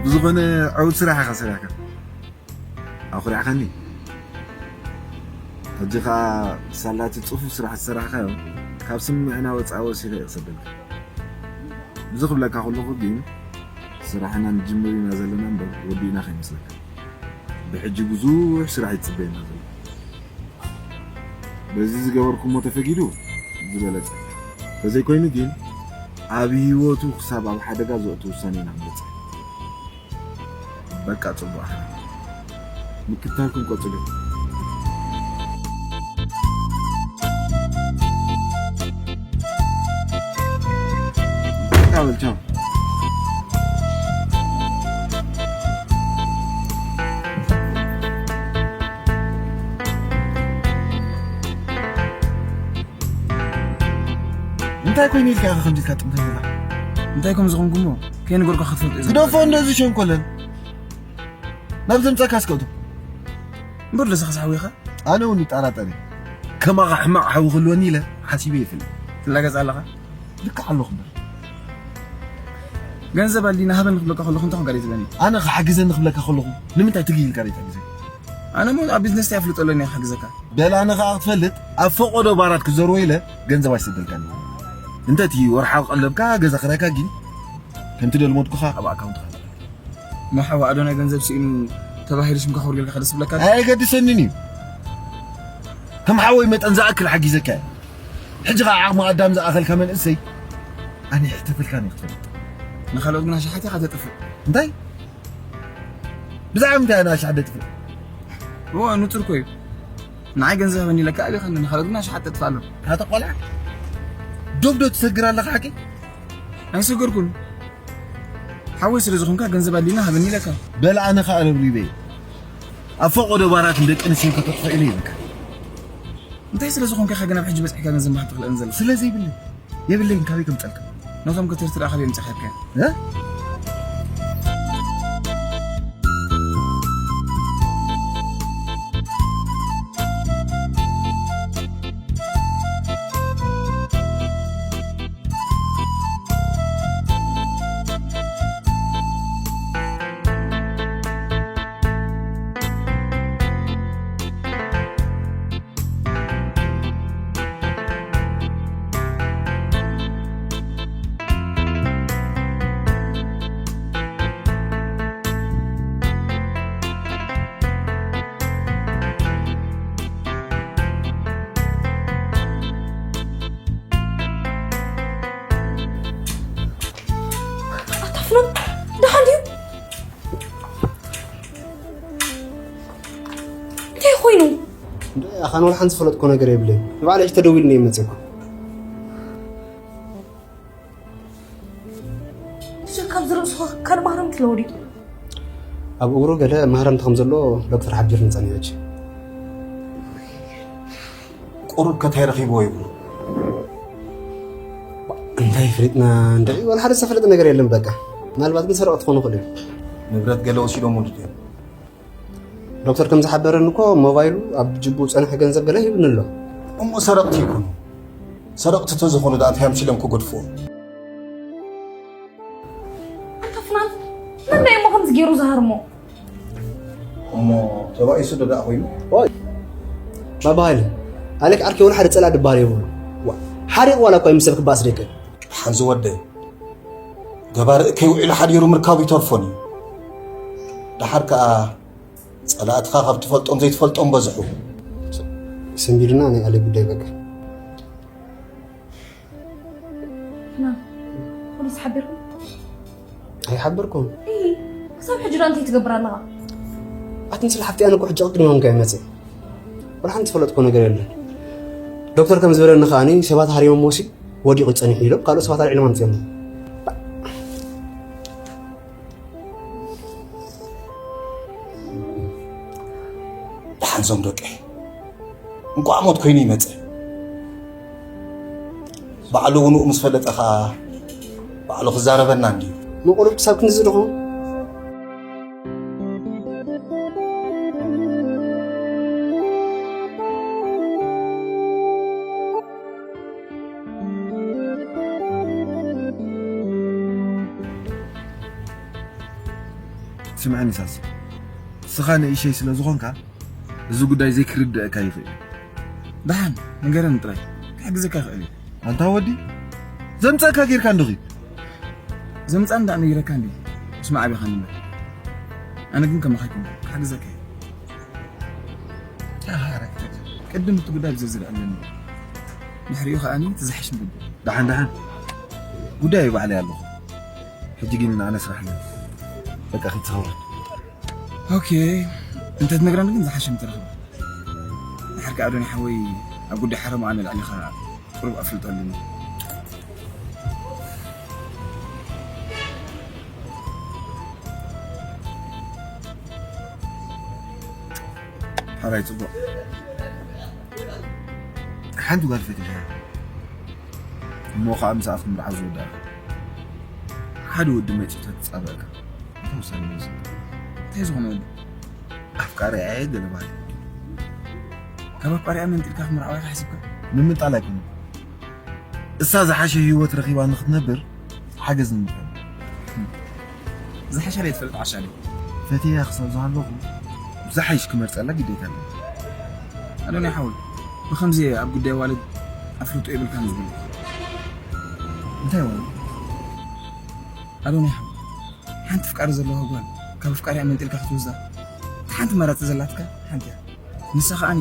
ብዝኾነ ዕዉት ስራሕ ኢኻ ሰሪሕካ። ኣኹሪዕካኒ። ሕጂ ኸኣ ሳላቲ ጽፉፍ ስራሕ ዝሰራሕካዮ ካብ ስምዕና ወጻኢ ወሲኸ እየ ክሰደልካ። እዚ ክብለካ ከለኹ ግን ስራሕና ንጅምር ኢና ዘለና እምበር ወዲእና ከይመስለካ። ብሕጂ ብዙሕ ስራሕ ይጽበየና ዘሎ። በዚ ዝገበርኩሞ ተፈጊዱ ዝበለጸ። ተዘይኮይኑ ግን ኣብ ህይወቱ ክሳብ ኣብ ሓደጋ ዘእቱ ውሳኔ ኢና ክንበጽሕ። በቃ ጽቡቕ ኣሕዋት። ምክትታልኩም ቀጽሉ። በቃ በል ቻው። እንታይ ኮይኑ ኢልካ ኢኻ ከምዚ ኢልካ ጥምተት ኢኻ? እንታይ ከም ዝኾንኩሞ ከይነገርኩኻ ክትፈልጥ እየ ግደፎ፣ ዝግባእ። እንደዚ ሸንኮለል። ናብ ዘምጻካ እስከ እቶ። እምበር ለሰኻ ዝሓዊ ኢኻ? ኣነ እውን ይጠራጠር እየ። ከማኻ ሕማቕ ሓዊ ክህልወኒ ኢለ ሓሲበ ይፈልጥ። ትላገጽ ኣለኻ? ልክዕ ኣለኹ እምበር። ገንዘብ ኣድልይና ሃበኒ ክብለካ ከለኹ እንታይ ኮንካ ደይ ትብለኒ? ኣነ ክሓግዘኒ ክብለካ ከለኹ ንምንታይ ትግይ ኢልካ ደይ ትሕግዘኒ? ኣነ እሞ ኣብ ቢዝነስ እንታይ ኣፍልጦ ኣለኒ ክሕግዘካ? በል ኣነ ኸኣ ክትፈልጥ ኣብ ፈቆዶ ባራት ክዘርዎ ኢለ ገንዘብ ኣይሰደልካን። እንተ እቲ ወርሓዊ ቀለብካ ገዛ ክራይካ ግን ከምቲ ደልሞድኩኻ ኣብ ኣካውንትኻ። እሞ ሓው ኣዶናይ ገንዘብ ስኢኑ ተባሂሉ ሽምካ ክውርገልካ ደስ ይብለካ? ኣየገድሰንን እዩ። ከም ሓወይ መጠን ዝኣክል ሓጊዘካ እየ። ሕጂ ኸዓ ዓቕሚ ኣዳም ዝኣኸልካ መንእሰይ ኣነ ይሕተፈልካ እየ ክትፈልጥ። ንኻልኦት ግን ኣሽሓት ኢኻ ተጥፍእ። እንታይ? ብዛዕባ ምንታይ ኣነ ኣሽሓት ደጥፍእ? እወ፣ ንጹር እኮ እዩ። ንዓይ ገንዘብ ሃበኒ ኢለካ ኣቢኻኒ፣ ንኻልኦት ግን ኣሽሓት ተጥፍእ ኣሎ። ኣታ ቆልዓ፣ ዶብ ዶ ትሰግር ኣለኻ ሓቂ? ኣይሰገርኩን። ሓወይ ስለ ዝኾንካ ገንዘብ ኣድልዩና ሃበኒ ኢለካ። በል ኣነ ኸኣ ረብሪበ እየ። ኣብ ፈቖዶ ባራት ንደቂ ኣንስትዮ ከተጥፍእ ኢለ ይብልካ። እንታይ ስለ ዝኾንካ ኢኻ ግን ኣብ ሕጂ በጺሕካ ገንዘብ ማሕት ትኽልአን ዘለኻ? ስለ ዘይብለይ። የብለይን፣ ካበይ ከምጸልካ? ነቶም ከተርትራ ካበይ ኣምጺኻ ሂብካዮም? እ? ኣነ ወላ ሓንቲ ዝፈለጥኮ ነገር የብለይ። ንባዕለይ ሕጂ ተደዊሉኒ እየ መፅእኩ። እሺ፣ ካብዚ ርእሱ ካልእ ማህረምቲ ለወዲኡ። ኣብ እግሩ ገለ ማህረምቲ ከም ዘሎ ዶክተር ሓቢርኒ ጸኒሑ። ሕጂ ቁሩብ ከታይ ረኺብዎ ይብሉ። እንታይ ፍሊጥና እንድዒ፣ ወላ ሓደ ዝተፈለጠ ነገር የለን። በቃ ምናልባት ግን ሰረቕቲ ክኾኑ ይኽእሉ እዮም። ንብረት ገለ ወሲዶምሉ ድዮም? ዶክተር ከም ዝሓበረኒ እኮ ሞባይሉ ኣብ ጅቡ ዝጸንሐ ገንዘብ ገለ ሂቡኒ ኣሎ። እሞ ሰረቕቲ ይኹኑ። ሰረቕቲ ተዝኾኑ ደኣ እንታይ ኣምሲሎም ክገድፍዎ? ኣንታ ፍናን፣ መን ደኣ እሞ ከምዚ ገይሩ ዝሃርሞ? እሞ ተባኢሱ ዶ ደኣ ኮይኑ? ባባ ሃይለ፣ ኣሌክ ዓርኪ ወላ ሓደ ጸላ ድበሃል የብሉ። ዋ፣ ሓሪቕ ዋላ እኳ ይምሰል ክበኣስ ደይክእል። ደሓን ዝወደ ገባር እከይ ውዒሉ ሓዲሩ ምርካቡ ይተርፎን እዩ። ደሓር ከኣ ጸላእትኻ ካብ ትፈልጦም ዘይትፈልጦም በዝሑ። ሰንቢድና ናይ ኣሌክ ጉዳይ በቃ። ፍናን፣ ፖሊስ ሓቢርኩም? ኣይሓበርኩን። እይ፣ ክሳብ ሕጂ ዶ እንታይ ትገብር ኣለኻ? ኣቲ ምስለ ሓፍቲ ኣነ እኮ ሕጂ ቅድሚ ሆንካ ይመጽእ። ወላ ሓንቲ ዝፈለጥኮ ነገር የለን። ዶክተር ከም ዝበለኒ ከኣኒ ሰባት ሃሪሞም ወሲ ወዲቑ ጸኒሑ ኢሎም ካልኦት ሰባት ኣልዒሎም ኣምጺኦም። ደሓን ዞም ደቀይ እንቋዕ ሞት ኮይኑ ይመጸ። ባዕሉ ውንኡ ምስ ፈለጠ ኸኣ ባዕሉ ክዛረበና እንድዩ። ምቑሉብ ክሳብ ክንድዚ ድኹም? ስምዐኒ ሳሲ፣ ንስኻ ንእሸይ ስለ ዝኾንካ እዚ ጉዳይ ዘይክርድአካ ይኽእል። ደሓን ንገረኒ ጥራይ፣ ክሕግዘካ ይኽእል እየ። ኣንታ ወዲ፣ ዘምጸእካ ጌርካ እንዶ ኺድ። ዘምጻ እንዳ ነጊረካ እንዲ፣ ምስ መዓቢኻኒ እምበር። ኣነ ግን ከማኻ ኣይኮንኩን፣ ክሕግዘካ እየ። ኣሃ፣ ረክተት። ቅድም እቲ ጉዳይ ብዝርዝር ኣለኒ። ድሕሪኡ ከኣኒ እቲ ዝሓሽ ንግበር። ደሓን፣ ደሓን። ጉዳይ ባዕለይ ኣለኹ። ሕጂ ግን ኣነ ስራሕ ኣለኒ። በቃ፣ ኺድ ትኸውን። ኦኬ፣ እንተ ትነግረኒ ግን ዝሓሸ ምተረኽበ። ድሓር ከኣ ኣዶኒ ሓወይ ኣብ ጉዳይ ሓረሞ ኣነ ልዕሊኻ ቁሩብ ኣፍልጦ ኣለኒ። ሓራይ ጽቡቕ። ሓንቲ ጓል ፈቲኻ እሞ ኸኣ ምሳኣ ክትምርዓ ዝወዳእካ ሓደ ወዲ መጺኡ ተትጻበኣካ እንታይ ውሳነ ምወሰድካ? እንታይ ዝኾነ ወዲ? ኣፍቃሪኣ እየ ገለ በሃሊ። ካብ ኣፍቃሪኣ መንጢልካ ክትምርዓዋ ኢኻ ሓሲብካ? ንምንጣል ኣይኮነን። እሳ ዝሓሸ ህይወት ረኺባ ንኽትነብር ሓገዝ ንምግባር። ዝሓሸ ለይትፈልጥ ዓሻ ድዩ? ፈትየያ ክሳብ ዝሃለኹ ዝሓይሽ ክመርጸላ ግዴታ ኣለኒ። ኣዶናይ ሓወይ፣ ብኸምዚ ኣብ ጉዳይ ዋልድ ኣፍልጦ የብልካን ዝብል። እንታይ ዋልድ? ኣዶናይ ሓወይ፣ ሓንቲ ፍቃሪ ዘለዋ ጓል ካብ ኣፍቃሪኣ መንጢልካ ክትወስዳ፣ እታ ሓንቲ መራጺ ዘላትካ ሓንቲ እያ። ንሳ ከኣኒ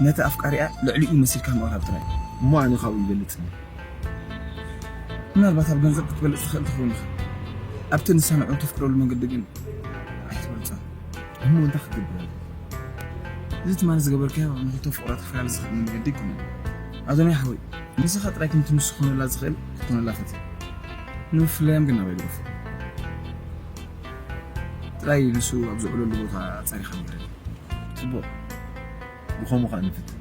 ነቲ ኣፍቃሪኣ ልዕሊኡ መሲልካ ምቕራብ ጥራይ። እሞ ኣነ ካብኡ ይበልጽ እንድየ። ምናልባት ኣብ ገንዘብ ክትበልጽ ትኽእል ትኸውን ኢኻ። ኣብቲ ንሳ ንዕኡ ተፍቅረሉ መንገዲ ግን ኣይትበልጾን። እሞ እንታይ ክትገብር ኣለካ? እዚ ትማሊ ዝገበርካዮ ንኽልተ ፍቑራት ክፈላለ ዝኽእል መንገዲ ኣይኮነን። ኣዶናይ ሓወይ፣ ንስኻ ጥራይ ከምቲ ንሱ ክኾነላ ዝኽእል ክትኮነላ ፈትን። ንምፍላዮም ግን ናባይ ድገፎ። ጥራይ ንሱ ኣብ ዝውዕለሉ ቦታ ኣጻሪኻ ንገረኒ። ጽቡቕ፣ ብኸምኡ ኸኣ ንፍትን።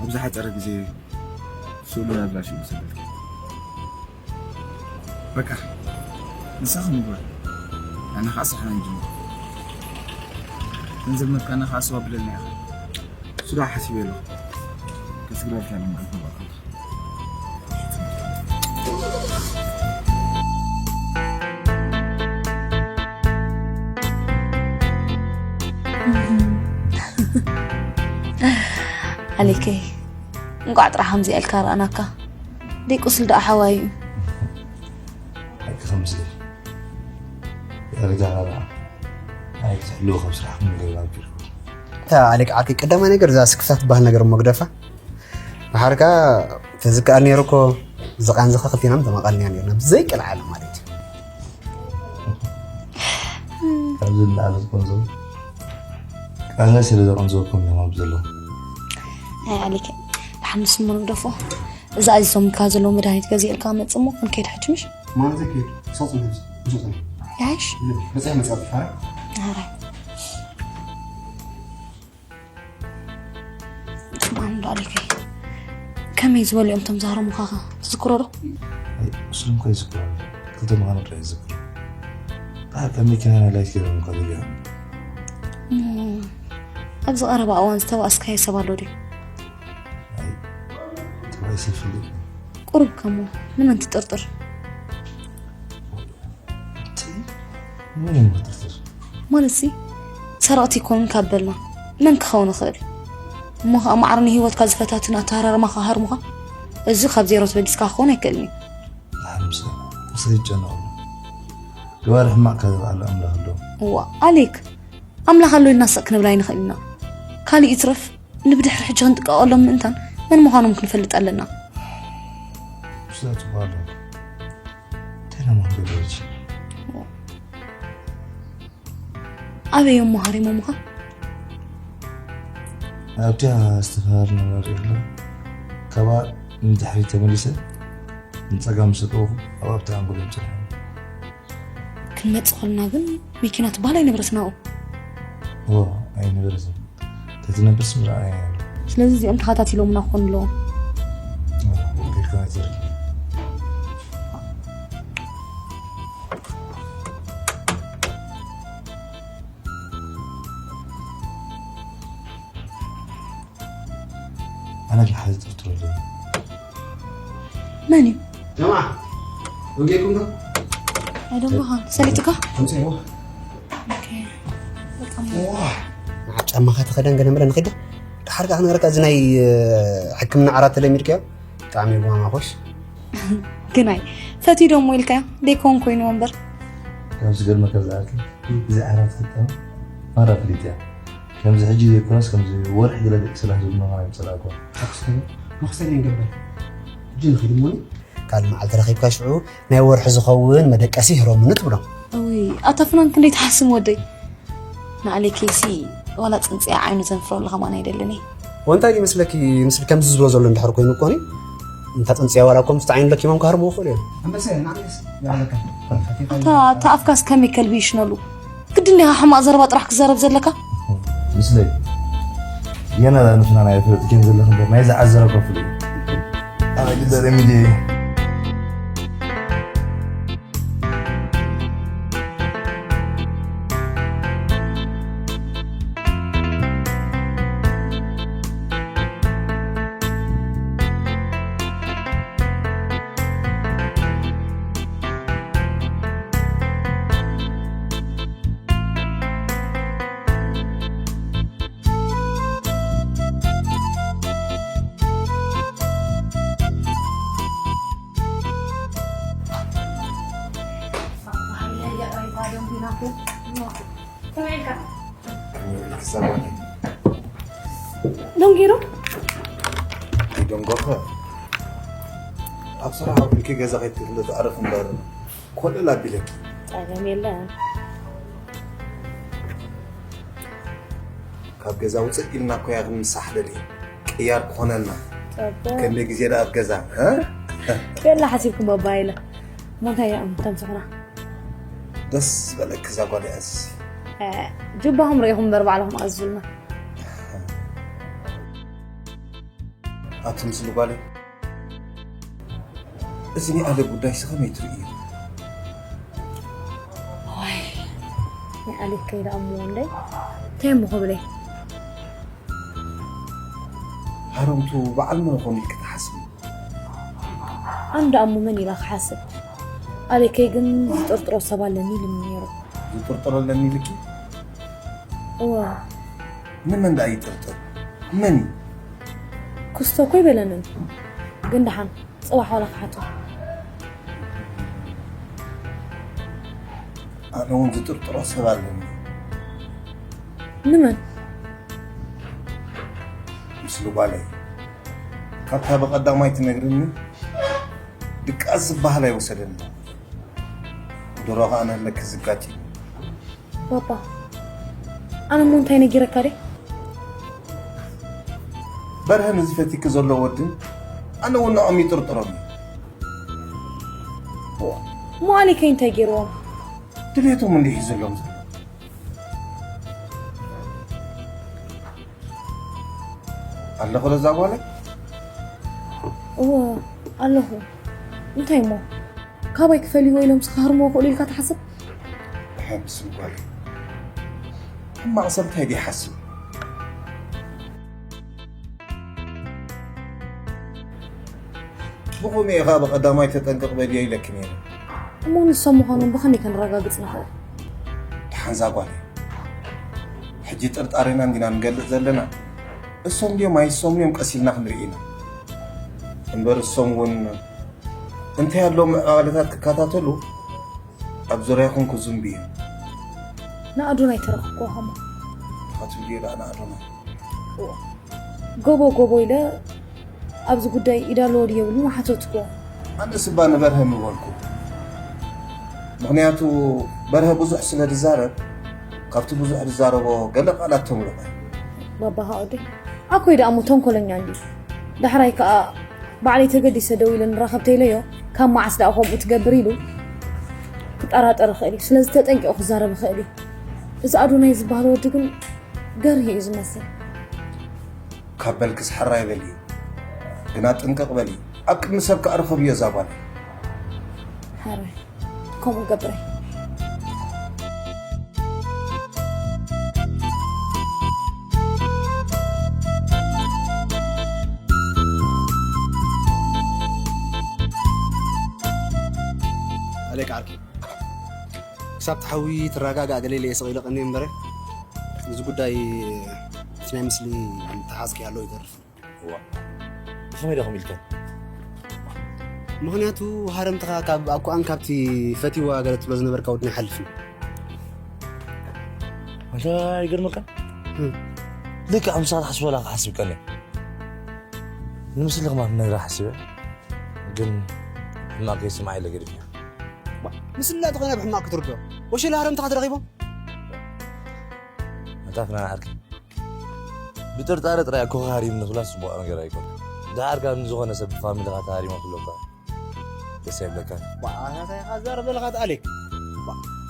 ኣብ ዝሓጸረ ግዜ ስእሉን ኣድራሽኡን ክሰደልኪ። በቃ፣ ንስኻ ምግባር፣ ኣነ ኸኣ ስራሕና ንጅምር። ገንዘብ መፍቃና ኸኣ ኣስተባብለልና ኢኻ። እሱ ደኣ ሓሲበ ኣለኹ። ከስግረልካ ኢለ መዓልቲ መባእታኻ። ኣሌከይ፣ እንቋዕ ጥራሕ ከምዚኣ ኢልካ ረኣናካ። ደይ ቁስል ደኣ ሓዋዩ እዩ። ሓቂ ከምዚ ዳርጋ ራብዓ ኣይ ክትሕልዎ ካብ ስራሕ ክንገባ ኣቢልኩም። እታ ኣሌክ ዓርኪ ቀዳማይ ነገር እዛ ስክፍታ ትበሃል ነገር እሞ ግደፋ። ድሓር ከኣ ተዝከኣል ነይሩ እኮ ዝቓንዝኻ ክልቴና ምተመቓልናዮ ነይርና ብዘይ ቀልዓለም ማለት እዩ። ካብዚ ንላዕሊ ዝቆንዞ ኣነ ስለ ዘቐንዘወኩም እዮም ኣብ ዘለዉ። ኣይ ኣሊከ፣ ደሓን ንስሙ ንግደፎ። እዛ ኣዚዞምካ ዘለዉ መድሃኒት ገዚእልካ መጽእ እሞ ክንከይድ ሕጂ ምሽ? ማለት ከይድ፣ ሰጽን ሕጂ፣ ሰጽን። ያይሽ? በጽሕ መጽእ ትፋራ? ኣራይ። ስማዕ እንዶ ኣሊከ፣ ከመይ ዝበሉ እዮም እቶም ዝሃረሙኻኸ? ትዝክሮ ዶ? ኣይ፣ እሱ እንኳ ይዝክሮ። ክልተ ምዃኑ ጥራይ ይዝክር። ብሓቂ መኪና ናይ ላይት ገይሮም እንኳ ዝሪኦም። እሞ፣ ኣብዚ ቀረባ እዋን ዝተባእስካዮ ሰብ ኣሎ ድዩ? ኣይ፣ ተባኢሰ ይፈልጥ። ቁሩብ ከሞ፣ ንመን ትጥርጥር? እቲ መን እዩ ክጥርጥር? ማለትሲ፣ ሰረቕቲ ይኮኑን ካብ በልና፣ መን ክኸውን ይኽእል? እሞ ኸኣ ማዕረ ንህይወትካ ዝፈታትን ኣተሃራርማኻ ሃርሙኻ? እዚ ካብ ዜሮ ተበጊስካ ክኸውን ኣይክእልን እዩ። ደሓን ምሰ፣ ምሰ ይጨነቑ። ገባሪ ሕማቕ ካብ ዝበዓሉ ኣምላኽ ኣሎ። እዋ፣ ኣሌክ፣ ኣምላኽ ኣሎ ኢልና ስቕ ክንብል ኣይንኽእል ኢና። ካልእ ይትረፍ፣ ንብድሕሪ ሕጂ ክንጥቀቐሎም ምእንታን መን ምዃኖም ክንፈልጥ ኣለና። ብስለ ጽቡቕ ኣሎ። እንታይ ደሞ ክንገብር ሕጂ? ኣበይ እዮም ሃሪሞምኻ? ኣብታ ዝተፈላልናላ ሪኢኽላ፣ ካብኣ ንድሕሪት ተመሊሰ ንጸጋም ምስ ኣተውኹ፣ ኣብ ኣብታ ኣንጎሎም ጸኒሖም። ክንመጽእ ከለና ግን መኪና ትበሃል ኣይነበረትን ኣብኡ። እወ፣ ኣይነበረትን። ተትነብርስ ምርኣያ ነይሩ። ስለዚ እዚኦም ተኸታቲሎምና ክኾኑ ኣለዎም። እወ፣ ጌርካ ኣይትዘርጊ። ኣነ ግን ሓደ ጥርጥር ኣለኒ። መን እዩ? ጀማዓ፣ ወጌኩም ዶ? ኣይደንበኻን። ሰሊጥካ? ኣምፅእዎ። ኦኬ። በጣም ዋ፣ ንዓ ጫማኻ ተኸደን ገለ መለ ንኺድ። ደሓር ከኣ ክነግረካ፣ እዚ ናይ፣ እ፣ ሕክምና ዓራት ተለሚድካዮ? ብጣዕሚ እዩ ጓማኾሽ። ግናይ፣ ፈትዩ ዶ እሞ ኢልካዮ? ደይኮን ኮይኑ እምበር። ካብ ዝገርመካ ዝኣክል፣ እዚ ዓራት ክጠም ማራ ፍሊጥ እያ። ከምዚ ሕጂ ዘይኮነስ፣ ከምዚ ወርሒ ገለ ደቂ ስራሕ ዝብሉ ናይ ምጸላእኮ። መኽሰኒ፣ መኽሰኒ ንገብር። ሕጂ ንኺድ እሞኒ። ካልእ መዓልቲ ረኺብካ ሽዑ ናይ ወርሒ ዝኸውን መደቀሲ ህረሙኒ ትብሎ። እውይ፣ ኣታ ፍናን ክንደይ ትሓስም ወደይ። ንኣሌክሲ ዋላ ጽንጽያ ዓይኑ ዘንፍረሉ ከማን ኣይደልን እየ። ወንታይ ድዩ መስለኪ፣ ምስሊ ከምዚ ዝብሎ ዘሎ እንድሕር ኮይኑ እኮ፣ እንታ ጽንጽያ ዋላ እኮ ምስቲ ዓይኑ ለኪሞም ክሃርምዎ ይኽእሉ እዮም። ኣንበሳ፣ ንኣሌክስ፣ ያለካ። ኣታ፣ ኣታ ኣፍካስ ከመይ ከልቢ ይሽነሉ? ግድን ዲኻ ሕማቕ ዘረባ ጥራሕ ክዛረብ ዘለካ? ምስለይ፣ የና ንፍና ናይ ፍልጥ ጌም ዘለኽ እምበር፣ ናይ ዝዓዘረ ከፍሉ እዩ። ኣነ ግደ ረሚዲ። ደንጊሩ? ይደንጎኸ። ኣብ ስራሕ ኣቢልኪ ገዛ ከይትክሊ ትዕርፍ እምበር፣ ኮለል ኣቢለኪ። ጸገም የለን። ካብ ገዛ ውፅእ ኢልና እኮ እያ ክንምሳሕ ደልየ። ቅያር ክኾነና። ጸበ። ክንደይ ግዜ ደኣ ኣብ ገዛ፣ እ? ቤላ ሓሲብኩም በባ ኢለ። እሞ እንታይ እያ እም ተምስኹና? ደስ ዝበለኪ እዛ ጓል እያስ። እ፣ ጅባኹም ርኢኹም እምበር ባዕልኹም ኣዝዙልና። ኣቲ ምስሊ ጓለይ፣ እዚ ናይ ኣለ ጉዳይስ ከመይ ትርእዮ? ዋይ፣ ናይ ኣሌክ ከይዳ እሞ እንደ እንታይ እሞ ክብለይ? ሃረምቱ በዓል መን ኾን ኢልኪ ትሓስቢ? ኣነ ደኣ እሞ መን ኢላ ክሓስብ? ኣሌከይ ግን ዝጥርጥሮ ሰብ ኣለኒ ኢሉኒ ነይሩ። ዝጥርጥሮ ኣለኒ ኢልኪ? እወ። ንመን ደኣ ይጥርጥር? መን እዩ? ክስቶ እኮ ኣይበለንን። ግን ደሓን፣ ጽባሕ ዋላ ክሓቶ። ኣነ እውን ዝጥርጥሮ ሰብ ኣለኒ። ንመን? ምስ ልጓለይ። ካብታ ብቐዳማይ ትነግርኒ ድቃስ ዝበሃል ኣይወሰደኒ። ድሮ ኸኣ ንህለኪ ዝጋጭ እዩ። ባባ፣ ኣነ እሞ እንታይ ነጊረካ ድየ? በርሀ ንዝፈቲኪ ዘሎ ወድን ኣነ እውን ንዖም ይጥርጥሮም እዩ። እሞ ኣሌከይ እንታይ ገይርዎም? ድሌቶም እንዲህ ይዘሎም ዘሎ ኣለኹ ለዛ ጓለ እዎ ኣለኹ። እንታይ እሞ ካባይ ክፈልይዎ ኢሎም ስኻህርሞ ክእሉ ኢልካ ትሓስብ? ሕምስም ጓለ ሕማቕ ሰብ እንታይ ድይሓስብ ብኹም ኢኻ ብቐዳማይ ተጠንቀቕ በልዮ ኢለኪ ነይረ። እሞ ንሶም ምዃኖም ብኸመይ ከነረጋግጽ ንኽእል? ደሓንዛ ጓል ሕጂ ጥርጣሬና እንዲና ንገልጽ ዘለና። እሶም ድዮም ኣይሶም እዮም ቀስ ኢልና ክንርኢ ኢና። እምበር እሶም እውን እንታይ ኣለዎም ምዕባለታት ክከታተሉ ኣብ ዙርያኹም ክዝንቡ እዮም። ንኣዶናይ ተረኽብክዎ ኸሞ ተኸትብልዮ ደኣ ንኣዶናይ። ጎቦ ጎቦ ኢለ ኣብዚ ጉዳይ ኢድ ኣለዎ ድዩ የብሉን ሓተትኩዎ። ኣነስ እባ ንበርሀ ምበልኩ። ምኽንያቱ በርሀ ብዙሕ ስለ ዝዛረብ ካብቲ ብዙሕ ዝዛረቦ ገለ ቃላት ተምልቖ። ባባ ሃወደይ ኣኮይ ደኣ እሞ ተንኮለኛ እንድዩ። ዳሕራይ ከኣ ባዕለይ ተገዲሰ ደው ኢለ ንራኸብ ተይለዮ ካብ መዓስ ደኣ ከምኡ ትገብር ኢሉ ክጠራጠር ይኽእል እዩ። ስለዚ ተጠንቂቑ ክዛረብ ይኽእል እዩ። እዚ ኣዶናይ ዝበሃል ወዲ ግን ገርሂ እዩ ዝመስል። ካብ በልክስ ሕራይ በሊ ግና ጥንቅቕ በሊ ኣብ ቅድሚ ሰብ ከኣ ርኸብዮ እዛ ጓል። ሕራይ ከምኡ ገብረ። ኣሌክ ዓርኪ ክሳብ ትሓዊ ትረጋጋእ ገለ ኢለ እየ ስቕ ኢለ ቀንየ እምበረ እዚ ጉዳይ እቲ ናይ ምስሊ ተሓዝኪ ኣሎ ይተርፍ። እዋ ብኸመይ ዶ ከምኡ ኢልከን? ምኽንያቱ ሃረምትኻ ካብ ኣኳኣን ካብቲ ፈቲዋ ገለ ትብሎ ዝነበርካ ወድና ይሓልፍ እዩ። ኣንታ ይገርመካ ልክዕ ምሳኻ ትሓስቦላ ክሓስብ ቀኒ ንምስሊ ከማ ክነግራ ሓሲበ ግን ሕማቕ ከይስምዓ ኢለ ገዲፈያ። ምስላ ተኾይና ብሕማቕ ክትርዶ ወሸላ ሃረምትኻ ተረኺቦም ኣንታ ፍናን ዓርኪ ብጥርጣረ ጥራይ ኣኮ ሃሪም ንኽላ ጽቡቕ ነገር ኣይኮን። ደሓር ካብ ንዝኾነ ሰብ ፋሚሊኻ ተሃሪሞም ክብለካ ደስ ኣይብለካ። ባኣታታይኻ ዘርበልኻ ተኣሌክ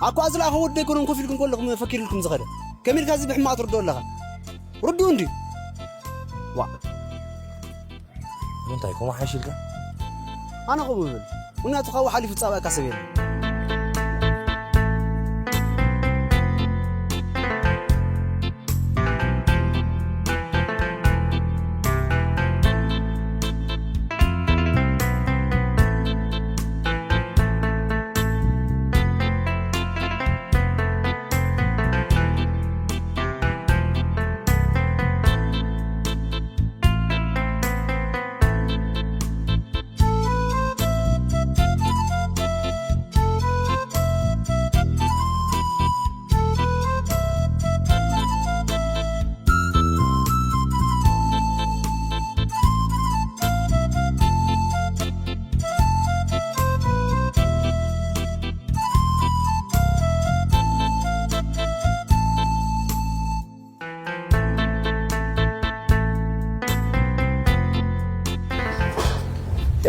ኣኳ ዝለኣኸ ወደ ኣይኮነን ኮፍ ኢልኩም ከለኹም ፈኪርልኩም ዝኸደ ከመይ ኢልካ እዚ ብሕማቕ ትርድኦ ኣለኻ? ርድኡ እንዲ ዋ እንታይ ከምኡ ሓይሽ ኢልካ? ኣነ ከምኡ ይብል ምክንያቱ ካብኡ ሓሊፉ ዝጻባእካ ሰብ የለን።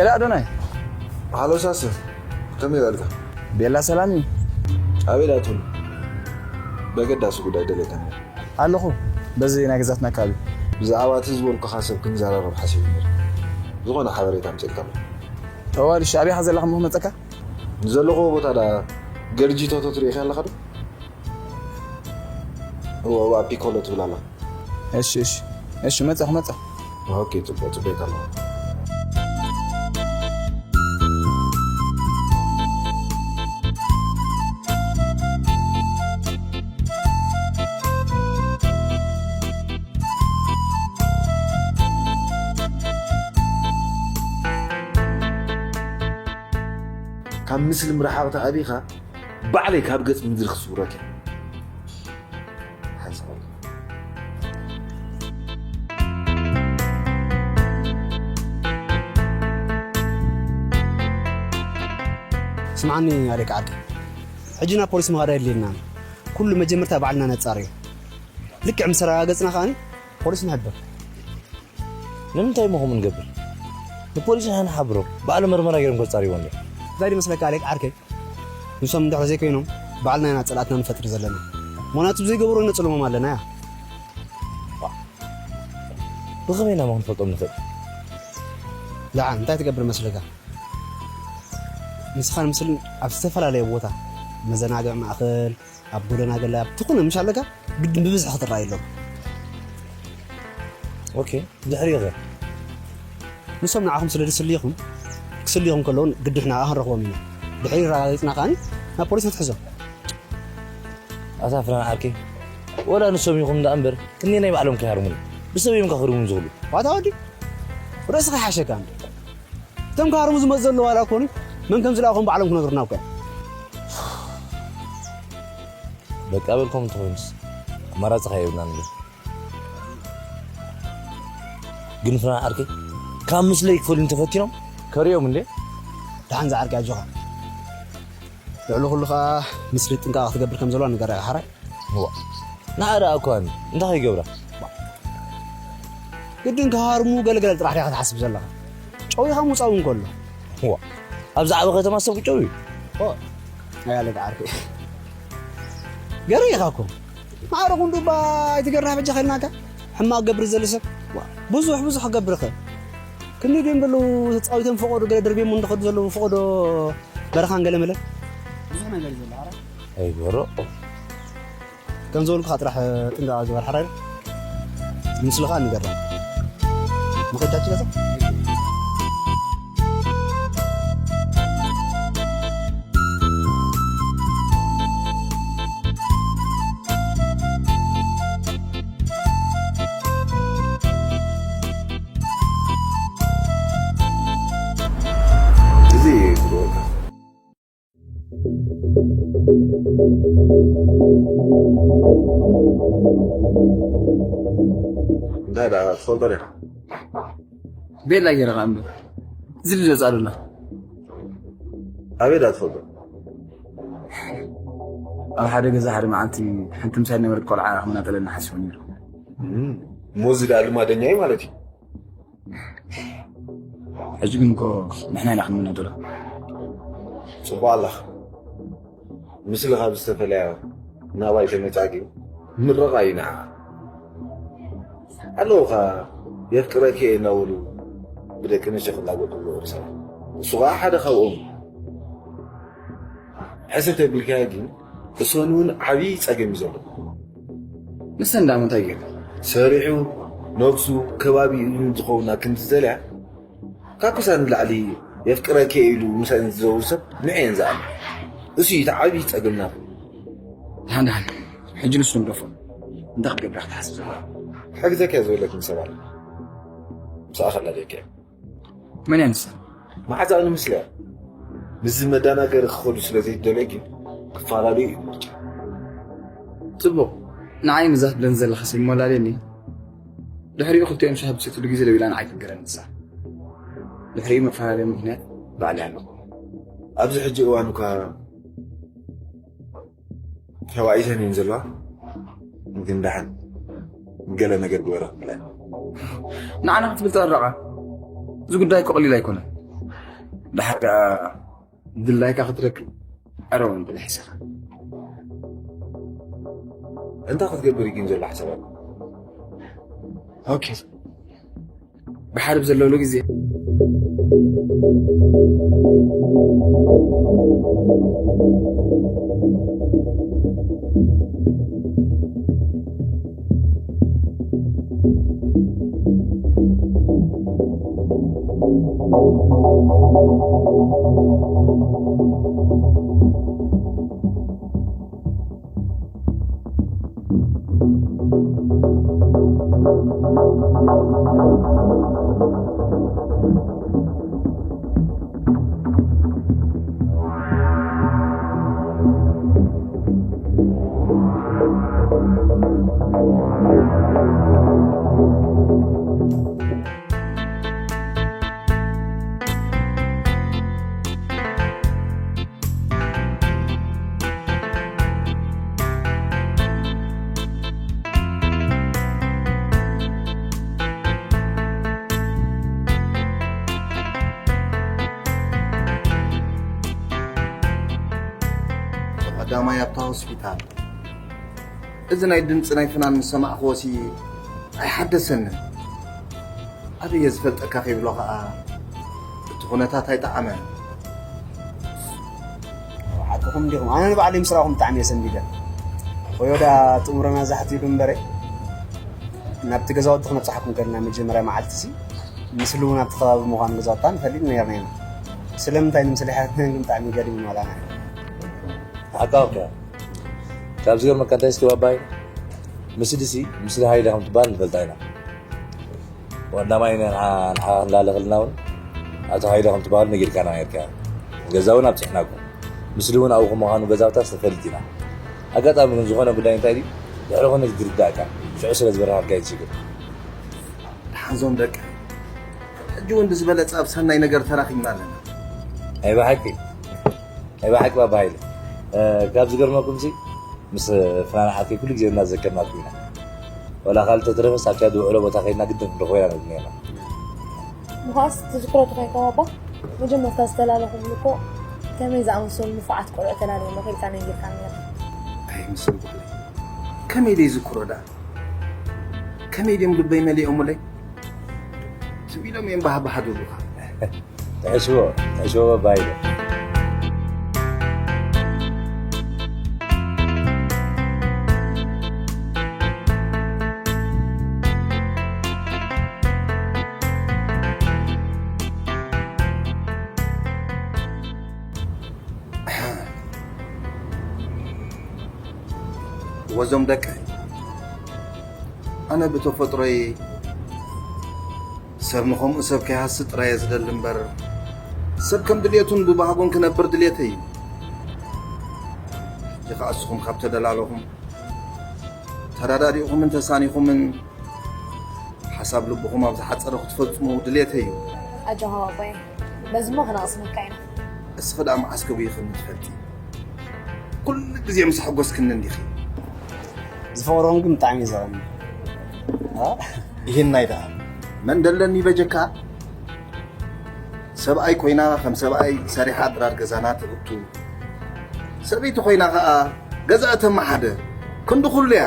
ኤላ ኣዶናይ። ሃሎ ሳስር፣ ከመይ በልካ? ቤላ ሰላም እዩ። ኣበይ ዳትሁን? በገዳሲ ጉዳይ ደለካ ነይረ። ኣለኹ፣ በዚ ናይ ገዛትና ኣካባቢ። ብዛዕባ እቲ ዝበልኩኻ ሰብ ክንዘራረብ ሓሲበ ነይረ። ዝኾነ ሓበሬታ ኣምጺእልካ ኣለኹ። እዋል፣ እሺ፣ ኣበይ ኢኻ ዘለኻ እሞ ክመጸካ? ንዘለኹዎ ቦታ ዳ ገርጂ ቶቶ ትርእኻ ኣለኻ ዶ? እወ እወ ፒኮሎ ትብል ኣላ። እሺ እሺ እሺ መጻኹ መጻኹ። ኦኬ ጽቡቅ ጽቡቅ ኣለኹ። ካብ ምስሊ ምርሓቕ ተኣቢኻ ባዕለይ ካብ ገጽ ምድሪ ክስውረክ እየ። ሓንሳብ ስምዓኒ ኣሌክ ዓርከይ፣ ሕጂ ናብ ፖሊስ ምኻድ ኣየድልየናን። ኩሉ መጀመርታ ባዕልና ነጻርዮ። ልክዕ ምስ ኣረጋገጽና ከኣ ፖሊስ ንሕብር። ንምንታይ እሞ ከምኡ ንገብር? ንፖሊስ ንሕና ንሓብሮም፣ ባዕሎም መርመራ ገይሮም ከጻርይዎ እንድዮም። እንታይ ድመስለካ ኣሌክ ዓርከይ? ንሶም እንድሕር ዘይኮይኖም፣ ባዕልና ኢና ጸላእትና ንፈጥር ዘለና። ምኽንያቱ ብዘይገብሮ ነጽልሞም ኣለና እያ። ብኸመይ ኢና እሞ ክንፈልጦም ንኽእል? ደሓን እንታይ ትገብር መስለካ? ንስኻን ምስልን ኣብ ዝተፈላለየ ቦታ፣ መዘናግዒ ማእከል፣ ኣብ ጎደና ገለ ኣብ ዝኾነ ምሽ ኣለካ፣ ግድን ብብዝሒ ክትረኣዩ ኣለኩም። ኦኬ፣ ድሕሪኡ ኸ? ንሶም ንዓኹም ስለ ዝስልዩኹም፣ ክስልዩኹም ከለዉ ግድን ንዓኻ ክንረኽቦም ኢና። ድሕሪ ኣረጋጊጽና ከኣ ናብ ፖሊስ ክትሕዞም። ኣታ ፍናን ዓርከይ፣ ወላ ንሶም ይኹን ደኣ እምበር፣ ክንደየናይ ባዕሎም ከይሃርሙኒ፣ ብሰብ እዮም ከኽርሙኒ ዝኽእሉ። ዋታ ወዲ፣ ርእስኻ ይሓሸካ እንዶ። እቶም ክሃርሙ ዝመጹ ዘለዉ ዋላ ኮኑ፣ መን ከም ዝለኣኾም ባዕሎም ክነግሩና እኮ እዮም። በቃ በልኩም እንተኾይኑስ፣ ኣማራጺ ከ የብልናን እንዶ። ግን ፍናን ዓርከይ፣ ካብ ምስለይ ክፈልዩ እንተፈቲኖም፣ ከርእዮም እንዴ? ደሓን ዝዓርከይ ኣጆኻ። ልዕሊ ኩሉ ኸኣ፣ ምስሊ ጥንቃቐ ክትገብር ከም ዘለዋ ንገራ ኢኻ ሓራይ። እዋ፣ ንዓ ደኣ እኳ እንታይ ከይገብራ? ግድን ክሃርሙ ገለገለ ጥራሕ ዲኻ ክትሓስብ ዘለኻ? ጨዊኻ ምውጻእ እውን ከሎ። እዋ፣ ኣብ ዝዓበ ከተማ ሰብ ክጨው እዩ። ኦ፣ ኣያለ ደዓርከይ። ገረ ኢኻ እኮ። ማዕረ ቁንዱባ ኣይትገርህ በጃኻ ኢልናካ። ሕማቕ ገብር ዘለ ሰብ። ዋ፣ ብዙሕ ብዙሕ ክገብር ይኽእል። ክንደይ ድዮም ዘለዉ ተጻዊቶም ፈቐዶ ገለ ደርብዮም እንተኸዱ ዘለዉ ፈቐዶ በረኻን ገለ መለ። ብዙሕ ነገር እዩ ዘሎ፣ ኣረ። ኣይበሮ። ከም ዝበልኩኻ ጥራሕ ጥንቃቐ ግበር፣ ሓራይ። ምስልኻ ንገርም። መኸዳችሁ ገዛ? እዚ እዩ ዝብለካ። እንታይ ደኣ ትፈልጦ ዲኻ? ቤላ ገይረ ኸኣ እምበር። እዚ ልደት ኣሉላ። ኣበይ ደኣ ትፈልጦ? ኣብ ሓደ ገዛ ሓደ መዓልቲ ሓንቲ ምሳይ ነበረት ቆልዓ ክመናጠለና ሓሲቡ ነይሩ። እም፣ እሞ እዚ ደኣ ልማደኛ እዩ ማለት እዩ። ሕጂ ግን እኮ ንሕና ኢና ክንምነጥሎ። ጽቡቕ ኣለኻ። ምስልኻ ብዝተፈለያ ናባይ ተመጻ ግን ምረቓ እዩ ንዓኻ። ኣለዉኻ የፍቅረኪ እየ እናበሉ ብደቂ ኣንስትዮ ክላገጡ ዝነበሩ ሰባት። እሱ ኸኣ ሓደ ካብኦም። ሕስብ ተቢልካዮ ግን እሶን እውን ዓብዪ ጸገም እዩ ዘሎ። ንሰን ደኣ እንታይ ገይሩ? ሰሪሑ፣ ነብሱ፣ ከባቢኡ ዝኸውን ኣክንዲ ዝደልያ፣ ካብ ክሳን ንላዕሊ የፍቅረኪ እየ ኢሉ ምሳን ዝዘውር ሰብ ንዕየን ዝኣምን። እሱ እዩ እቲ ዓብዪ ጸገምና። ደሓን ደሓን፣ ሕጂ ንሱ ንደፎ። እንታይ ክትገብር ክትሓስብ ዘለኻ? ክሕግዘካ እየ ዝበለትኒ ሰብ ኣላ። ምስኣ ከላልየካ እየ። መን እያ ንሳ? መዓዛቕ ንምስልያ። ምስዚ መዳናገሪ ክኸዱ ስለ ዘይደልየ ግን ክፈላለዩ እዩ ምርጫ። ጽቡቕ። ንዓይ ምዛ ትብለኒ ዘለኻ ሰብ ይሞላልየኒ። ድሕሪኡ ክልቲኦም ሻሂ ብሰትሉ ግዜ ደዊላ ንዓይ ትንገረኒ ንሳ። ድሕሪኡ መፈላለዪ ምኽንያት ባዕለይ ኣለኹ። ኣብዚ ሕጂ እዋን እኳ ተባኢሰን እየን ዘለዋ። ግን ደሓን ገለ ነገር ግበረ ክብላ። ንዓና ክትብል ተዕረቓ። እዚ ጉዳይ እኮ ቀሊል ኣይኮነን። ደሓር ከኣ ድላይካ ክትረክብ ዕረወን ብልሕስኻ። እንታይ ክትገብር እዩ ግን ዘሎ ሓሳባት? ኦኬ። ብሓደ ብዘለውሉ ግዜ። ማይ ኣብታ ሆስፒታል። እዚ ናይ ድምፂ ናይ ፍናን ምስ ሰማዕክዎ ሲ ኣይሓደሰንን። ኣበየ ዝፈልጠካ ከይብሎ ከዓ እቲ ኩነታት ኣይጠዓመን። ሓቅኹም ዲኹም? ኣነ ንባዕለይ ምስ ረኣኹም ብጣዕሚ እየ ሰንቢደ። ኮዮዳ ጥምሮና ዛሕት ኢሉ እምበረ ናብቲ ገዛውቲ ክነብፅሓኩም ከለና መጀመርያ መዓልቲ ሲ ምስሉ እውን ኣብቲ ከባቢ ምዃኑ ገዛውታ ንፈልጥ ነርና ኢና። ስለምንታይ ንምስሊ ሓትነን ግን ብጣዕሚ ገሪሙ ዋላና ሓቃውካ ካብ ዝገርመካ እንታይ እስቲ ባባይ ምስልሲ ምስሊ ሃይለ ከም ትበሃል ንፈልጣ ኢና። ቀዳማይ ንሓ ንሓ ክንላለኽልና እውን ኣቶ ሃይለ ከም ትበሃሉ ነጊርካና ነርካ። ገዛ እውን ኣብፅሕናኩም። ምስሊ እውን ኣብኡ ምዃኑ ገዛውታ ዝተፈልጥ ኢና። ኣጋጣሚ ግን ዝኾነ ጉዳይ እንታይ ድዩ ድሕሪ ኮነ ዝርዳእካ ሽዑ ስለ ዝበረሃልካ እዩ ዝሽግር። ደሓንዞም ደቂ ሕጂ እውን ብዝበለፀ ኣብ ሰናይ ነገር ተራኺብና ኣለና። ናይ ብሓቂ ናይ ብሓቂ ባባ ሃይለ ካብ ዝገርመኩም ሲ ምስ ፍናን ሓፍተይ ኩሉ ግዜ እናዘከርናኩም ኢና። ወላ ካልእ ተትረፈስ ኣብታ ዝውዕሎ ቦታ ከይድና ግድን ክንረኽቦ ኢና ንብል ነርና። ምዃስ ትዝክሮ ተኾይንካ ባባ መጀመርታ ዝተላለኹም እኮ ከመይ ዝኣመሰሉ ንፉዓት ቆልዑ ተላለዮም ኢልካ ነጊርካ ነርካ። ኣይ ምስል ጓለይ ከመይ ደይ ዝክሮ ደኣ ከመይ ድዮም ልበይ መሊኦምለይ ትም ኢሎም እዮም ባህባህ ዝብሉኻ። ትሕሽዎ ትሕሽዎ ባባ ሃይለ። ወዞም ደቀይ ኣነ ብተፈጥሮይ ሰብ ንኸምኡ ሰብ ከይሃሲ ጥራይ እየ ዝደሊ እምበር ሰብ ከም ድልየቱን ብባህጉን ክነብር ድልየተይ እዩ። ሕጂ ኸዓ እስኹም ካብ ተደላለኹም ተረዳዲእኹምን ተሳኒኹምን ሓሳብ ልብኹም ኣብ ዝሓፀረ ክትፈፅሙ ድልየተይ እዩ። ኣጆኻ ባባየ፣ በዚ እሞ ክነቕስመካ ኢና። እስኺ ደኣ መዓስ ከጉይኽኒ ትፈልጢ? ኩሉ ግዜ ምስ ኣሐጎስክኒ እንዲኺ። ዝፈቕሮም ግን ብጣዕሚ እዩ ዘቐኒ። ይህናይ ደኣ መን ደለኒ በጀካ? ሰብኣይ ኮይና ከም ሰብኣይ ሰሪሓ ድራር ገዛና ትእቱ፣ ሰበይቲ ኮይና ከኣ ገዛ እተመሓደ ክንዲ ኩሉ እያ።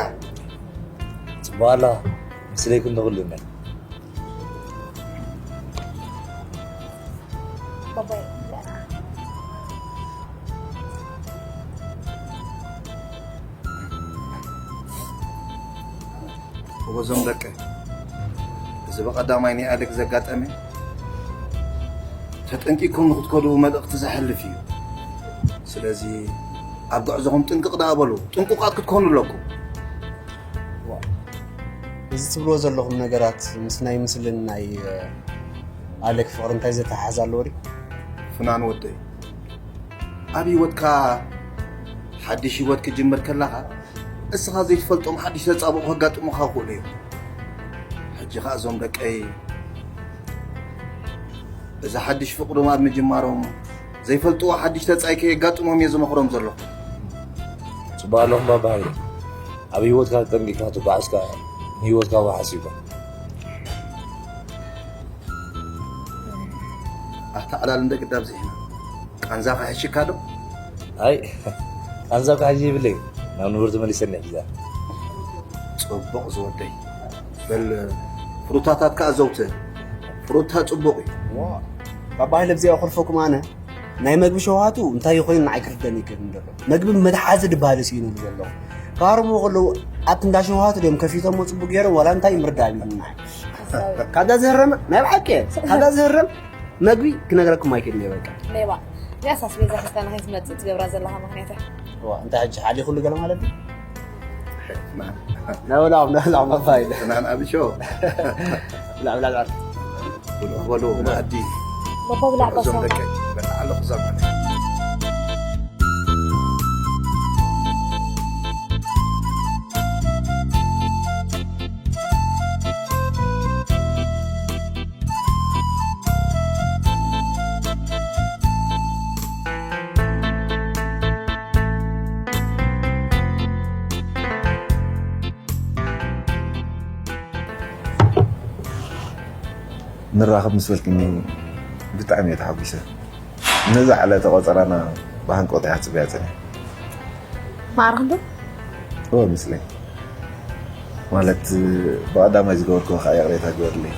ጽቡቕ ኣላ ምስለይ ክንዲ ኩሉ እመን። ባባይ እወዞም ደቀ እዚ ብቐዳማይ ናይ ኣደግ ዘጋጠመ ተጠንቂኩም ንክትከዱ መልእኽቲ ዘሕልፍ እዩ። ስለዚ ኣብ ጉዕዞኹም ጥንቅቕ ደኣ በሉ፣ ጥንቁቓት ክትኮኑ ኣለኩም። እዚ ትብልዎ ዘለኹም ነገራት ምስ ናይ ምስልን ናይ ኣሌክ ፍቕሪ እንታይ ዘተሓሓዝ ኣለዎ ድዩ? ፍናን ወደይ ኣብ ህይወትካ ሓድሽ ህይወት ክጅምር ከለኻ እስኻ ዘይትፈልጦም ሓድሽ ተጻብኦ ከጋጥሙኻ ይኽእሉ እዮም። ሕጂ ኸኣ እዞም ደቀይ እዚ ሓድሽ ፍቕዶም ኣብ ምጅማሮም ዘይፈልጥዎ ሓድሽ ተጻይ ከየጋጥሞም እየ ዝመኽሮም ዘለኹ። ጽቡቕ ኣለኹም ባባ ሃይለ። ኣብ ህይወትካ ተጠንቂቕካ ትጓዓዝካ ንህይወትካ ዋሕስ ይኮን። ኣታ ዕላል እንደ ግዳብ ዝሒና ቃንዛ ክሕሽካ ዶ? ኣይ ቃንዛ ክሕሽ ይብለይ ናብ ንብር ተመሊሰኒ ሒዛ። ጽቡቕ ዝወደይ በል ፍሩታታት ከኣ ዘውትር ፍሩታ ጽቡቕ እዩ። ባባይ ለብዚኣ ክርፈኩም ኣነ ናይ መግቢ ሸውሃቱ እንታይ ይኾይኑ ንዓይ ክርደን ይክእል እንደሎ መግቢ መትሓዚ ድባሃል ስኢኑ ዘለኹ ካርሞ ከለዉ ኣብቲ እንዳ ሸውሃቱ ድዮም ከፊቶሞ ጽቡቅ ገይሮም ዋላ እንታይ ምርዳእ ቢልና ካብዛ ዝህረመ ናይ ብሓቂ እየ ካብዛ ዝህረም መግቢ ክነግረኩም ኣይክእልን እየ በቃ ሌባ እዚኣስ ኣስቤዛ ሒዝካ ንኸይትመጽእ ትገብራ ዘለኻ ምኽንያት እያ ዋ እንታይ ሕጂ ሓሊኹሉ ገለ ማለት እዩ ናብላም ናብላም ኣባይለ ናን ኣብሾ ብላዕ ብላዕ ብላዕ ብሎ በሎ ማዲ በቦ ብላዕ እዞም በሶ ደቀ በላዕ ኣለኹ ዘመነ ንራኸብ ምስ በልክኒ ብጣዕሚ እየ ተሓጒሰ። ነዛ ዕለተ ቆጸራና ብሃንቀውታ እየ ክጽበያ ጸኒሐ። ማዕርኽ ዶ? እወ፣ ምስለይ። ማለት፣ ብቐዳማይ ዝገበርክዎ ከዓ ይቕሬታ ግበርለይ።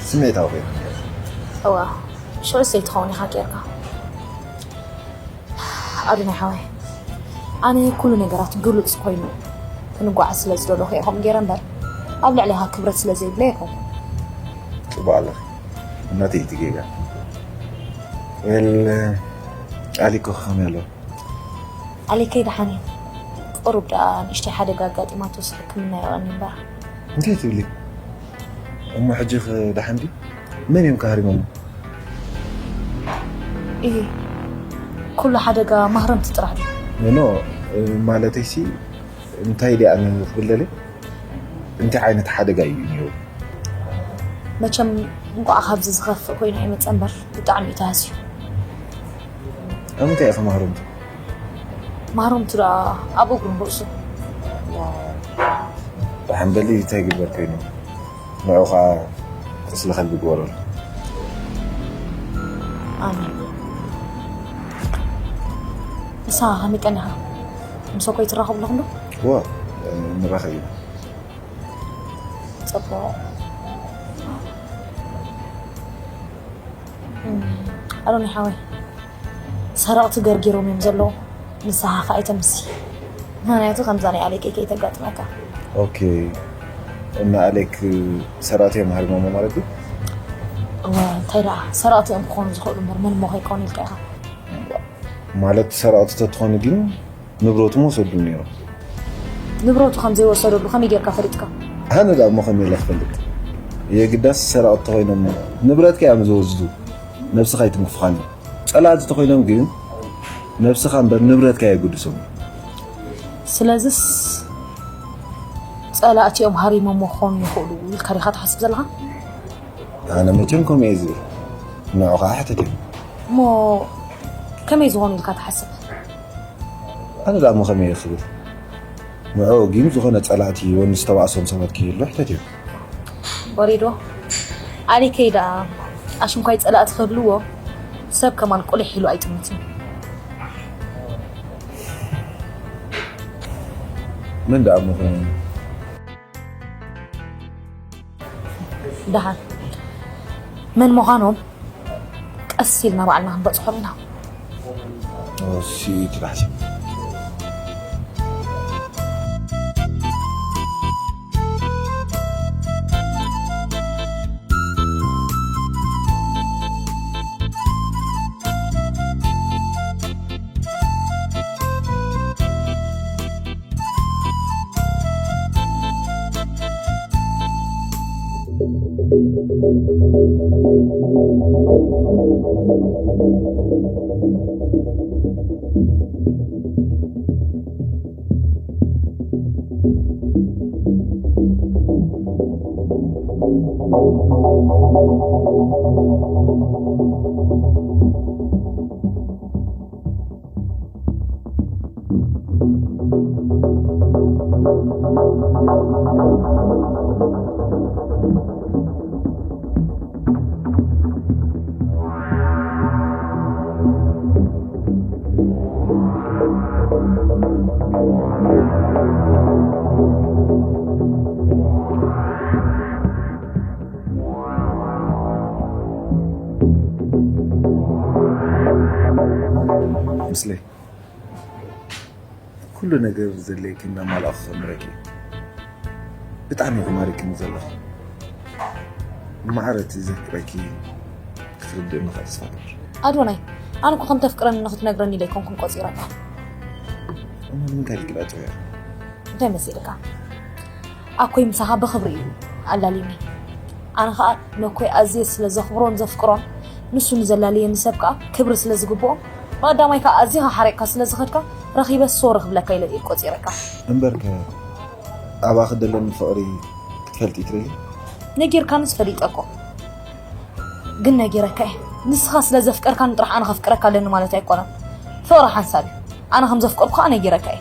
ስምዒታዊ ኮይነ ነይረ። እወ፣ ሽዑ ሰይትኸውን ኢኻ ጌርካ። ኣዶናይ ሓወይ፣ ኣነ ኩሉ ነገራት ግሉጽ ኮይኑ ክንጓዓዝ ስለ ዝደለኹ እየ ከምኡ ገይረ እምበር፣ ኣብ ልዕሌኻ ክብረት ስለ ዘይብለይ ኣይኮንኩን። ጽቡቕ ኣለኺ። እናተይ እቲ ጌጋ። ዌል፣ ኣሊኮ ከመይ ኣሎ? ኣሌከይ ደሓን እዩ። ቁሩብ ደኣ ንእሽተይ ሓደጋ ኣጋጢማቶስ ሕክምና የቐኒ እምበር። እንታይ ትብሊ? እሞ ሕጂ ኸ ደሓን ድዩ? መን እዮም ከ ሃሪሞሞ? እሂ፣ ኩሉ ሓደጋ ማህረምቲ ጥራሕ ድዩ? ኖ፣ ኖ፣ ማለተይሲ እንታይ ድኣ ክብል ደልየ? እንታይ ዓይነት ሓደጋ እዩ ነይሩ? መቸም እንቋዕ ካብዚ ዝኸፍእ ኮይኑ ኣይመጸ እምበር ብጣዕሚ እዩ ተሃስዩ። ኣብ ምንታይ ኢኻ ማህረምቱ? ማህረምቱ ደኣ ኣብ እግሩን ርእሱን። ደሓን በሊ እንታይ ይግበር ኮይኑ? ንዑ ኸዓ ቁስሊ ከልቢ ግበረሉ። ኣሜን። ንስኻ ከመይ ቀኒኻ? ምስ ኣኮይ ትራኸቡ ኣለኹም ዶ? እወ፣ ንራኸብ ኢና። ጽቡቕ። እም፣ ኣሮኒ ሓወይ፣ ሰረቕቲ ገርጊሮም እዮም ዘለዉ። ንስኻ ከኣ ኣይተምሲ። ምኽንያቱ ከምዛ ናይ ኣሌክ ከይተጋጥመካ። ኦኬ። እና ኣሌክ ሰረቕቲ እዮም ሃሪሞሞ ማለት ድዩ? እወ፣ እንታይ ደኣ፣ ሰረቕቲ እዮም ክኾኑ ዝኽእሉ እምበር፣ መን እሞ ከይኮኑ ኢልካ ኢኻ። ማለት ሰረቕቲ ተትኾኑ ግን ንብረቱ ምወሰዱ ነይሮም። ንብረቱ ከም ዘይወሰደሉ ከመይ ጌርካ ፈሊጥካ? ኣነ ደኣ እሞ ከመይ ኢለ ክፈልጥ? የግዳስ ሰረቕቲ ተኾይኖም ንብረትካ እዮም ዝወስዱ። ነብስኻ ኣይትንክፍኻን እዮም። ጸላእቲ ተኾይኖም ግን ነብስኻ እምበር ንብረትካ የገድሶም። ስለዝስ ጸላእቲ እዮም ሃሪሞሞ ክኾኑ ይኽእሉ ኢልካ ዲኻ ትሓስብ ዘለኻ? ኣነ መቸም ከምኡ እየ ዝብል። ንዑ ኸዓ ሕተት እዮም። እሞ ከመይ ዝኾኑ ኢልካ ትሓስብ? ኣነ ደኣ እሞ ከመይ እየ ክብል? ንዑ ግን ዝኾነ ጸላእቲ ወን ዝተባእሶም ሰባት ክህሉ ሕተት እዮም። ወሪዶ፣ ኣሊከይ ደኣ ኣሽንኳይ ጸላእቲ ክህልዎ ሰብ ከማን ቁሊሕ ኢሉ ኣይጥምትን። መን ደኣ እሞ ከ? ደሓን መን ምዃኖም ቀስ ኢልና ባዕልና ክንበጽሖም ኢና። እሺ፣ ትባሕሲ። ምስለይ ኩሉ ነገር ዘድልየኪ እናማላእኹ ከምህረኪ። ብጣዕሚ ኢኺ ማሪክኒ ዘለኺ። ማዕረ እቲ ዘፍቅረኪ ክትርድእኒ ከዓ ተስፋ እገብር። ኣዶናይ፣ ኣነ እኮ ከም ተፍቅረኒ ንኽትነግረኒ ኢለ ኣይኮንኩን ቆጺረካ። እሞ ንምንታይ ኢልኪ ደኣ ጽውያ? እንታይ መሲልካ? ኣኮይ ምሳኻ ብኽብሪ እዩ ኣላልዩኒ። ኣነ ኸኣ ነኮይ ኣዝየ ስለ ዘኽብሮን ዘፍቅሮን፣ ንሱ ንዘላልየኒ ሰብ ከኣ ክብሪ ስለ ዝግብኦ፣ ንቐዳማይ ከኣ ኣዚኻ ሓሪቕካ ስለ ዝኸድካ፣ ረኺበ ሶሪ ክብለካ ኢለ እየ ቆጺረካ። እምበርከ፣ ኣባኺ ደለኒ ፍቕሪ ክትፈልጢ ትደልዪ? ነጊርካንስ ፈሊጠ እኮ። ግን ነጊረካ እየ። ንስኻ ስለ ዘፍቀርካኒ ጥራሕ ኣነ ከፍቅረካ ኣለኒ ማለት ኣይኮነን። ፍቕሪ ሓንሳብ እዩ። ኣነ ከም ዘፍቀርኩ ከኣ ነጊረካ እየ።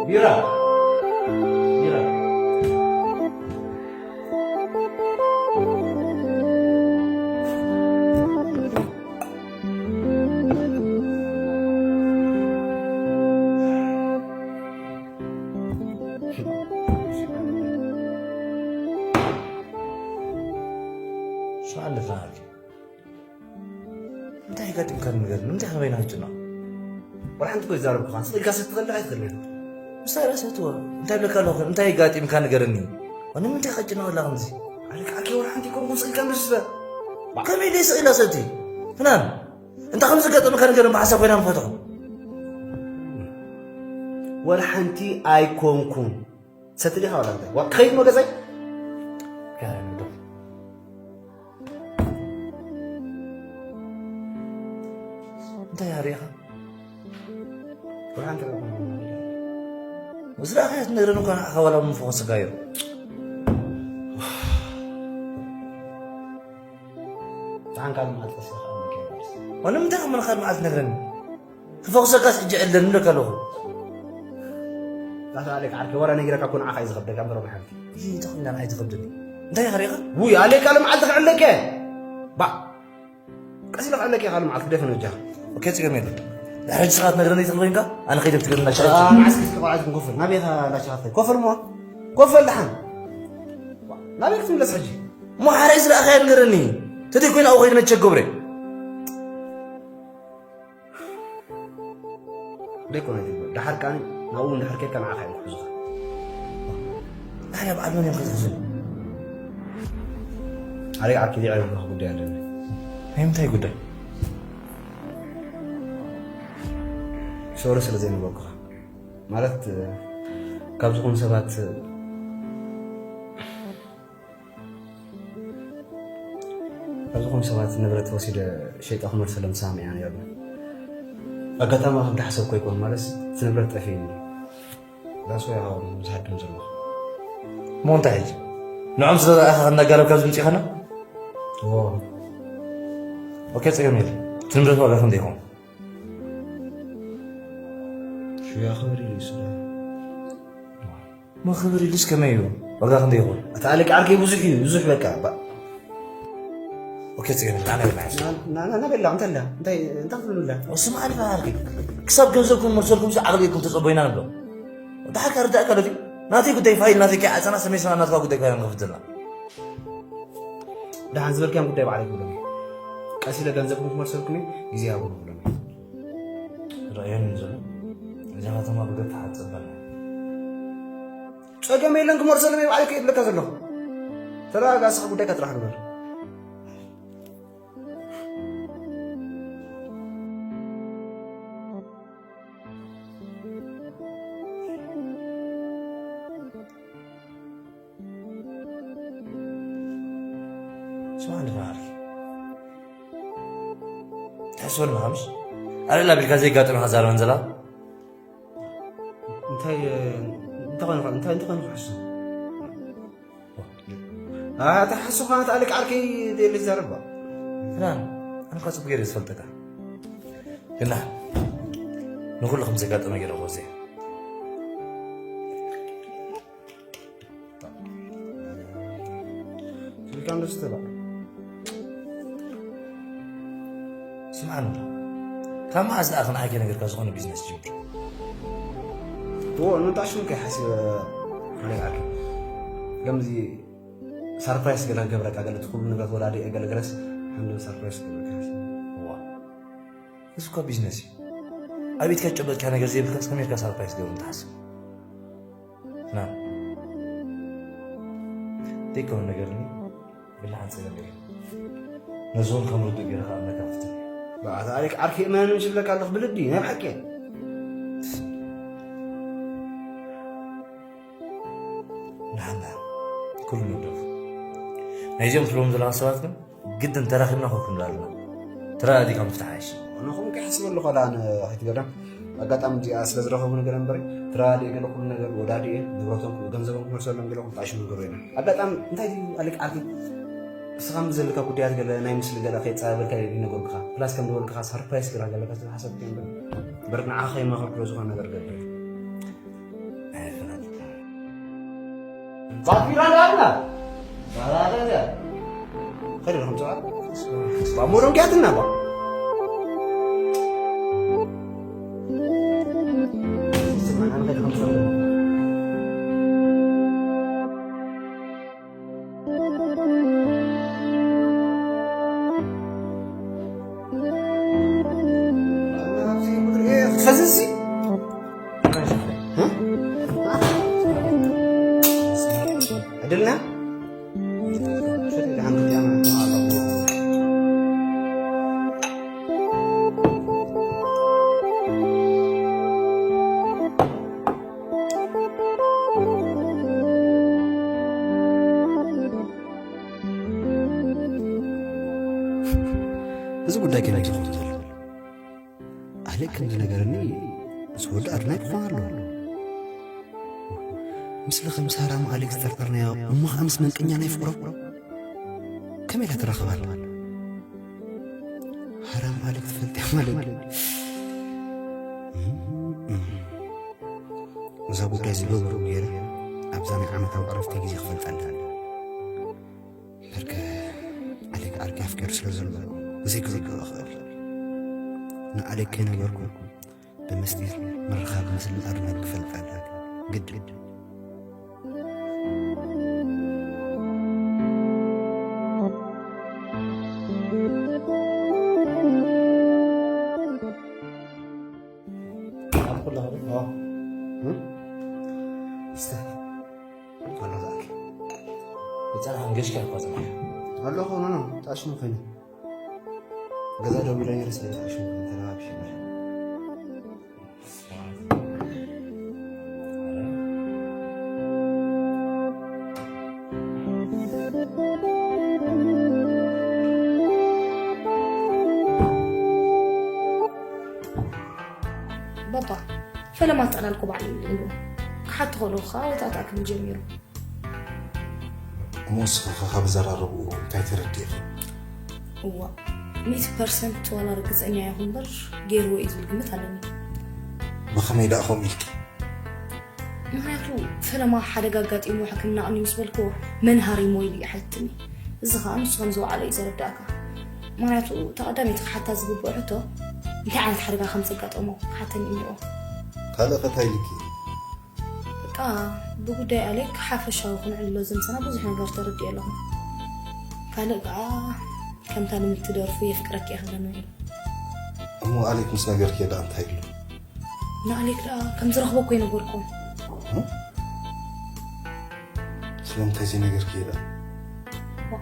ቢራ። ቢራ። ስማዕ ኣለኻ። እንታይ ጋጢምካ ንገርኒ? ንምንታይ ከመይ ናችሁ ነው? ወላ ሓንቲ እኮ ይዛረብኩኻ። ስቕ ኢልካ ሰቲ ትኸልእ ኣይትኽእልን። ምሳይ ራስህ ትወ-፣ እንታይ ብለካ ኣለኹ? እንታይ ጋጢምካ ንገርኒ? ንምንታይ ከጭንቕ ኣለኻ ከምዚ? ኣልካ ኣኬ ወላ ሓንቲ እኮ ስቕ ኢልካ መልስ በል። ከመይ ኢለ ስቕ ኢለ ሰቲ? ፍናን፣ እንታይ ከም ዝጋጠመካ ንገርኒ፣ ብሓሳብ ኮይና ንፈትሖ። ወላ ሓንቲ ኣይኮንኩን። ሰቲ ዲኻ ወላ እንታይ? ዋ፣ ክኸይድ ሞ ገዛይ? እንታይ ኣሪኻ? ብርሃን ተረፈ። ዝረኣኻያ ትነግረን እኳ ንዓኻ ዋላ ምፈኾሰካዮ። ብሓንካ መዓልቲ ቀሲኻ ኣለካ ይበልስ። ዋላ ምንታይ ከም መዓልቲ ነግረኒ? ክፈኹሰካስ ሕጂ ዕለኒ ኢለካ ኣለኹ። ላታ ኣሌክ ዓርከይ፣ ወረ ነጊረካ እኮ ንዓኻ እዩ ዝኸብደካ እምበር ወላ ሓንቲ። ይህ ተኾይና ንዓይ ትኸብደኒ። እንታይ ኢኻ ሪኢኻ? ውይ፣ ኣሌክ፣ ኣለ መዓልቲ ክዕለከ። ባ፣ ቀስ ኢለ ክዕለከ፣ ካልእ መዓልቲ ክደፍን ወጃ። ኦኬ፣ ጸገም የለን። ድሕሪ ሕጂ ስኻ ትነግረኒ ትኽእል ኮይንካ፣ ኣነ ከይደ ክትገርና ሸረፍ። አ፣ ንዓስኪ እስኪ ቆልዓ ትኩን ኮፈል። ናበይ ኢኻ ላሻኻትከ? ኮፈል እሞ። ኮፈል ደሓን። ናበይ ክትምለስ ሕጂ? እሞ ሓራይ ዝረኣኻዮ ንገረኒ። ተደይ ኮይና ኣብኡ ከይደ ነቸ ገብረ። ደይኮነ ትብል። ደሓር ከኣኒ ናብኡ እንድሕር ኬድካ ንዓኻ እዮም ክሕዙኻ። ኣነ በዓል መን እዮም ክትሕዙ? ኣሬ ዓርኪ ዲዓ ይብልኻ ጉዳይ ኣለኒ። ናይ ምንታይ ጉዳይ? ሶሪ ስለ ዘይነበርኩኻ። ማለት፣ ካብ ዝኾኑ ሰባት ካብ ዝኾኑ ሰባት ንብረት ወሲደ ሸይጠ ክመልሰሎም ተሰማሚዕና ነይርና። ኣጋጣሚ ከምቲ ሓሰብኩ ኣይኮነን፣ ማለት እቲ ንብረት ጠፊእኒ። ዳስ ወይ ኣኻውን ዝሃድም ዘለኹ። እሞ እንታይ ሕጂ? ንዖም ስለ ዝረኣኻ እንዳጋረብካ ኣብዚ ምጺእኻና? እዎ። ኦኬ፣ ጸገም የለን። እቲ ንብረት ዋጋ ክንደይ ይኸውን? ሽያ ክብር ኢሉ ይስለ። እሞ ክብር ኢሉስ ከመይ እዩ? ዋጋ ክንደይ ይኸውን? እቲ ኣለቃ ዓርከይ ብዙሕ እዩ፣ ብዙሕ በቃ፣ ባ- ኦኬ፣ ጽዮን፣ ንዓና ይብላ ሕጂ። ና-፣ ና-፣ ና-፣ ናበላ፣ እንታይ ኣላ? እንታይ፣ እንታይ ክትብሉ ኣላ? ስማዕ፣ ኣለቃ ዓርከይ፣ ክሳብ ገንዘብኩም መሰልኩም ሲ ዓቕሊ ኢልኩም ተጸበዩና ንብሎ። ደሓር ከ ርዳእ ከሎ ድዩ? ናተይ ጉዳይ ፋይል ናተይ ከይዓጸና ሰመይ ስና ናትካ ጉዳይ ፋይል ንኸፍት ዘለና። ደሓን ዝበልካዮም ጉዳይ ባዕለይ ክብሎም እየ። ቀስ ኢለ ገንዘብኩም ክመልሰልኩም እየ፣ ግዜ ሃቡኒ ክብሎም እየ። ረኣየኒ ዘሎ። እዛ ከተማ ብገት ተሓጸበና። ጸገም የለን፣ ክመልሰሎም እየ ባዕለይ ክብለካ ዘለኹ። ተረጋጋ፣ እስኻ ጉዳይካ ጥራሕ ግበር። ስማዕ እንዲ በሃልኪ። ትሕስበሉ ምኻምሽ? ኣረ ኢላ ቢልካ ዘይጋጥምኻ ዛረበን ዘላ? እንታይ፣ እንታይ ኮይኑ፣ እንታይ፣ እንታይ ኮይኑ ክሕስብ? ኣታ ሓሱኻ፣ ኣታ ኣለቃ ዓርከይ ደሊ ዘረባ። ፍናን፣ ኣነ እኳ ጽቡቅ ገይረ ዝፈልጠካ። ግና ንኹሉ ከም ዘጋጠመ ገይረ ክወስደ። ስምዓኒ፣ ካብ መዓስ ደኣ ክንዓይከ ነገርካ ዝኾነ ቢዝነስ ጅምር? እዎ፣ ንምንታይ ሽም ከይሓሲበ ኣነ ይኣቱ። ከምዚ ሰርፕራይዝ ገለ ክገብረካ፣ ገለ እቲ ኩሉ ነገር ወዳዲ ገለ ገለስ፣ ሓንደ ሰርፕራይዝ ክገብረካ ሓሲበ። እዋ። እዚ እኮ ቢዝነስ እዩ። ኣብ ኢድካ ዝጨበጥካ ነገር ዘይብልካስ ከመይ ኢልካ ሰርፕራይዝ ክገብር ትሓስብ? ና። ዘይከውን ነገር ብልሓን ጸገም የለን። ነዚ እውን ከም ርዱእ ገይረ ክኣምነካ ክፍትን እየ። ብኣታ ኣሌክ ዓርኪ እመን ዝብለካ ኣለኹ ብልቢ፣ ናይ ብሓቂ። ንሓና ኩሉ ንግደፉ። ናይዚኦም ትብሎም ዘለኻ ሰባት ግን ግድን ተራኺብና ኮፍ ክንብል ኣለና። ተረዳዲእካ ምፍታሕ ኣይሽ። ንኹም ከይሕስበሉ ከላ ንኸይትገርም ኣጋጣሚ እዚኣ ስለ ዝረኸቡ ነገር እምበር፣ ተረዳዲኤ ገለ ኩሉ ነገር ወዳዲኤ ንብረቶም ገንዘቦም ክመልሰሎም ገለ ኩሉ ጣሽሙ ገሩ ኢና። ኣጋጣሚ እንታይ ድዩ ኣሌክ ዓርኪ፣ እስኻ ምስ ዘለካ ጉዳያት ገለ ናይ ምስሊ ገለ ከይጸባበልካ ይነገርኩኻ። ፕላስ ከም ዝበልኩኻ ሰርፕራይዝ ግራ ገለካ ስለ ሓሰብክ እምበር፣ በር ንዓኻ ከይመኸርኩ ዝኾነ ነገር ገብር። ኣይፍላጥ። ባትሪ ራንዳ ኣላ። ባላዳ። ከደ ነው ምጽዋ። ባሞሮን ጊያትና ባ። ፈዝዚ ዕድልና እዚ ጉዳይ ከመይ ትኸውን ዘሎ? ኣሌክ ከም ዝነገረኒ፣ እዚ ወዲ ኣድናይ ክኾን ኣለዎ። ምስሊ ከም ሳራ ኣሌክ ዝጠርጠርናዮ፣ እሞ ኸኣ ምስ መንቀኛ ናይ ፍቕሮ ከመይ ኢላ ትራኸብ ኣላ? ሃራም ኣሌክ ትፈልጥያ ማለት እዩ። እዛ ጉዳይ ዝገብሩ ገይረ ኣብዛ ናይ ዓመታዊ ዕረፍቲ ግዜ ክፈልጣ ኣለኒ። በርከ ኣሌክ ዓርኪ ኣፍቂሩ ስለ ዘሎ ዘይክርድኦ እኽእል። ንኣሌክ ከይነገርኩ ብምስጢር ምርኻብ ምስልን ኣድናን ክፈልጥ ኣለኒ። ግድን። ኣብ ኩሉ ኸ? እ? እስተ። ኣሎ ዝኣኪ። ብጸናሕን ገሽካ እኳ ጽናሕ። ኣሎ ኾኖ ነው፣ ጣሽሙ ኸይነ። ገዛ ደው ኢለ ነይረ፣ ስለ ጣሽሙ ተረባብሽ ነበር። ባባ፣ ፈለማ ኣጠላልኩ ባዕሉ ይብሉ። ክሓቲ ከለኹ ከዓ ወታእታእ ክብል ጀሚሩ። እሞ ንስኺ ኸ ካብ ኣዘራርብኡ እንታይ ተረዲእኺ? እዋእ፣ ሚእቲ ፐርሰንት ዋላ ርግጸኛ ኣይኹን እምበር፣ ገይርዎ እዩ ዝብል ግምት ኣለኒ። ብኸመይ ደኣ ከምኡ ኢልኪ? ምኽንያቱ ፈለማ ሓደጋ ኣጋጢምዎ ሕክምና ኣቕንዩ ምስ በልክዎ፣ መን ሃሪምዎ ኢሉ እዩ ሓቲቱኒ። እዚ ኸኣ ንሱ ከም ዝወዓሎ እዩ ዘረዳእካ። ምኽንያቱ እታ ቀዳመይቲ ክሓታ ዝግብኦ ሕቶ፣ እንታይ ዓይነት ሓደጋ ከም ዘጋጠሞ ክሓተኒ እዩ ነይሩ። ካልእ ኸ እንታይ ኢልኪ? በቃ፣ ብጉዳይ ኣሌክ ሓፈሻዊ ክንዕልሎ ዝምሰና ብዙሕ ነገር ተረዲኤ ኣለኹ። ካልእ ከኣ ከምታ ልምድቲ ደርፉ የፍቅረኪ እየ ክብለኒ እዩ። እሞ ኣሌክ ምስ ነገርክዮ ደኣ እንታይ ኢሉ? ንኣሌክ ደኣ ከም ዝረኽቦ እኮ ይነገርኩ። እ? ስለምንታይ ዘይነገርክዮ ደኣ? ዋ፣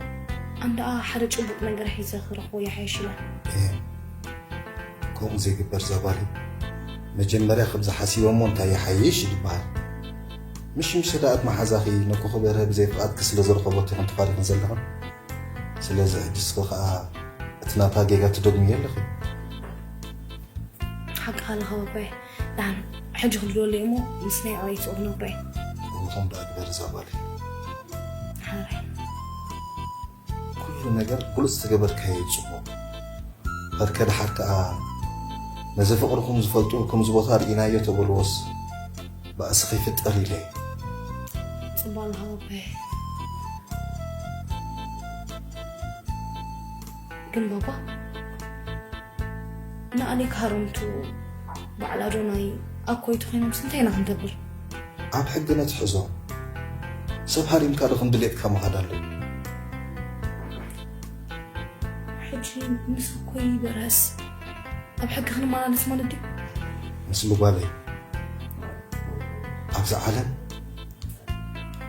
ኣነ ደኣ ሓደ ጭቡጥ ነገር ሒዘ ክረኽቦ ይሓይሽ ኢለ። እየ። ከምኡ ዘይግበር እዛ ጓል። መጀመርያ ከምዚ ሓሲበ እሞ እንታይ ይሓይሽ ይበሃል። ምሽ ምሽ ደኣ እቲ መሓዛኺ ነኮ ክበርሀ ብዘይ ፍቓድኪ ስለ ዝረኸበቶ ኢኹም ተፋሪኽን ዘለኽን። ስለዚ ሕጂ እስኺ ኸኣ እቲ ናታ ጌጋ ትደግምዮ ኣለኺ። ሓቅኻ ኣለኻ ባባየ። ደሓን ሕጂ ክድወለይ እሞ ምስ ናይ ኣባይትኡ ክነግሮ እየ። እውቶም ደኣ ግበር እዛ ጓል። ሓራይ። ኩሉ ነገር ግሉጽ ተገበርካዮ እዩ ጽቡቕ። ከድከ ደሓር ከኣ ነዚ ፍቕርኹም ዝፈልጡ ከምዚ ቦታ ርኢናዮ ተበልዎስ ባእሲ ከይፍጠር ኢለ እየ። ጽቡቕ ኣለኻ ባባየ። ግን ባባ፣ ንኣሌክ ሃረምቱ በዓል ኣዶናይ ኣኮይ ተኾይኖምስ እንታይ ኢና ክንገብር? ኣብ ሕጊ ነትሕዞ። ሰብ ሃሪምካ ዶ ከም ድሌትካ ምኻድ ኣለዎ? ሕጂ ምስ ኣኮይ በርሀስ ኣብ ሕጊ ክንመላለስ ማለት ድዩ? ምስሉ ጓለይ፣ ኣብዛ ዓለም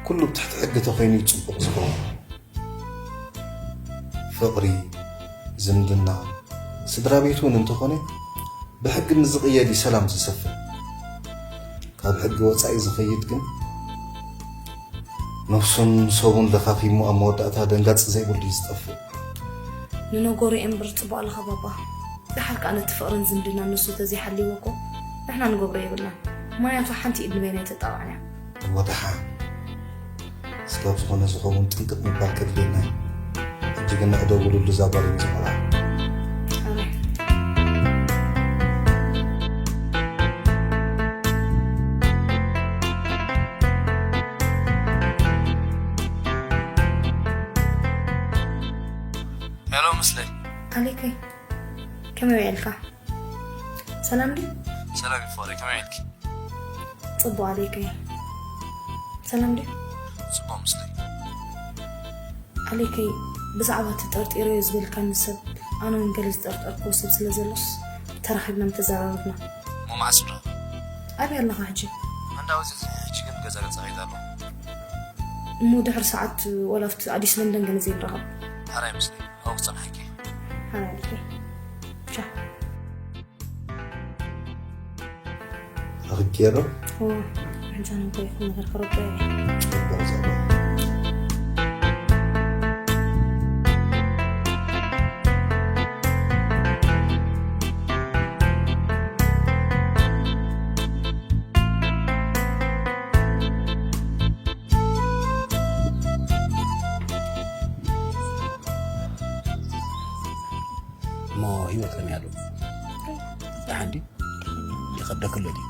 ኩሉ ብትሕቲ ሕጊ ተኾይኑ እዩ ጽቡቕ ዝኸውን። ፍቕሪ፣ ዝምድና፣ ስድራ ቤት እውን እንተኾነ ብሕጊ ምስ ዝቕየድ እዩ ሰላም ዝሰፍን። ካብ ሕጊ ወጻኢ ዝኸይድ ግን ነፍሱን ሰቡን ደኻኺሙ ኣብ መወዳእታ ደንጋጺ ዘይብሉ እዩ ዝጠፍእ። ንነገሩ እምበር ጽቡቕ ኣለኻ ባባ። ደሓር ከኣ ነቲ ፍቕርን ዝምድናን ንሱ ተዘይሓልይዎ እኮ ንሕና ንገብሮ የብልናን። ምኽንያቱ ሓንቲ ኢድ ንበይና ኣይተጣቕዕን እያ። እወ ደሓን። ስጋብ ዝኾነ ዝኸውን ጥንቅቕ ምባል ከድልየና እዩ። ሕጂ ግን ንዕደውልሉ እዛ ጓል እዩ ዝመርዓ። ኣረ። ሄሎ፣ ምስለይ። ኣሌከይ፣ ከመይ ውዒልካ? ሰላም ድዩ? ሰላም እዩ ፍቕረይ፣ ከመይ ውዒልኪ? ጽቡቕ ኣሌከይ። ሰላም ድዩ? ጽቡቕ ምስለይ። ኣሌከይ፣ ብዛዕባ እቲ ጠርጢረዮ ዝበልካኒ ሰብ፣ ኣነ እውን ገለ ዝጠርጠርክዎ ሰብ ስለ ዘሎስ፣ ተራኺብና ምተዘራረብና። እሞ መዓስ ንራኸብ? ኣበይ ኣለኻ ሕጂ? እንዳ ወዚ፣ ሕጂ ግን ገዛ ገዛ ከይድ ኣሎ። እሞ ድሕሪ ሰዓት ወላ ኣብቲ ኣዲስ ለንደን ገለ ዘይንራኸብ? ሕራይ ምስለይ፣ ኣብኡ ክጸንሓኪ። ሕራይ ኣሌከይ። ቻው። ረኺብክዮ ዶ? እወ፣ ሕጂ ኣነ እንታይ ይኹን ነገር ክረድኦ እየ። ጽቡቕ ዛዕባ። እሞ ህይወት ከመይ ኣሎ? ደሓን ድዩ? ይኸብደኪ ኣሎ ድዩ?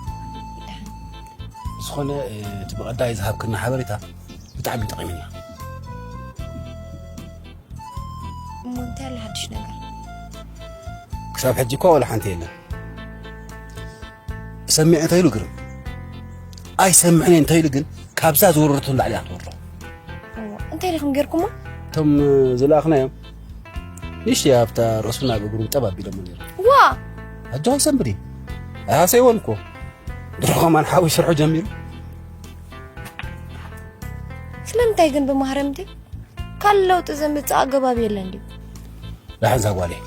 ዝኾነ፣ እ፣ እቲ ብቐዳይ ዝሃብክና ሓበሬታ ብጣዕሚ ጠቒሙና። እሞ እንታይ ኣሎ ሓድሽ ነገር? ክሳብ ሕጂ እኳ ዋላ ሓንቲ የለን። ሰሚዐ እንተኢሉ ግርም፣ ኣይሰምዕን እየ እንተኢሉ ግን ካብዛ ዝወረደቶ ንላዕሊ እያ ክትወርዶ። እዋ፣ እንታይ ዲኹም ጌርኩሞ? እቶም ዝለኣኽናዮም ንእሽተይ ኣብታ ርእሱን ኣብ እግሩን ጠብ ኣቢሎሞ ነይሮም። ዋ! ኣጆኻ ኣይሰንብድ እዩ። ኣይሃሰይዎን እኮ። ድሮ ከማን ሓዊ ስርሑ ጀሚሩ። ስለምንታይ ግን ብማህረምቲ ካልእ ለውጢ ዘምጽእ ኣገባብ የለን ድዩ? ደሓን እዛ ጓለይ፣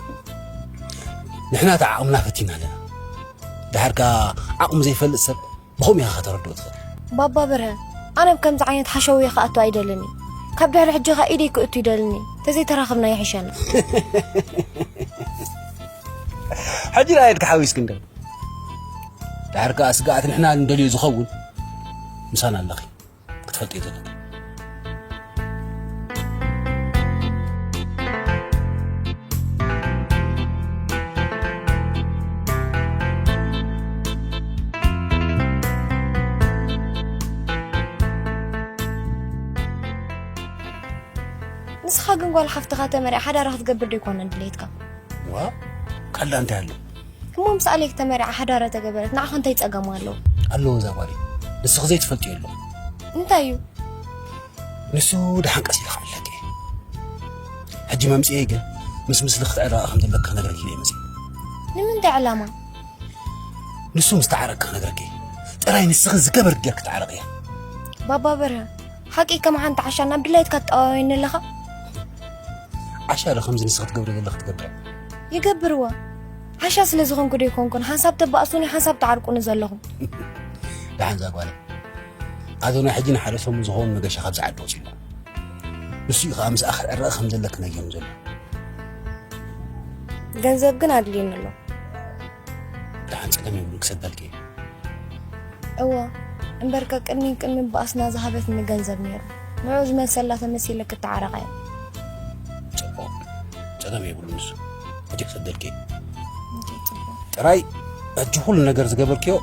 ንሕና እቲ ዓቕምና ፈቲና ኣለና። ደሓር ከኣ ዓቕሙ ዘይፈልጥ ሰብ ብኸምኡ ኢኻ ከተረድኦ ትኽእል። ባባ በርሀ፣ ኣነ ኣብ ከምዚ ዓይነት ሓሸውየ ክኣቱ ኣይደልን እየ። ካብ ድሕሪ ሕጂ ኸኣ ኢደይ ክእቱ ይደልን እየ። ተዘይተራኸብና ይሕሸና። ሕጂ ደኣ ኢድካ ሓዊስኪ እንዶ። ደሓር ከኣ ስግኣት ንሕና ንደልዮ ዝኸውን ምሳና ኣለኺ። ክትፈልጥዮ ዘለኪ። ንስኻ ግን ጓል ሓፍትኻ ተመርዒ ሓዳር ክትገብር ዶ ኣይኮነን ድሌትካ? ዋ፣ ካልእ እንታይ ኣሎ? እሞ ምስ ኣሌክ ተመርዓ ሓዳር ተገበረት፣ ንዓኺ እንታይ ጸገም ኣለዎ? ኣለዎ እዛ ጓለይ፣ ንስኺ ዘይትፈልጥዮ ኣሎ። እንታይ እዩ? ንሱ ደሓን ቀስ ኢለ ክዕለኪ። ሕጂ መምጽኤ ግን ምስ ምስሊ ክትዕረቂ ከም ዘለኪ ክነግረኪ ኢለ መጽኤ። ንምንታይ ዕላማ? ንሱ ምስ ተዓረቂ ክነግረኪ። ጥራይ ንስኺ ዝገበር ጌርኪ ተዓረቅያ። ባባ በርሀ፣ ሓቂ ከም ሓንቲ ዓሻ ናብ ድላይትካ ትጠዋወየኒ ኣለኻ? ዓሻ ዶ ከምዚ ንስኺ ትገብሪ ዘለኺ ትገብር? ይገብርዎ። ዓሻ ስለ ዝኾንኩ ዶ ይኮንኩን ሓንሳብ ተባእሱኒ ሓንሳብ ትዓርቁኒ ዘለኹም? ደሓን እዛ ጓለይ። ኣዶናይ ሕጂ ንሓደ ሰሙን ዝኸውን መገሻ ካብዚ ዓዲ ወጺኡ ኣሎ። ንሱ እዩ ከኣ ምስኣ ክትዕረቂ ከም ዘለኪ ነጊሩኒ ዘሎ። ገንዘብ ግን ኣድልየኒ ኣሎ። ደሓን ጸገም የብሉን ክሰደልኪ እየ። እወ፣ እምበርከ ቅድሚ ቅድሚ ባእስና ዝሃበትኒ ገንዘብ ነይሩ። ንዑ ዝመልሰላ ተመሲለ ክተዓረቐ እየ። ጽቡቕ። ጸገም የብሉን ንሱ። ሕጂ ክሰደልኪ እየ። እንዴ ጽቡቕ። ጥራይ ሕጂ ኩሉ ነገር ዝገበርክዮ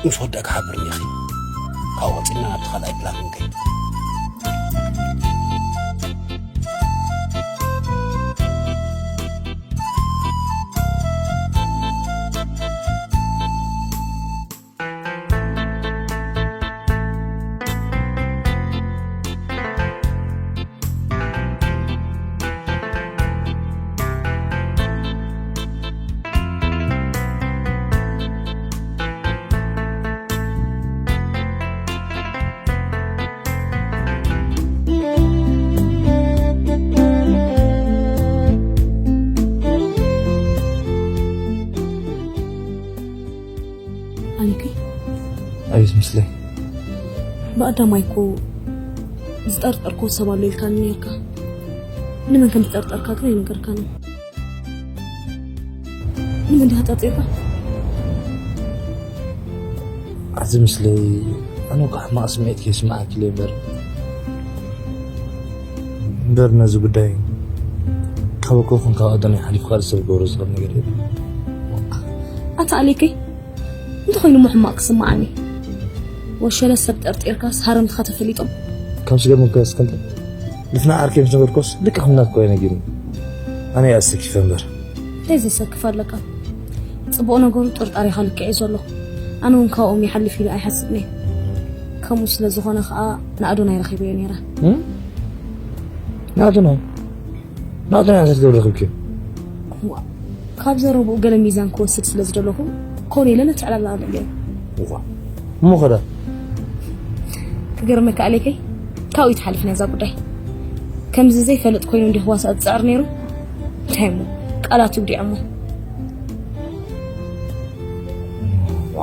ምስ ወዳእኪ ሓብርኒ ኢኺ። ካብኡ ቀጺልና ናብቲ ካልኣይ ፕላን ክንከይድ። ቀዳማይ እኮ ዝጠርጠርኮ ሰብ ኣሎ ኢልካኒ ነርካ። ንመን ከም ዝጠርጠርካ ግን ኣይነገርካኒ። ንመን ዲኻ ጠርጢርካ? ኣቲ ምስለይ፣ ኣነ እኮ ሕማቕ ስምዒት ከይስምዓኪ ኢለ እምበር፣ እምበር ነዚ ጉዳይ ካብ ኣኮ ይኹን ካብ ኣዶናይ ሓሊፉ ካልእ ሰብ ክገብሮ ዝኽእል ነገር የለን። ኣታ ኣሌከይ፣ እንተኾይኑ እሞ ሕማቕ ክስምዓኒ። ወሸለ ሰብ ጠርጢርካስ ሃረምትኻ ተፈሊጦም? ካብ ስገርምካ እስከንተ ልፍና ዓርከይ ምስ ነገርኩስ ልክዕ ከም ናትኮ ኣይነጊርኒ። ኣነ እየ ኣሰኪፈ እምበር። እንታይ ዘሰክፍ ኣለካ? ጽቡቕ ነገሩ ጥርጣሬኻ ልክዕ እዩ ዘሎ። ኣነ እውን ካብኦም ይሓልፍ ኢለ ኣይሓስብን እየ። ከምኡ ስለ ዝኾነ ኸኣ ንኣዶናይ ረኺበዮ ነይረ። እም? ንኣዶናይ? ንኣዶናይ እንታይ ክትገብሪ ረኺብክዮ? እዋ፣ ካብ ዘረብኡ ገለ ሚዛን ክወስድ ስለ ዝደለኹ ኮነ ኢለ ነቲ ዕላል ኣለለዮ። እዋ፣ እሞ ኸዳ? ክገርመካ ኣሌከይ፣ ካብኡ እዩ ተሓሊፍና እዛ ጉዳይ። ከምዚ ዘይፈልጥ ኮይኑ እንዲኹ ዋሳእ ዝጽዕር ነይሩ። እንታይ እሞ፣ ቃላቱ ውዲዖሞ። እዋ።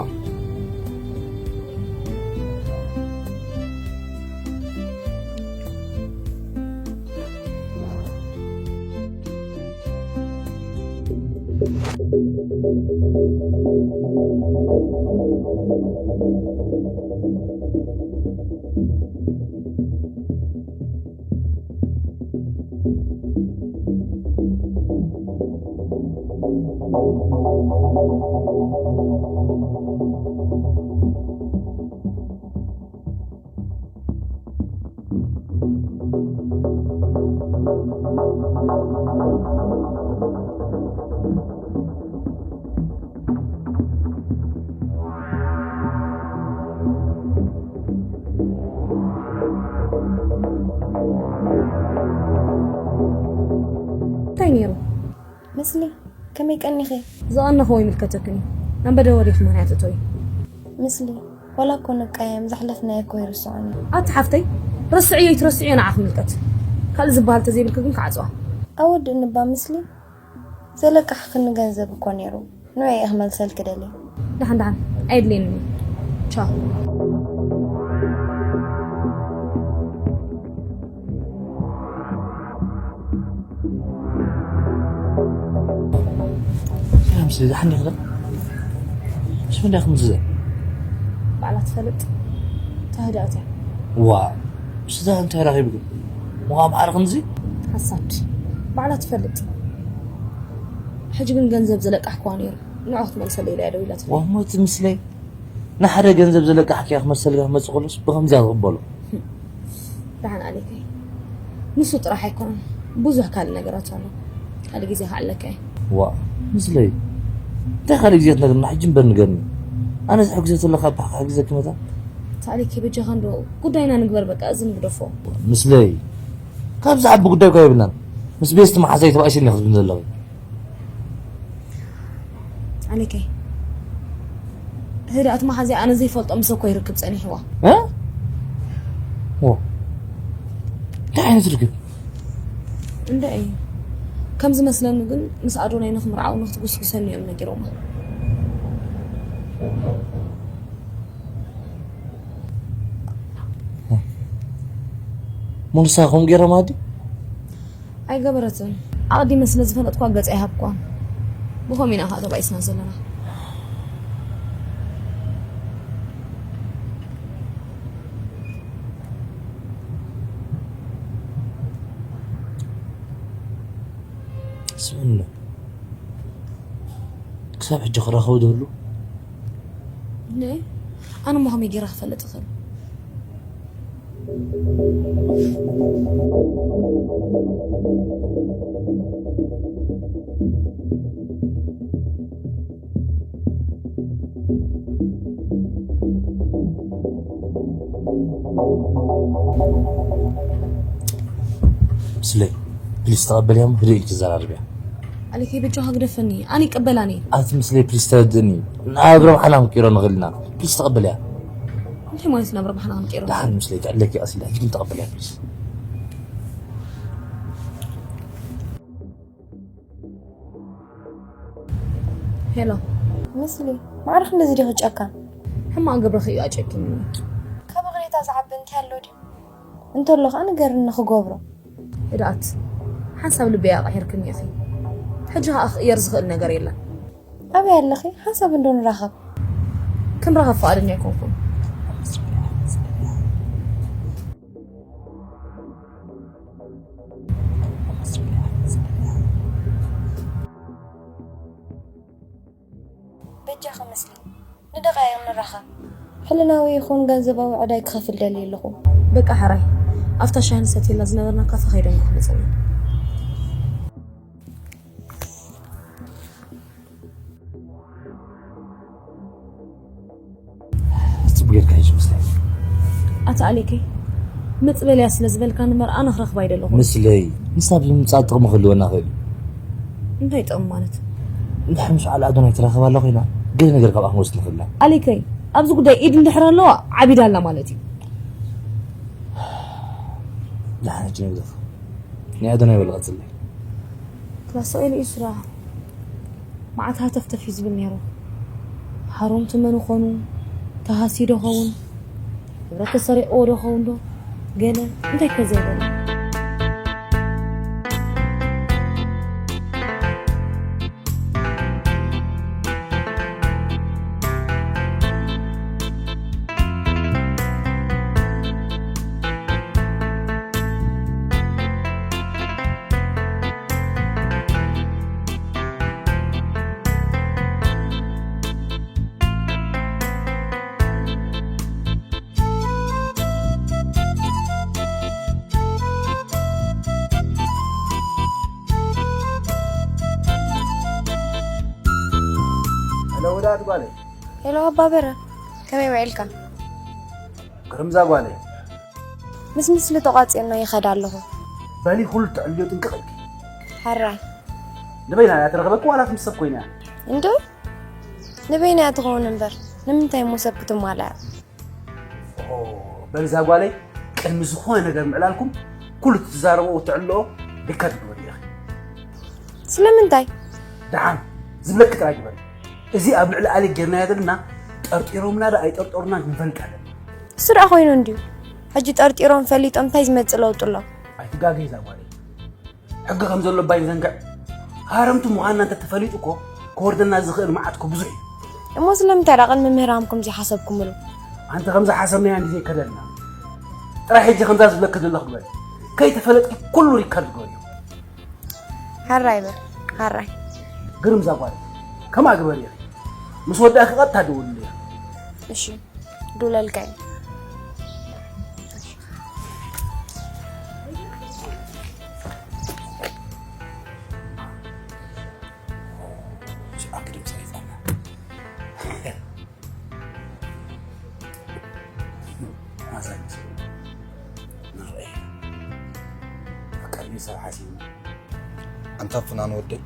እንታይ ነይሩ? ምስሊ፣ ከመይ ቀኒኺ? ዝቐነኹ ኣይምልከተክን እዩ። ኣንበደ ወዲኺ ምኽንያት እቶይ። ምስሊ፣ ዋላ እኮ ንቃየም፣ ዘሕለፍናዮ እኮ ይርስዖኒ። ኣቲ ሓፍተይ፣ ረስዕዮ ይትረስዕዮ ንዓኺ ምልከት። ካልእ ዝበሃል ተዘይብልኪ ግን ክዓጽዋ። ኣወድእኒ እባ ምስሊ፣ ዘለቃሕክኒ ገንዘብ እኮ ነይሩ። ንዑ እየ ክመልሰልኪ ደልየ። ደሓን ደሓን፣ ኣየድልየንን እዩ። ቻው። ሰላም፣ ስለ ዝሓኒ ይኽእል? ምስ መን ዲኻ ከምዚ? ባዕላ ትፈልጥ። ተህድኣት እያ። ዋ፣ ምስዛ እንታይ ረኺብኪ? ምዃን ባዕልኽን እዚ? ሓሳድ። ባዕላ ትፈልጥ። ሕጂ ግን ገንዘብ ዘለቃሕክዋ ነይሩ። ንዑ ክትመልሰለይ ኢላ እያ ደዊላትለይ። ዋ፣ ሞት ምስለይ። ንሓደ ገንዘብ ዘለቃሕክያ ክመልሰልካ ክመጽእ ከሎስ ብኸምዚ እያ ዝቕበሎ። ደሓን ኣሌከይ፣ ንሱ ጥራሕ ኣይኮነን፣ ብዙሕ ካልእ ነገራት ኣሎ። ካልእ ግዜ ክዓለካ እየ። ዋ፣ ምስለይ እንታይ ካልእ ግዜ ትነግርና? ሕጂ እምበር ንገርኒ። ኣነ ዝሕግዘ ተለካ ብሓቂ ክሕግዘኪ መታ። ኣታ ኣሌከይ፣ በጃኻ እንዶ ጉዳይና ንግበር፣ በቃ እዚ ንግደፎ። ምስለይ ካብ ዝዓቢ ጉዳይ እኳ የብልናን። ምስ ቤስት መሓዛይ ተባኢሰኒ ክትብልኒ ዘለኺ። ኣሌከይ፣ ህድኣት መሓዝያ ኣነ ዘይፈልጦ ምስ እኮ ይርክብ ጸኒሕዋ። እ? ዎ። እንታይ ዓይነት ርክብ? እንደ እዩ። ከም ዝመስለኒ ግን ምስ ኣዶናይ ንኽምርዓው ንኽትጉስጉሰኒ እዮም ነጊሮማ። ሙሉሳ ከምኡ ገይሮማ ድዩ? ኣይገበረትን። ኣቐዲመ ስለ ዝፈለጥኳ ገጽ ኣይሃብኳን። ብኸምኡ ኢና ኸኣ ተባኢስና ዘለና። ስምዕኒ፣ ክሳብ ሕጂ ክራኸቡ ዝህሉ? ነ-፣ ኣነ እሞ ከመይ ገይረ ክፈልጥ እኽእል? ምስለይ፣ ፕሊስ ተቐበልያ እሞ ህድእ ኢልኪ ዘራርብያ። ኣሌከይ በጃኻ ግደፈኒ፣ ኣነ ይቀበላን እየ። ኣቲ ምስለይ ፕሊስ ተረድእኒ። ናብ ረብሓና ክንቅይሮ ንኽእል ኢና። ፕሊስ ተቐበልያ። እንታይ ማለት ናብ ረብሓና ክንቅይሮ? ደሓን ምስለይ ክዕለኪ ቀስ ኢለ፣ ሕጂ ግን ተቐበልያ ፕሊስ። ሄሎ። ምስሊ፣ ማዕረ ክንድዚ ዲኺ ጨካን? ሕማቕ ግብርኺ እዩ ኣጨኪኑኒ። ካብ እግረይ እታ ዝዓቢ እንታይ ኣሎ ድዩ? እንተሎ ኸዓ ንገርኒ ክገብሮ። እዳት ሓንሳብ ልበይ ኣቕሒርክኒ ኢኺ። ሕጂ ኸዓ ክቕየር ዝኽእል ነገር የለን። ኣበይ ኣለኺ? ሓንሳብ እንዶ ንራኸብ። ክንራኸብ ፍቓደኛ ኣይኮንኩን። በጃኺ መስሊ፣ ንደቓይቕ ንራኸብ። ሕልናዊ ይኹን ገንዘባዊ ዕዳይ ክኸፍል ደልየ ኣለኹ። በቃ ሕራይ፣ ኣብታ ሻሂ ንሰትየላ ዝነበርና ካፈ ከይደ እንኳ ክመጽእ። ጽቡቅ ጌርካ ሒዙ ምስለይ። ኣታ ኣሌከይ፣ መጽበልያ ስለ ዝበልካኒ እምበር ኣነ ክረኽባ ኣይደለኹን። ምስለይ፣ ንሳ ብምምጻእ ጥቕሚ ክህልወና ይኽእል እዩ። እንታይ ጥቕሚ ማለት? እንድሕር ምስ በዓል ኣዶናይ ትራኸብ ኣላ ኮይና፣ ገለ ነገር ካብኣ ክንወስድ ንኽእል ኢና። ኣሌከይ፣ ኣብዚ ጉዳይ ኢድ እንድሕር ኣለዋ፣ ዓቢዳ ኣላ ማለት እዩ። ደሓን ሕጂ ነግረኻ። ናይ ኣዶናይ በሊ ቀጽለይ። ክላስ ስቕ ኢሉ እዩ ስራሕ። መዓት ሃተፍተፍ እዩ ዝብል ነይሩ። ሃሮምቲ መን ይኾኑ? ተሃስዩ ዶ ኸውን? ንብረት ተሰሪቕዎ ዶ ኸውን ዶ? ገለ እንታይ ከ ዘይበለ? ሄሎ፣ ወዳት ጓለይ። ሄሎ፣ ኣባ በረ፣ ከመይ ውዒልካ? ግርምዛ ጓለይ። ምስ ምስሊ ተቋጺርና ይኸድ ኣለኹ። በሊ፣ ኩሉ ትዕልዮ ጥንቅቕ ኢልኪ። ሕራይ። ንበይና እያ ትረኽበኪ ዋላስ ምስ ሰብ ኮይና እያ? እንዶ፣ ንበይና እያ ትኸውን እምበር፣ ንምንታይ እሞ ሰብ ክትማልኣ? ኦ፣ በል እዛ ጓለይ፣ ቅድሚ ዝኾነ ነገር ምዕላልኩም፣ ኩሉ እትዛረብኦ እትዕልኦ ሪከርድ ግበሪ ኢኺ። ስለምንታይ? ደሓን፣ ዝብለኪ ጥራይ ግበሪ። እዚ ኣብ ልዕሊ ኣሌክ ጌርናዮ ዘለና፣ ጠርጢሮምና ዶ ኣይጠርጠሩናን ክንፈልጥ ኣለና። እሱ ደኣ ኮይኑ እንድዩ። ሕጂ ጠርጢሮም ፈሊጦም እንታይ ዝመጽእ ለውጢ ኣሎ? ኣይትጋገይ እዛ ጓለይ። ሕጊ ከም ዘሎ እባ ይዘንግዕ። ሃረምቲ ምዃንና እንተተፈሊጡ እኮ ክወርደና ዝኽእል መዓት እኮ ብዙሕ እዩ። እሞ ስለምንታይ ደኣ ቅድሚ ምህራምኩም ዘይሓሰብኩምሉ? ኣንቲ ከምዛ ሓሰብናያ እንዲ ዘይከደልና። ጥራይ ሕጂ ከምዛ ዝብለኪ ዘለኹ ግበሪ። ከይተፈለጥኪ ኩሉ ሪከርድ ግበርዮ። ሓራይ በል፣ ሓራይ። ግርም እዛ ጓል። ከምኣ ግበሪ ኢኺ። ምስ ወዳእኪ ቀጥታ ደውልለይ። እሺ፣ ደውለልካ እየ። ኣንታ ፍናን ወደይ፣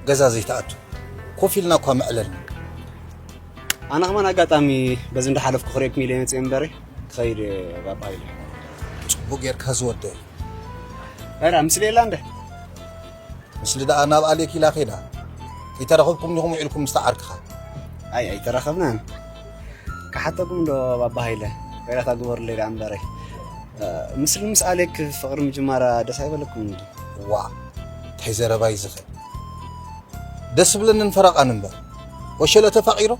ገዛ ዘይትኣቱ፣ ኮፍ ኢልና እኳ መዕለልና። ኣነ ከማን ኣጋጣሚ በዚ እንዳሓለፍኩ ክርእየኩም ኢለ መፅእ እምበረ፣ ክኸይድ ባባ ኢለ። ፅቡቅ ጌርካ ዝወደይ። እራ፣ ምስሊ የላ እንደ? ምስሊ ደኣ ናብ ኣሌክ ኢላ ኸይዳ። ከይተራኸብኩም ዲኹም ውዒልኩም ምስታ ዓርክኻ? ኣይ፣ ኣይተራኸብናን። ክሓተኩም ዶ ባባ ሃይለ? ይቕሬታ ግበሩለይ ደኣ እምበረይ። እ፣ ምስሊ ምስ ኣሌክ ፍቕሪ ምጅማራ ደስ ኣይበለኩም እንዲ? ዋ፣ እንታይ ዘረባ እዩ ዝኽእል? ደስ ዝብለንን ፈረቓን እምበር። ወሸለ ተፋቒሮ?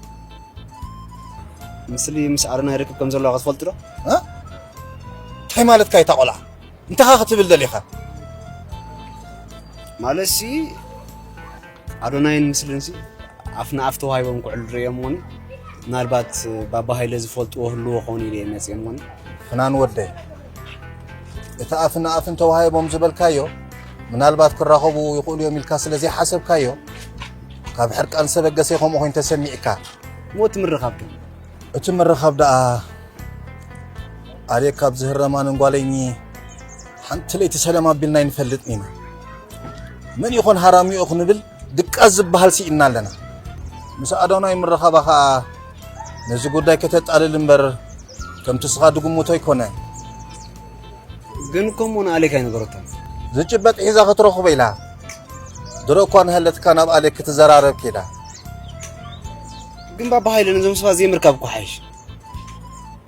ምስሊ ምስ ኣዶናይ ርክብ ከም ዘለዋ ክትፈልጡ ዶ? እ? እንታይ ማለትካ እታ ቆልዓ? እንተኻ ክትብል ደሊኻ? ማለትሲ፣ ኣዶናይን ምስልን ሲ ኣፍ ንኣፍ ተዋሂቦም ክዕሉ ርእዮም ኾኒ፣ ምናልባት ባባ ሃይለ ዝፈልጥዎ ህልዎ ኾኑ ኢለ እየ መፅእ ኾኒ። ፍናን ወደይ፣ እቲ ኣፍ ንኣፍን ተዋሂቦም ዝበልካዮ፣ ምናልባት ክራኸቡ ይኽእሉ እዮም ኢልካ ስለ ዘይሓሰብካዮ፣ ካብ ሕርቃን ዝተበገሰ ከምኡ ኮይኑ ተሰሚዕካ። እሞ እቲ ምርኻብ ከ? እቲ ምርኻብ ደኣ፣ ኣሌክ ካብ ዝህረማንን ጓለይኒ ሓንቲ ለይቲ ሰላም ኣቢልና ኣይንፈልጥን ኢና። መን ይኾን ሃራሚኡ ክንብል ድቃስ ዝበሃል ስኢንና ኣለና። ምስ ኣዶናይ ምርኻባ ኸኣ ነዚ ጉዳይ ከተጣልል እምበር ከምቲ ስኻ ድግምቶ ኣይኮነን። ግን እኮ እሞ ንኣሌክ ኣይነገረቶን። ዝጭበጥ ሒዛ ክትረኽቦ ኢላ። ድሮ እኳ ንሃለትካ ናብ ኣሌክ ክትዘራረብ ከይዳ። ግን ባባ ሃይለ ነዞም ሰባት ዘይምርካብ እኮ ሓይሽ።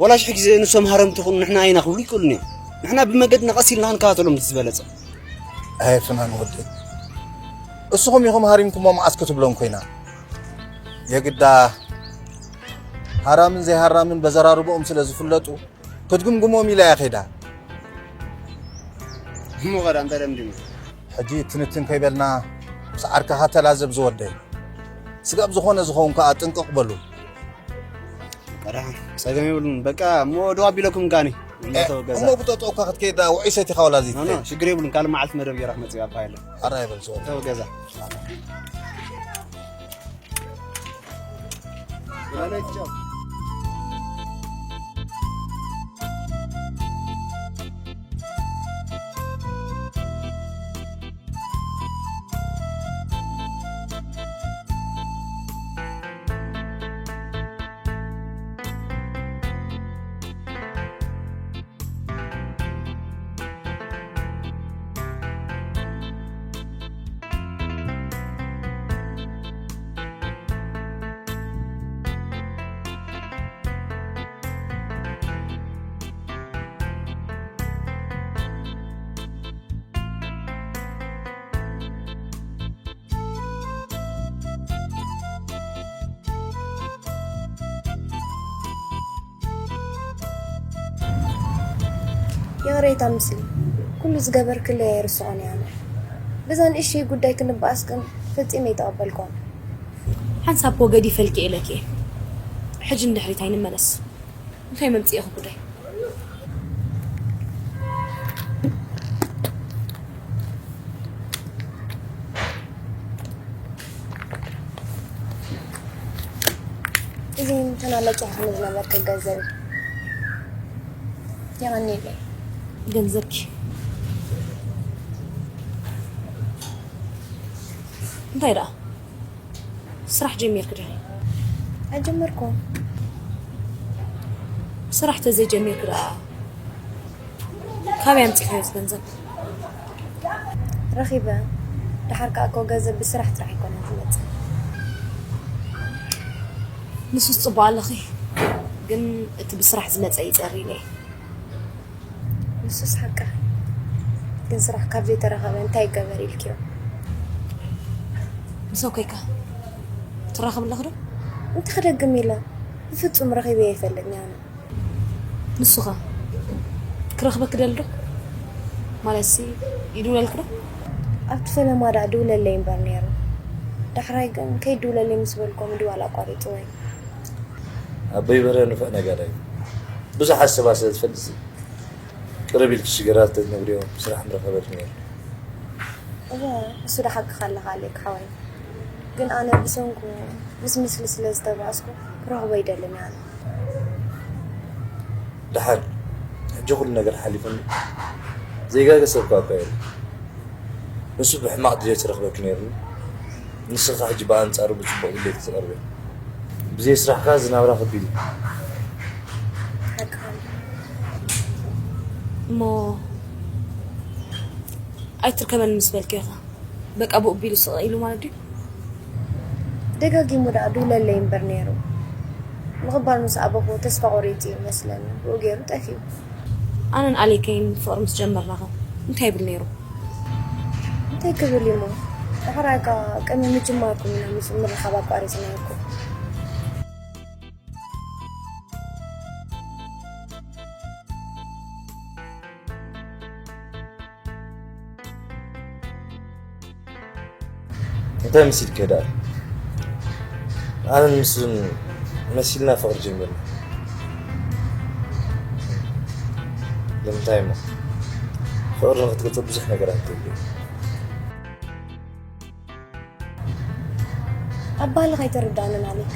ወላ ሽሕ ግዜ ንሶም ሃረምቲ ይኹኑ ንሕና ኣይና ክብሉ ይክእሉን እዮም። ንሕና ብመገድና ቀስ ኢልና ክንከታተሎም እቲ ዝበለጸ። ኣየ ፍናን ወደይ፣ እስኹም ኢኹም ሃሪምኩሞ መዓስ ክትብሎም ኮይና። የግዳ ሃራምን ዘይሃራምን በዘራርብኦም ስለ ዝፍለጡ ክትግምግሞም ኢላ እያ ከይዳ። እሞ ኸዳ እንታይ ደምዲሙ? ሕጂ ትንትን ከይበልና ምስ ዓርክኻ ተላዘብ ዝወደይ። ስጋብ ዝኾነ ዝኸውን ከኣ ጥንቅቕ በሉ። ቀዳሕ ጸገም የብሉን። በቃ እሞ ደው ኣቢለኩም ጋኒ። እ፣ እሞ ብጠጠው እኳ ክትከይድ ውዒ ሰቲኻ ወላ ዘይትከይድ? ሽግር የብሉን። ካልእ መዓልቲ መደብ ገይራ ክመጽእ እየ፣ ኣባይ የለን። ኣራ ይበል ዝወደይ። ተው ገዛ። ይቕሬታ ምስሊ፣ ኩሉ ዝገበርክለይ ኣይርስዖን እየ ኣነ። በዛ ንእሽተይ ጉዳይ ክንበኣስ ግን ፈጺመ ኣይተቐበልኩዎን። ሓንሳብ እኮ ገዲፈልኪ ኢለኪ እየ። ሕጂ ንድሕሪት ኣይንመለስ። እንታይ መምጽኢኺ ጉዳይ? እዚ ተናለጭኹኒ ዝነበርኪ ገንዘብ የቐንየለይ። ገንዘብኪ እንታይ ደኣ? ስራሕ ጀሚርኪ ዲኺ? ኣይጀመርኩን። ስራሕ ተዘይጀሚርኪ ደኣ ካበይ ኣምጺእካዮ እዚ ገንዘብ? ረኺበ። ደሓር ከኣ እኮ ገንዘብ ብስራሕ ጥራሕ ኣይኮነን ዝመጽእ። ንሱስ ጽቡቕ ኣለኺ፣ ግን እቲ ብስራሕ ዝመጸ እዩ ጸሪኒ። ንሱስ ሓቅኺ። ግን ስራሕ ካብ ዘይተረኸበ እንታይ ይገበር ኢልክዮ? ምስ ኣኮይካ ትራኸብ ኣለኺ ዶ? እንታይ ክደግም ኢለ? ብፍጹም ረኺበ ኣይፈልጥን ኣነ። ንሱኸ ክረኽበኪ ደሊ ዶ? ማለትሲ ይድውለልኪ ዶ? ኣብቲ ፈለማ ደኣ ድውለለይ እምበር ነይሩ። ዳሕራይ ግን ከይድውለለይ ምስ በልኮ ምድዋል ኣቋሪጽዎ እዩ። ኣቦይ በርሀ ንፉዕ ነጋዳይ እዩ። ብዙሕ ኣሰባ ስለ ዝፈልጥ ቅርብ ኢልኪ ሽግራት ተትነግርዮ ስራሕ ምረኸበልኪ ነይሩ። እወ፣ እሱ ዶ ሓቅኻ ኣለኻ ኣሌክ ሓወይ። ግን ኣነ ብሰንኩ ምስ ምስሊ ስለ ዝተባእስኩ ክረኽቦ ኣይደልን ኣነ። ደሓን፣ ሕጂ ኩሉ ነገር ሓሊፉ ዘይጋገ ሰብ እኳ እኳ የለን። ንሱ ብሕማቕ ድሌት ዝረኽበኪ ነይሩ። ንስኻ ሕጂ ብኣንጻሩ ብጽቡቕ ድሌት ትቐርቢ። ብዘይ ስራሕካ ዝናብራ ከቢድ እዩ። ሓቅኻ። እሞ ኣይትርከበኒ ምስ በልኪ ኢኻ። በቃ ብኡ ቢሉ ስቕ ኢሉ ማለት ድዩ? ደጋጊሙ ደኣ ድውለለይ እምበር ነይሩ። ምቕባል ምስ ኣበኹ ተስፋ ቆሪጹ እዩ መስለኒ። ብኡ ገይሩ ጠፊኡ። ኣነን ኣሌከይን ፍቕሪ ምስ ጀመርናኸ እንታይ ይብል ነይሩ? እንታይ ክብል እሞ? ዳሕራይ ከኣ ቅድሚ ምጅማርኩም ኢና ምስ ምርኻብ ኣቋሪጽናዮ እኮ። እንታይ መሲልኪ ደኣ? ኣነን ምስሉን መሲልና ፍቕሪ ጀሚርና። ንምንታይ እሞ? ፍቕሪ ንኽትገልጾ ብዙሕ ነገራት የድልዮ። ኣባህልኻ ኣይተረዳእንን ኣሌክ።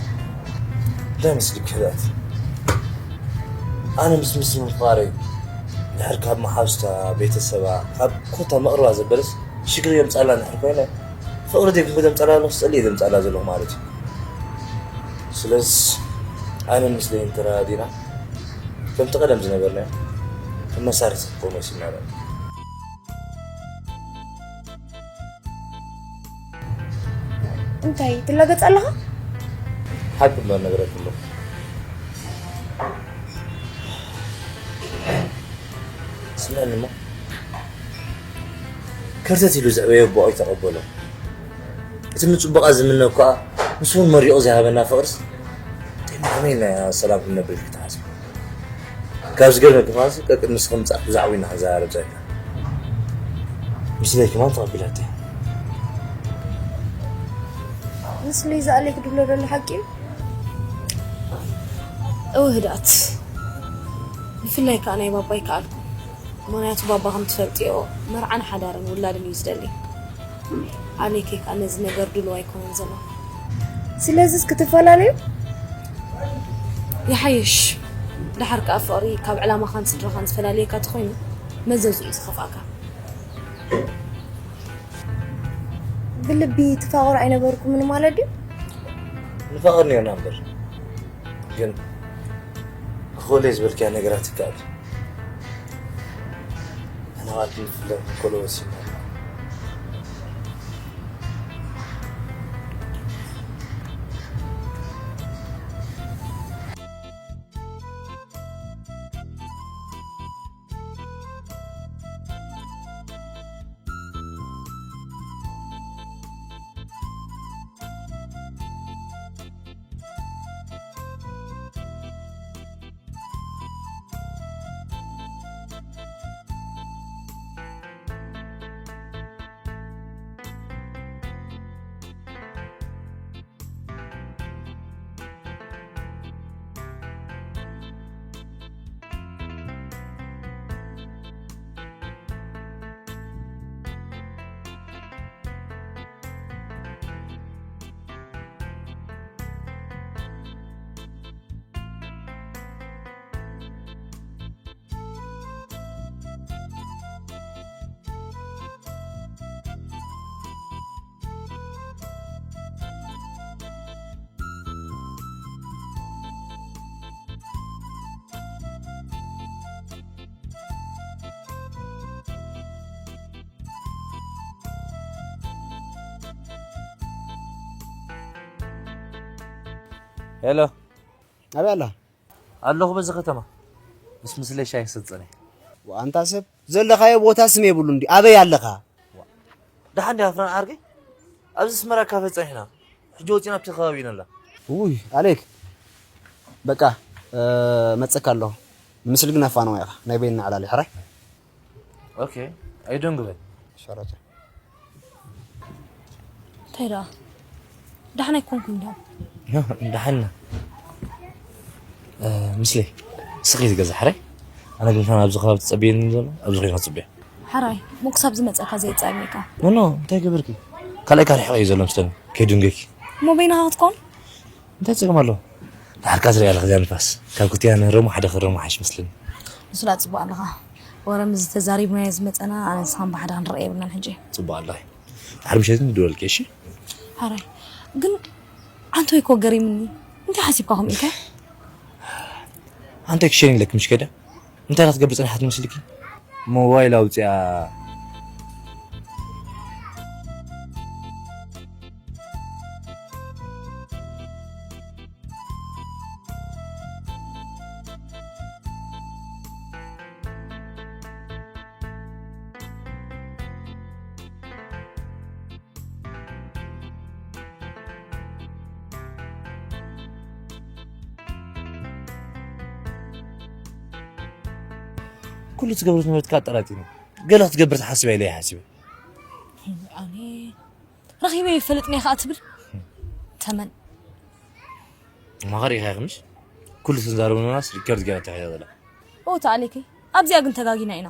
እንታይ መስልኪ ክሕደት? ኣነ ምስ ምስ ምፍቓረይ ድሕር ካብ መሓውስታ፣ ቤተሰባ፣ ካብ ኮታ መቕርባ ዘበለስ ሽግር የምጻላ እንድሕር ኮይነ፣ ፍቕሪ ዘይብሉ ዘምጻላ ኣለኹ፣ ጸሊእ ዘምጻላ ዘለኹ ማለት እዩ። ስለዚ ኣነ ምስለይ እንተረዳዲና፣ ከምቲ ቀደም ዝነበርናዮ፣ ከም መሳርሒ ክትኮን ወሲድና ኣለና። እንታይ ትላገጽ ኣለኻ? ሓቂ እምበር ነግረኪ ኣለኹ። እሞ ከርተት ኢሉ ዘዕበዮ ኣቦ ኣይተቐበሎ። እቲ ንጽቡቓ ዝምነ እኳ ንሱ እውን መሪቑ ዝሃበና ፍቕርስ እንታይ ከመይ ኢልና ሰላም ክንነብር ኢልካ ትሓስብ? ካብ ዝገርመኪ ከማንስ ቀቅድ ንስኺ ምጻእኪ ብዛዕባ ኢና ክንዘራረብ ጸኒሕና። ምስለይ ከማን ተቐቢላቶ እያ። ምስለይ ዝኣለይ ክድብሎ ደሎ ሓቂ እዩ። እወ ህድኣት፣ ብፍላይ ከኣ ናይ ባባይ ከኣልኩ። ምኽንያቱ ባባ ከም ትፈልጥዮ መርዓን ሓዳርን ውላድን እዩ ዝደሊ። ኣሌከይ ከኣ ነዚ ነገር ድሉው ኣይኮነን ዘሎ። ስለዚስ ክትፈላለዩ? ይሓይሽ። ደሓር ከኣ ፍቕሪ ካብ ዕላማኻን ስድራኻን ዝፈላልየካ ተኾይኑ መዘዙ እዩ ዝኸፍኣካ። ብልቢ ትፋቐሩ ኣይነበርኩምን ማለት ድዩ? ንፋቐር ነርና እምበር ግን ክኾለይ ዝበልክያ ነገራት ይከኣል። ኣነ ባት ንፍለ ኮሎ ወሲና ሄሎ ኣበይ ኣላ? ኣለኹ በዚ ከተማ ምስ ምስለይ ሻሂ ክሰቲ ጸኒሐ። ኣንታ ሰብ ዘለኻዮ ቦታ ስም የብሉ እንዲ ኣበይ ኣለኻ? ደሓን ዲኻ ፍራን ዓርከይ? ኣብዚ ኣስመራ ካፈ ጸኒሕና ሕጂ ወጺና ኣብቲ ከባቢ ኢና ኣላ። ውይ ኣሌክ በቃ መጸካ ኣለኹ። ንምስሊ ግን ኣፋንዋ ኢኻ ናይ በይንና ዕላል ሕራይ። ኦኬ ኣይደንግበን። ሸራተ እንታይ ደኣ ደሓን ኣይኮንኩም ዶ? ደሓና ምስለይ ስኺ ትገዛ ሕራይ። ኣነ ግን ከም ኣብዚ ከባቢ ትጸብየኒ ዘሎ ኣብዚ ኮይንካ ትጽብያ። ሕራይ ሞ ክሳብ ዝመጸካ ዘይጻብየካ። ኖ ኖ እንታይ ገበርኪ? ካልኣይ ካርሕቕ እዩ ዘሎ ምስለኒ ከይድንገኪ። እሞ በይንኻ ክትኮን እንታይ ጸገም ኣለዎ? ድሓርካ ትሪኣ ኣለኺ እዚኣ ንፋስ ካብ ክልቲኣና ንህረሞ ሓደ ክህረሞ ሓይሽ መስለኒ። ንሱላ ጽቡቕ ኣለኻ። ወረ ምስዚ ተዛሪብናዮ ዝመጸና ኣነ ንስኻን ብሓደ ክንረኣ የብልናን ሕጂ። ጽቡቕ ኣለኺ። ድሓር ምሸት ንድወልኪ እሺ። ሓራይ ግን ዓንቶይ እኮ ገሪምኒ። እንታይ ሓሲብካ ከምኡ ኢልካ? ኣንተ ክሸን ኢለኪ ምሽ ከይደ እንታይ ኢላ ትገብር ጸኒሓት መስልኪ? ሞባይል ኣውጺኣ ኩሉ ትገብሮ ዝነበርትካ ኣጠራጢሩ ገለ ክትገብር ትሓስብ ኢለ ይሓስብ ኣነ ረኺበ ይፈልጥኒ ከዓ ትብል ተመን ማኸር ኢኻ ምሽ ኩሉ ትዛረብናስ ሪከርድ ገይራ ተሒዛ ዘላ ኦ ተኣሌከይ ኣብዚኣ ግን ተጋጊና ኢና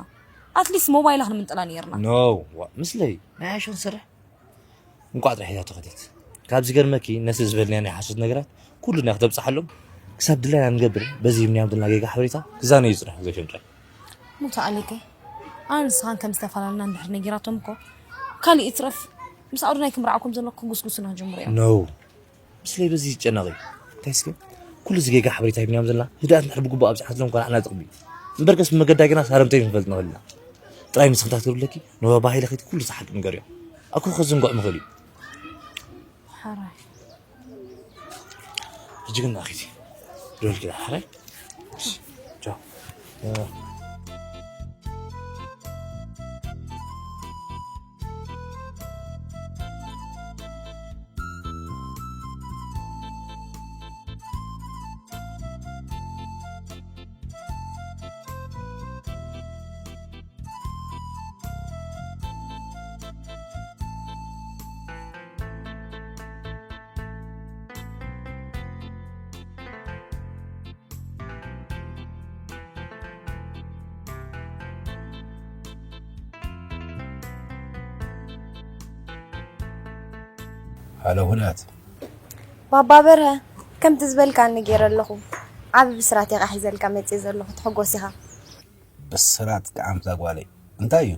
ኣትሊስት ሞባይላ ክንምንጥላ ነይርና ኖ ምስለይ ናይ ኣሾን ስርሕ እንቋዕ ጥራሕ ሒዛቶ ከደት። ካብ ዝገርመኪ ነቲ ዝበልናዮ ናይ ሓሶት ነገራት ኩሉ ናይ ክተብጽሓሎም ክሳብ ድላይና ንገብር በዚ ሂብናዮም ዘለና ጌጋ ሓበሬታ ክዛነዩ ይጽንሑ ዘሸም ጥራይ። ሙተ ኣሌከ ኣነ ንስኻን ከም ዝተፈላለና እንድሕር ነጊራቶም እኮ ካልእ ይትረፍ ምስ ኣዶናይ ክምርዓው ከም ዘለኩ ክጉስጉሱና ክጅምሩ እዮም። No ምስለይ በዚ ይጨነቕ እዩ። እንታይ እስከ ኩሉ እዚ ጌጋ ሓበሬታ ሂብናዮም ዘለና ህድኣት እንድሕር ብግቡእ ኣብዝሓትሎም እኳ ንዓና ጥቕሚ እዩ። እምበርከስ ብመገዳ ጌና ሳረምተይ ክንፈልጥ ንኽእል ኢና። ጥራይ ንስኺ እንታይ ክትገብሪ ኣለኪ ንባባ ሃይለ ከይድኪ ኩሉ እቲ ሓቂ ንገርዮ። ኣኮ ከዝንግዖ ምኽእል እዩ። ሕራይ ሕጂ ግን ንኣኺቲ ደወልኪ ዳ ሕራይ ቻው ሃሎ ውዳት። ባባ በርሀ፣ ከምቲ ዝበልካኒ ገይረ ኣለኹ። ዓቢ ብስራት ኢኻ ሒዘልካ መጽእ ዘለኹ፣ ትሕጎስ ኢኻ። ብስራት ከዓምዛ ጓለይ። እንታይ እዩ?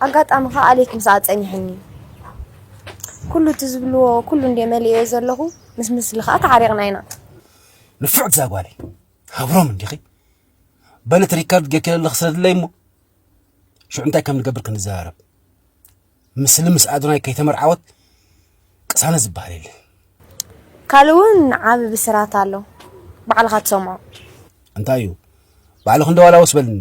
ኣጋጣሚ ኸኣ ኣሌክ ምስኣ ጸኒሕኒ። ኩሉ እቲ ዝብልዎ ኩሉ እንደ መሊእዮ ዘለኹ፣ ምስ ምስሊ ኸኣ ተዓሪቕና ኢና። ንፉዕ እዛ ጓለይ። ሃብሮም እንዲኺ። በለት ሪካርድ ጌርኪ ኣለኽ ስለድለይ እሞ። ሽዑ እንታይ ከም ንገብር ክንዘራረብ። ምስሊ ምስ ኣዶናይ ከይተመርዓወት ቅሳነት ዝበሃል የለን። ካልእ እውን ዓቢ ብስራት ኣሎ፣ ባዕልኻ ትሰምዖ። እንታይ እዩ? ባዕልኽ እንደዋላ ወስ በልኒ።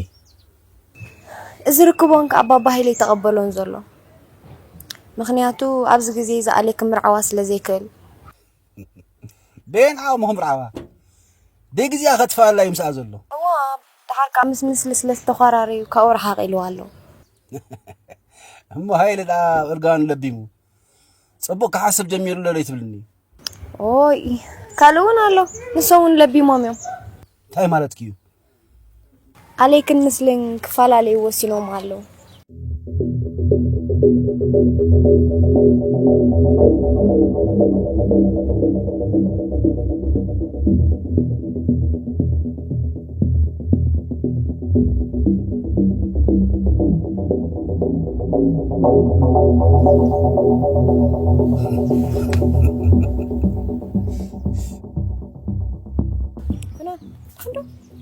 እዚ ርክቦን ከኣ ባባ ሃይለ ይተቐበሎን ዘሎ። ምኽንያቱ ኣብዚ ግዜ እዚ ኣሌክ ክምርዓዋ ስለ ዘይክእል። ቤን ዓው ምኹም ርዓዋ። ደይ ግዜ ከጥፋላ እዩ ምስኣ ዘሎ። እዋ፣ ደሓር ከኣ ምስ ምስሊ ስለ ዝተኾራረዩ ካብኡ ረሓቕ ኢልዋ ኣሎ። እሞ ሃይለ ደኣ እርጋኑ ለቢሙ። ጽቡቕ ክሓስብ ጀሚሩ ኣሎ ለይትብልኒ። ኦይ፣ ካልእ እውን ኣሎ። ንሶም እውን ለቢሞም እዮም። እንታይ ማለትኪ እዩ? ኣሌክን ምስልን ክፈላለዩ ወሲኖም ኣለዉ።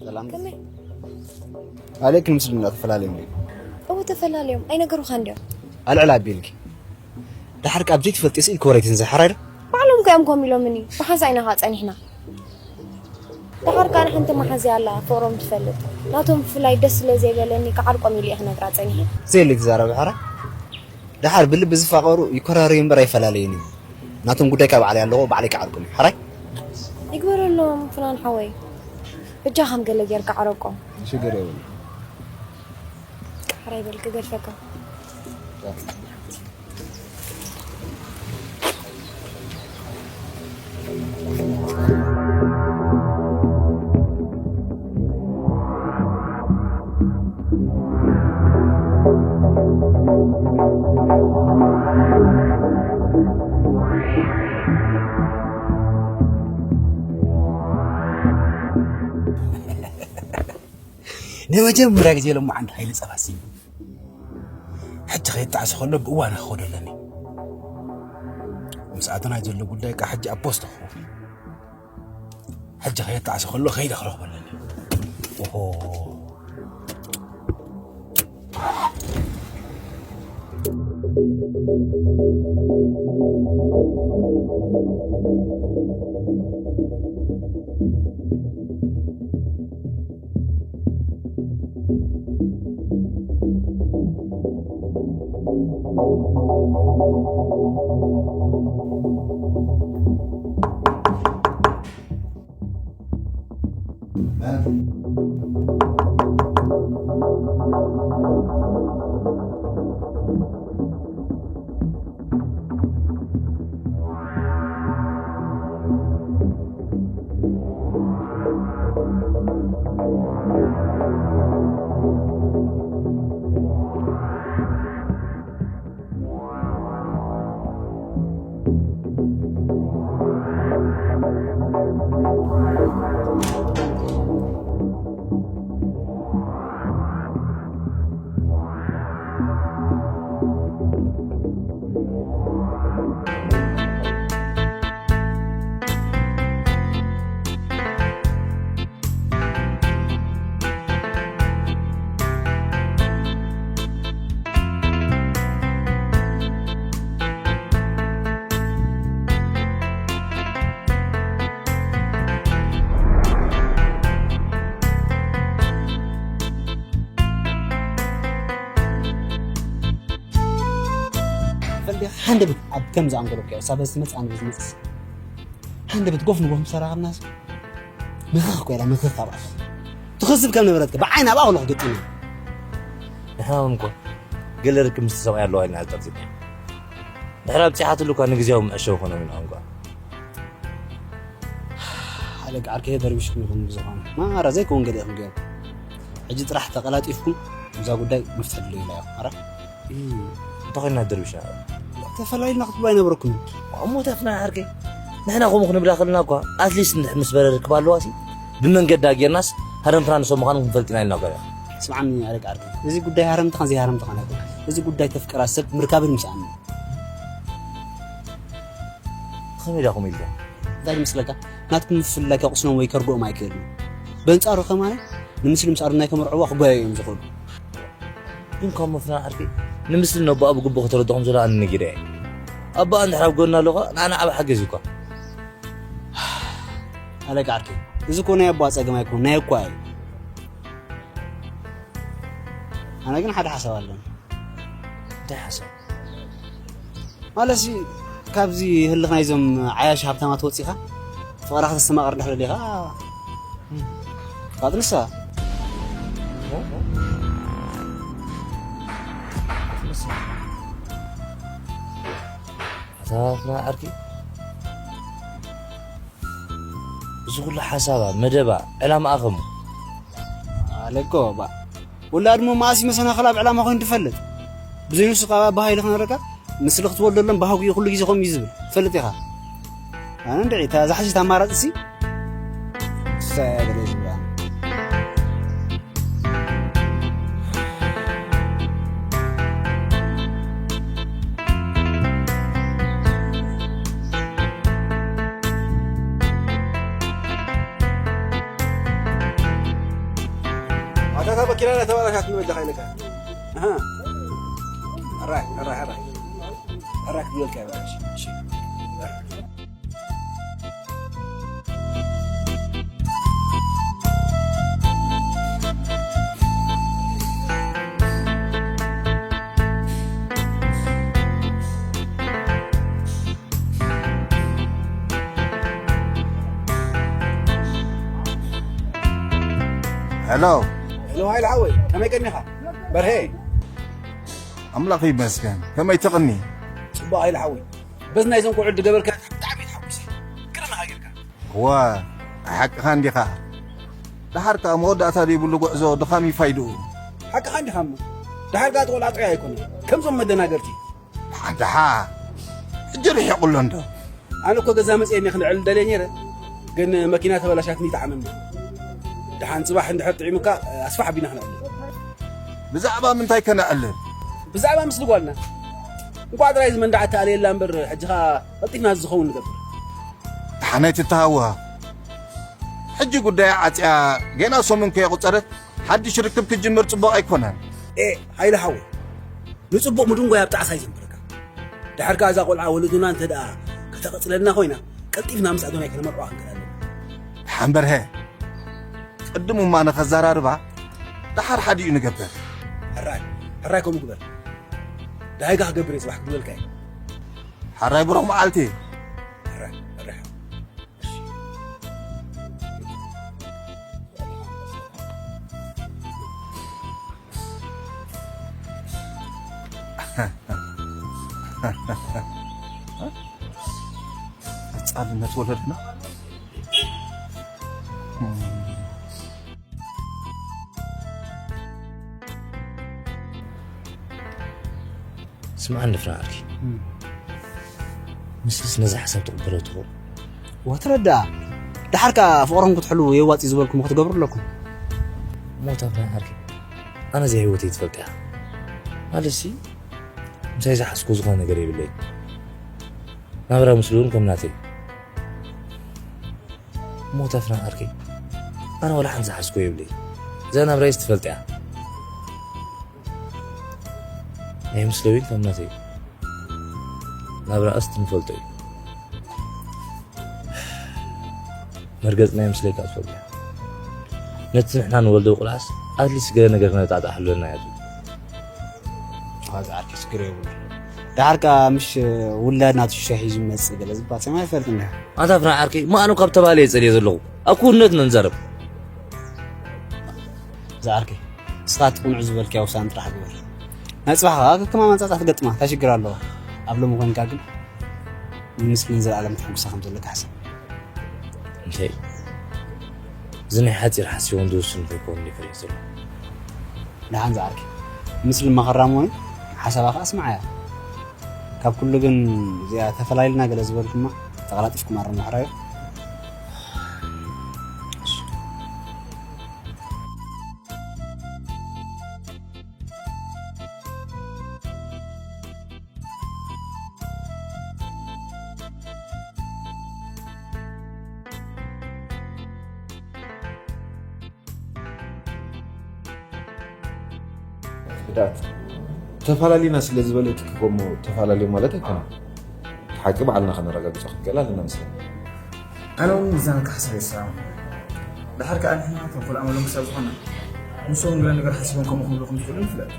ሰላም። ከመይ? ኣሌክን ምስልን ተፈላለዮም ድዮም? እወ፣ ተፈላለዮም። ኣይነገሩኻን ድዮም? ኣልዕል ኣቢልኪ። ደሓር ካብ ዘይትፈልጥዮ ስኢልኪ ወረይትን ዘሕራይ ዶ? ባዕሎም ከ እዮም ከምኡ ኢሎምኒ። ብሓንሳእ ኢና ኸዓ ጸኒሕና። ደሓር ከኣ ንሓንቲ መሓዝያ ኣላ፣ ፍቕሮም ትፈልጥ። ናቶም ብፍላይ ደስ ስለ ዘይበለኒ፣ ክዓርቆም ኢለ እየ ክነግራ ጸኒሐ። ዘየለ ትዛረቢ ሕራይ። ደሓር ብልቢ ዝፋቐሩ ይኮራረዩ እምበር ኣይፈላለዩን እዮም። ናቶም ጉዳይ ካብ ባዕለይ ኣለዎ፣ ባዕለይ ክዓርቆም እየ። ሕራይ። ይግበረሎም ፍናን ሓወይ። በጃኻም ገለ ጌርካ ዓረቆም። ሽግር የብሉን። ሕራይ በል ክገድፈካ። ንመጀመርያ ግዜ ሎማዓንቲ ሓይሊ ጸባ ስኢነ። ሕጂ ከየጣዕሰ ከሎ ብእዋና ክኸዶ ኣለኒ። ምስ ኣዶናይ ዘሎ ጉዳይ ከኣ ሕጂ ኣብ ፖስት ክኸውን። ሕጂ ከየጣዕሰ ከሎ ከይደ ክረኽቦ ኣለኒ። ኦሆ። ፈልዲ ሓንደበት ኣብ ከም ዝኣንገለኩ እያ ሳበ ዝመጽእ ኣንበ ዝመጽእ ሓንደበት ጎፍ ንጎፍ ምስ ተራኸብናስ ምኽኽ ኮይላ ምኽኽ ካብ ኣፍ ትኽስብ ከም ነበረትከ ብዓይን ኣብኣ ከለኹ ገጢመ ንሕና እውን እኮ ገለ ርክብ ምስ ሰብኣይ ኣለዋ ኢልና ኣልጠርጢና ድሕሪ ኣብፂሓትሉ እኳ ንግዜያዊ መዕሸዊ ኮኖም ኢና እንኳ ሓለግ ዓርከየ ደርቢሽኩም ኢኹም ብዝኾነ ማራ ዘይከውን ገለ ኢኹም ገይሩ ሕጂ ጥራሕ ተቐላጢፍኩም እዛ ጉዳይ ምፍትሕ ድሎ ኢላ ኢኹም ኣረ እንታይ ኮይና ደርቢሽና ተፈላሊልና ክትብሉ ኣይነበረኩምን። እሞ ታፍና ዓርከይ፣ ንሕና ከምኡ ክንብላ ከለና እኳ ኣትሊስት እንድሕር ምስ በረ ርክብ ኣለዋሲ ብመንገዳ ጌርናስ ሃረምትና ንሶም ምዃኑ ክንፈልጥ ኢና ኢልና እኳ ኢና። ስምዓኒ ኣረቂ ዓርከይ፣ እዚ ጉዳይ ሃረምትኻን ዘይሃረምትኻን ኣይኮነን። እዚ ጉዳይ ተፍቅራ ሰብ ምርካብን ምስኣን እዩ። ከመይ ኢላኹም ኢልካ? እንታይ ይመስለካ? ናትኩም ምፍልላይ ከቕስኖም ወይ ከርድኦም ኣይክእልን። በንጻሩ ከማን ንምስሊ ምስ ኣዶናይ ከመርዕዋ ክጓየዩ እዮም ዝኽእሉ። ግን ካብ መፍና ዓርኪ ንምስሊ ነቦኣ ብግቡእ ከተረድኦም ዘሎ ኣነ ነጊረ እየ። ኣቦኣ እንድሕር ኣብ ጎና ኣሎ ኸኣ ንዓና ዓቢ ሓገዝ እዩ እኳ። ኣለቃ ዓርኪ፣ እዚ እኮ ናይ ኣቦኣ ጸገም ኣይኮን፣ ናይ ኣኳ እዩ። ኣነ ግን ሓደ ሓሳብ ኣለኒ። እንታይ ሓሳብ? ማለትሲ ካብዚ ህልኽ ናይዞም ዓያሽ ሃብታማት ወጺኻ ፍቕራ ከተስተማቕር እንድሕር ደሊኻ፣ ፋጥ ንሳ። ኣታ ፍና ዓርኪ፣ እዚ ኩሉ ሓሳባ፣ መደባ፣ ዕላማኣ ከሙ? ኣለኮ ባ፣ ወላድ እሞ መኣስ እዩ መሰናኽል ኣብ ዕላማ ኮይኑ ትፈልጥ? ብዘይ ንሱ ካብ ኣባ ሃይለ ክነረካ፣ ንስለ ክትወልደሎም ባህጉ እዩ ኩሉ ግዜ ከምኡ እዩ ዝብል። ትፈልጥ ኢኻ። ኣነ እንድዒ፣ እታ ዝሓሸት ኣማራጺ ሲ፣ እሳ እያ ገለ ዝብላ። ኣታ እታ መኪና ናይ ተባላሻት ንበጃ ከይነካ። ኣሃ። ኣራይ፣ ኣራይ፣ ኣራይ። ኣራይ ክብለልካ እየ፣ እሺ፣ እሺ። ሄሎ። ሄሎ፣ ሃይለ ሓወይ፣ ከመይ ቀኒኻ? በርሄ። ኣምላኽ ይመስገን። ከመይ ትቕኒ? ጽቡቕ፣ ሃይለ ሓወይ። በዚ ናይዞም ቆልዑት ዝገበርካዮ ብጣዕሚ ተሓጒሰ። ግርም ኢኻ ጌርካ። እወ፣ ሓቅኻ እንዲኻ። ደሓር ከኣ መወዳእታ ዘይብሉ ጉዕዞ ድኻም እዩ ፋይድኡ። ሓቅኻ እንዲኻ እሞ። ደሓር ከኣ እቲ ቆልዓ ጥዑይ ኣይኮነን። ከምዞም መደናገርቲ። ደሓ፣ ደሓ። ሕጂ ርሒቑ ኣሎ እንዶ። ኣነ እኮ ገዛ መጽየ እየ ክነዕልል ደልየ ነይረ። ግን መኪና ተበላሻትኒ ይጠዓመኒ። ደሓን ጽባሕ እንድሕር ጥዒሙካ ኣስፋሕ ኣቢና ክነዕልል። ብዛዕባ ምንታይ ከነዕልል? ብዛዕባ ምስሊ ጓልና። እንቋዕ ጥራይ እዚ መንደዓት ተኣልየላ እምበር፣ ሕጂ ኸኣ ቀልጢፍና ዝኸውን ንገብር። ደሓናይ ትተሃወ። ሕጂ ጉዳያ ዓጽያ ገና ሰሙን ከየቑጸረት ሓድሽ ርክብ ክጅምር ጽቡቕ ኣይኮነን። ኤ፣ ሃይለ ሓወይ፣ ንጽቡቕ ምድንጓይ ኣብ ጣዕሳ እዩ ዘንብረካ። ደሓር ከኣ እዛ ቆልዓ ወለዱና እንተ ደኣ ከተቐጽለልና ኮይና፣ ቀልጢፍና ምስ ኣዶናይ ከነመርዖ ክንክእል ኣለና። ደሓን በርሀ፣ ቅድም እማ ንኸዘራርባ ደሓር ሓዲኡ ንገብር። ሕራይ፣ ሕራይ ከምኡ ግበር። ደሃይካ ክገብር እየ ጽባሕ ክብለልካ እየ። ሕራይ ብሩኽ መዓልቲ። ሕራይ፣ ሕራይ። ቀጻልነት ወለድና። ስምዓ እንድፍራ ዓርኪ። እም። ምስልስ ነዚ ሓሳብ ትቕበሎ ትኾን? ወትረዳ። ደሓር ከኣ ፍቕርኹም ክትሕልዉ የዋጽእ ዝበልኩሞ ክትገብሩ ኣለኩም። ሞት ኣብና ዓርኪ። ኣነ እዚ ህይወተይ ትፈልጥ እያ። ማለትሲ፣ ምሳይ ዝሓስኮ ዝኾነ ነገር የብለይ። ናብራ ምስሉ እውን ከም ናተይ። ሞት ኣፍና ዓርከይ፣ ኣነ ዋላ ሓንቲ ዝሓዝኮ የብለይ። እዛ ናብራይስ ትፈልጥ እያ። ናይ ምስለ እውን ከም ናተይ ናብራኣስ ትንፈልጦ እዩ። መርገጽ ናይ ምስለይ ካብ ትፈልጦ እያ። ነቲ ንሕና ንወልዶ ቁልዓስ ኣትሊስት ገለ ነገር ክነጣጣሕ ኣለና እያ ትብል። ዋዛ ዓርከይ፣ ሽግር የብሉ። ደሓር ከኣ ምሽ ውላድ ናቱ ሽሻይ ሒዙ ይመጽእ ገለ ዝበሃል ሰሚዐ ኣይፈልጥን ዲኻ? ኣንታ ፍና ዓርከይ፣ እሞ ኣነ ካብ ተባህለ እየ ጸልየ ዘለኹ። ኣብ ክውንነት ነንዛረብ። እዛ ዓርከይ፣ ንስኻ እቲ ቅኑዕ ዝበልካዮ ውሳነ ጥራሕ ግበር። ናይ ጽባሕ ከኣ ከከም ኣመጻጽኣ ትገጥማ፣ እንታይ ሽግር ኣለዎ? ኣብ ሎሚ ኮንካ ግን ንምስኪን ንዘለኣለም ተሐጉሳ ከም ዘለካ ሕሰብ። እንታይ? እዚ ናይ ሓጺር ሓሲቦም ዝውስን ከይኮኑ ይፈልጥ ዘሎ። ደሓን ዝዓርከይ፣ ምስሊ መኸራ መሆኑ ሓሳባ ከኣ ስምዓያ። ካብ ኩሉ ግን እዚኣ ተፈላሊና ገለ ዝበልኩማ ተቐላጢፍኩም ኣርሙ ሕራዩ። ዳት ተፈላለዩና ስለ ዝበለትኪ ከምኡ ተፈላለዩ ማለት ኣይኮነን። ሓቂ ባዕልና ከነረጋግጾ ክንክእል ኣለና መስለኒ። ኣነ እውን ምዛን ክሓስብ ይስራም። ድሓር ከኣ ንሕና ተንኮል ኣመሎም ክሳብ ዝኾነ ንሶም ገለ ነገር ሓሲቦም ከምኡ ክብሉ ከም ዝኽእሉ ንፍለጥ።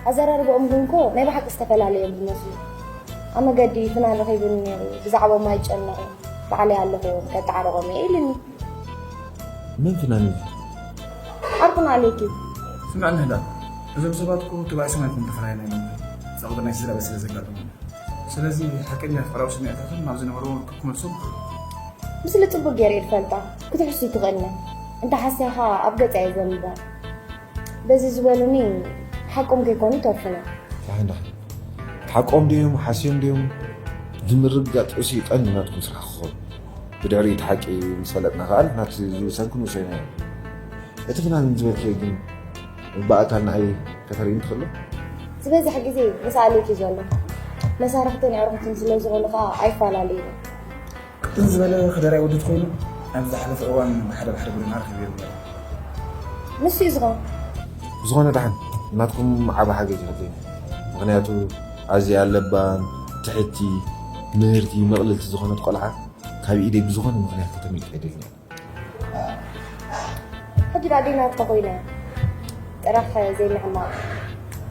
ኣዘራርባኦም ግን እኮ ናይ ብሓቂ ዝተፈላለዩ እዮም ዝመስሉ። ኣብ መገዲ ፍናን ረኺብኒ ነይሩ፣ ብዛዕባኦም ኣይጨነቕን፣ ባዕለይ ኣለኹ፣ ከጠዓርቖም እየ ኢሉኒ። መን ፍናን እዩ? ዓርኩና ኣሌኪ። ስምዕ ንህዳ፣ እዞም ሰባት እኮ ተባኢሶም ኣይኮኑን ተፈላሊና እዮም። ጸቕጢ ናይ ስድራ ቤት ስለ ዘጋጠሞም። ስለዚ ሓቀኛ ፍቕራዊ ስምዒታቶም ናብ ዝነበርዎ ክመልሶም ይኽእሉ። ምስሊ ጽቡቅ ገይረ እየ ዝፈልጣ። ክትሕሱ ትኽእልኒ። እንተ ሓሲኻ ኣብ ገጻ እየ ዘንብባ። በዚ ዝበሉኒ ሓቆም ከይኮኑ ይተርፉና። ዳሕን ዳሕን ሓቆም ድዮም ሓስዮም ድዮም ብምርግጋጽ እሱ እዩ ቀንዲ ናትኩም ስራሕ ክኸውን። ብድሕሪ እቲ ሓቂ ምስ ፈለጥና ከኣ ናቲ ዝውሰን ክንውሰዮ ኢና። እቲ ፍናን ዝበልክዮ ግን ብኣካል ንዓይ ከተርእይኒ ትኽእሊ? ዝበዝሕ ግዜ ምስ ኣሌክ እዩ ዘሎ። መሳርሕትን ኣዕሩኽትን ስለ ዝኾኑ ከኣ ኣይፈላለዩን። ቅጥን ዝበለ ክደራይ ወዲ ተኾይኑ፣ ኣብ ዝሓለፈ እዋን ብሓደ ብሓደ ጎደና ረኺበዮ ነይረ። ንሱ እዩ ዝኾን። ብዝኾነ ደሓን ናትኩም ዓቢ ሓገዝ ይኸፍለኒ። ምኽንያቱ ኣዝያ ለባም፣ ትሕቲ፣ ምህርቲ፣ ምቕልልቲ ዝኾነት ቆልዓ ካብ ኢደይ ብዝኾነ ምኽንያት ከተምልጥ ኣይደልን እየ። ሕጂ ደኣ ደይ ናትካ ኮይነ ጥራሕ ዘይምሕማቕ።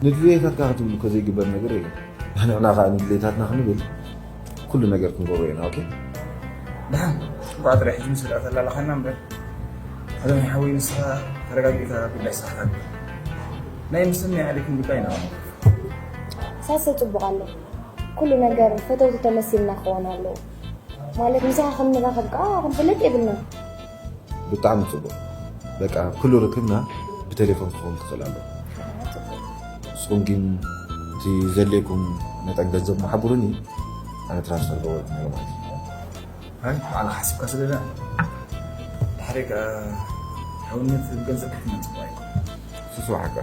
ንድሌታትካ ክትብል እኮ ዘይግበር ነገር የለን። ንሕና ከኣ ንድሌታትና ክንብል ኩሉ ነገር ክንገብሮ ኢና። ኦኬ? ደሓን፣ እንኳዕ ጥራሕ ሕጂ ምስ ርኣ ተላለኻና እምበር። ኣለም ሓወይ፣ ንስኻ ተረጋጊእካ ጉዳይ ስራሕካ ግበር። ናይ ምስልን ናይ ኣሌክን ጉዳይ ኢና። ሳሰ ጽቡቕ ኣሎ። ኩሉ ነገር ፈተውቲ ተመሲልና ክኾን ኣለዎ። ማለት ምሳኻ ከም ንራኸብ ከኣ ክንፈልጥ የብልና። ብጣዕሚ ጽቡቕ። በቃ ኩሉ ርክብና ብቴሌፎን ክኸውን ክኽእል ኣለዎ። ንስኹም ግን እቲ ዘድልየኩም መጠን ገንዘብ መሓብሩኒ፣ ኣነ ትራንስፈር ገበርኩ ነይሩ ማለት እዩ። ኣይ፣ ባዕልኻ ሓሲብካ ስለ ደኣ። ድሕሪ ከኣ ሕውነት ብገንዘብ ክትመን ጽቡቕ ኣይኮነን። ስሱ ሓቃ።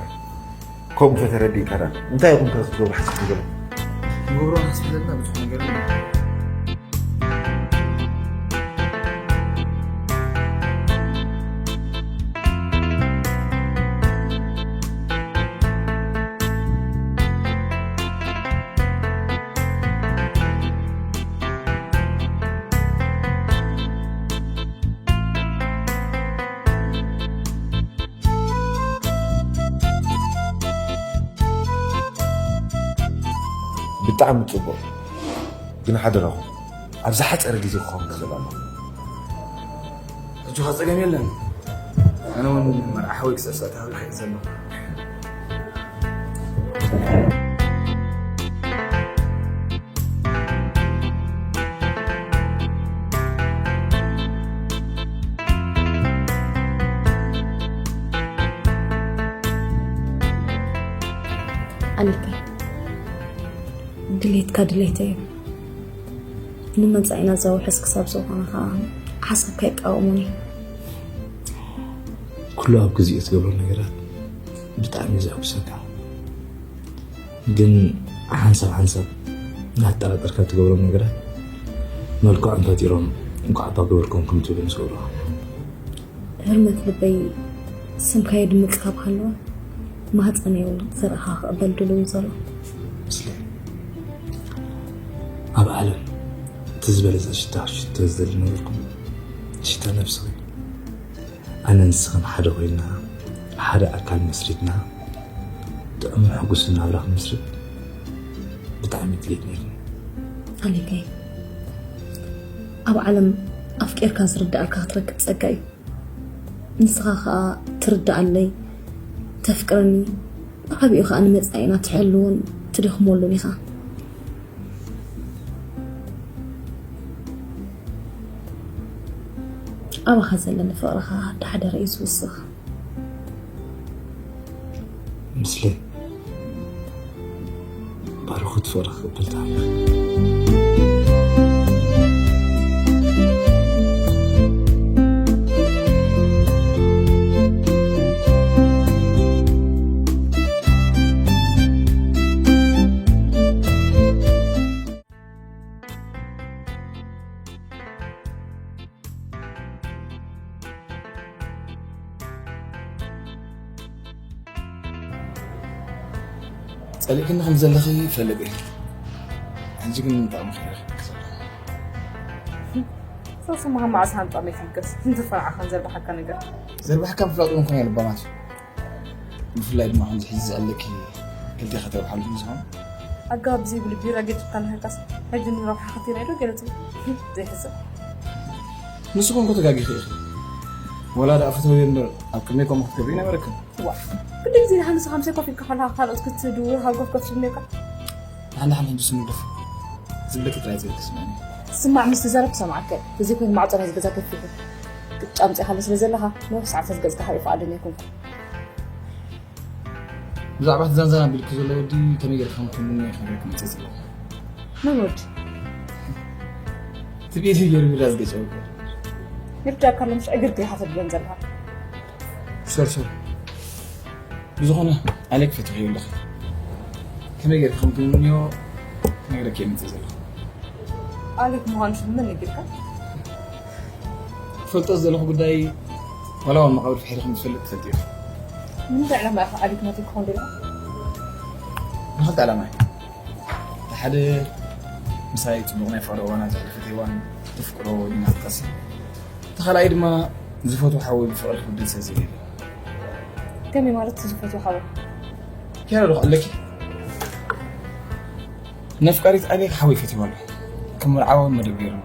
ከምኡ ተተረዲእካ ደኣ እንታይ ኢኹም ከ ክትገብሩ ሓሲብኩም ዘለኹም? ንገብሮ ንሓስብ ዘለና ብዙሕ ነገር ኣሎ። ብጣዕሚ ጽቡቕ። ግን ሓደራኹም፣ ኣብ ዝሓጸረ ግዜ ክኸውን ክኽእል ኣለዎ። ሕጂ ኸ ጸገም የለን። ኣነ እውን መርዓ ሓወይ ክሳብ ሰዓት ሃብሪ ከይድ ዘለኹ። ኣሊከይ፣ ድሌትካ ድሌተይ እዩ። ንመጻኢና ዘውሕስ ክሳብ ዝኾነ ኸኣ ሓሳብካ ይቃወሙኒ። ኩሉ ኣብ ግዜኡ ትገብሮ ነገራት ብጣዕሚ እዩ ዘሐጉሰካ። ግን ሓንሳብ ሓንሳብ እናተጠራጠርካ ትገብሮም ነገራት መልክዖም ፈጢሮም እንኳዕ እባ ገበርኩም ከም ትብሉ ምስ ገብርኻ። ህርመት ልበይ ስምካ የድምጽ ካብ ሃለወ ማህጸነይ እውን ዘርእኻ ክቕበል ድሉው እዩ ዘሎ። ምስለ ኣብ ዓለም እቲ ዝበለጸ ሽታ ሽቶ ዝደሊ ነበርኩም። ሽታ ነብስኺ። ኣነ ንስኽን ሓደ ኮይንና፣ ሓደ ኣካል መስሪትና፣ ጥዑምን ሕጉስን ናብራ ክንምስርት ብጣዕሚ ድሌት ነይሩኒ። ኣሌከይ፣ ኣብ ዓለም ኣፍቂርካ ዝርድኣካ ክትረክብ ጸጋ እዩ። ንስኻ ኸኣ ትርድኣለይ፣ ተፍቅረኒ፣ ብዓቢኡ ኸኣ ንመጻኢና ትሕልውን ትደኽመሉን ኢኻ። ኣባኻ ዘለኒ ፍቕሪ ኸኣ ዳሕደረ እዩ ዝውስኽ። ምስለ ባርኹት ሶራ ክብል ተሃይኽ። ጸሊእክኒ ከም ዘለኺ ይፈልጥ እየ። ሕጂ ግን ብጣዕሚ ክኢለኪ ዘለኹ። ሰስምሃ መዓስ ሃንጣመይ ትልገስ? እንተፈራዕኻን ዘርባሓካ ነገር። ዘርባሕካ ምፍላጥ እውን ኮነ ልባማት እዩ። ብፍላይ ድማ ከምዚ ሕጂ ዘለኪ ክልቴ ከተብሓሉ ዝኾነ። ኣገባብ ዘይብሉ ቢራ ገጭካ እናሃካስ ሕጂ ንረብሓ ክትርኢ ዶ ገለ ትብል? ዘይሕሰብ። ንስኹም እኮ ተጋጊኺ ኢኺ። ወላ ደኣ ፍትወዮ እምበር ኣብ ቅድመይ ከምኡ ክትገብሪ ኣይነበረክን። ዋ፣ ክንደይ ግዜ ደሓን ንስኻ ምሳይ ኮፍ ኢልካ ከለኻ ካልኦት ክትድውር ሃጎፍ ኮፍ ትብለካ? ደሓን ደሓን ሕጂ ስሙ ግደፍ። ዝብለኪ ጥራይ ዝብል ክስምዐኒ። ስማዕ፣ ምስ ተዛረብኩ ሰምዓካ። ተዘይኮይኑ ማዕጾ ናይዚ ገዛ ከፊቱ። ቅጫ ኣምጺእካሉ ስለ ዘለኻ፣ ነዊሕ ሰዓታት ገጽካ ክርኢ ፍቓደኛ ኣይኮንኩን። ብዛዕባ እቲ ዛንዛን ኣቢልኪ ዘሎ ወዲ ከመይ ጌርካ ከም ትምንዮ ክነግረኪ መጺአ ዘለኹ። መን ወዲ? እቲ ብኢዱ ገይሩ ቢራ ዝገጨወ እኮ። ይርዳእካ ኣሎ፣ ምሽ ዕግርግር ኢኻ ተብለን ዘለኻ። ሶሪ፣ ሶሪ። ብዝኾነ፣ ኣሌክ ፈቲኽዮ ኣለኺ። ከመይ ጌርኪ ከም ትምንዮ ክነግረኪ እየ መጺአ ዘለኹ። ኣሌክ ምዃኑ ሽም መን ነጊርካ? ክፈልጦ ዝደለኹ ጉዳይ ዋላ እውን መቓብር ፍሒርኩም ትፈልጥ ትፈልጥ እዩ። ንምንታይ ዕላማ ኢኻ ኣሊክ ናተይ ክኸውን ደለኻ? ንኽልተ ዕላማ እዩ። እቲ ሓደ ምሳይ ጽቡቕ ናይ ፍቕሪ እዋና ዘሕለፈት ሄዋን ተፍቅሮ ይናፍቀሲ። እቲ ካልኣይ ድማ ዝፈትዎ ሓወይ ብፍቕሪ ክብደል ስለ ዘይደሊ። ከመይ ማለት ዝፈትዎ ሓወይ? ኪያኖ ዶ ኣለኪ? ነፍቃሪት ኣሌክ ሓወይ ፈትይዋ ኣሎ። ከም መርዓዋ እውን መደብ ገይሩ ኣሎ።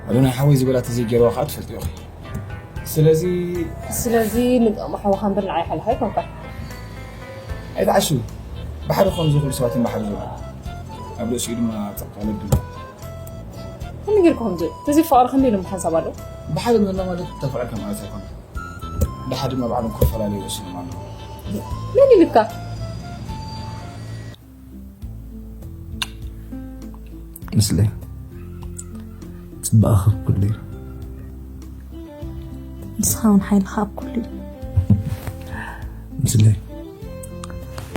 ኣዶናይ ሓወይ ዝበላ ተዘይገይርዋ ከዓ ትፈልጥዮ ኢኺ። ስለዚ ስለዚ ንጥቕሚ ሓውኻ እምበር ንዓይ ሓልኻ ኣይኮንካን። ኣይትዓሽዊ። ብሓደ ክኾኑ ዝኽእሉ ሰባት እዮም ብሓደ ዘለዉ። ኣብ ርእሲኡ ድማ ጸቕጣ ለብም። ከመይ ጌርካ ከምዚ? ተዘይፋቐሩ ከመይ ኢሎም ብሓንሳብ ኣለዉ? ብሓደ ምህና ማለት ተፋቒርካ ማለት ኣይኮነን። ደሓ ድማ ባዕሎም ክፈላለዩ ወሲኖም ኣለዉ። መን ኢሉካ? ምስለይ ጽባቐኺ ኣብ ኩሉ እዩ። ንስኻ እውን ሓይልኻ ኣብ ኩሉ እዩ። ምስለይ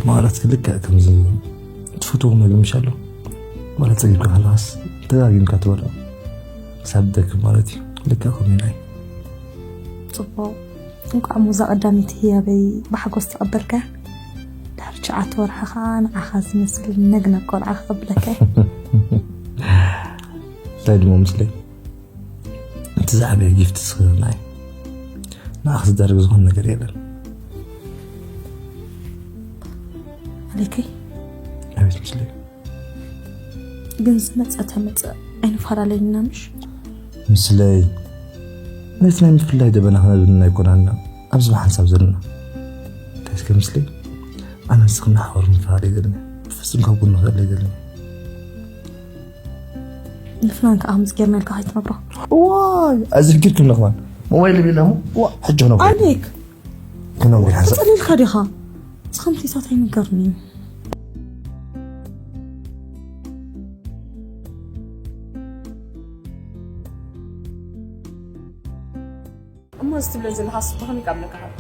ማዕረትኪ ልክዕ ከምዚ ትፈትዎ መግቢ ምሽ ኣሎ። ማለት ጸጊብካ ከለኻስ ደጋጊምካ ትበልዖ። ክሳብ ደክም ማለት እዩ። ልክዕ ከምኡ ናይ ጽቡቕ። እንቋዕ እሞ እዛ ቀዳመይቲ ህያበይ ብሓጎስ ተቐበልካያ። ድሕሪ ትሽዓተ ወርሒ ኸኣ ንዓኻ ዝመስል ነግናብ ቆልዓ ክቐብለካ እየ። እንታይ ድሞ ምስለይ? እቲ ዝዓበየ ጊፍት ስኽርና እዩ። ንዓኻ ዝዳረግ ዝኾነ ነገር የለን። ኣሌከይ። ኣቤት ምስለይ? ግን ዝመጸ ተመጸ ኣይንፈላለየና ምሽ? ምስለይ ነቲ ናይ ምፍላይ ደበና ክነብልና ኣይኮናና ኣብዚ ብሓንሳብ ዘለና። እንታይ እስከ ምስለይ? ኣነ ንስኽና ሓወር ምፍራድ ኣይደልን። ብፍጹም ካብ ጎንኺ ክእል ኣይደልን። ንፍናን ከኣ ከምዚ ጌርና ኢልካ ከይትነግሮ። ዋይ፣ ኣዝርጊርኩም ንኽማን ሞባይል ቢላ እሞ፣ ዋ፣ ሕጂ ክነግሮ። ኣሌክ፣ ክነግሮ ሓንሳብ። ተጸሊልካ ዲኻ? እዚ ከምቲታት ኣይንገርኒ። እሞ እዚ ትብሎ ዘለኻስ ብኸመይ ካብ ለካኻል?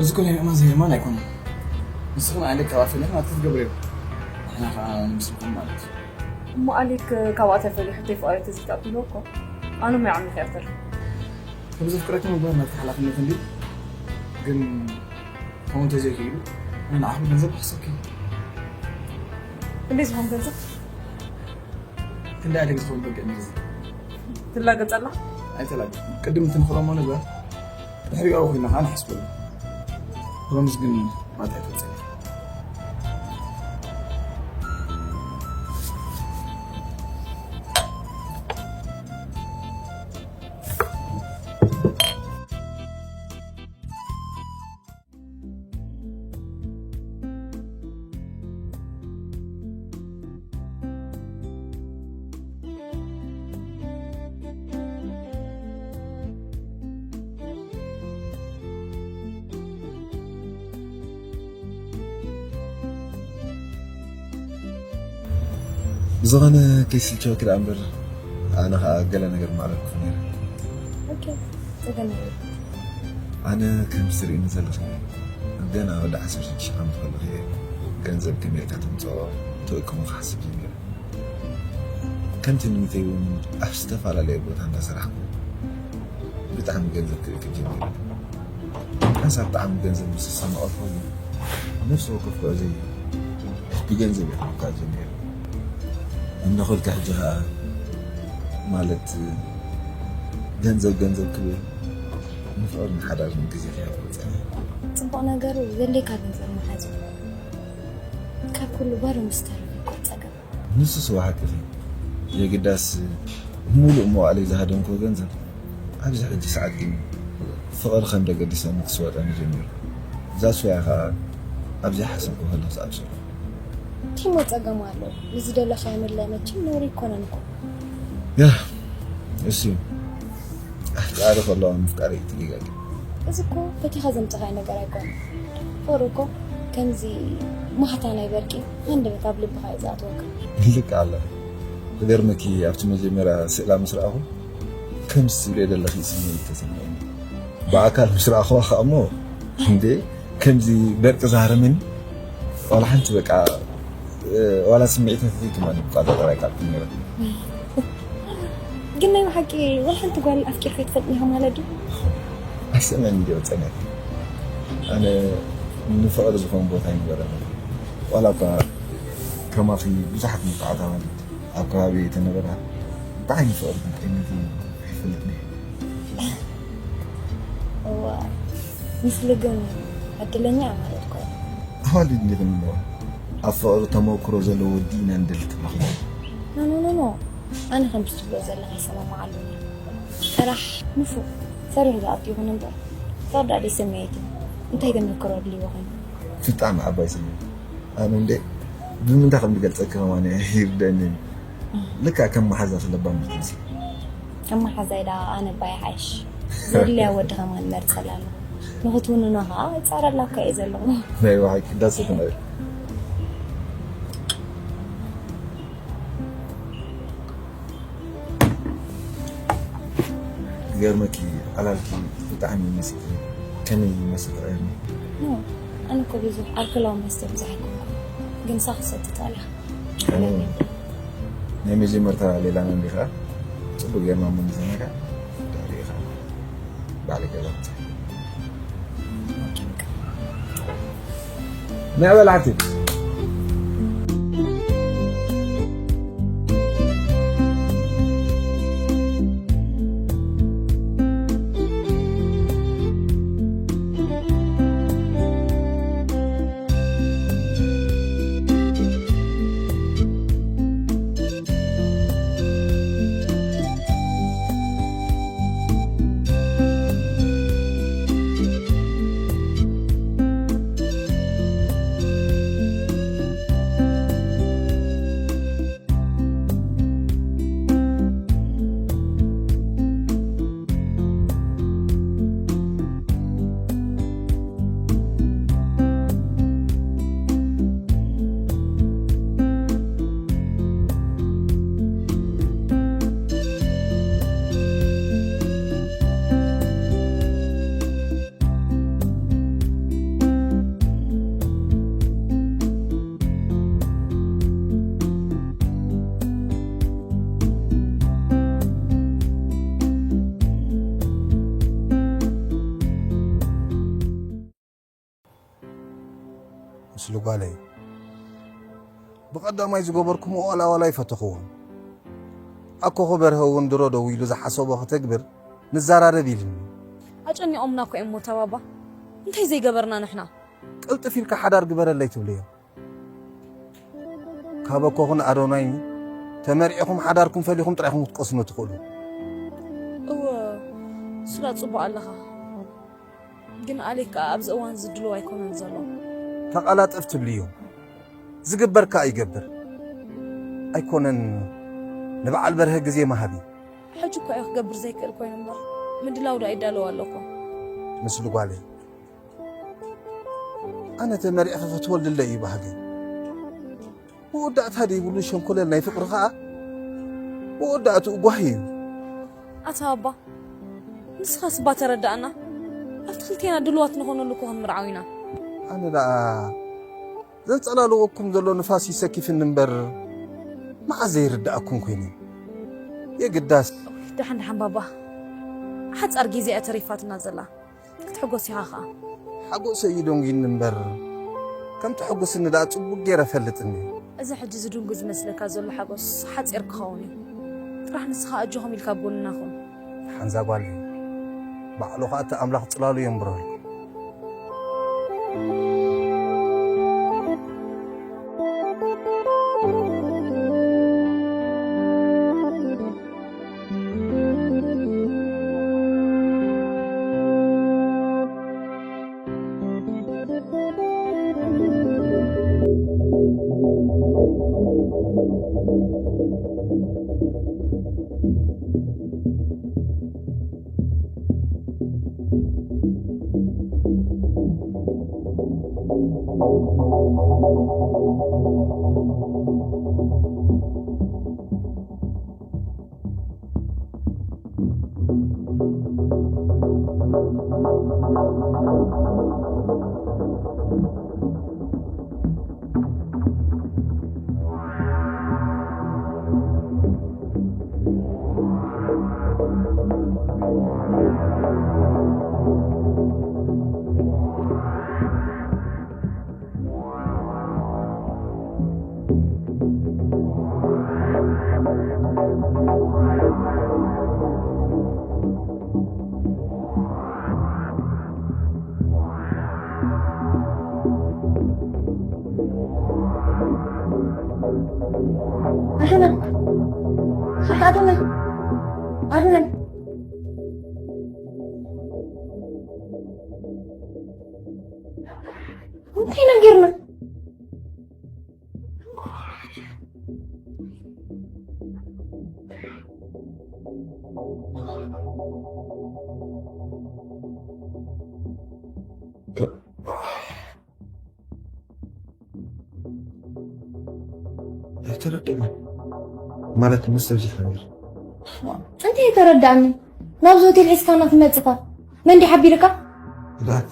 እዚ ኮነ እማ እዚ የማን ኣይኮነን። ንስኽን ኣሌክ ካብ ኣፈለኽን ኣትክትገብር እዮም። ንሕና ከዓ ንምስልኹም ማለት እዩ። እሞ ኣሌክ ካብኣ ተፈልዩ ሕቶይ ፍቕረይ ተዘይተቐቢልዎ እኮ ኣነ ሞያ ዓሚኽ እያ ትብል። ከም ዘፍቅረኪ ምግባር ናትኪ ሓላፍነት እንድዩ። ግን ከምኡ እንተዘይክኢሉ ኣነ ንዓኹም ገንዘብ ክሕሰኪ። ክንደይ ዝኾን ገንዘብ? ክንደይ ኣደግ ዝኸውን በግዕ መርዚ? ትላገጽ ኣላ? ኣይተላገጽኩን። ቅድም እቲ ንኽረሞ ንግበር፣ ድሕሪኡ ኣብኡ ኮይና ኸዓ ንሓስበሉ። ፕሮሚስ ግን ማታ ኣይትወጽእን። ብዝኾነ ከይስልቸወኪ ደኣ እምበር፣ ኣነ ኸኣ ገለ ነገር ምኣለኩኺ ነይረ። ኦኬ፣ ጸገም የለን። ኣነ ከምዚ ትርእይኒ ዘለኺ፣ ገና ወዲ ዓሰርተ ሽዱሽተ ዓመት ከለኹ እየ ገንዘብ ከመይ ኢልካ ተምጽኦ፣ ተእክቦ ክሓስብ ጀሚረ። ከምቲ ንሚተይ እውን ኣብ ዝተፈላለየ ቦታ እንዳሰራሕኩ ብጣዕሚ ገንዘብ ክእክብ ጀሚረ። ሓንሳብ ብጣዕሚ ገንዘብ ምስ ዝሰማቐልኩ ግን ነፍሲ ወከፍ ጉዕዞይ ብገንዘብ እየ ክምካእ ጀሚረ። እነኹልካ ሕጂ ኸኣ ማለት ገንዘብ ገንዘብ ክብል ንፍቕርን ሓዳርን ግዜ ከየቑርጸኒ። ጽቡቕ ነገሩ ዘድልየካ ገንዘብ ምሓዝ እዩ። ካብ ኩሉ ባዶ ምስ ተረፈ እኮ ጸገም። ንሱስ እወ ሓቅኺ። የግዳስ ሙሉእ መዋእለይ ዝሃደምክዎ ገንዘብ ኣብዚ ሕጂ ሰዓት ግን ፍቕሪ ከም ደገዲሰኒ ክስወጠኒ ጀሚሩ። እዛ ሱያ ኸኣ ኣብ ዘይሓሰብኩ ከለኹ ዝኣብሰልኩ። ቲሞ ጸገም ኣሎ። ንዝደለኻዮ ምድላይ መቸም ነውሪ ኣይኮነን እኮ። ያ እሱ ኣፍቃሪ ከለዋ ምፍቃር እዩ ትደጋግም። እዚ እኮ ፈቲኻ ዘምጸኻዮ ነገር ኣይኮነን። ፍቕሪ እኮ ከምዚ ማህታ ናይ በርቂ ሃንደበት ኣብ ልብኻ እዩ ዝኣትወካ። ልክ ኣለ። ክገርመኪ ኣብቲ መጀመርያ ስእላ ምስ ረኣኹ ከምዚ ትብልዮ ዘለኺ ስምዒት ተሰሚዑኒ። ብኣካል ምስ ረኣኹዋ ከኣ እሞ እንዴ ከምዚ በርቂ ዝሃረመኒ ዋላ ሓንቲ በቃ ዋላ ስምዒታት ዘይትማኒ ብቃ ተጠራይ ካብ ትነረ ግን ናይ ብሓቂ ወላ ሓንቲ ጓል ኣፍቂርካ ይትፈልጥ ኢኻ ማለት ድዩ? ኣይሰምዕን እንዲዮ ጸኒሐ ኣነ ንፍቕሪ ዝኾን ቦታ ኣይነበረን ዋላ እኳ ከማኺ ብዙሓት ምፍዓት ኣዋልድ ኣብ ከባቢ ተነበራ ብዓይኒ ፍቕሪ ግን ጠሚቱ ኣይፈልጥን እዋ፣ ምስሉ ግን ዕድለኛ እያ ማለት እኮ እያ። ኣዋልድ እንዲኽን እሞ ኣብ ፍቕሪ ተመክሮ ዘለዎ ወዲ ኢና ንደሊ ተማኺና። ኖ ኖ ኖ ኖ፣ ኣነ ከምዚ ትብሎ ዘለኻ ይሰማማዓሉ እየ። ጥራሕ ንፉዕ ሰሪሑ ዝኣቱ ይኹን እምበር፣ ፍቕሪ ደኣ ደይሰመየት እዩ። እንታይ ተመክሮ ኣድልይዎ ኮይኑ? ብጣዕሚ ዓባይ ስለ ኣነ እንደ ብምንታይ ከም ዝገልጸኪ ከማን ይርደኒ። ልካ ከም መሓዛ ስለባም ትመስል። ከም መሓዛይ ደኣ ኣነ እባ ይሓይሽ። ዘድልያ ወዲ ከማን መርጸላ ኣለኹ። ንኽትውንኖ ኸኣ ይጻረላ እኳ እየ ዘለኹ። ናይ ብሓቂ ዳስ ይኽእል። ክገርመኪ ዓላልኪ ብጣዕሚ ይመስል። ከመይ ይመስል ርኣየኒ? ኖ፣ ኣነ እኮ ብዙሕ ኣልኮላዊ መስተ ብዙሕ ኣይኮንኩን። ግን ንሳ ክትሰቲ ጸሊኣ። ናይ መጀመርታ ሌላ መንዲ ከዓ ፅቡቅ ጌርና እሞ ንዘናጋ ድሕሪኡ ከዓ ባዕሊ ገዛ ምፅእ ናይ በላዕቲ ምስሉ ጓለይ ብቐዳማይ ዝገበርኩምኦ ዋላ ዋላ ኣይፈተኽዎን። ኣኮኹ በርሀ እውን ድሮ ደው ኢሉ ዝሓሰቦ ከተግብር ንዘራረብ ኢልኒ። ኣጨኒቖምና እኮ እዮም ሞታ ባባ። እንታይ ዘይገበርና ንሕና? ቅልጥፍ ኢልካ ሓዳር ግበረለይ ትብልዮ። ካብ ኣኮኹን ኣዶናይ ተመርዒኹም ሓዳርኩም ፈሊኹም ጥራይኹም ክትቀስኑ ትኽእሉ። እወ እሱላ ጽቡቕ ኣለኻ። ግን ኣሌክ ከኣ ኣብዚ እዋን እዚ ድሉው ኣይኮነን ዘሎ። ተቓላጠፍ ትብልዮ። ዝግበር ከኣ ይገብር። ኣይኮነን ንበዓል በርሀ ግዜ ምሃብ እዩ። ሕጂ እኳ እየ ክገብር ዘይክእል ኮይነ እምበር ምድላው ደኣ ይዳለው ኣሎ እኮ። ምስሉ ጓለይ ኣነ ተመሪዕኺ ክትወልድለይ እዩ ባህገይ። መወዳእታ ዘይብሉ ሸንኮለል ናይ ፍቕሪ ኸኣ መወዳእትኡ ጓሂ እዩ። ኣታ ኣባ፣ ንስኻስ እባ ተረዳእና። ኣብቲ ክልቴና ድልዋት ንኾነሉ እኮ ክንምርዓው ኢና። ኣነ ደኣ ዘንጸላልወኩም ዘሎ ንፋስ ይሰኪፍኒ እምበር፣ መዓስ ዘይርድኣኩም ኮይኑ። የግዳስ። ደሓን ደሓን ባባ፣ ሓጻር ግዜ እያ ተሪፋትና ዘላ። ክትሕጎስ ኢኻ ኸኣ። ሓጎሰይ እዩ ደንጉይኒ እምበር፣ ከም ተሐጉስኒ ደኣ ጽቡቕ ገይረ እፈልጥኒ። እዚ ሕጂ ዝድንጉ ዝመስለካ ዘሎ ሓጎስ ሓጺር ክኸውን እዩ። ጥራሕ ንስኻ ኣጆኹም ኢልካ ኣብ ጎንና ኩን። ሓንዛ ጓል እዩ። ባዕሉ ኸኣ እቲ ኣምላኽ ጽላሉ የንብረሉ። ኣዶናይ፣ ኣዶናይ፣ ኣዶናይ። እንታይ ኢና ጌርና? ኣይተረድእን። ማለት፣ ምስ ሰብ ዘይሓብር። እንታይ ኣይተረዳእኒ? ናብዚ ሆቴል ሒዝካና ትመጽኻ? መን ድዩ ሓቢርካ? ጉድኣት።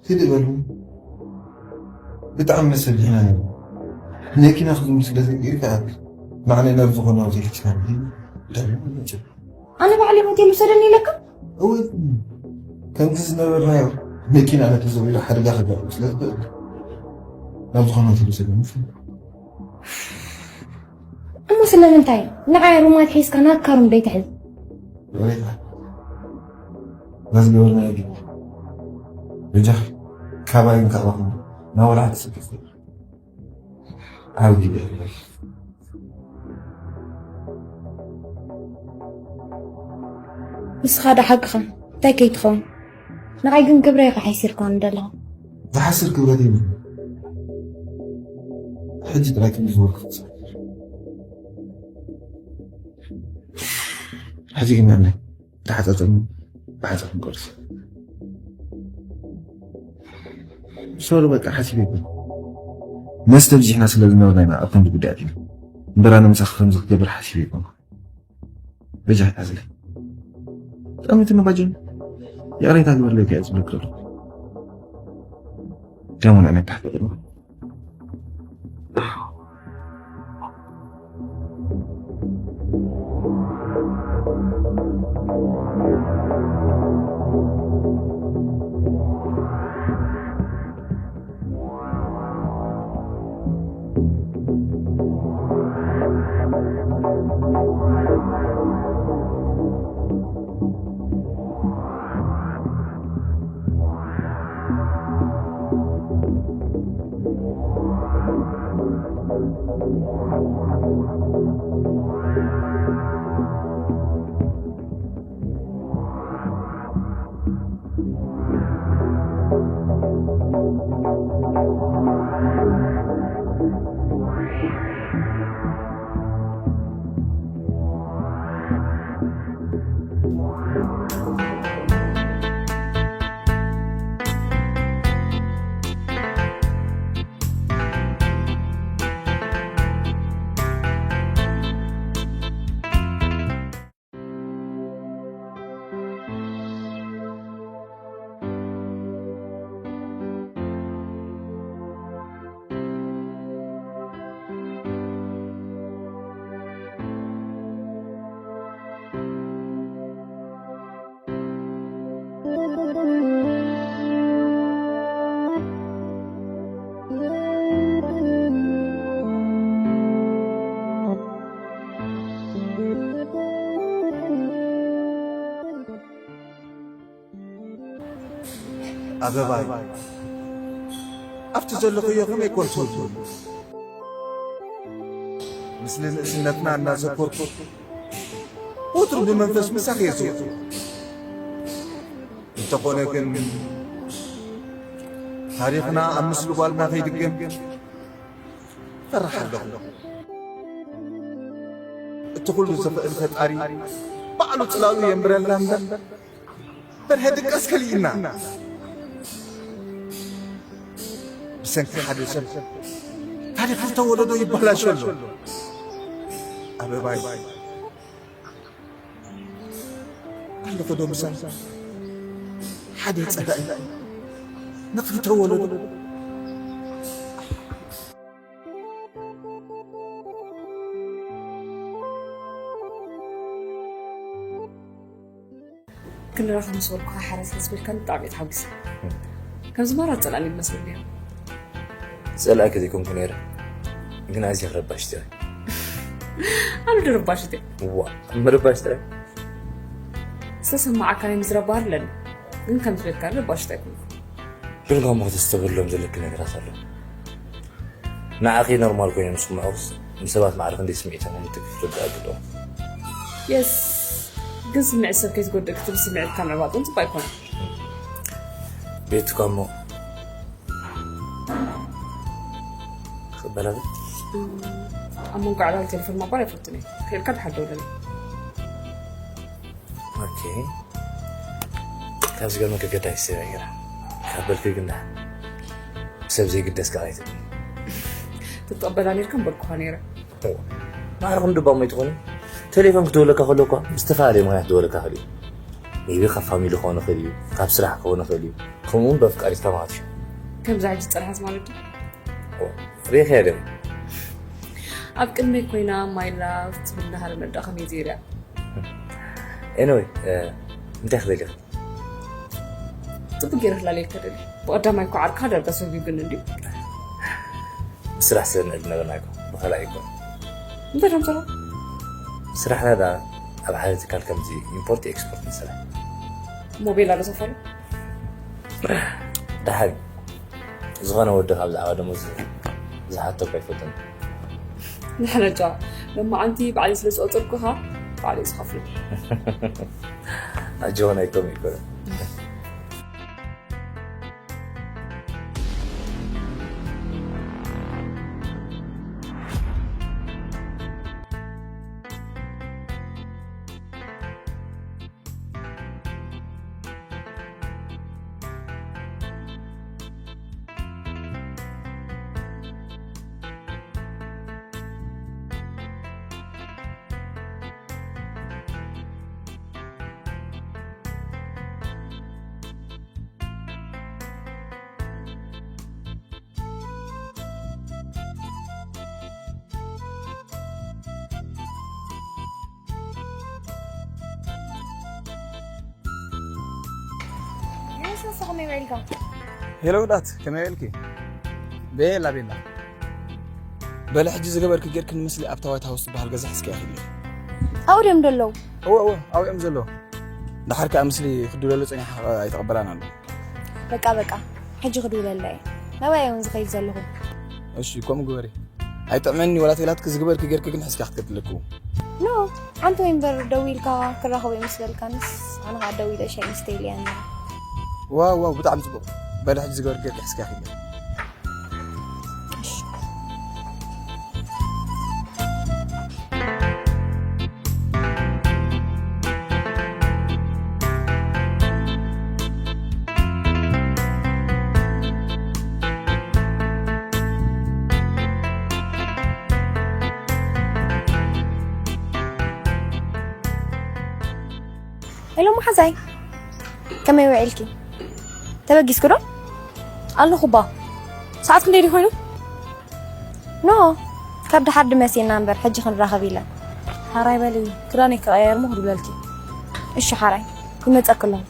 ሂድ በሉ። ብጣዕሚ መሰል ዲሕና ነይሩ። መኪና ክዝምር ስለ ዘይገይርካ፣ ንዓና ናብ ዝኾነ ሆቴል ሒዝካና ሂድ። ብጣዕሚ መሰል። ኣነ ባዕለይ ሆቴል ውሰደኒ ኢለካ? እወ፣ ከምቲ ዝነበርናዮ መኪና ነቲ ዞቢሉ ሓደጋ ከጋጥም ስለ ዝኽእል፣ ናብ ዝኾነ ሆቴል ውሰደኒ። እሞ ስለምንታይ ንዓይ ሩም ኣትሒዝካ ናትካ ሩም ዘይትሕዝ? ወሬታ። በዚ ገበርናዮ ግን በጃኽ ካባይን ካባኹም ናብ ወላዕቲ ስደት። ዓው ይበል። ንስኻ ዶ ሓቅኻ እንታይ ከይትኸውን? ንዓይ ግን ክብረይ ኢኻ ሓሲርካኒ ዘለኻ። ዝሓስር ክብረት የብሉን። ሕጂ ጥራይ ከም ዝበልኩ ክጸንሕ። ሕጂ ግን ኣነ ተሓጻጸሙ ብሓጻር ክንቆርስ። ሶሪ በቃ ሓሲበ ይኮን። መስተ ብዚሕና ስለ ዝነበርና ኢና ኣብ ከምዚ ጉዳያት ኢና። እምበር ኣነ ምሳኺ ከምዚ ክገብር ሓሲበ ይኮን። በጃ ሓዝለ። ጠሚትኒ ባጅን። ይቕሬታ ግበርለይ ከ ዝብለክ ዘሎ። ደሞ ንዕነ ታሕቲ ቅድሚ። ኣበባይ፣ ኣብቲ ዘለኽዮ ከመይ ኮን ትውልዱ? ምስሊ ንእስነትና እናዘከርኩ ወትሩ ብመንፈስ ምሳኺ እየ ዝውዕል። እንተኾነ ግን ታሪኽና ኣብ ምስሊ ጓልና ከይድገም ፈርሕ ኣለኹ። እቲ ኩሉ ዝኽእል ፈጣሪ ባዕሉ ጽላሉ የንብረልና እምበር በርሀ ድቃስ ከሊእና። ብሰንኪ ሓደ ሰብ ታሪኽ ዝተወለዶ ይበላሾ ኣሎ። ኣበባይ ኣለኹ ዶ ምሳይ ሓደ ጸላኢ ንኽልተ ወለዶ። ክንራኸብ ምስ በልኩኻ ሓራስ ስለ ዝበልካኒ ብጣዕሚ እየ ተሓጒሰ። ከምዚ ማራ ጸላእኒ ይመስለኒ ነይሩ። ጸላእኪ ዘይኮንኩ ነይረ፣ ግን ኣዝኺ ረባሽቲ ኢኺ። ኣነ ዶ ረባሽት እየ? እዋ፣ ምርባሽ ጥራይ። ዝተሰማዓካ ናይ ምዝራብ ባህሪ ኣለኒ፣ ግን ከም ዝበልካኒ ረባሽት ኣይኮንኩ። ግን እኳ እሞ ክተስተብህሎም ዘለኪ ነገራት ኣሎ። ንዓኺ ኖርማል ኮይኖም ዝስምዑኽስ ንሰባት ማዕረ ክንደይ ስምዒቶም ከም እትክፍርድ ኣግዶ። የስ፣ ግን ስምዒት ሰብ ከይትጎድእ ክትብል ስምዒትካ ምዕባጥ እውን ጽቡቅ ኣይኮነን። ቤት እኳ እሞ ክበላለ ኣብ መንጎ ዕላል ቴሌፎን ማቋር ኣይፈቱን እየ። ክኢልካ ድሓር ደውለኒ። ኦኬ። ካብ ዝገርመኪ ገዳይ ሰብ እያ ነይራ። ካብ በልኪ ግን ደሓን። ሰብ ዘይግደስ ከዓ ኣይትብሊ። ትቀበላ ነርካ በልኩኻ ነይረ። ማዕረ ክንዲ ባሞ ኣይትኾኒ። ቴሌፎን ክደውለካ ከሎ እኳ ብዝተፈላለየ ምክንያት ክደውለካ ክእል እዩ። ሜቢ ካብ ፋሚሊ ክኾን ይኽእል እዩ፣ ካብ ስራሕ ክኾን ይኽእል እዩ። ከምኡ እውን በፍቃሪትካ ማለት እዩ። ከምዚ ሕጂ ዝፀንሓት ማለት ድዩ? ሪኢኻያ ዶ? ኣብ ቅድመይ ኮይና ማይ ላቭ ትብል ናሃር መዳ ከመይ ዘይርያ? ኤኒወይ፣ እንታይ ክደልኻ? ጽቡቅ ገይረ ክላለየካ ደልየ። ብቀዳማይ እኮ ዓርካ ዳርጋ ሰጉግኒ እንድዩ። ብስራሕ ስለ ንዕድ ነበርና እኮ ብኸላእ ይኮን። እንታይ ደም ሰራ? ስራሕና ደኣ ኣብ ሓደ ትካል ከምዚ ኢምፖርት ኤክስፖርት ንሰርሕ። ሞቤል ኣሎ ሰፈሩ? ደሓን ዝኾነ ወዲ ካብ ብዛዕባ ደሞዝ ዝሓተኩ ኣይፈልጥን። ንሕና ጃ ሎማዓንቲ ባዕለይ ስለ ዝቆጸርኩኻ ባዕለይ ዝኸፍሎ። ኣጆኹ ናይቶም ይኮነ። የሱስ ከመይ ውዒልካ? ሄሎ ዳት ከመይ ውዒልኪ? ቤላ ቤላ በለ ሕጂ ዝገበርኪ ጌርኪ ንምስሊ ኣብታ ዋይት ሃውስ ዝበሃል ገዛ ሕዝኪ ኢኺ። ኣብኡ ድዮም ደለዉ? እወ እወ ኣብኡ እዮም ዘለዉ። ደሓር ከኣ ምስሊ ክድውለሉ ጸኒሓ ኣይተቐበላን ኣሎ። በቃ በቃ ሕጂ ክድውለላ እየ። ናባይ እውን ዝኸይድ ዘለኹ። እሺ ከምኡ ግበሪ። ኣይጥዕመኒ ወላ ተይላትኪ ዝግበርኪ ጌርኪ ግን ሕዝኪ ክትከድለኪ። ኖ ሓንቲ ወይ እምበር ደዊልካ ክራኸቦ ምስ በልካንስ ኣነ ከዓ ደዊለ ሻይ ምስተይ ኢለያ ነይረ። ዋው ዋው ብጣዕሚ ጽቡቕ። በለ ሕጂ ዝገበርኪ ጌርኪ ሕዝኪ ክትከዲ። ሄሎ መሓዛይ ከመይ ውዒልኪ? ተበጊስኪ ዶ? ኣለኹ ባ። ሰዓት ክንደይ ድዩ ኮይኑ? ኖ ካብ ደሓር ድመሲና እምበር ሕጂ ክንራኸብ ኢለን። ሓራይ በሊ ክዳነይ ክቐያየር እሞ ክድውለልኪ። እሺ ሓራይ ይመፀኪ ኣለኹ።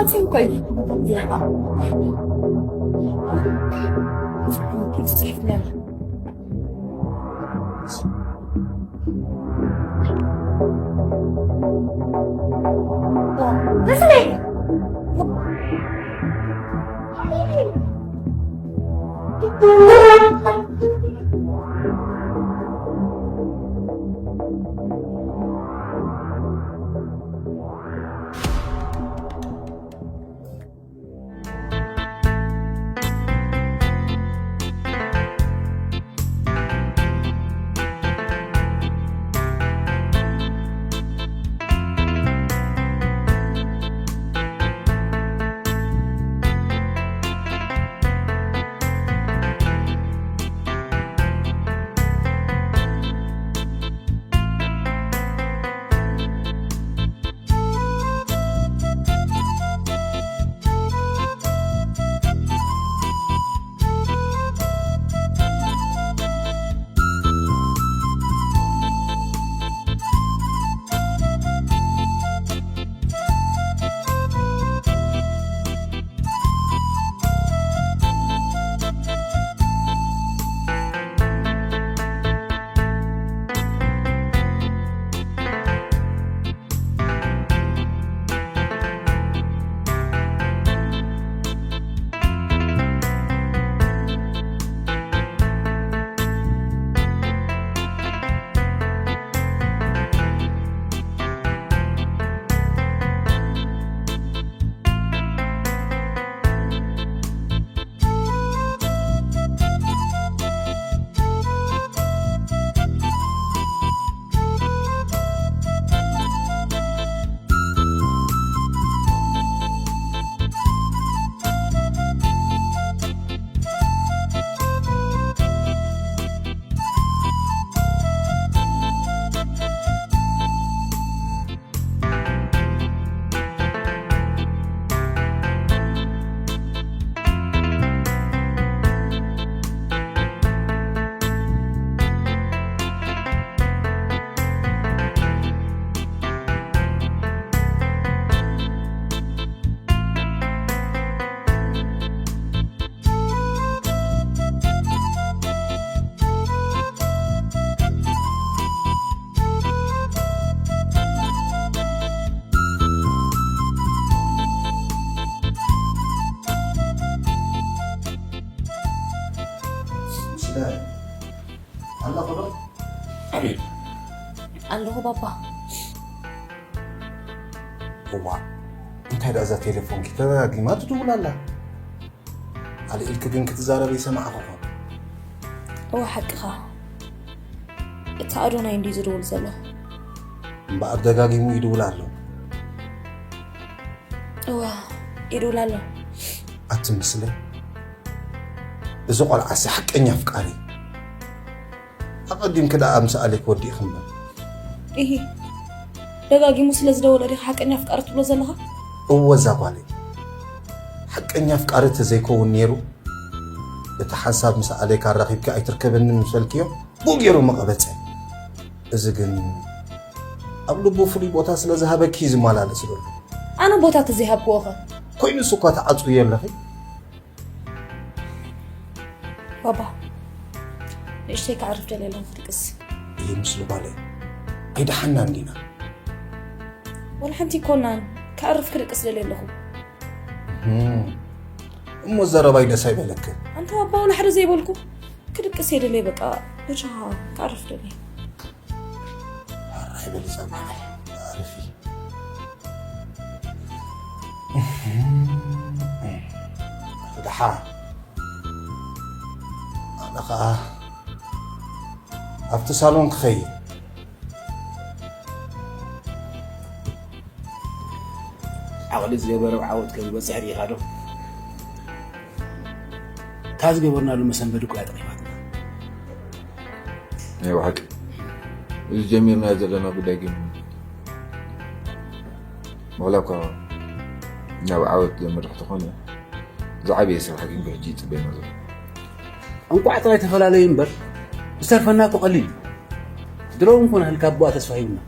ኣትንኮይ ኣለኹ ዶ? ኣለኹ ባባ። እዋ፣ እንታይ ደኣ እዛ ቴሌፎንኪ ተደጋጊማ ትድውል ኣላ? ኣልዒልኪ ግን ክትዛረብ ይሰማዕኹ ኾን። እወ፣ ሓቅኻ። እቲ ኣዶናይ እንድዩ ዝድውል ዘሎ። እምበኣር ደጋጊሙ ይድውል ኣሎ። እወ፣ ይድውል ኣሎ። ኣቲ ምስለ፣ እዚ ቆልዓሲ ሓቀኛ ኣፍቃሪ። ኣቐዲምኪ ደኣ ምስ ኣሌክ ወዲእኺ እምበር። ኢሂ፣ ደጋጊሙ ስለ ዝደወለ ዲኻ ሓቀኛ ኣፍቃሪ ትብሎ ዘለኻ? እወ፣ እዛ ጓለይ ሓቀኛ ኣፍቃሪ ተዘይከውን ነይሩ፣ እቲ ሓንሳብ ምስ ኣሌክ ኣራኺብኪ ኣይትርከበንን ምስ በልክዮ፣ ብኡ ገይሩ ምቐበጸ። እዚ ግን ኣብ ልቡ ፍሉይ ቦታ ስለ ዝሃበኪ እዩ ዝመላለስ ዘሎ። ኣነ ቦታ ተዘይሃብክዎ ኸ? ኮይኑስ እኳ ትዓጽውዮ ኣለኺ። ባባ፣ ንእሽተይ ከዕርፍ ደልየ ኣለኹ ክድቅስ። ይህ ምስሉ ጓለይ ኣይደሓናን ዲና? ወላ ሓንቲ ኣይኮናን፣ ከዕርፍ ክድቅስ ደልየ ኣለኹ። እም፣ እሞ ዘረባይ ደስ ኣይበለክን? ኣንታ ኣባውን ሓደ ዘይበልኩ ክድቅስ የደለይ። በቃ በጃኻ ክዓርፍ ደለይ። ኣይበል ጸማዕይ፣ ኣረፊ። ደሓ፣ ኣነ ኸኣ ኣብቲ ሳሎን ክኸይድ። ዓቕሊ ዝገበረ ዓወት ከም ዝበጽሕ ርኢኻ ዶ? እታ ዝገበርናሉ መሰንበዲ እኮ እያ ጠቒማትና። ናይ ብሓቂ፣ እዚ ጀሚርናዮ ዘለና ጉዳይ ግን ዋላ እኳ ናብ ዓወት ዘምርሕ ተኾነ፣ ዝዓበየ ስራሕ ግን ብሕጂ ይጽበየና ዘሎ። እንቋዕ ጥራይ ተፈላለዩ እምበር፣ ዝተርፈና እኮ ቀሊል እዩ። ድሮ እውን ኮነ ህልካ ኣቦኣ ተስፋ ሂቡና።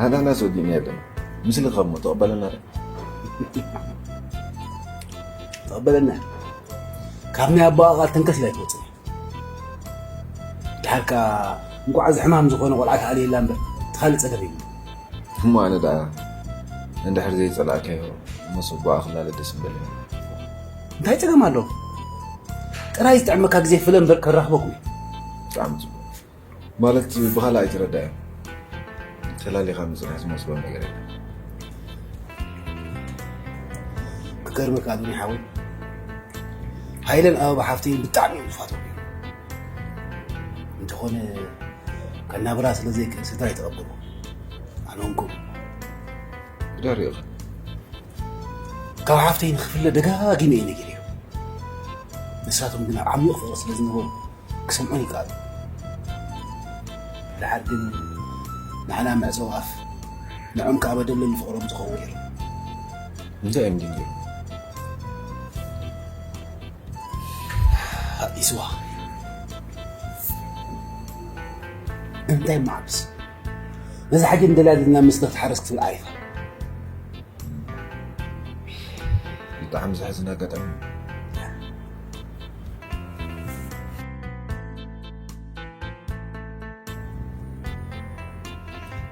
ኣናናስ ወዲእና ኣለና። ምስልኻ እሞ ተቐበለና ዶ? ተቐበለና። ካብ ናይ ኣቦኣ ቃል ተንከስ ኢላ ኣይትወጽእን። ድሓር ከኣ እንቋዕ እዚ ሕማም ዝኾነ ቆልዓ ተኣልየላ እምበር፣ እቲ ካልእ ጸገም የብሉን። እሞ ኣነ ደኣ እንድሕር ዘይጸላእካዮ፣ ምስ ኣቦኣ ክላለ ደስ ምበለኒ። እንታይ ጸገም ኣሎ? ጥራይ ዝጥዕመካ ግዜ ፍለ እምበር ከራኽበኩም እዩ። ብጣዕሚ ጽቡቕ። ማለት ብኻልእ ኣይትረዳእዮ። ተላሊኻ ምጽናሕ ዝመስሎ ነገር የለን። ክገርመካ ኣዶኒ ሓወይ፣ ሃይለን ኣበባ ሓፍተይን ብጣዕሚ እዮም ዝፋትዉ። እንተኾነ ከናብራ ስለ ዘይክእል ስድራ ይተቐበሉ። ኣነ እውን ከምኡ። ግዳር ኢኻ። ካብ ሓፍተይ ንኽፍለ ደጋጊመ እየ ነጊረዮ። ንሳቶም ግን ኣብ ዓሚቕ ፍቕሪ ስለ ዝነበሩ ክሰምዑን ይከኣሉ። ድሓር ግን ንዓና መዕጸዊ ኣፍ፣ ንዖም ከኣ መደለሊ ፍቕሮም ዝኸውን ገይሩ። እንታይ እዮም ግን ገይሩ? ይስዋ። እንታይ ማዕብስ? ነዚ ሓቂ እንደልያ ዘለና ምስለ ክትሓረስ ክትብል ዓሪፋ። ብጣዕሚ ዘሕዝን ኣጋጣሚ።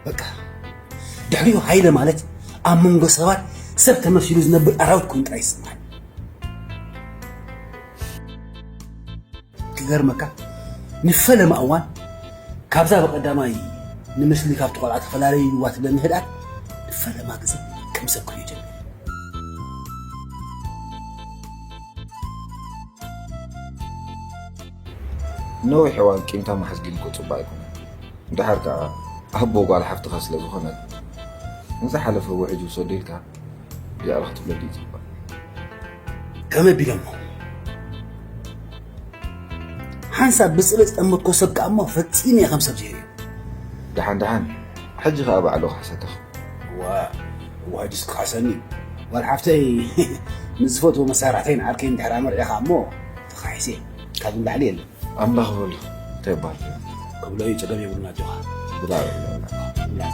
በቃ፣ ድሕሪኡ ሃይለ ማለት ኣብ መንጎ ሰባት ሰብ ተመሲሉ ዝነብር ኣራዊት ኮይኑ ጥራይ ይስምዓኒ። ክገርመካ፣ ንፈለማ እዋን ካብዛ ብቐዳማይ ንምስሊ ካብቲ ቆልዓ ተፈላለዩ ኢልዋ ትብለኒ ህድኣት፣ ንፈለማ ግዜ ከም ሰብ ክርእዮ ጀሚረ። ነዊሕ እዋን ቂምታ ማሕዝጊን እኮ ጽቡቕ ኣይኮነን። ደሓር ከኣ ኣቦ ጓል ሓፍትኻ ስለ ዝኾነት፣ ንዝሓለፈ ውሕጅ ውሰዶ ኢልካ ይቕረ ክትብለሉ ይጽበ። ከመይ ቢለ እሞ? ሓንሳብ ብጽልእ ዝጠመትኮ ሰብ ከኣ እሞ ፈጺመ እየ ከም ሰብ ዘይርእዮ። ደሓን ደሓን፣ ሕጂ ከኣ ባዕሉ ክሓሰካ። እዋ፣ እዋ፣ ሕጂስ ክሓሰኒ? ጓል ሓፍተይ ምስ ዝፈትዎ መሳርሕተይን ዓርከይን ድሕር ኣመርዒኻ እሞ ተኻሒሰ እየ። ካብዚ ንላዕሊ የለን። ኣምላኽ በሎ፣ እንታይ ይበሃል? ክብሎ እዩ፣ ጸገም የብሉን፣ ኣጆኻ። ብላዕ፣ ብላዕ፣ ብላዕ።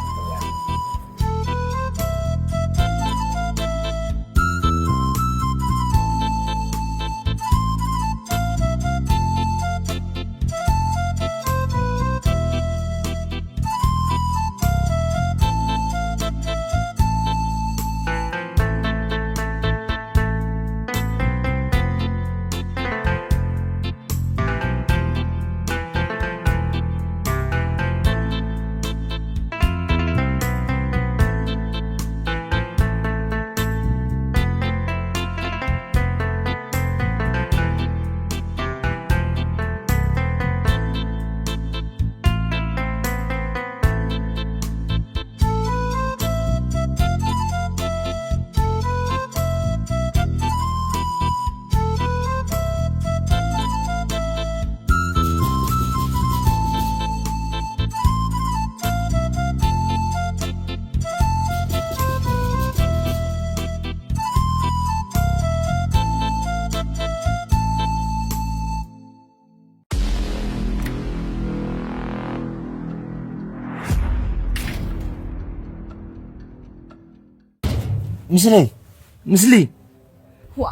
ምስለይ፣ ምስሊ። ዋ፣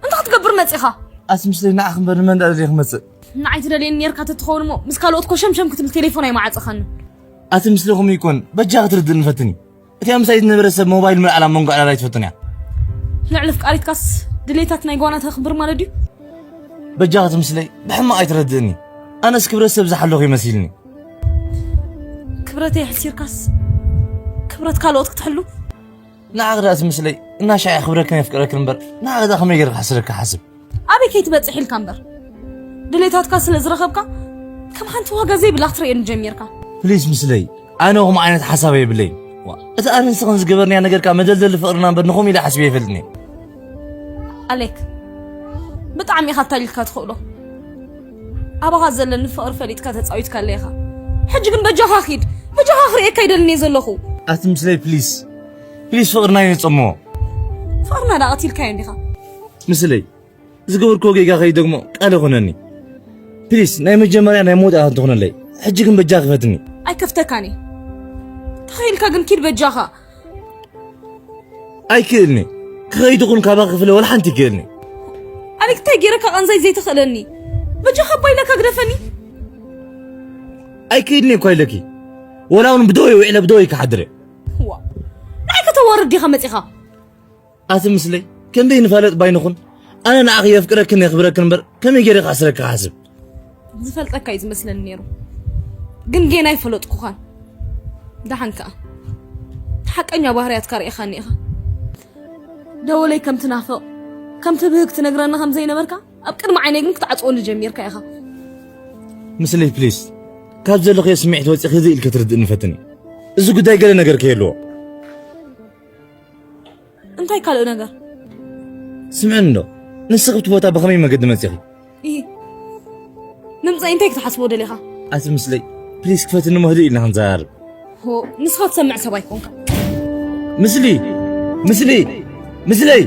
እንታይ ክትገብር መጺኻ? ኣቲ ምስለይ፣ ንዓኺ እምበር ንመን ደኣ ደልየ ክመጽእ? ንዓይ ትደልየኒ ኔርካ ተትኸውን እሞ፣ ምስ ካልኦት ኮሸምሸም ክትብል ቴሌፎን ኣይመዓጸኻንን። ኣቲ ምስሊ ከምኡ ይኮን፣ በጃ ክትርድእኒ ፈትኒ። እቲኣ ምሳይ ዝነበረ ሰብ ሞባይል ምልዓል ኣብ መንጎ ዕላል ኣይትፈቱን እያ። ልዕሊ ኣፍቃሪትካስ ድሌታት ናይ ጓና ተኽብር ማለት ድዩ? በጃኻ ትምስለይ፣ ብሕማቕ ኣይትረድእኒ። ኣነስ ክብረት ሰብ ዝሓለኹ ይመሲልኒ። ክብረተይ ሕሲርካስ ክብረት ካልኦት ክትሕሉ? ንዓኽ ደኣ ትምስለይ፣ እናሻዕ ክብረክን የፍቅረክን እምበር፣ ንዓኽ ደኣ ከመይ ገይረ ክሕስረካ ሓስብ? ኣበይ ከይትበጽሕ ኢልካ እምበር፣ ድሌታትካ ስለ ዝረኸብካ ከም ሓንቲ ዋጋ ዘይብላ ክትርእየኒ ጀሚርካ። ፕሊስ ምስለይ፣ ኣነ ከምኡ ዓይነት ሓሳብ የብለይን። ዋ፣ እቲ ኣነ ንስኽን ዝገበርናያ ነገርካ መደልደሊ ፍቕርና እምበር ንኸምኡ ኢለ ሓስበ ኣይፈልጥን እየ። ኣሌክ፣ ብጣዕሚ ኢኻ ኣታሊልካ ትኽእሎ። ኣባኻ ዘለኒ ፍቕሪ ፈሊጥካ ተጻዊትካለ ኢኻ። ሕጂ ግን በጃኻ ኪድ፣ በጃኻ ክርእየካ ኣይደልን እየ ዘለኹ። ኣቲ ምስለይ ፕሊስ፣ ፕሊስ ፍቕርና የጸምዎ። ፍቕርና ደኣ ቀቲልካዮ እንዲኻ። ምስለይ፣ ዝገበርክዎ ጌጋ ከይደግሞ ቃል ይኹነኒ። ፕሊስ፣ ናይ መጀመርያ ናይ መወዳእታ ትኹነለይ። ሕጂ ግን በጃ ክፈትኒ። ኣይከፍተካን እየ። ተኸኢልካ ግን ኪድ በጃኻ። ኣይክእልኒ። ክኸይድ ይኹን ካባኺ ክፍለ ወላ ሓንቲ ይክእልኒ። ኣሌክ፣ እንታይ ገይረካ ቃንዛይ ዘይትኽእለኒ? በጃኻ እባ ኢለካ ግደፈኒ። ኣይክእልኒ እኳ ኢለኪ። ወላ እውን ብደወይ ውዒለ ብደወይ ክሓድር እየ። ዋ፣ ንዓይ ከተዋርድ ዲኻ መጺኻ? ኣቲ ምስለይ፣ ከመይ ንፋለጥ ባይንኹን? ኣነ ንዓኺ የፍቅረክን የኽብረክን እምበር፣ ከመይ ገይረ ክኣስረኪ ክሓስብ? ዝፈልጠካ እዩ ዝመስለኒ ነይሩ፣ ግን ጌና ኣይፈለጥኩኻን። ደሓን ከኣ፣ እቲ ሓቀኛ ባህርያትካ ርኢኻኒ ኢኻ። ደወለይ ከም ትናፍቕ፣ ከም ትብህግ ትነግረኒ ከም ዘይነበርካ፣ ኣብ ቅድሚ ዓይነይ ግን ክትዓጽወኒ ጀሚርካ ኢኻ። ምስለይ፣ ፕሊስ፣ ካብ ዘለኽዮ ስምዒት ወጺኺ እዚ ኢልኪ ትርድእኒ ፈትኒ። እዚ ጉዳይ ገለ ነገር ከየልዎ። እንታይ ካልእ ነገር? ስምዕኒ እንዶ፣ ንስኺ ኣብቲ ቦታ ብኸመይ መገዲ መጺኺ? ኢሂ፣ ምምጻይ እንታይ ክትሓስቦ ደሊኻ? ኣቲ ምስለይ፣ ፕሊስ ክፈትኒ እሞ ህድእ ኢልና ክንዘራረብ። ሆ፣ ንስኻ ትሰምዕ ሰብ ኣይኮንካ። ምስሊ፣ ምስሊ፣ ምስለይ።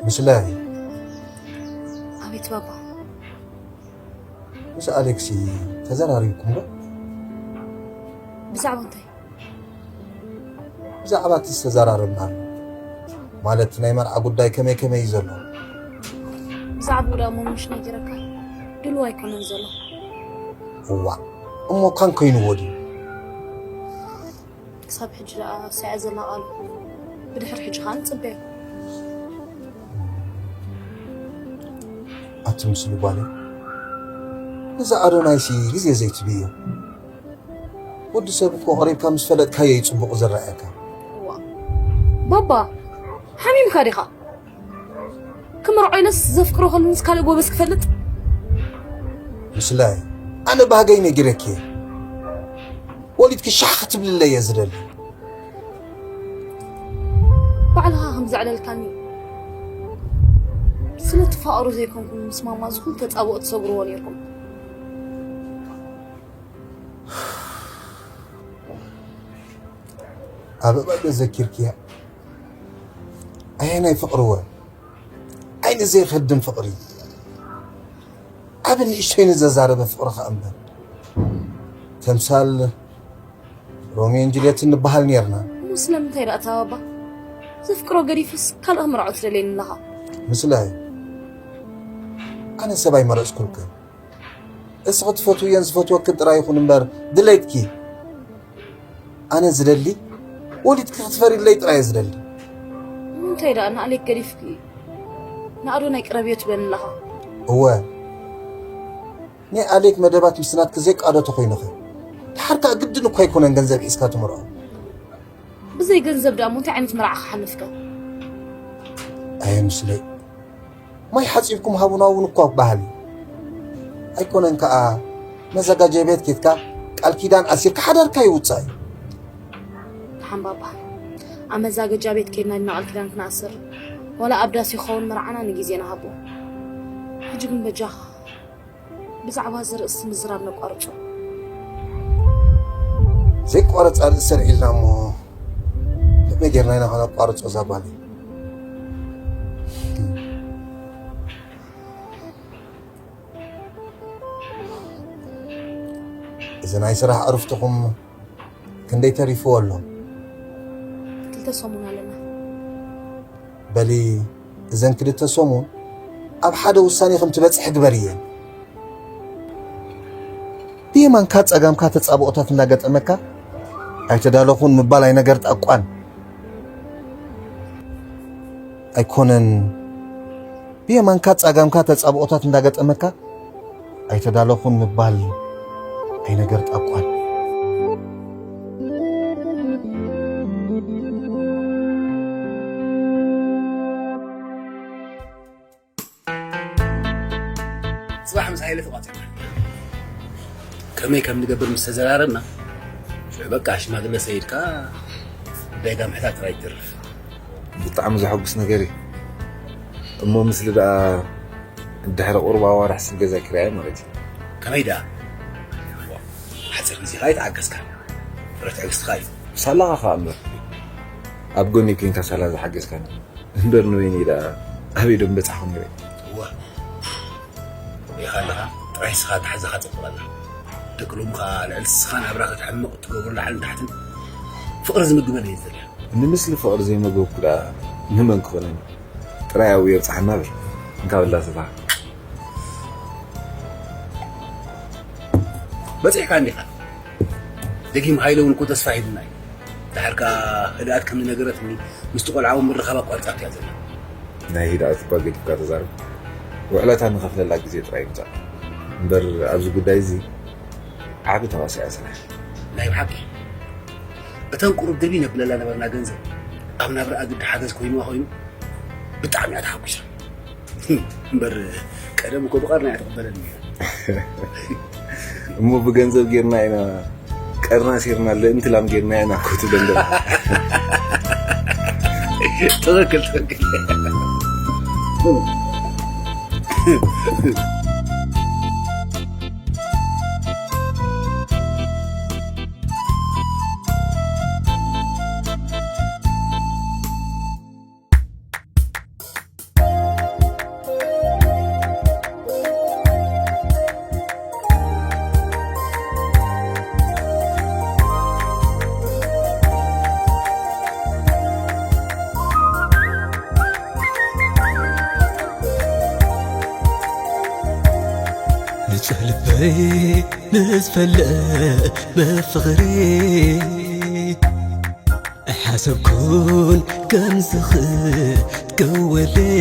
ምስላይ። ኣቤት ባባ። ምስ ኣሌክሲ ተዘራሪብኩም ዶ? ብዛዕባ እንታይ? ብዛዕባ እቲ ዝተዘራረብናሉ፣ ማለት ናይ መርዓ ጉዳይ ከመይ ከመይ እዩ ዘሎ? ብዛዕባኡ ደኣ እሞ ምሽ ነጊረካ? ድሉው ኣይኮነን ዘሎ። እዋእ፣ እሞ ካን ኮይንዎ ድዩ? ክሳብ ሕጂ ደኣ ስዐ ዘላ ቃሉ። ብድሕሪ ሕጂ ከኣ ንጽበዮ። ኣቲ ምስሉ ጓለይ፣ ነዚ ኣዶናይሲ ግዜ ዘይትብዮ። ወዲ ሰብ እኮ ቀሪብካ ምስ ፈለጥካዮ እዩ ጽቡቕ ዝረኣየካ። እዋ። ባባ፣ ሓሚምካ ዲኻ? ክምርዖ ኢለስ ዘፍቅሮ ከለንስ ካልእ ጎበዝ ክፈልጥ? ምስላይ፣ ኣነ ባህገይ ነጊረኪ እየ። ወሊድኪ ሻሕ ክትብልለይ እየ ዝደሊ። ባዕልኻ ከም ዘዕለልካኒ፣ ስለ ትፋቐሩ ዘይኮንኩም ምስ ማማ እዚ ኩሉ ተጻብኦ ትሰግርዎ ነይርኩም። ኣበባ ዶ ዘኪርክያ? ኣየናይ ፍቕሪ ወ? ዓይኒ ዘይኸድም ፍቕሪ። ኣብ ንእሽተይ ንዘዛረበ ፍቕሪ ኸኣ እምበር። ተምሳል ሮሚዮን ጁልየትን ንበሃል ኔርና። እሞ ስለምንታይ ደኣ እታ ባባ? ዘፍቅሮ ገዲፉስ ካልእ ክምርዖ ትደልየኒ ኣለኻ? ምስላይ፣ ኣነ ሰብ ኣይመረጽኩልክን። እስኺ ትፈትውዮን ዝፈትወክን ጥራይ ይኹን እምበር ድሌትኪ። ኣነ ዝደሊ ወሊድኪ ክትፈርይለይ ጥራይ እየ ዝደሊ። እንታይ ደኣ ንኣሌክ ገዲፍኪ ንኣዶናይ ቅረብዮ ትብለኒ ኣለኻ? እወ። ናይ ኣሌክ መደባት ምስ ናትኪ ዘይቃዶ ተኾይኑኸ? ደሓር ከኣ ግድን እኳ ኣይኮነን ገንዘብ ሒዝካ ትምርዖ። ብዘይ ገንዘብ ደኣ እሞ እንታይ ዓይነት መርዓ ክሓልፍከ? ኣየ ምስለይ። ማይ ሓጺብኩም ሃቡና እውን እኳ በሃሊ። ኣይኮነን ከኣ መዘጋጀ ቤት ኬድካ ቃል ኪዳን ኣሲርካ ሓዳርካ ይውጻእ እዩ። ተሓምባባ፣ ኣብ መዛገጃ ቤት ኬድና ኢልና ቃል ኪዳን ክነኣስር፣ ዋላ ኣብ ዳስ ይኸውን መርዓና ንግዜ ንሃቦ። ሕጂ ግን በጃኻ ብዛዕባ እዚ ርእሲ ምዝራብ ነቋርጾ። ዘይቋረጽ ርእሲ ኣልዒልና እሞ ከመይ ጌርና ኢና ከነቋርጾ እዛ ጓል? እዚ ናይ ስራሕ ዕርፍትኹም ክንደይ ተሪፍዎ ኣሎ? ክልተ ሰሙን ኣለና። በሊ እዘን ክልተ ሰሙን ኣብ ሓደ ውሳኔ ከም ትበጽሕ ግበርየን። ብየማንካ ጸጋምካ ተጻብኦታት እንዳገጠመካ ኣይተዳለኹን ምባል ኣይነገር ጣቋን ኣይኮነን። ብየማንካ ጸጋምካ ተጻብኦታት እንዳገጠመካ ኣይተዳለኹን ምባል ኣይነገር ጣቋን። ጽባሕ ምስ ሃይለ ተቋጺርና ከመይ ከም ንገብር ምስ ተዘራረብና፣ ሽዑ በቃ ሽማግለ ሰይድካ ጉዳይ ጋምሕታት ጥራይ ይትርፍ። ብጣዕሚ ዘሐጉስ ነገር እዩ እሞ፣ ምስሊ ደኣ ድሕሪ ቁሩብ ኣዋርሕ ስብ ገዛ ክርኣየ ማለት እዩ። ከመይ ደኣ? ሓፂር ግዜኻ ኣይተዓገስካ፣ ፍረ ትዕግስትኻ እዩ። ሳላኻ ኸኣ እምበር ኣብ ጎኒ ኮንካ ሳላ ዝሓገዝካኒ እምበር ንበይነይ ደኣ ኣበይ ዶ ምበጻሕኹ ነይረ? እወ ሪኢኻ ኣለኻ፣ ጥራይ ስኻ ኣተሓሕዛኻ ጽቡቕ ኣላ። ደቂ ሎሚ ኸኣ ልዕሊ ስኻ ናብራ ከተሕምቕ እትገብሮ ላዕልን ታሕትን ፍቕሪ ዝምግበን እየ ዝደልያ። ንምስሊ ፍቕሪ ዘይመገብኩ ደኣ ንመን ክኾነኒ? ጥራይ ኣብኡ የብጽሓና በል እንካ በላ ስኻ። በጺሕካ እንዲኻ። ደጊም ሃይለ እውን እኮ ተስፋ ሂቡና እዩ። ደሓር ከኣ ህድኣት ከም ዝነገረትኒ ምስቲ ቆልዓ እውን ምርኻብ ኣቋሪጻቶ እያ ዘላ። ናይ ህድኣት እኳ ገዲፍካ ተዛረብ። ውዕለታ ንኸፍለላ ግዜ ጥራይ ምጻእ እምበር ኣብዚ ጉዳይ እዚ ዓቢ ተዋሲኣ ስራሕ። ናይ ብሓቂ እተን ቁሩብ ድርቢ ነብለላ ነበርና ገንዘብ ኣብ ናብርኣ ግዲ ሓገዝ ኮይንዋ ኮይኑ ብጣዕሚ እያ ተሓጒሳ። እምበር ቀደም እኮ ብቐርና እያ ትቕበለኒ ነይራ። እሞ ብገንዘብ ጌርና ኢና ቀርና ኣሲርና ልእንቲ ላም ጌርና ኢና ክትብለ እንደላ። ትኽክል ትኽክል። ንጹህ ልበይ ንዝፈልእ መፍቕሪ ኣይሓሰብኩን ከምዚ ክትከወለይ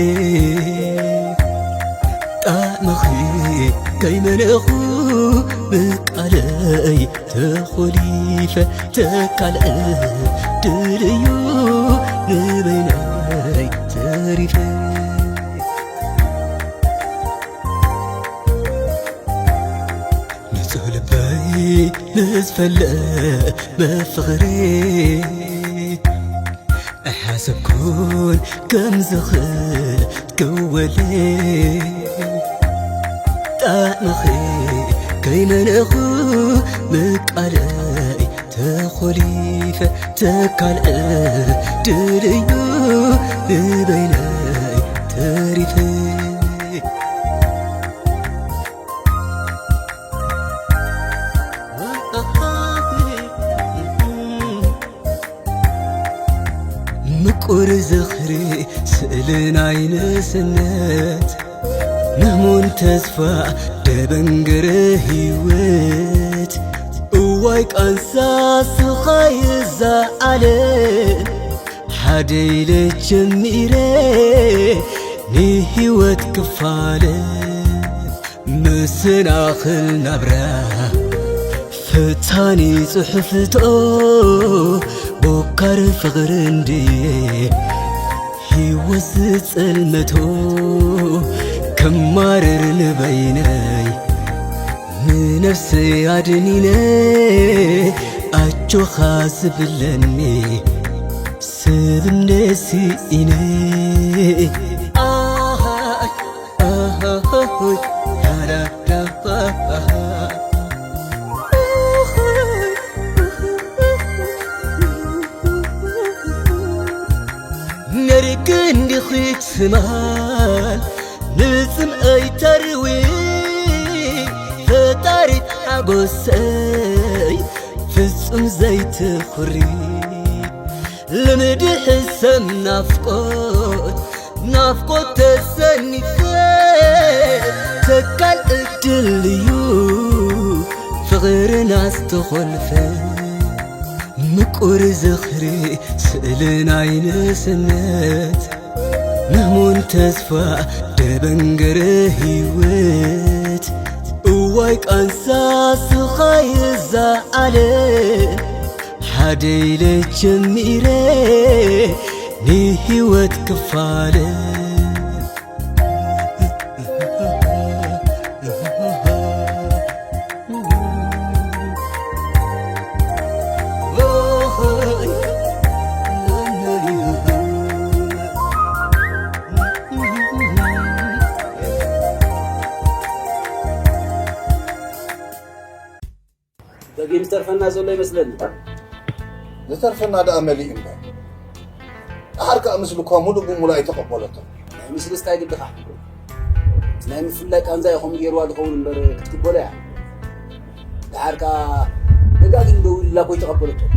ጣዕምኺ ከይመነኹ ብቃለይ ተኾሊፈ ተካልእ ድልዩ ንበይነይ ተሪፈ ንጹህ ልበይ ንዝፈልእ መፍቕሪ ኣይሓሰብኩን ከምዚ ክትከወለይ ጣዕምኺ ከይመነኹ ምቃለይ ተኾሊፈ ተካልእ ድልዩ ንበይነይ ተሪፈ ምቁር ዝኽሪ ስእሊ ናይ ንእስነት ምህሙን ተስፋ ደበንገረ ህይወት እዋይ ቃንሳ ስኻይ እዛ ዓለም ሓደ ኢለ ጀሚረ ንህይወት ክፋለ መሰናኽል ናብራ ፈታኒ ጽሑፍቶ ቦካር ፍቕሪ እንድየ ህይወት ዝጸልመቶ ከማርር ንበይነይ ብነፍሰይ ኣድኒነ ኣጆኻ ዝብለኒ ስብንደ ስኢነ። ኣሃ፣ ኣሃ፣ ኣሃ፣ ኣሃ። ነርቂ እንዲኺ ትማል ንጽምኣይ ተርዊ ፈጣሪት ሓጎሰይ ፍጹም ዘይትኹሪ። ልምዲ ሕሰም ናፍቆት፣ ናፍቆት ተሰኒፈ፣ ተካል ዕድል እዩ ፍቕርና ዝተኾልፈ። ምቁር ዝኽሪ ስእሊ ናይ ንእስነት፣ ምህሙን ተስፋ ደበንገረ ህይወት። እዋይ ቃንሳ ስኻይ እዛ ዓለም፣ ሓደ ኢለ ጀሚረ ንህይወት ክፋለ። ደጊም ዝተርፈና ዘሎ ይመስለኒ። ዝተርፈና ደኣ መሊኡ እምበር። ደሓር ከኣ ምስሉ እኳ ሙሉእ ብሙሉእ ኣይተቐበለቶን። ናይ ምስልስ እንታይ ግድኻ? ናይ ምፍላይ ቃንዛ እዩ ከምኡ ገይርዋ ዝኸውን እምበር ክትቅበሎ እያ። ደሓር ከኣ ደጋጊሙ ደዊሉላ እኮ ኣይተቐበለቶን።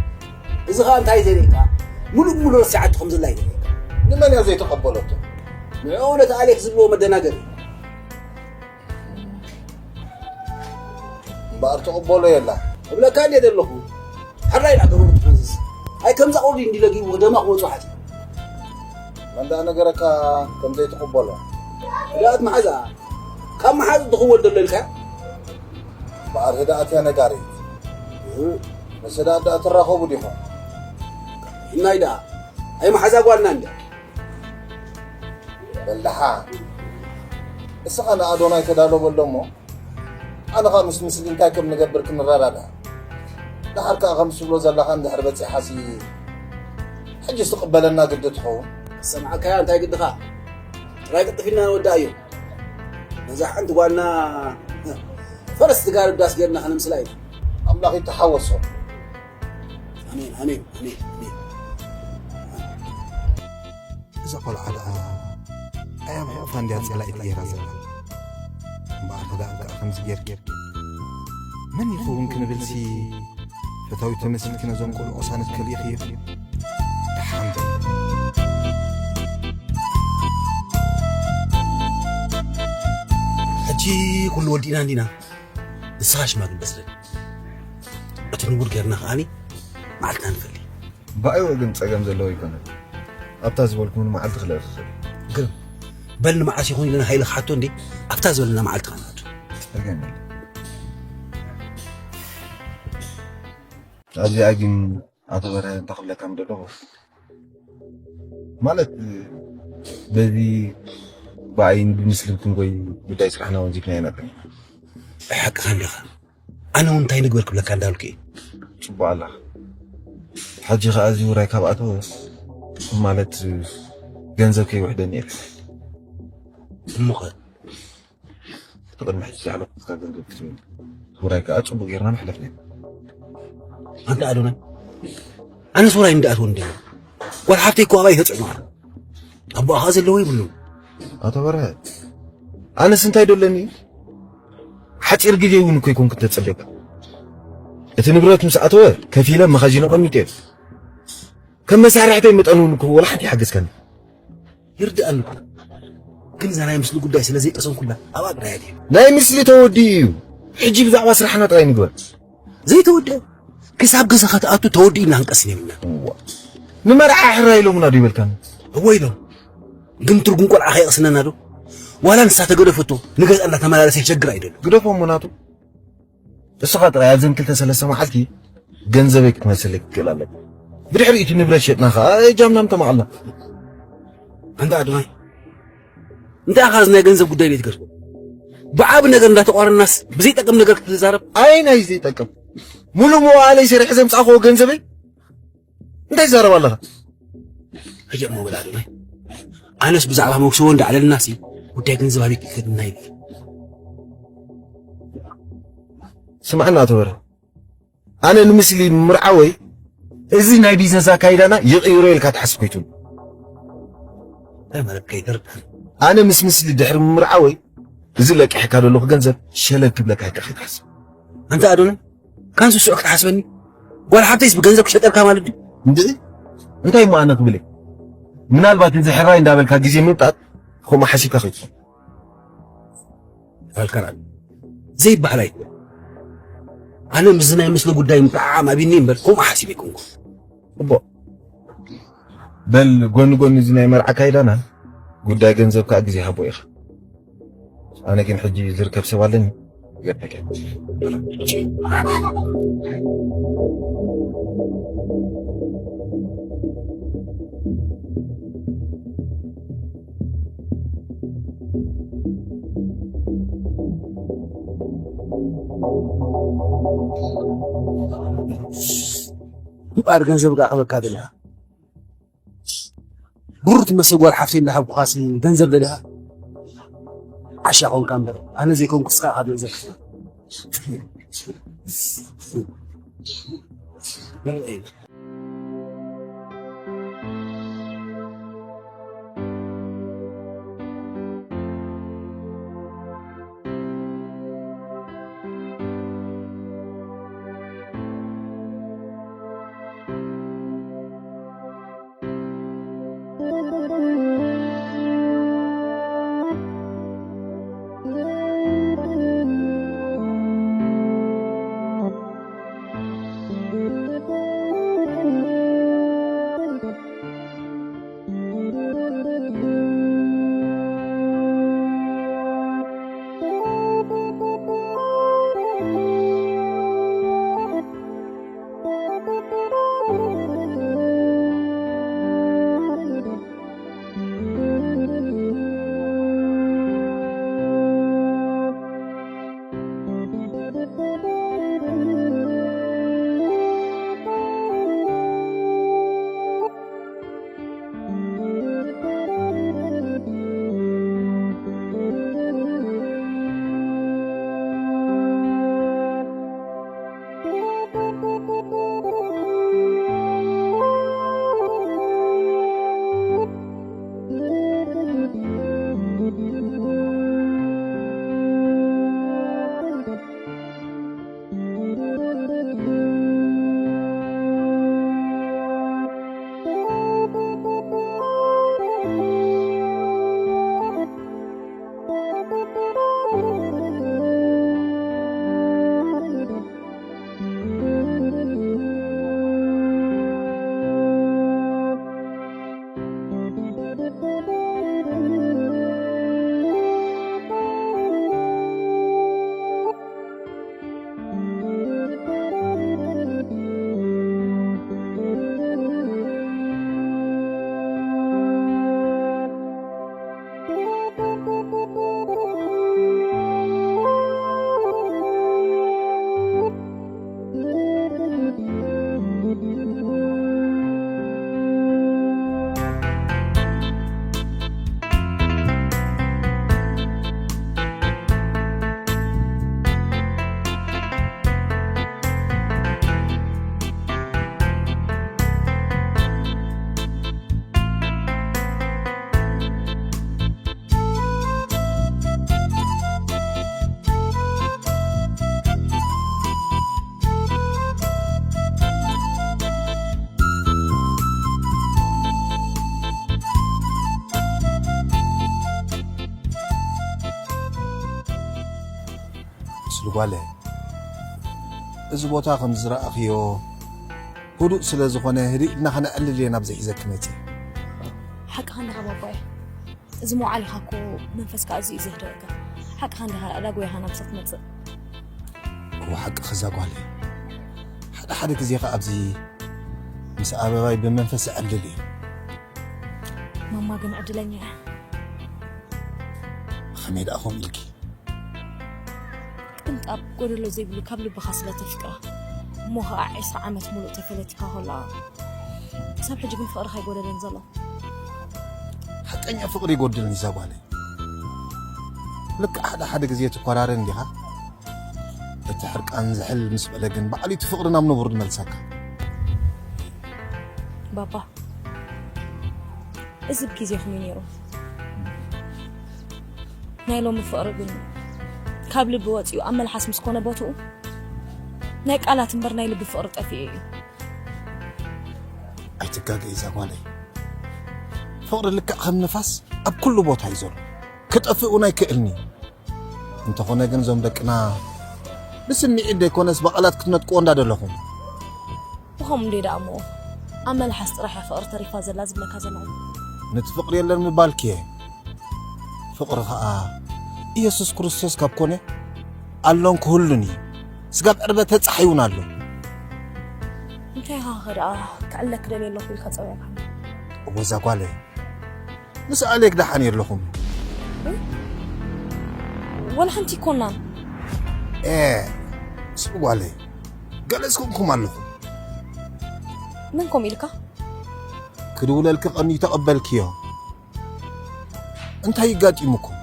እዚ ኸኣ እንታይ ዘርእየካ? ሙሉእ ብሙሉእ ረሲዓቶ ከም ዘላ እዩ ዘርእየካ። ንመን እያ ዘይተቐበለቶ? ንዕኡ ነቲ ኣሌክ ዝብልዎ መደናገሪ። እምበኣር ትቕበሎ የላ። እብለካ እንዴ ዘለኹ። ሕራይ ኢና ገበሩ ትፈዝዝ። ኣይ ከምዛ ቁርዲ እንዲ ለጊቡ ደማ ክወጹ ሓቲ። መን ደኣ ነገረካ ከም ዘይትቕበሎ? ህድኣት መሓዛ። ካብ መሓዝ ትኽወል ዘሎ ኢልካ? እምበኣር ህድኣት እያ ነጋሪት። እህ። ምስ ህድኣት ደኣ ትራኸቡ ዲኹም? እናይ ደኣ። ኣይ መሓዛ ጓልና እንደ። በል ደሓ። እስኻ ንኣዶናይ ተዳሎ በሎ እሞ፣ ኣነ ኸኣ ምስ ምስሊ እንታይ ከም ንገብር ክንረዳዳእ። ደሓር ከኣ ከም ትብሎ ዘለኻ እንድሕር በጺሓሲ፣ ሕጅስ ትቕበለና ግዲ ትኸውን። ሰምዓካያ እንታይ ግድኻ? ጥራይ ቅልጥፍ ኢልና ንወድኣዮ። ነዛ ሓንቲ ጓልና ፈረስ ትጋልብ ዳስ ጌርና ከነምስላ ኢና። ኣምላኽ ይተሓወሶ። ኣሜን፣ ኣሜን፣ ኣሜን፣ ኣሜን። እዛ ቆልዓ ደኣ ኣያም ሕቕፋ እንድያ ጸላኢት ገይራ ዘላ። እምበኣር ከ ደኣ ከኣ ከምዚ ጌርኪ መን ይኸውን ክንብልሲ ፈታዊት ተመሲልኪ ነዞም ቆልዑ ቅሳነት ከሊእኽዮም። ደሓን በል። ሕጂ ኩሉ ወዲእና እንዲና። ንስኻ ሽማግለ ስደድ። እቲ ንቡር ጌርና ከኣኒ መዓልትና ንፈሊ። ብኣይወ ግን ጸገም ዘለዎ ኣይኮነን። ኣብታ ዝበልኩ እውን መዓልቲ ክልእኽ ይኽእል። ግርም። በል ንመዓስ ይኹን ኢልና ሃይለ ክሓቶ እንዴ? ኣብታ ዝበለና መዓልቲ ኸንኣቱ። ጸገም የለን። ኣብዚኣ ግን ኣቶ በርሀ እንታይ ክብለካ ምደለኹ? ማለት በዚ ብኣይን ብምስልን ክንጎይ ጉዳይ ስራሕና ወንዚፍና ኢና። ሓቅኻ እንዲኻ። ኣነ እውን እንታይ ንግበር ክብለካ እንዳልኩ እየ። ጽቡቕ ኣለኻ። ሕጂ ኸኣ እዚ ውራይ ካብ ኣተወስ ማለት ገንዘብ ከይውሕደኒ እየ። እሞ ኸ? እቲ ቅድሚ ሕጂ ዝሓለፍኩትካ ገንዘብ ክትብል ውራይ ከኣ ጽቡቕ ጌርና መሕለፍና። ኣንታ ኣዶናይ፣ ኣነስ ውራይ እንዳኣትወ እንደ ጓል ሓፍተይ እኮ ኣባይ ተጽዕኖ ኣሎ። ኣቦኣ ኸኣ ዘለዎ ይብሉ። ኣቶ በርሀ፣ ኣነስ እንታይ ደለኒ? ሓጺር ግዜ እውን እኮ ይኮንኩ ተጸበየካ። እቲ ንብረት ምስ ኣተወ ከፊለ መኻዚኖ ቀሚጠ። ከም መሳርሕተይ መጠን እውን እኮ ወላ ሓንቲ ይሓገዝካኒ። ይርድኣኒ እኮ። ግን እዛ ናይ ምስሊ ጉዳይ ስለ ዘይቀሰንኩላ ኣብኣ ጥራይ እየ። ናይ ምስሊ ተወዲኡ እዩ። ሕጂ ብዛዕባ ስራሕና ጥራይ ንግበር። ዘይተወድአ ክሳብ ገዛ ከተኣቱ ተወዲእና ክንቀስን የብልና። እዋ። ንመርዓ ሕራይ ኢሎምና ዶ ይበልካኒ? እወ ኢሎም። ግን ትርጉም ቆልዓ ከየቕስነና ዶ? ዋላ ንሳ ተገደፈቶ ንገዛ እናተመላለሰ ይሸግር ኣይደሎ። ግደፎ እሞ ናቱ። እስኻ ጥራይ ኣብዘን ክልተ ሰለስተ መዓልቲ ገንዘበይ ክትመልሰለይ ክትክእል ኣለካ። ብድሕሪኡ እቲ ንብረት ሸጥና ኸኣ እጃምና ምተማቕልና። ኣንታ ኣዶናይ፣ እንታይ ኢኻ እዚ ናይ ገንዘብ ጉዳይ ቤት ገርቦ? ብዓቢ ነገር እንዳተቋረናስ ብዘይጠቅም ነገር ክትዛረብ? ኣይ ናይ ዘይጠቅም። ሙሉ መዋእለይ ሰሪሐ ዘምጻእክዎ ገንዘበይ እንታይ ትዛረብ ኣለኻ? ሕጂ እሞ በል ኣዶናይ፣ ኣነስ ብዛዕባ መክሰቦ እንዳዕለልና ሲ ጉዳይ ገንዘብ ኣበይ ክከድና ይብል። ስምዓና ኣቶ በርሀ፣ ኣነ ንምስሊ ምምርዓወይ እዚ ናይ ቢዝነስ ኣካይዳና ይቕይሮ ኢልካ ትሓስብ ከይትህሉ። እንታይ ማለት ከይተርፍ? ኣነ ምስ ምስሊ ድሕሪ ምምርዓወይ እዚ ለቂሕካ ዘለኹ ገንዘብ ሸለል ክብለካ ኢልካ ከይትሓስብ። ኣንታ ኣዶናይ፣ ካንሱ ስዑ ክትሓስበኒ? ጓል ሓብተይስ ብገንዘብ ክሸጠልካ ማለት ድዩ? እንድዒ፣ እንታይ እሞ ኣነ ክብል እየ? ምናልባት እዚ ሕራይ እንዳበልካ ግዜ ምምጣጥ ከምኡ ሓሲብካ ከይትኾን። ኣልካና ዘይበሃል ኣይኮን። ኣነ ምስዚ ናይ ምስሊ ጉዳይ ምጥዓዓም ኣብኒ እምበር ከምኡ ሓሲብ ኣይኮንኩ። እቦ፣ በል ጎኒ ጎኒ እዚ ናይ መርዓ ካይዳና ጉዳይ ገንዘብ ከዓ ግዜ ሃቦ ኢኻ። ኣነ ግን ሕጂ ዝርከብ ሰብ ኣለኒ። እምበኣር ገንዘብ ከኣ ክበካ ደሊኻ። ብሩር ትመስል ጓል ሓፍተይ እንዳሃብኩኻሲ ገንዘብ ደሊኻ? ዓሻ ኾንካ እምበር፣ ኣነ ዘይኮንኩ ንስኻ ኢኻ ገንዘብ። ስልጓለ፣ እዚ ቦታ ከም ዝረኣኽዮ ህዱእ ስለ ዝኾነ፣ ህድእ ኢልና ከነዕልል እየ ናብዚ ሒዘኪ መጺአ። ሓቅኻ እንዲኻ ባባየ። እዚ መውዓሊኻ እኮ መንፈስካ ኣዝዩ እዩ ዘህድኣካ። ሓቅኻ እንዲኻ፣ ዳኣ ጎይኻ ናብዚ ክትመጽእ። እወ፣ ሓቅኺ እዛ ጓለይ። ሓደ ሓደ ግዜ ኸኣ ኣብዚ ምስ ኣበባይ ብመንፈስ እዕልል እየ። ማማ ግን ዕድለኛ እያ። ኸመይ ደኣ ከምኡ ኢልኪ? ኣብ ጎደሎ ዘይብሉ ካብ ልብኻ ስለ ተፍቅራ እሞ ኸዓ ዕስራ ዓመት ሙሉእ ተፈለቲካ ከላ ክሳብ ሕጂ ግን ፍቕርኻ ኣይጎደለን ዘሎ። ሓቀኛ ፍቕሪ ይጎድልኒ እዛ ጓለይ። ልክዕ ሓደ ሓደ ግዜ ትኮራረን ዲኻ? እቲ ሕርቃን ዝሕል ምስ በለ ግን ባዕሉ እቲ ፍቕሪ ናብ ንቡር ዝመልሰካ። ባባ፣ እዚ ብግዜኹም እዩ ነይሩ። ናይ ሎሚ ፍቕሪ ግን ካብ ልቢ ወፂኡ ኣብ መልሓስ ምስ ኮነ ቦትኡ ናይ ቃላት እምበር ናይ ልቢ ፍቕሪ ጠፊኡ እዩ። ኣይትጋገ እዛ ጓለይ። ፍቕሪ ልክዕ ከም ንፋስ ኣብ ኩሉ ቦታ እዩ ዘሎ። ክጠፍእ እውን ኣይክእልን እዩ። እንተኾነ ግን እዞም ደቅና ብስምዒት ዘይኮነስ ብቓላት ክትነጥቅዎ እንዳደለኹም። ብኸም እንዴ ደኣ እሞ ኣብ መልሓስ ጥራሕ እያ ፍቕሪ ተሪፋ ዘላ ዝብለካ ዘለኹ። ነቲ ፍቕሪ የለን ምባልኪ እየ። ፍቕሪ ኸኣ ኢየሱስ ክርስቶስ ካብ ኮነ ኣሎን ክህሉን እዩ። ስጋብ ዕርበተ ጸሓይ እውን ኣሎ። እንታይ ኢኻ ኸ ደኣ ክዕለክ ደልየ ኣለኹ ኢልካ ጸዊዕካ? እወ እዛ ጓለይ፣ ምስ ኣሌክ ደሓን የለኹም? ወላ ሓንቲ ይኮናን። ኤ፣ ስሚ ጓለይ፣ ገለ ዝኮንኩም ኣለኹም። መን ከምኡ ኢልካ? ክድውለልኪ ቀንዩ ተቐበልክዮ። እንታይ ይጋጢሙኩም?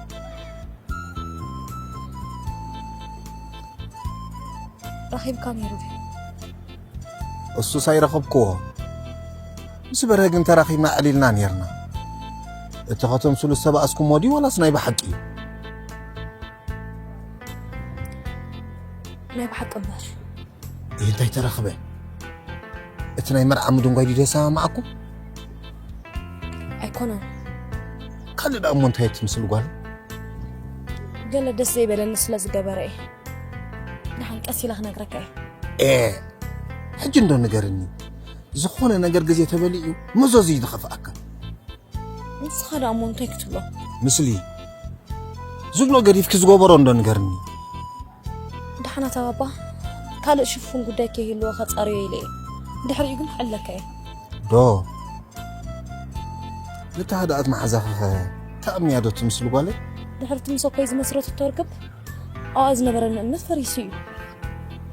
ረኺብካ ነይሩ ድዩ? እሱስ ኣይረኸብክዎ። ምስ በርሀ ግን ተራኺብና ኣዕሊልና ነይርና። እቲ ከተምስሉ ዝተባእስኩሞ ድዩ ዋላስ ናይ ብሓቂ እዩ? ናይ ብሓቂ እምበር። ይህ እንታይ ተረኽበ? እቲ ናይ መርዓ ምድንጓይ ድዩ ዘሰማማዓኩም? ኣይኮነን። ካልእ ደኣ እሞ እንታይ ትምስል ጓል? ገለ ደስ ዘይበለኒ ስለ ዝገበረ እየ። ደሓን ቀስ ኢለ ክነግረካ እየ። ኤ፣ ሕጂ እንዶ ንገርኒ። ዝኾነ ነገር ግዜ ተበሊዑ መዘዙ እዩ ዝኸፍኣካ። ንስኻ ደኣ እሞ እንታይ ክትብሎ? ምስሊ ዝብሎ ገዲፍኪ ዝገበሮ እንዶ ንገርኒ። ደሓን ኣታ ባባ፣ ካልእ ሽፉን ጉዳይ ከይህልዎ ከጻርዮ ኢለ እየ። ድሕሪኡ ግን ክዕለካ እየ። ዶ? ነታ ህድኣት መሓዛኺ ኸ ትኣምንያ ዶ ትምስል ጓለይ? ድሕሪ እቲ ምስ ኣኮይ ዝመስረትቶ ርክብ ኣብኣ ዝነበረኒ እምነት ፈሪሱ እዩ።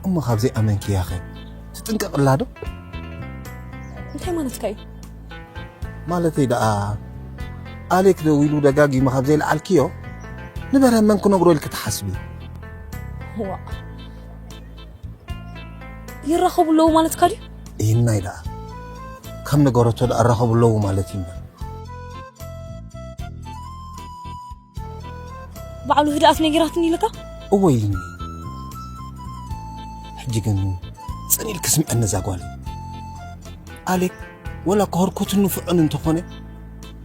እሞ ካብ ዘይኣመንክያ ኸ ትጥንቀቕላ ዶ? እንታይ ማለትካ እዩ? ማለተይ ደኣ ኣሌክ ደዊሉ ደጋጊሙ ካብ ዘይለዓልክዮ ንበርሀ መን ክነግሮ ኢልኪ ትሓስቢ? ዋእ፣ ይራኸቡ ኣለዉ ማለትካ ድዩ? ኢልናይ ደኣ ከም ነገረቶ ደኣ ራኸቡ ኣለዉ ማለት እዩ እምበር። ባዕሉ ህድኣት ነጊራትኒ ኢልካ? እወ ኢልኒ። ሕጂ ግን ጽን ኢልኪ ስምዐኒ እዛ ጓል። ኣሌክ ወላ እኳ ህርኩትን ንፉዕን እንተኾነ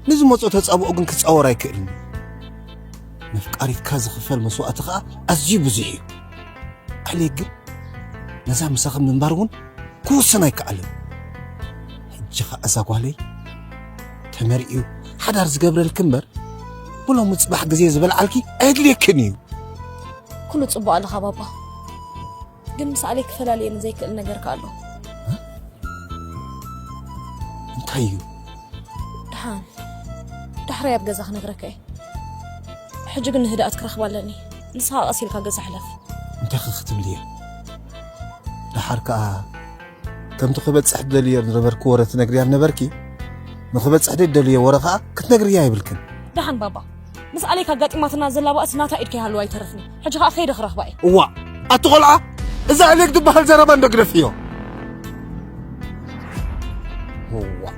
ንዝመጾ ተጻብኦ ግን ክጻወር ኣይክእልን እዩ። ነፍቃሪትካ ዝኽፈል መስዋእቲ ኸኣ ኣዝዩ ብዙሕ እዩ። ኣሌክ ግን ነዛ ምሳኺ ምንባር እውን ክውስን ኣይከኣልን። ሕጂ ኸኣ እዛ ጓለይ ተመርዕዩ ሓዳር ዝገብረልኪ እምበር ብሎሚ ጽባሕ ግዜ ዝበልዓልኪ ኣየድልየክን እዩ። ኩሉ ጽቡቕ ኣለኻ ባባ፣ ግን ምስ ኣሌክ ክፈላልየኒ ዘይክእል ነገር ከኣ ኣሎ። እንታይ እዩ? ደሓን ዳሕራይ ኣብ ገዛ ክነግረካ እየ። ሕጂ ግን ንህድኣት ክረኽባ ኣለኒ። ንስኻ ቀስ ኢልካ ገዛ ሕለፍ። እንታይ ኸ ክትብሊ እየ? ደሓር ከኣ ከምቲ ክበጽሕ ትደልዮ ዝነበርኪ ወረ ትነግርያ ነበርኪ። ንኽበጽሕ ደይ ትደልዮ ወረ ከኣ ክትነግርያ የብልክን። ደሓን ባባ፣ ምስ ኣሌክ ኣጋጢማትና ዘላ ባእሲ ናታ ኢድ ከይሃልዋ ኣይተርፍን። ሕጂ ከኣ ከይደ ክረኽባ እየ። እዋእ፣ ኣቲ ቖልዓ፣ እዛ ኣሌክ ትበሃል ዘረባ እንዶ ግደፍዮ። እዋእ።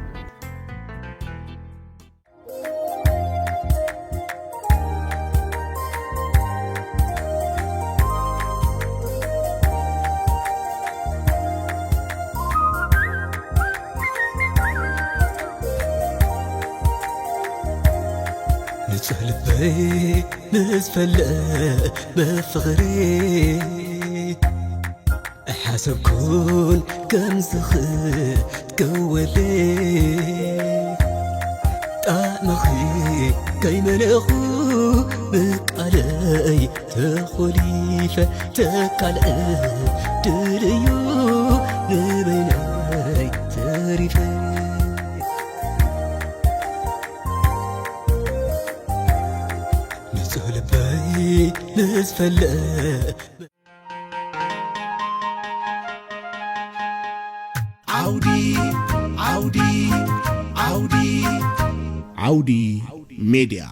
ንጹህ ልበይ ምስ ፈለአ ብፍቕሪ ኣይሓሰብኩን ከም ዝኽእል ክትከወለይ ጣዕምኺ ከይመለኹ ብቃለይ ተኾሊፈ ተካልእ ድልዩ ንበይነይ ተሪፈ ንጹህ ልበይ ምስ ፈለአ ዓውዲ ዓውዲ ዓውዲ ዓውዲ ሜድያ።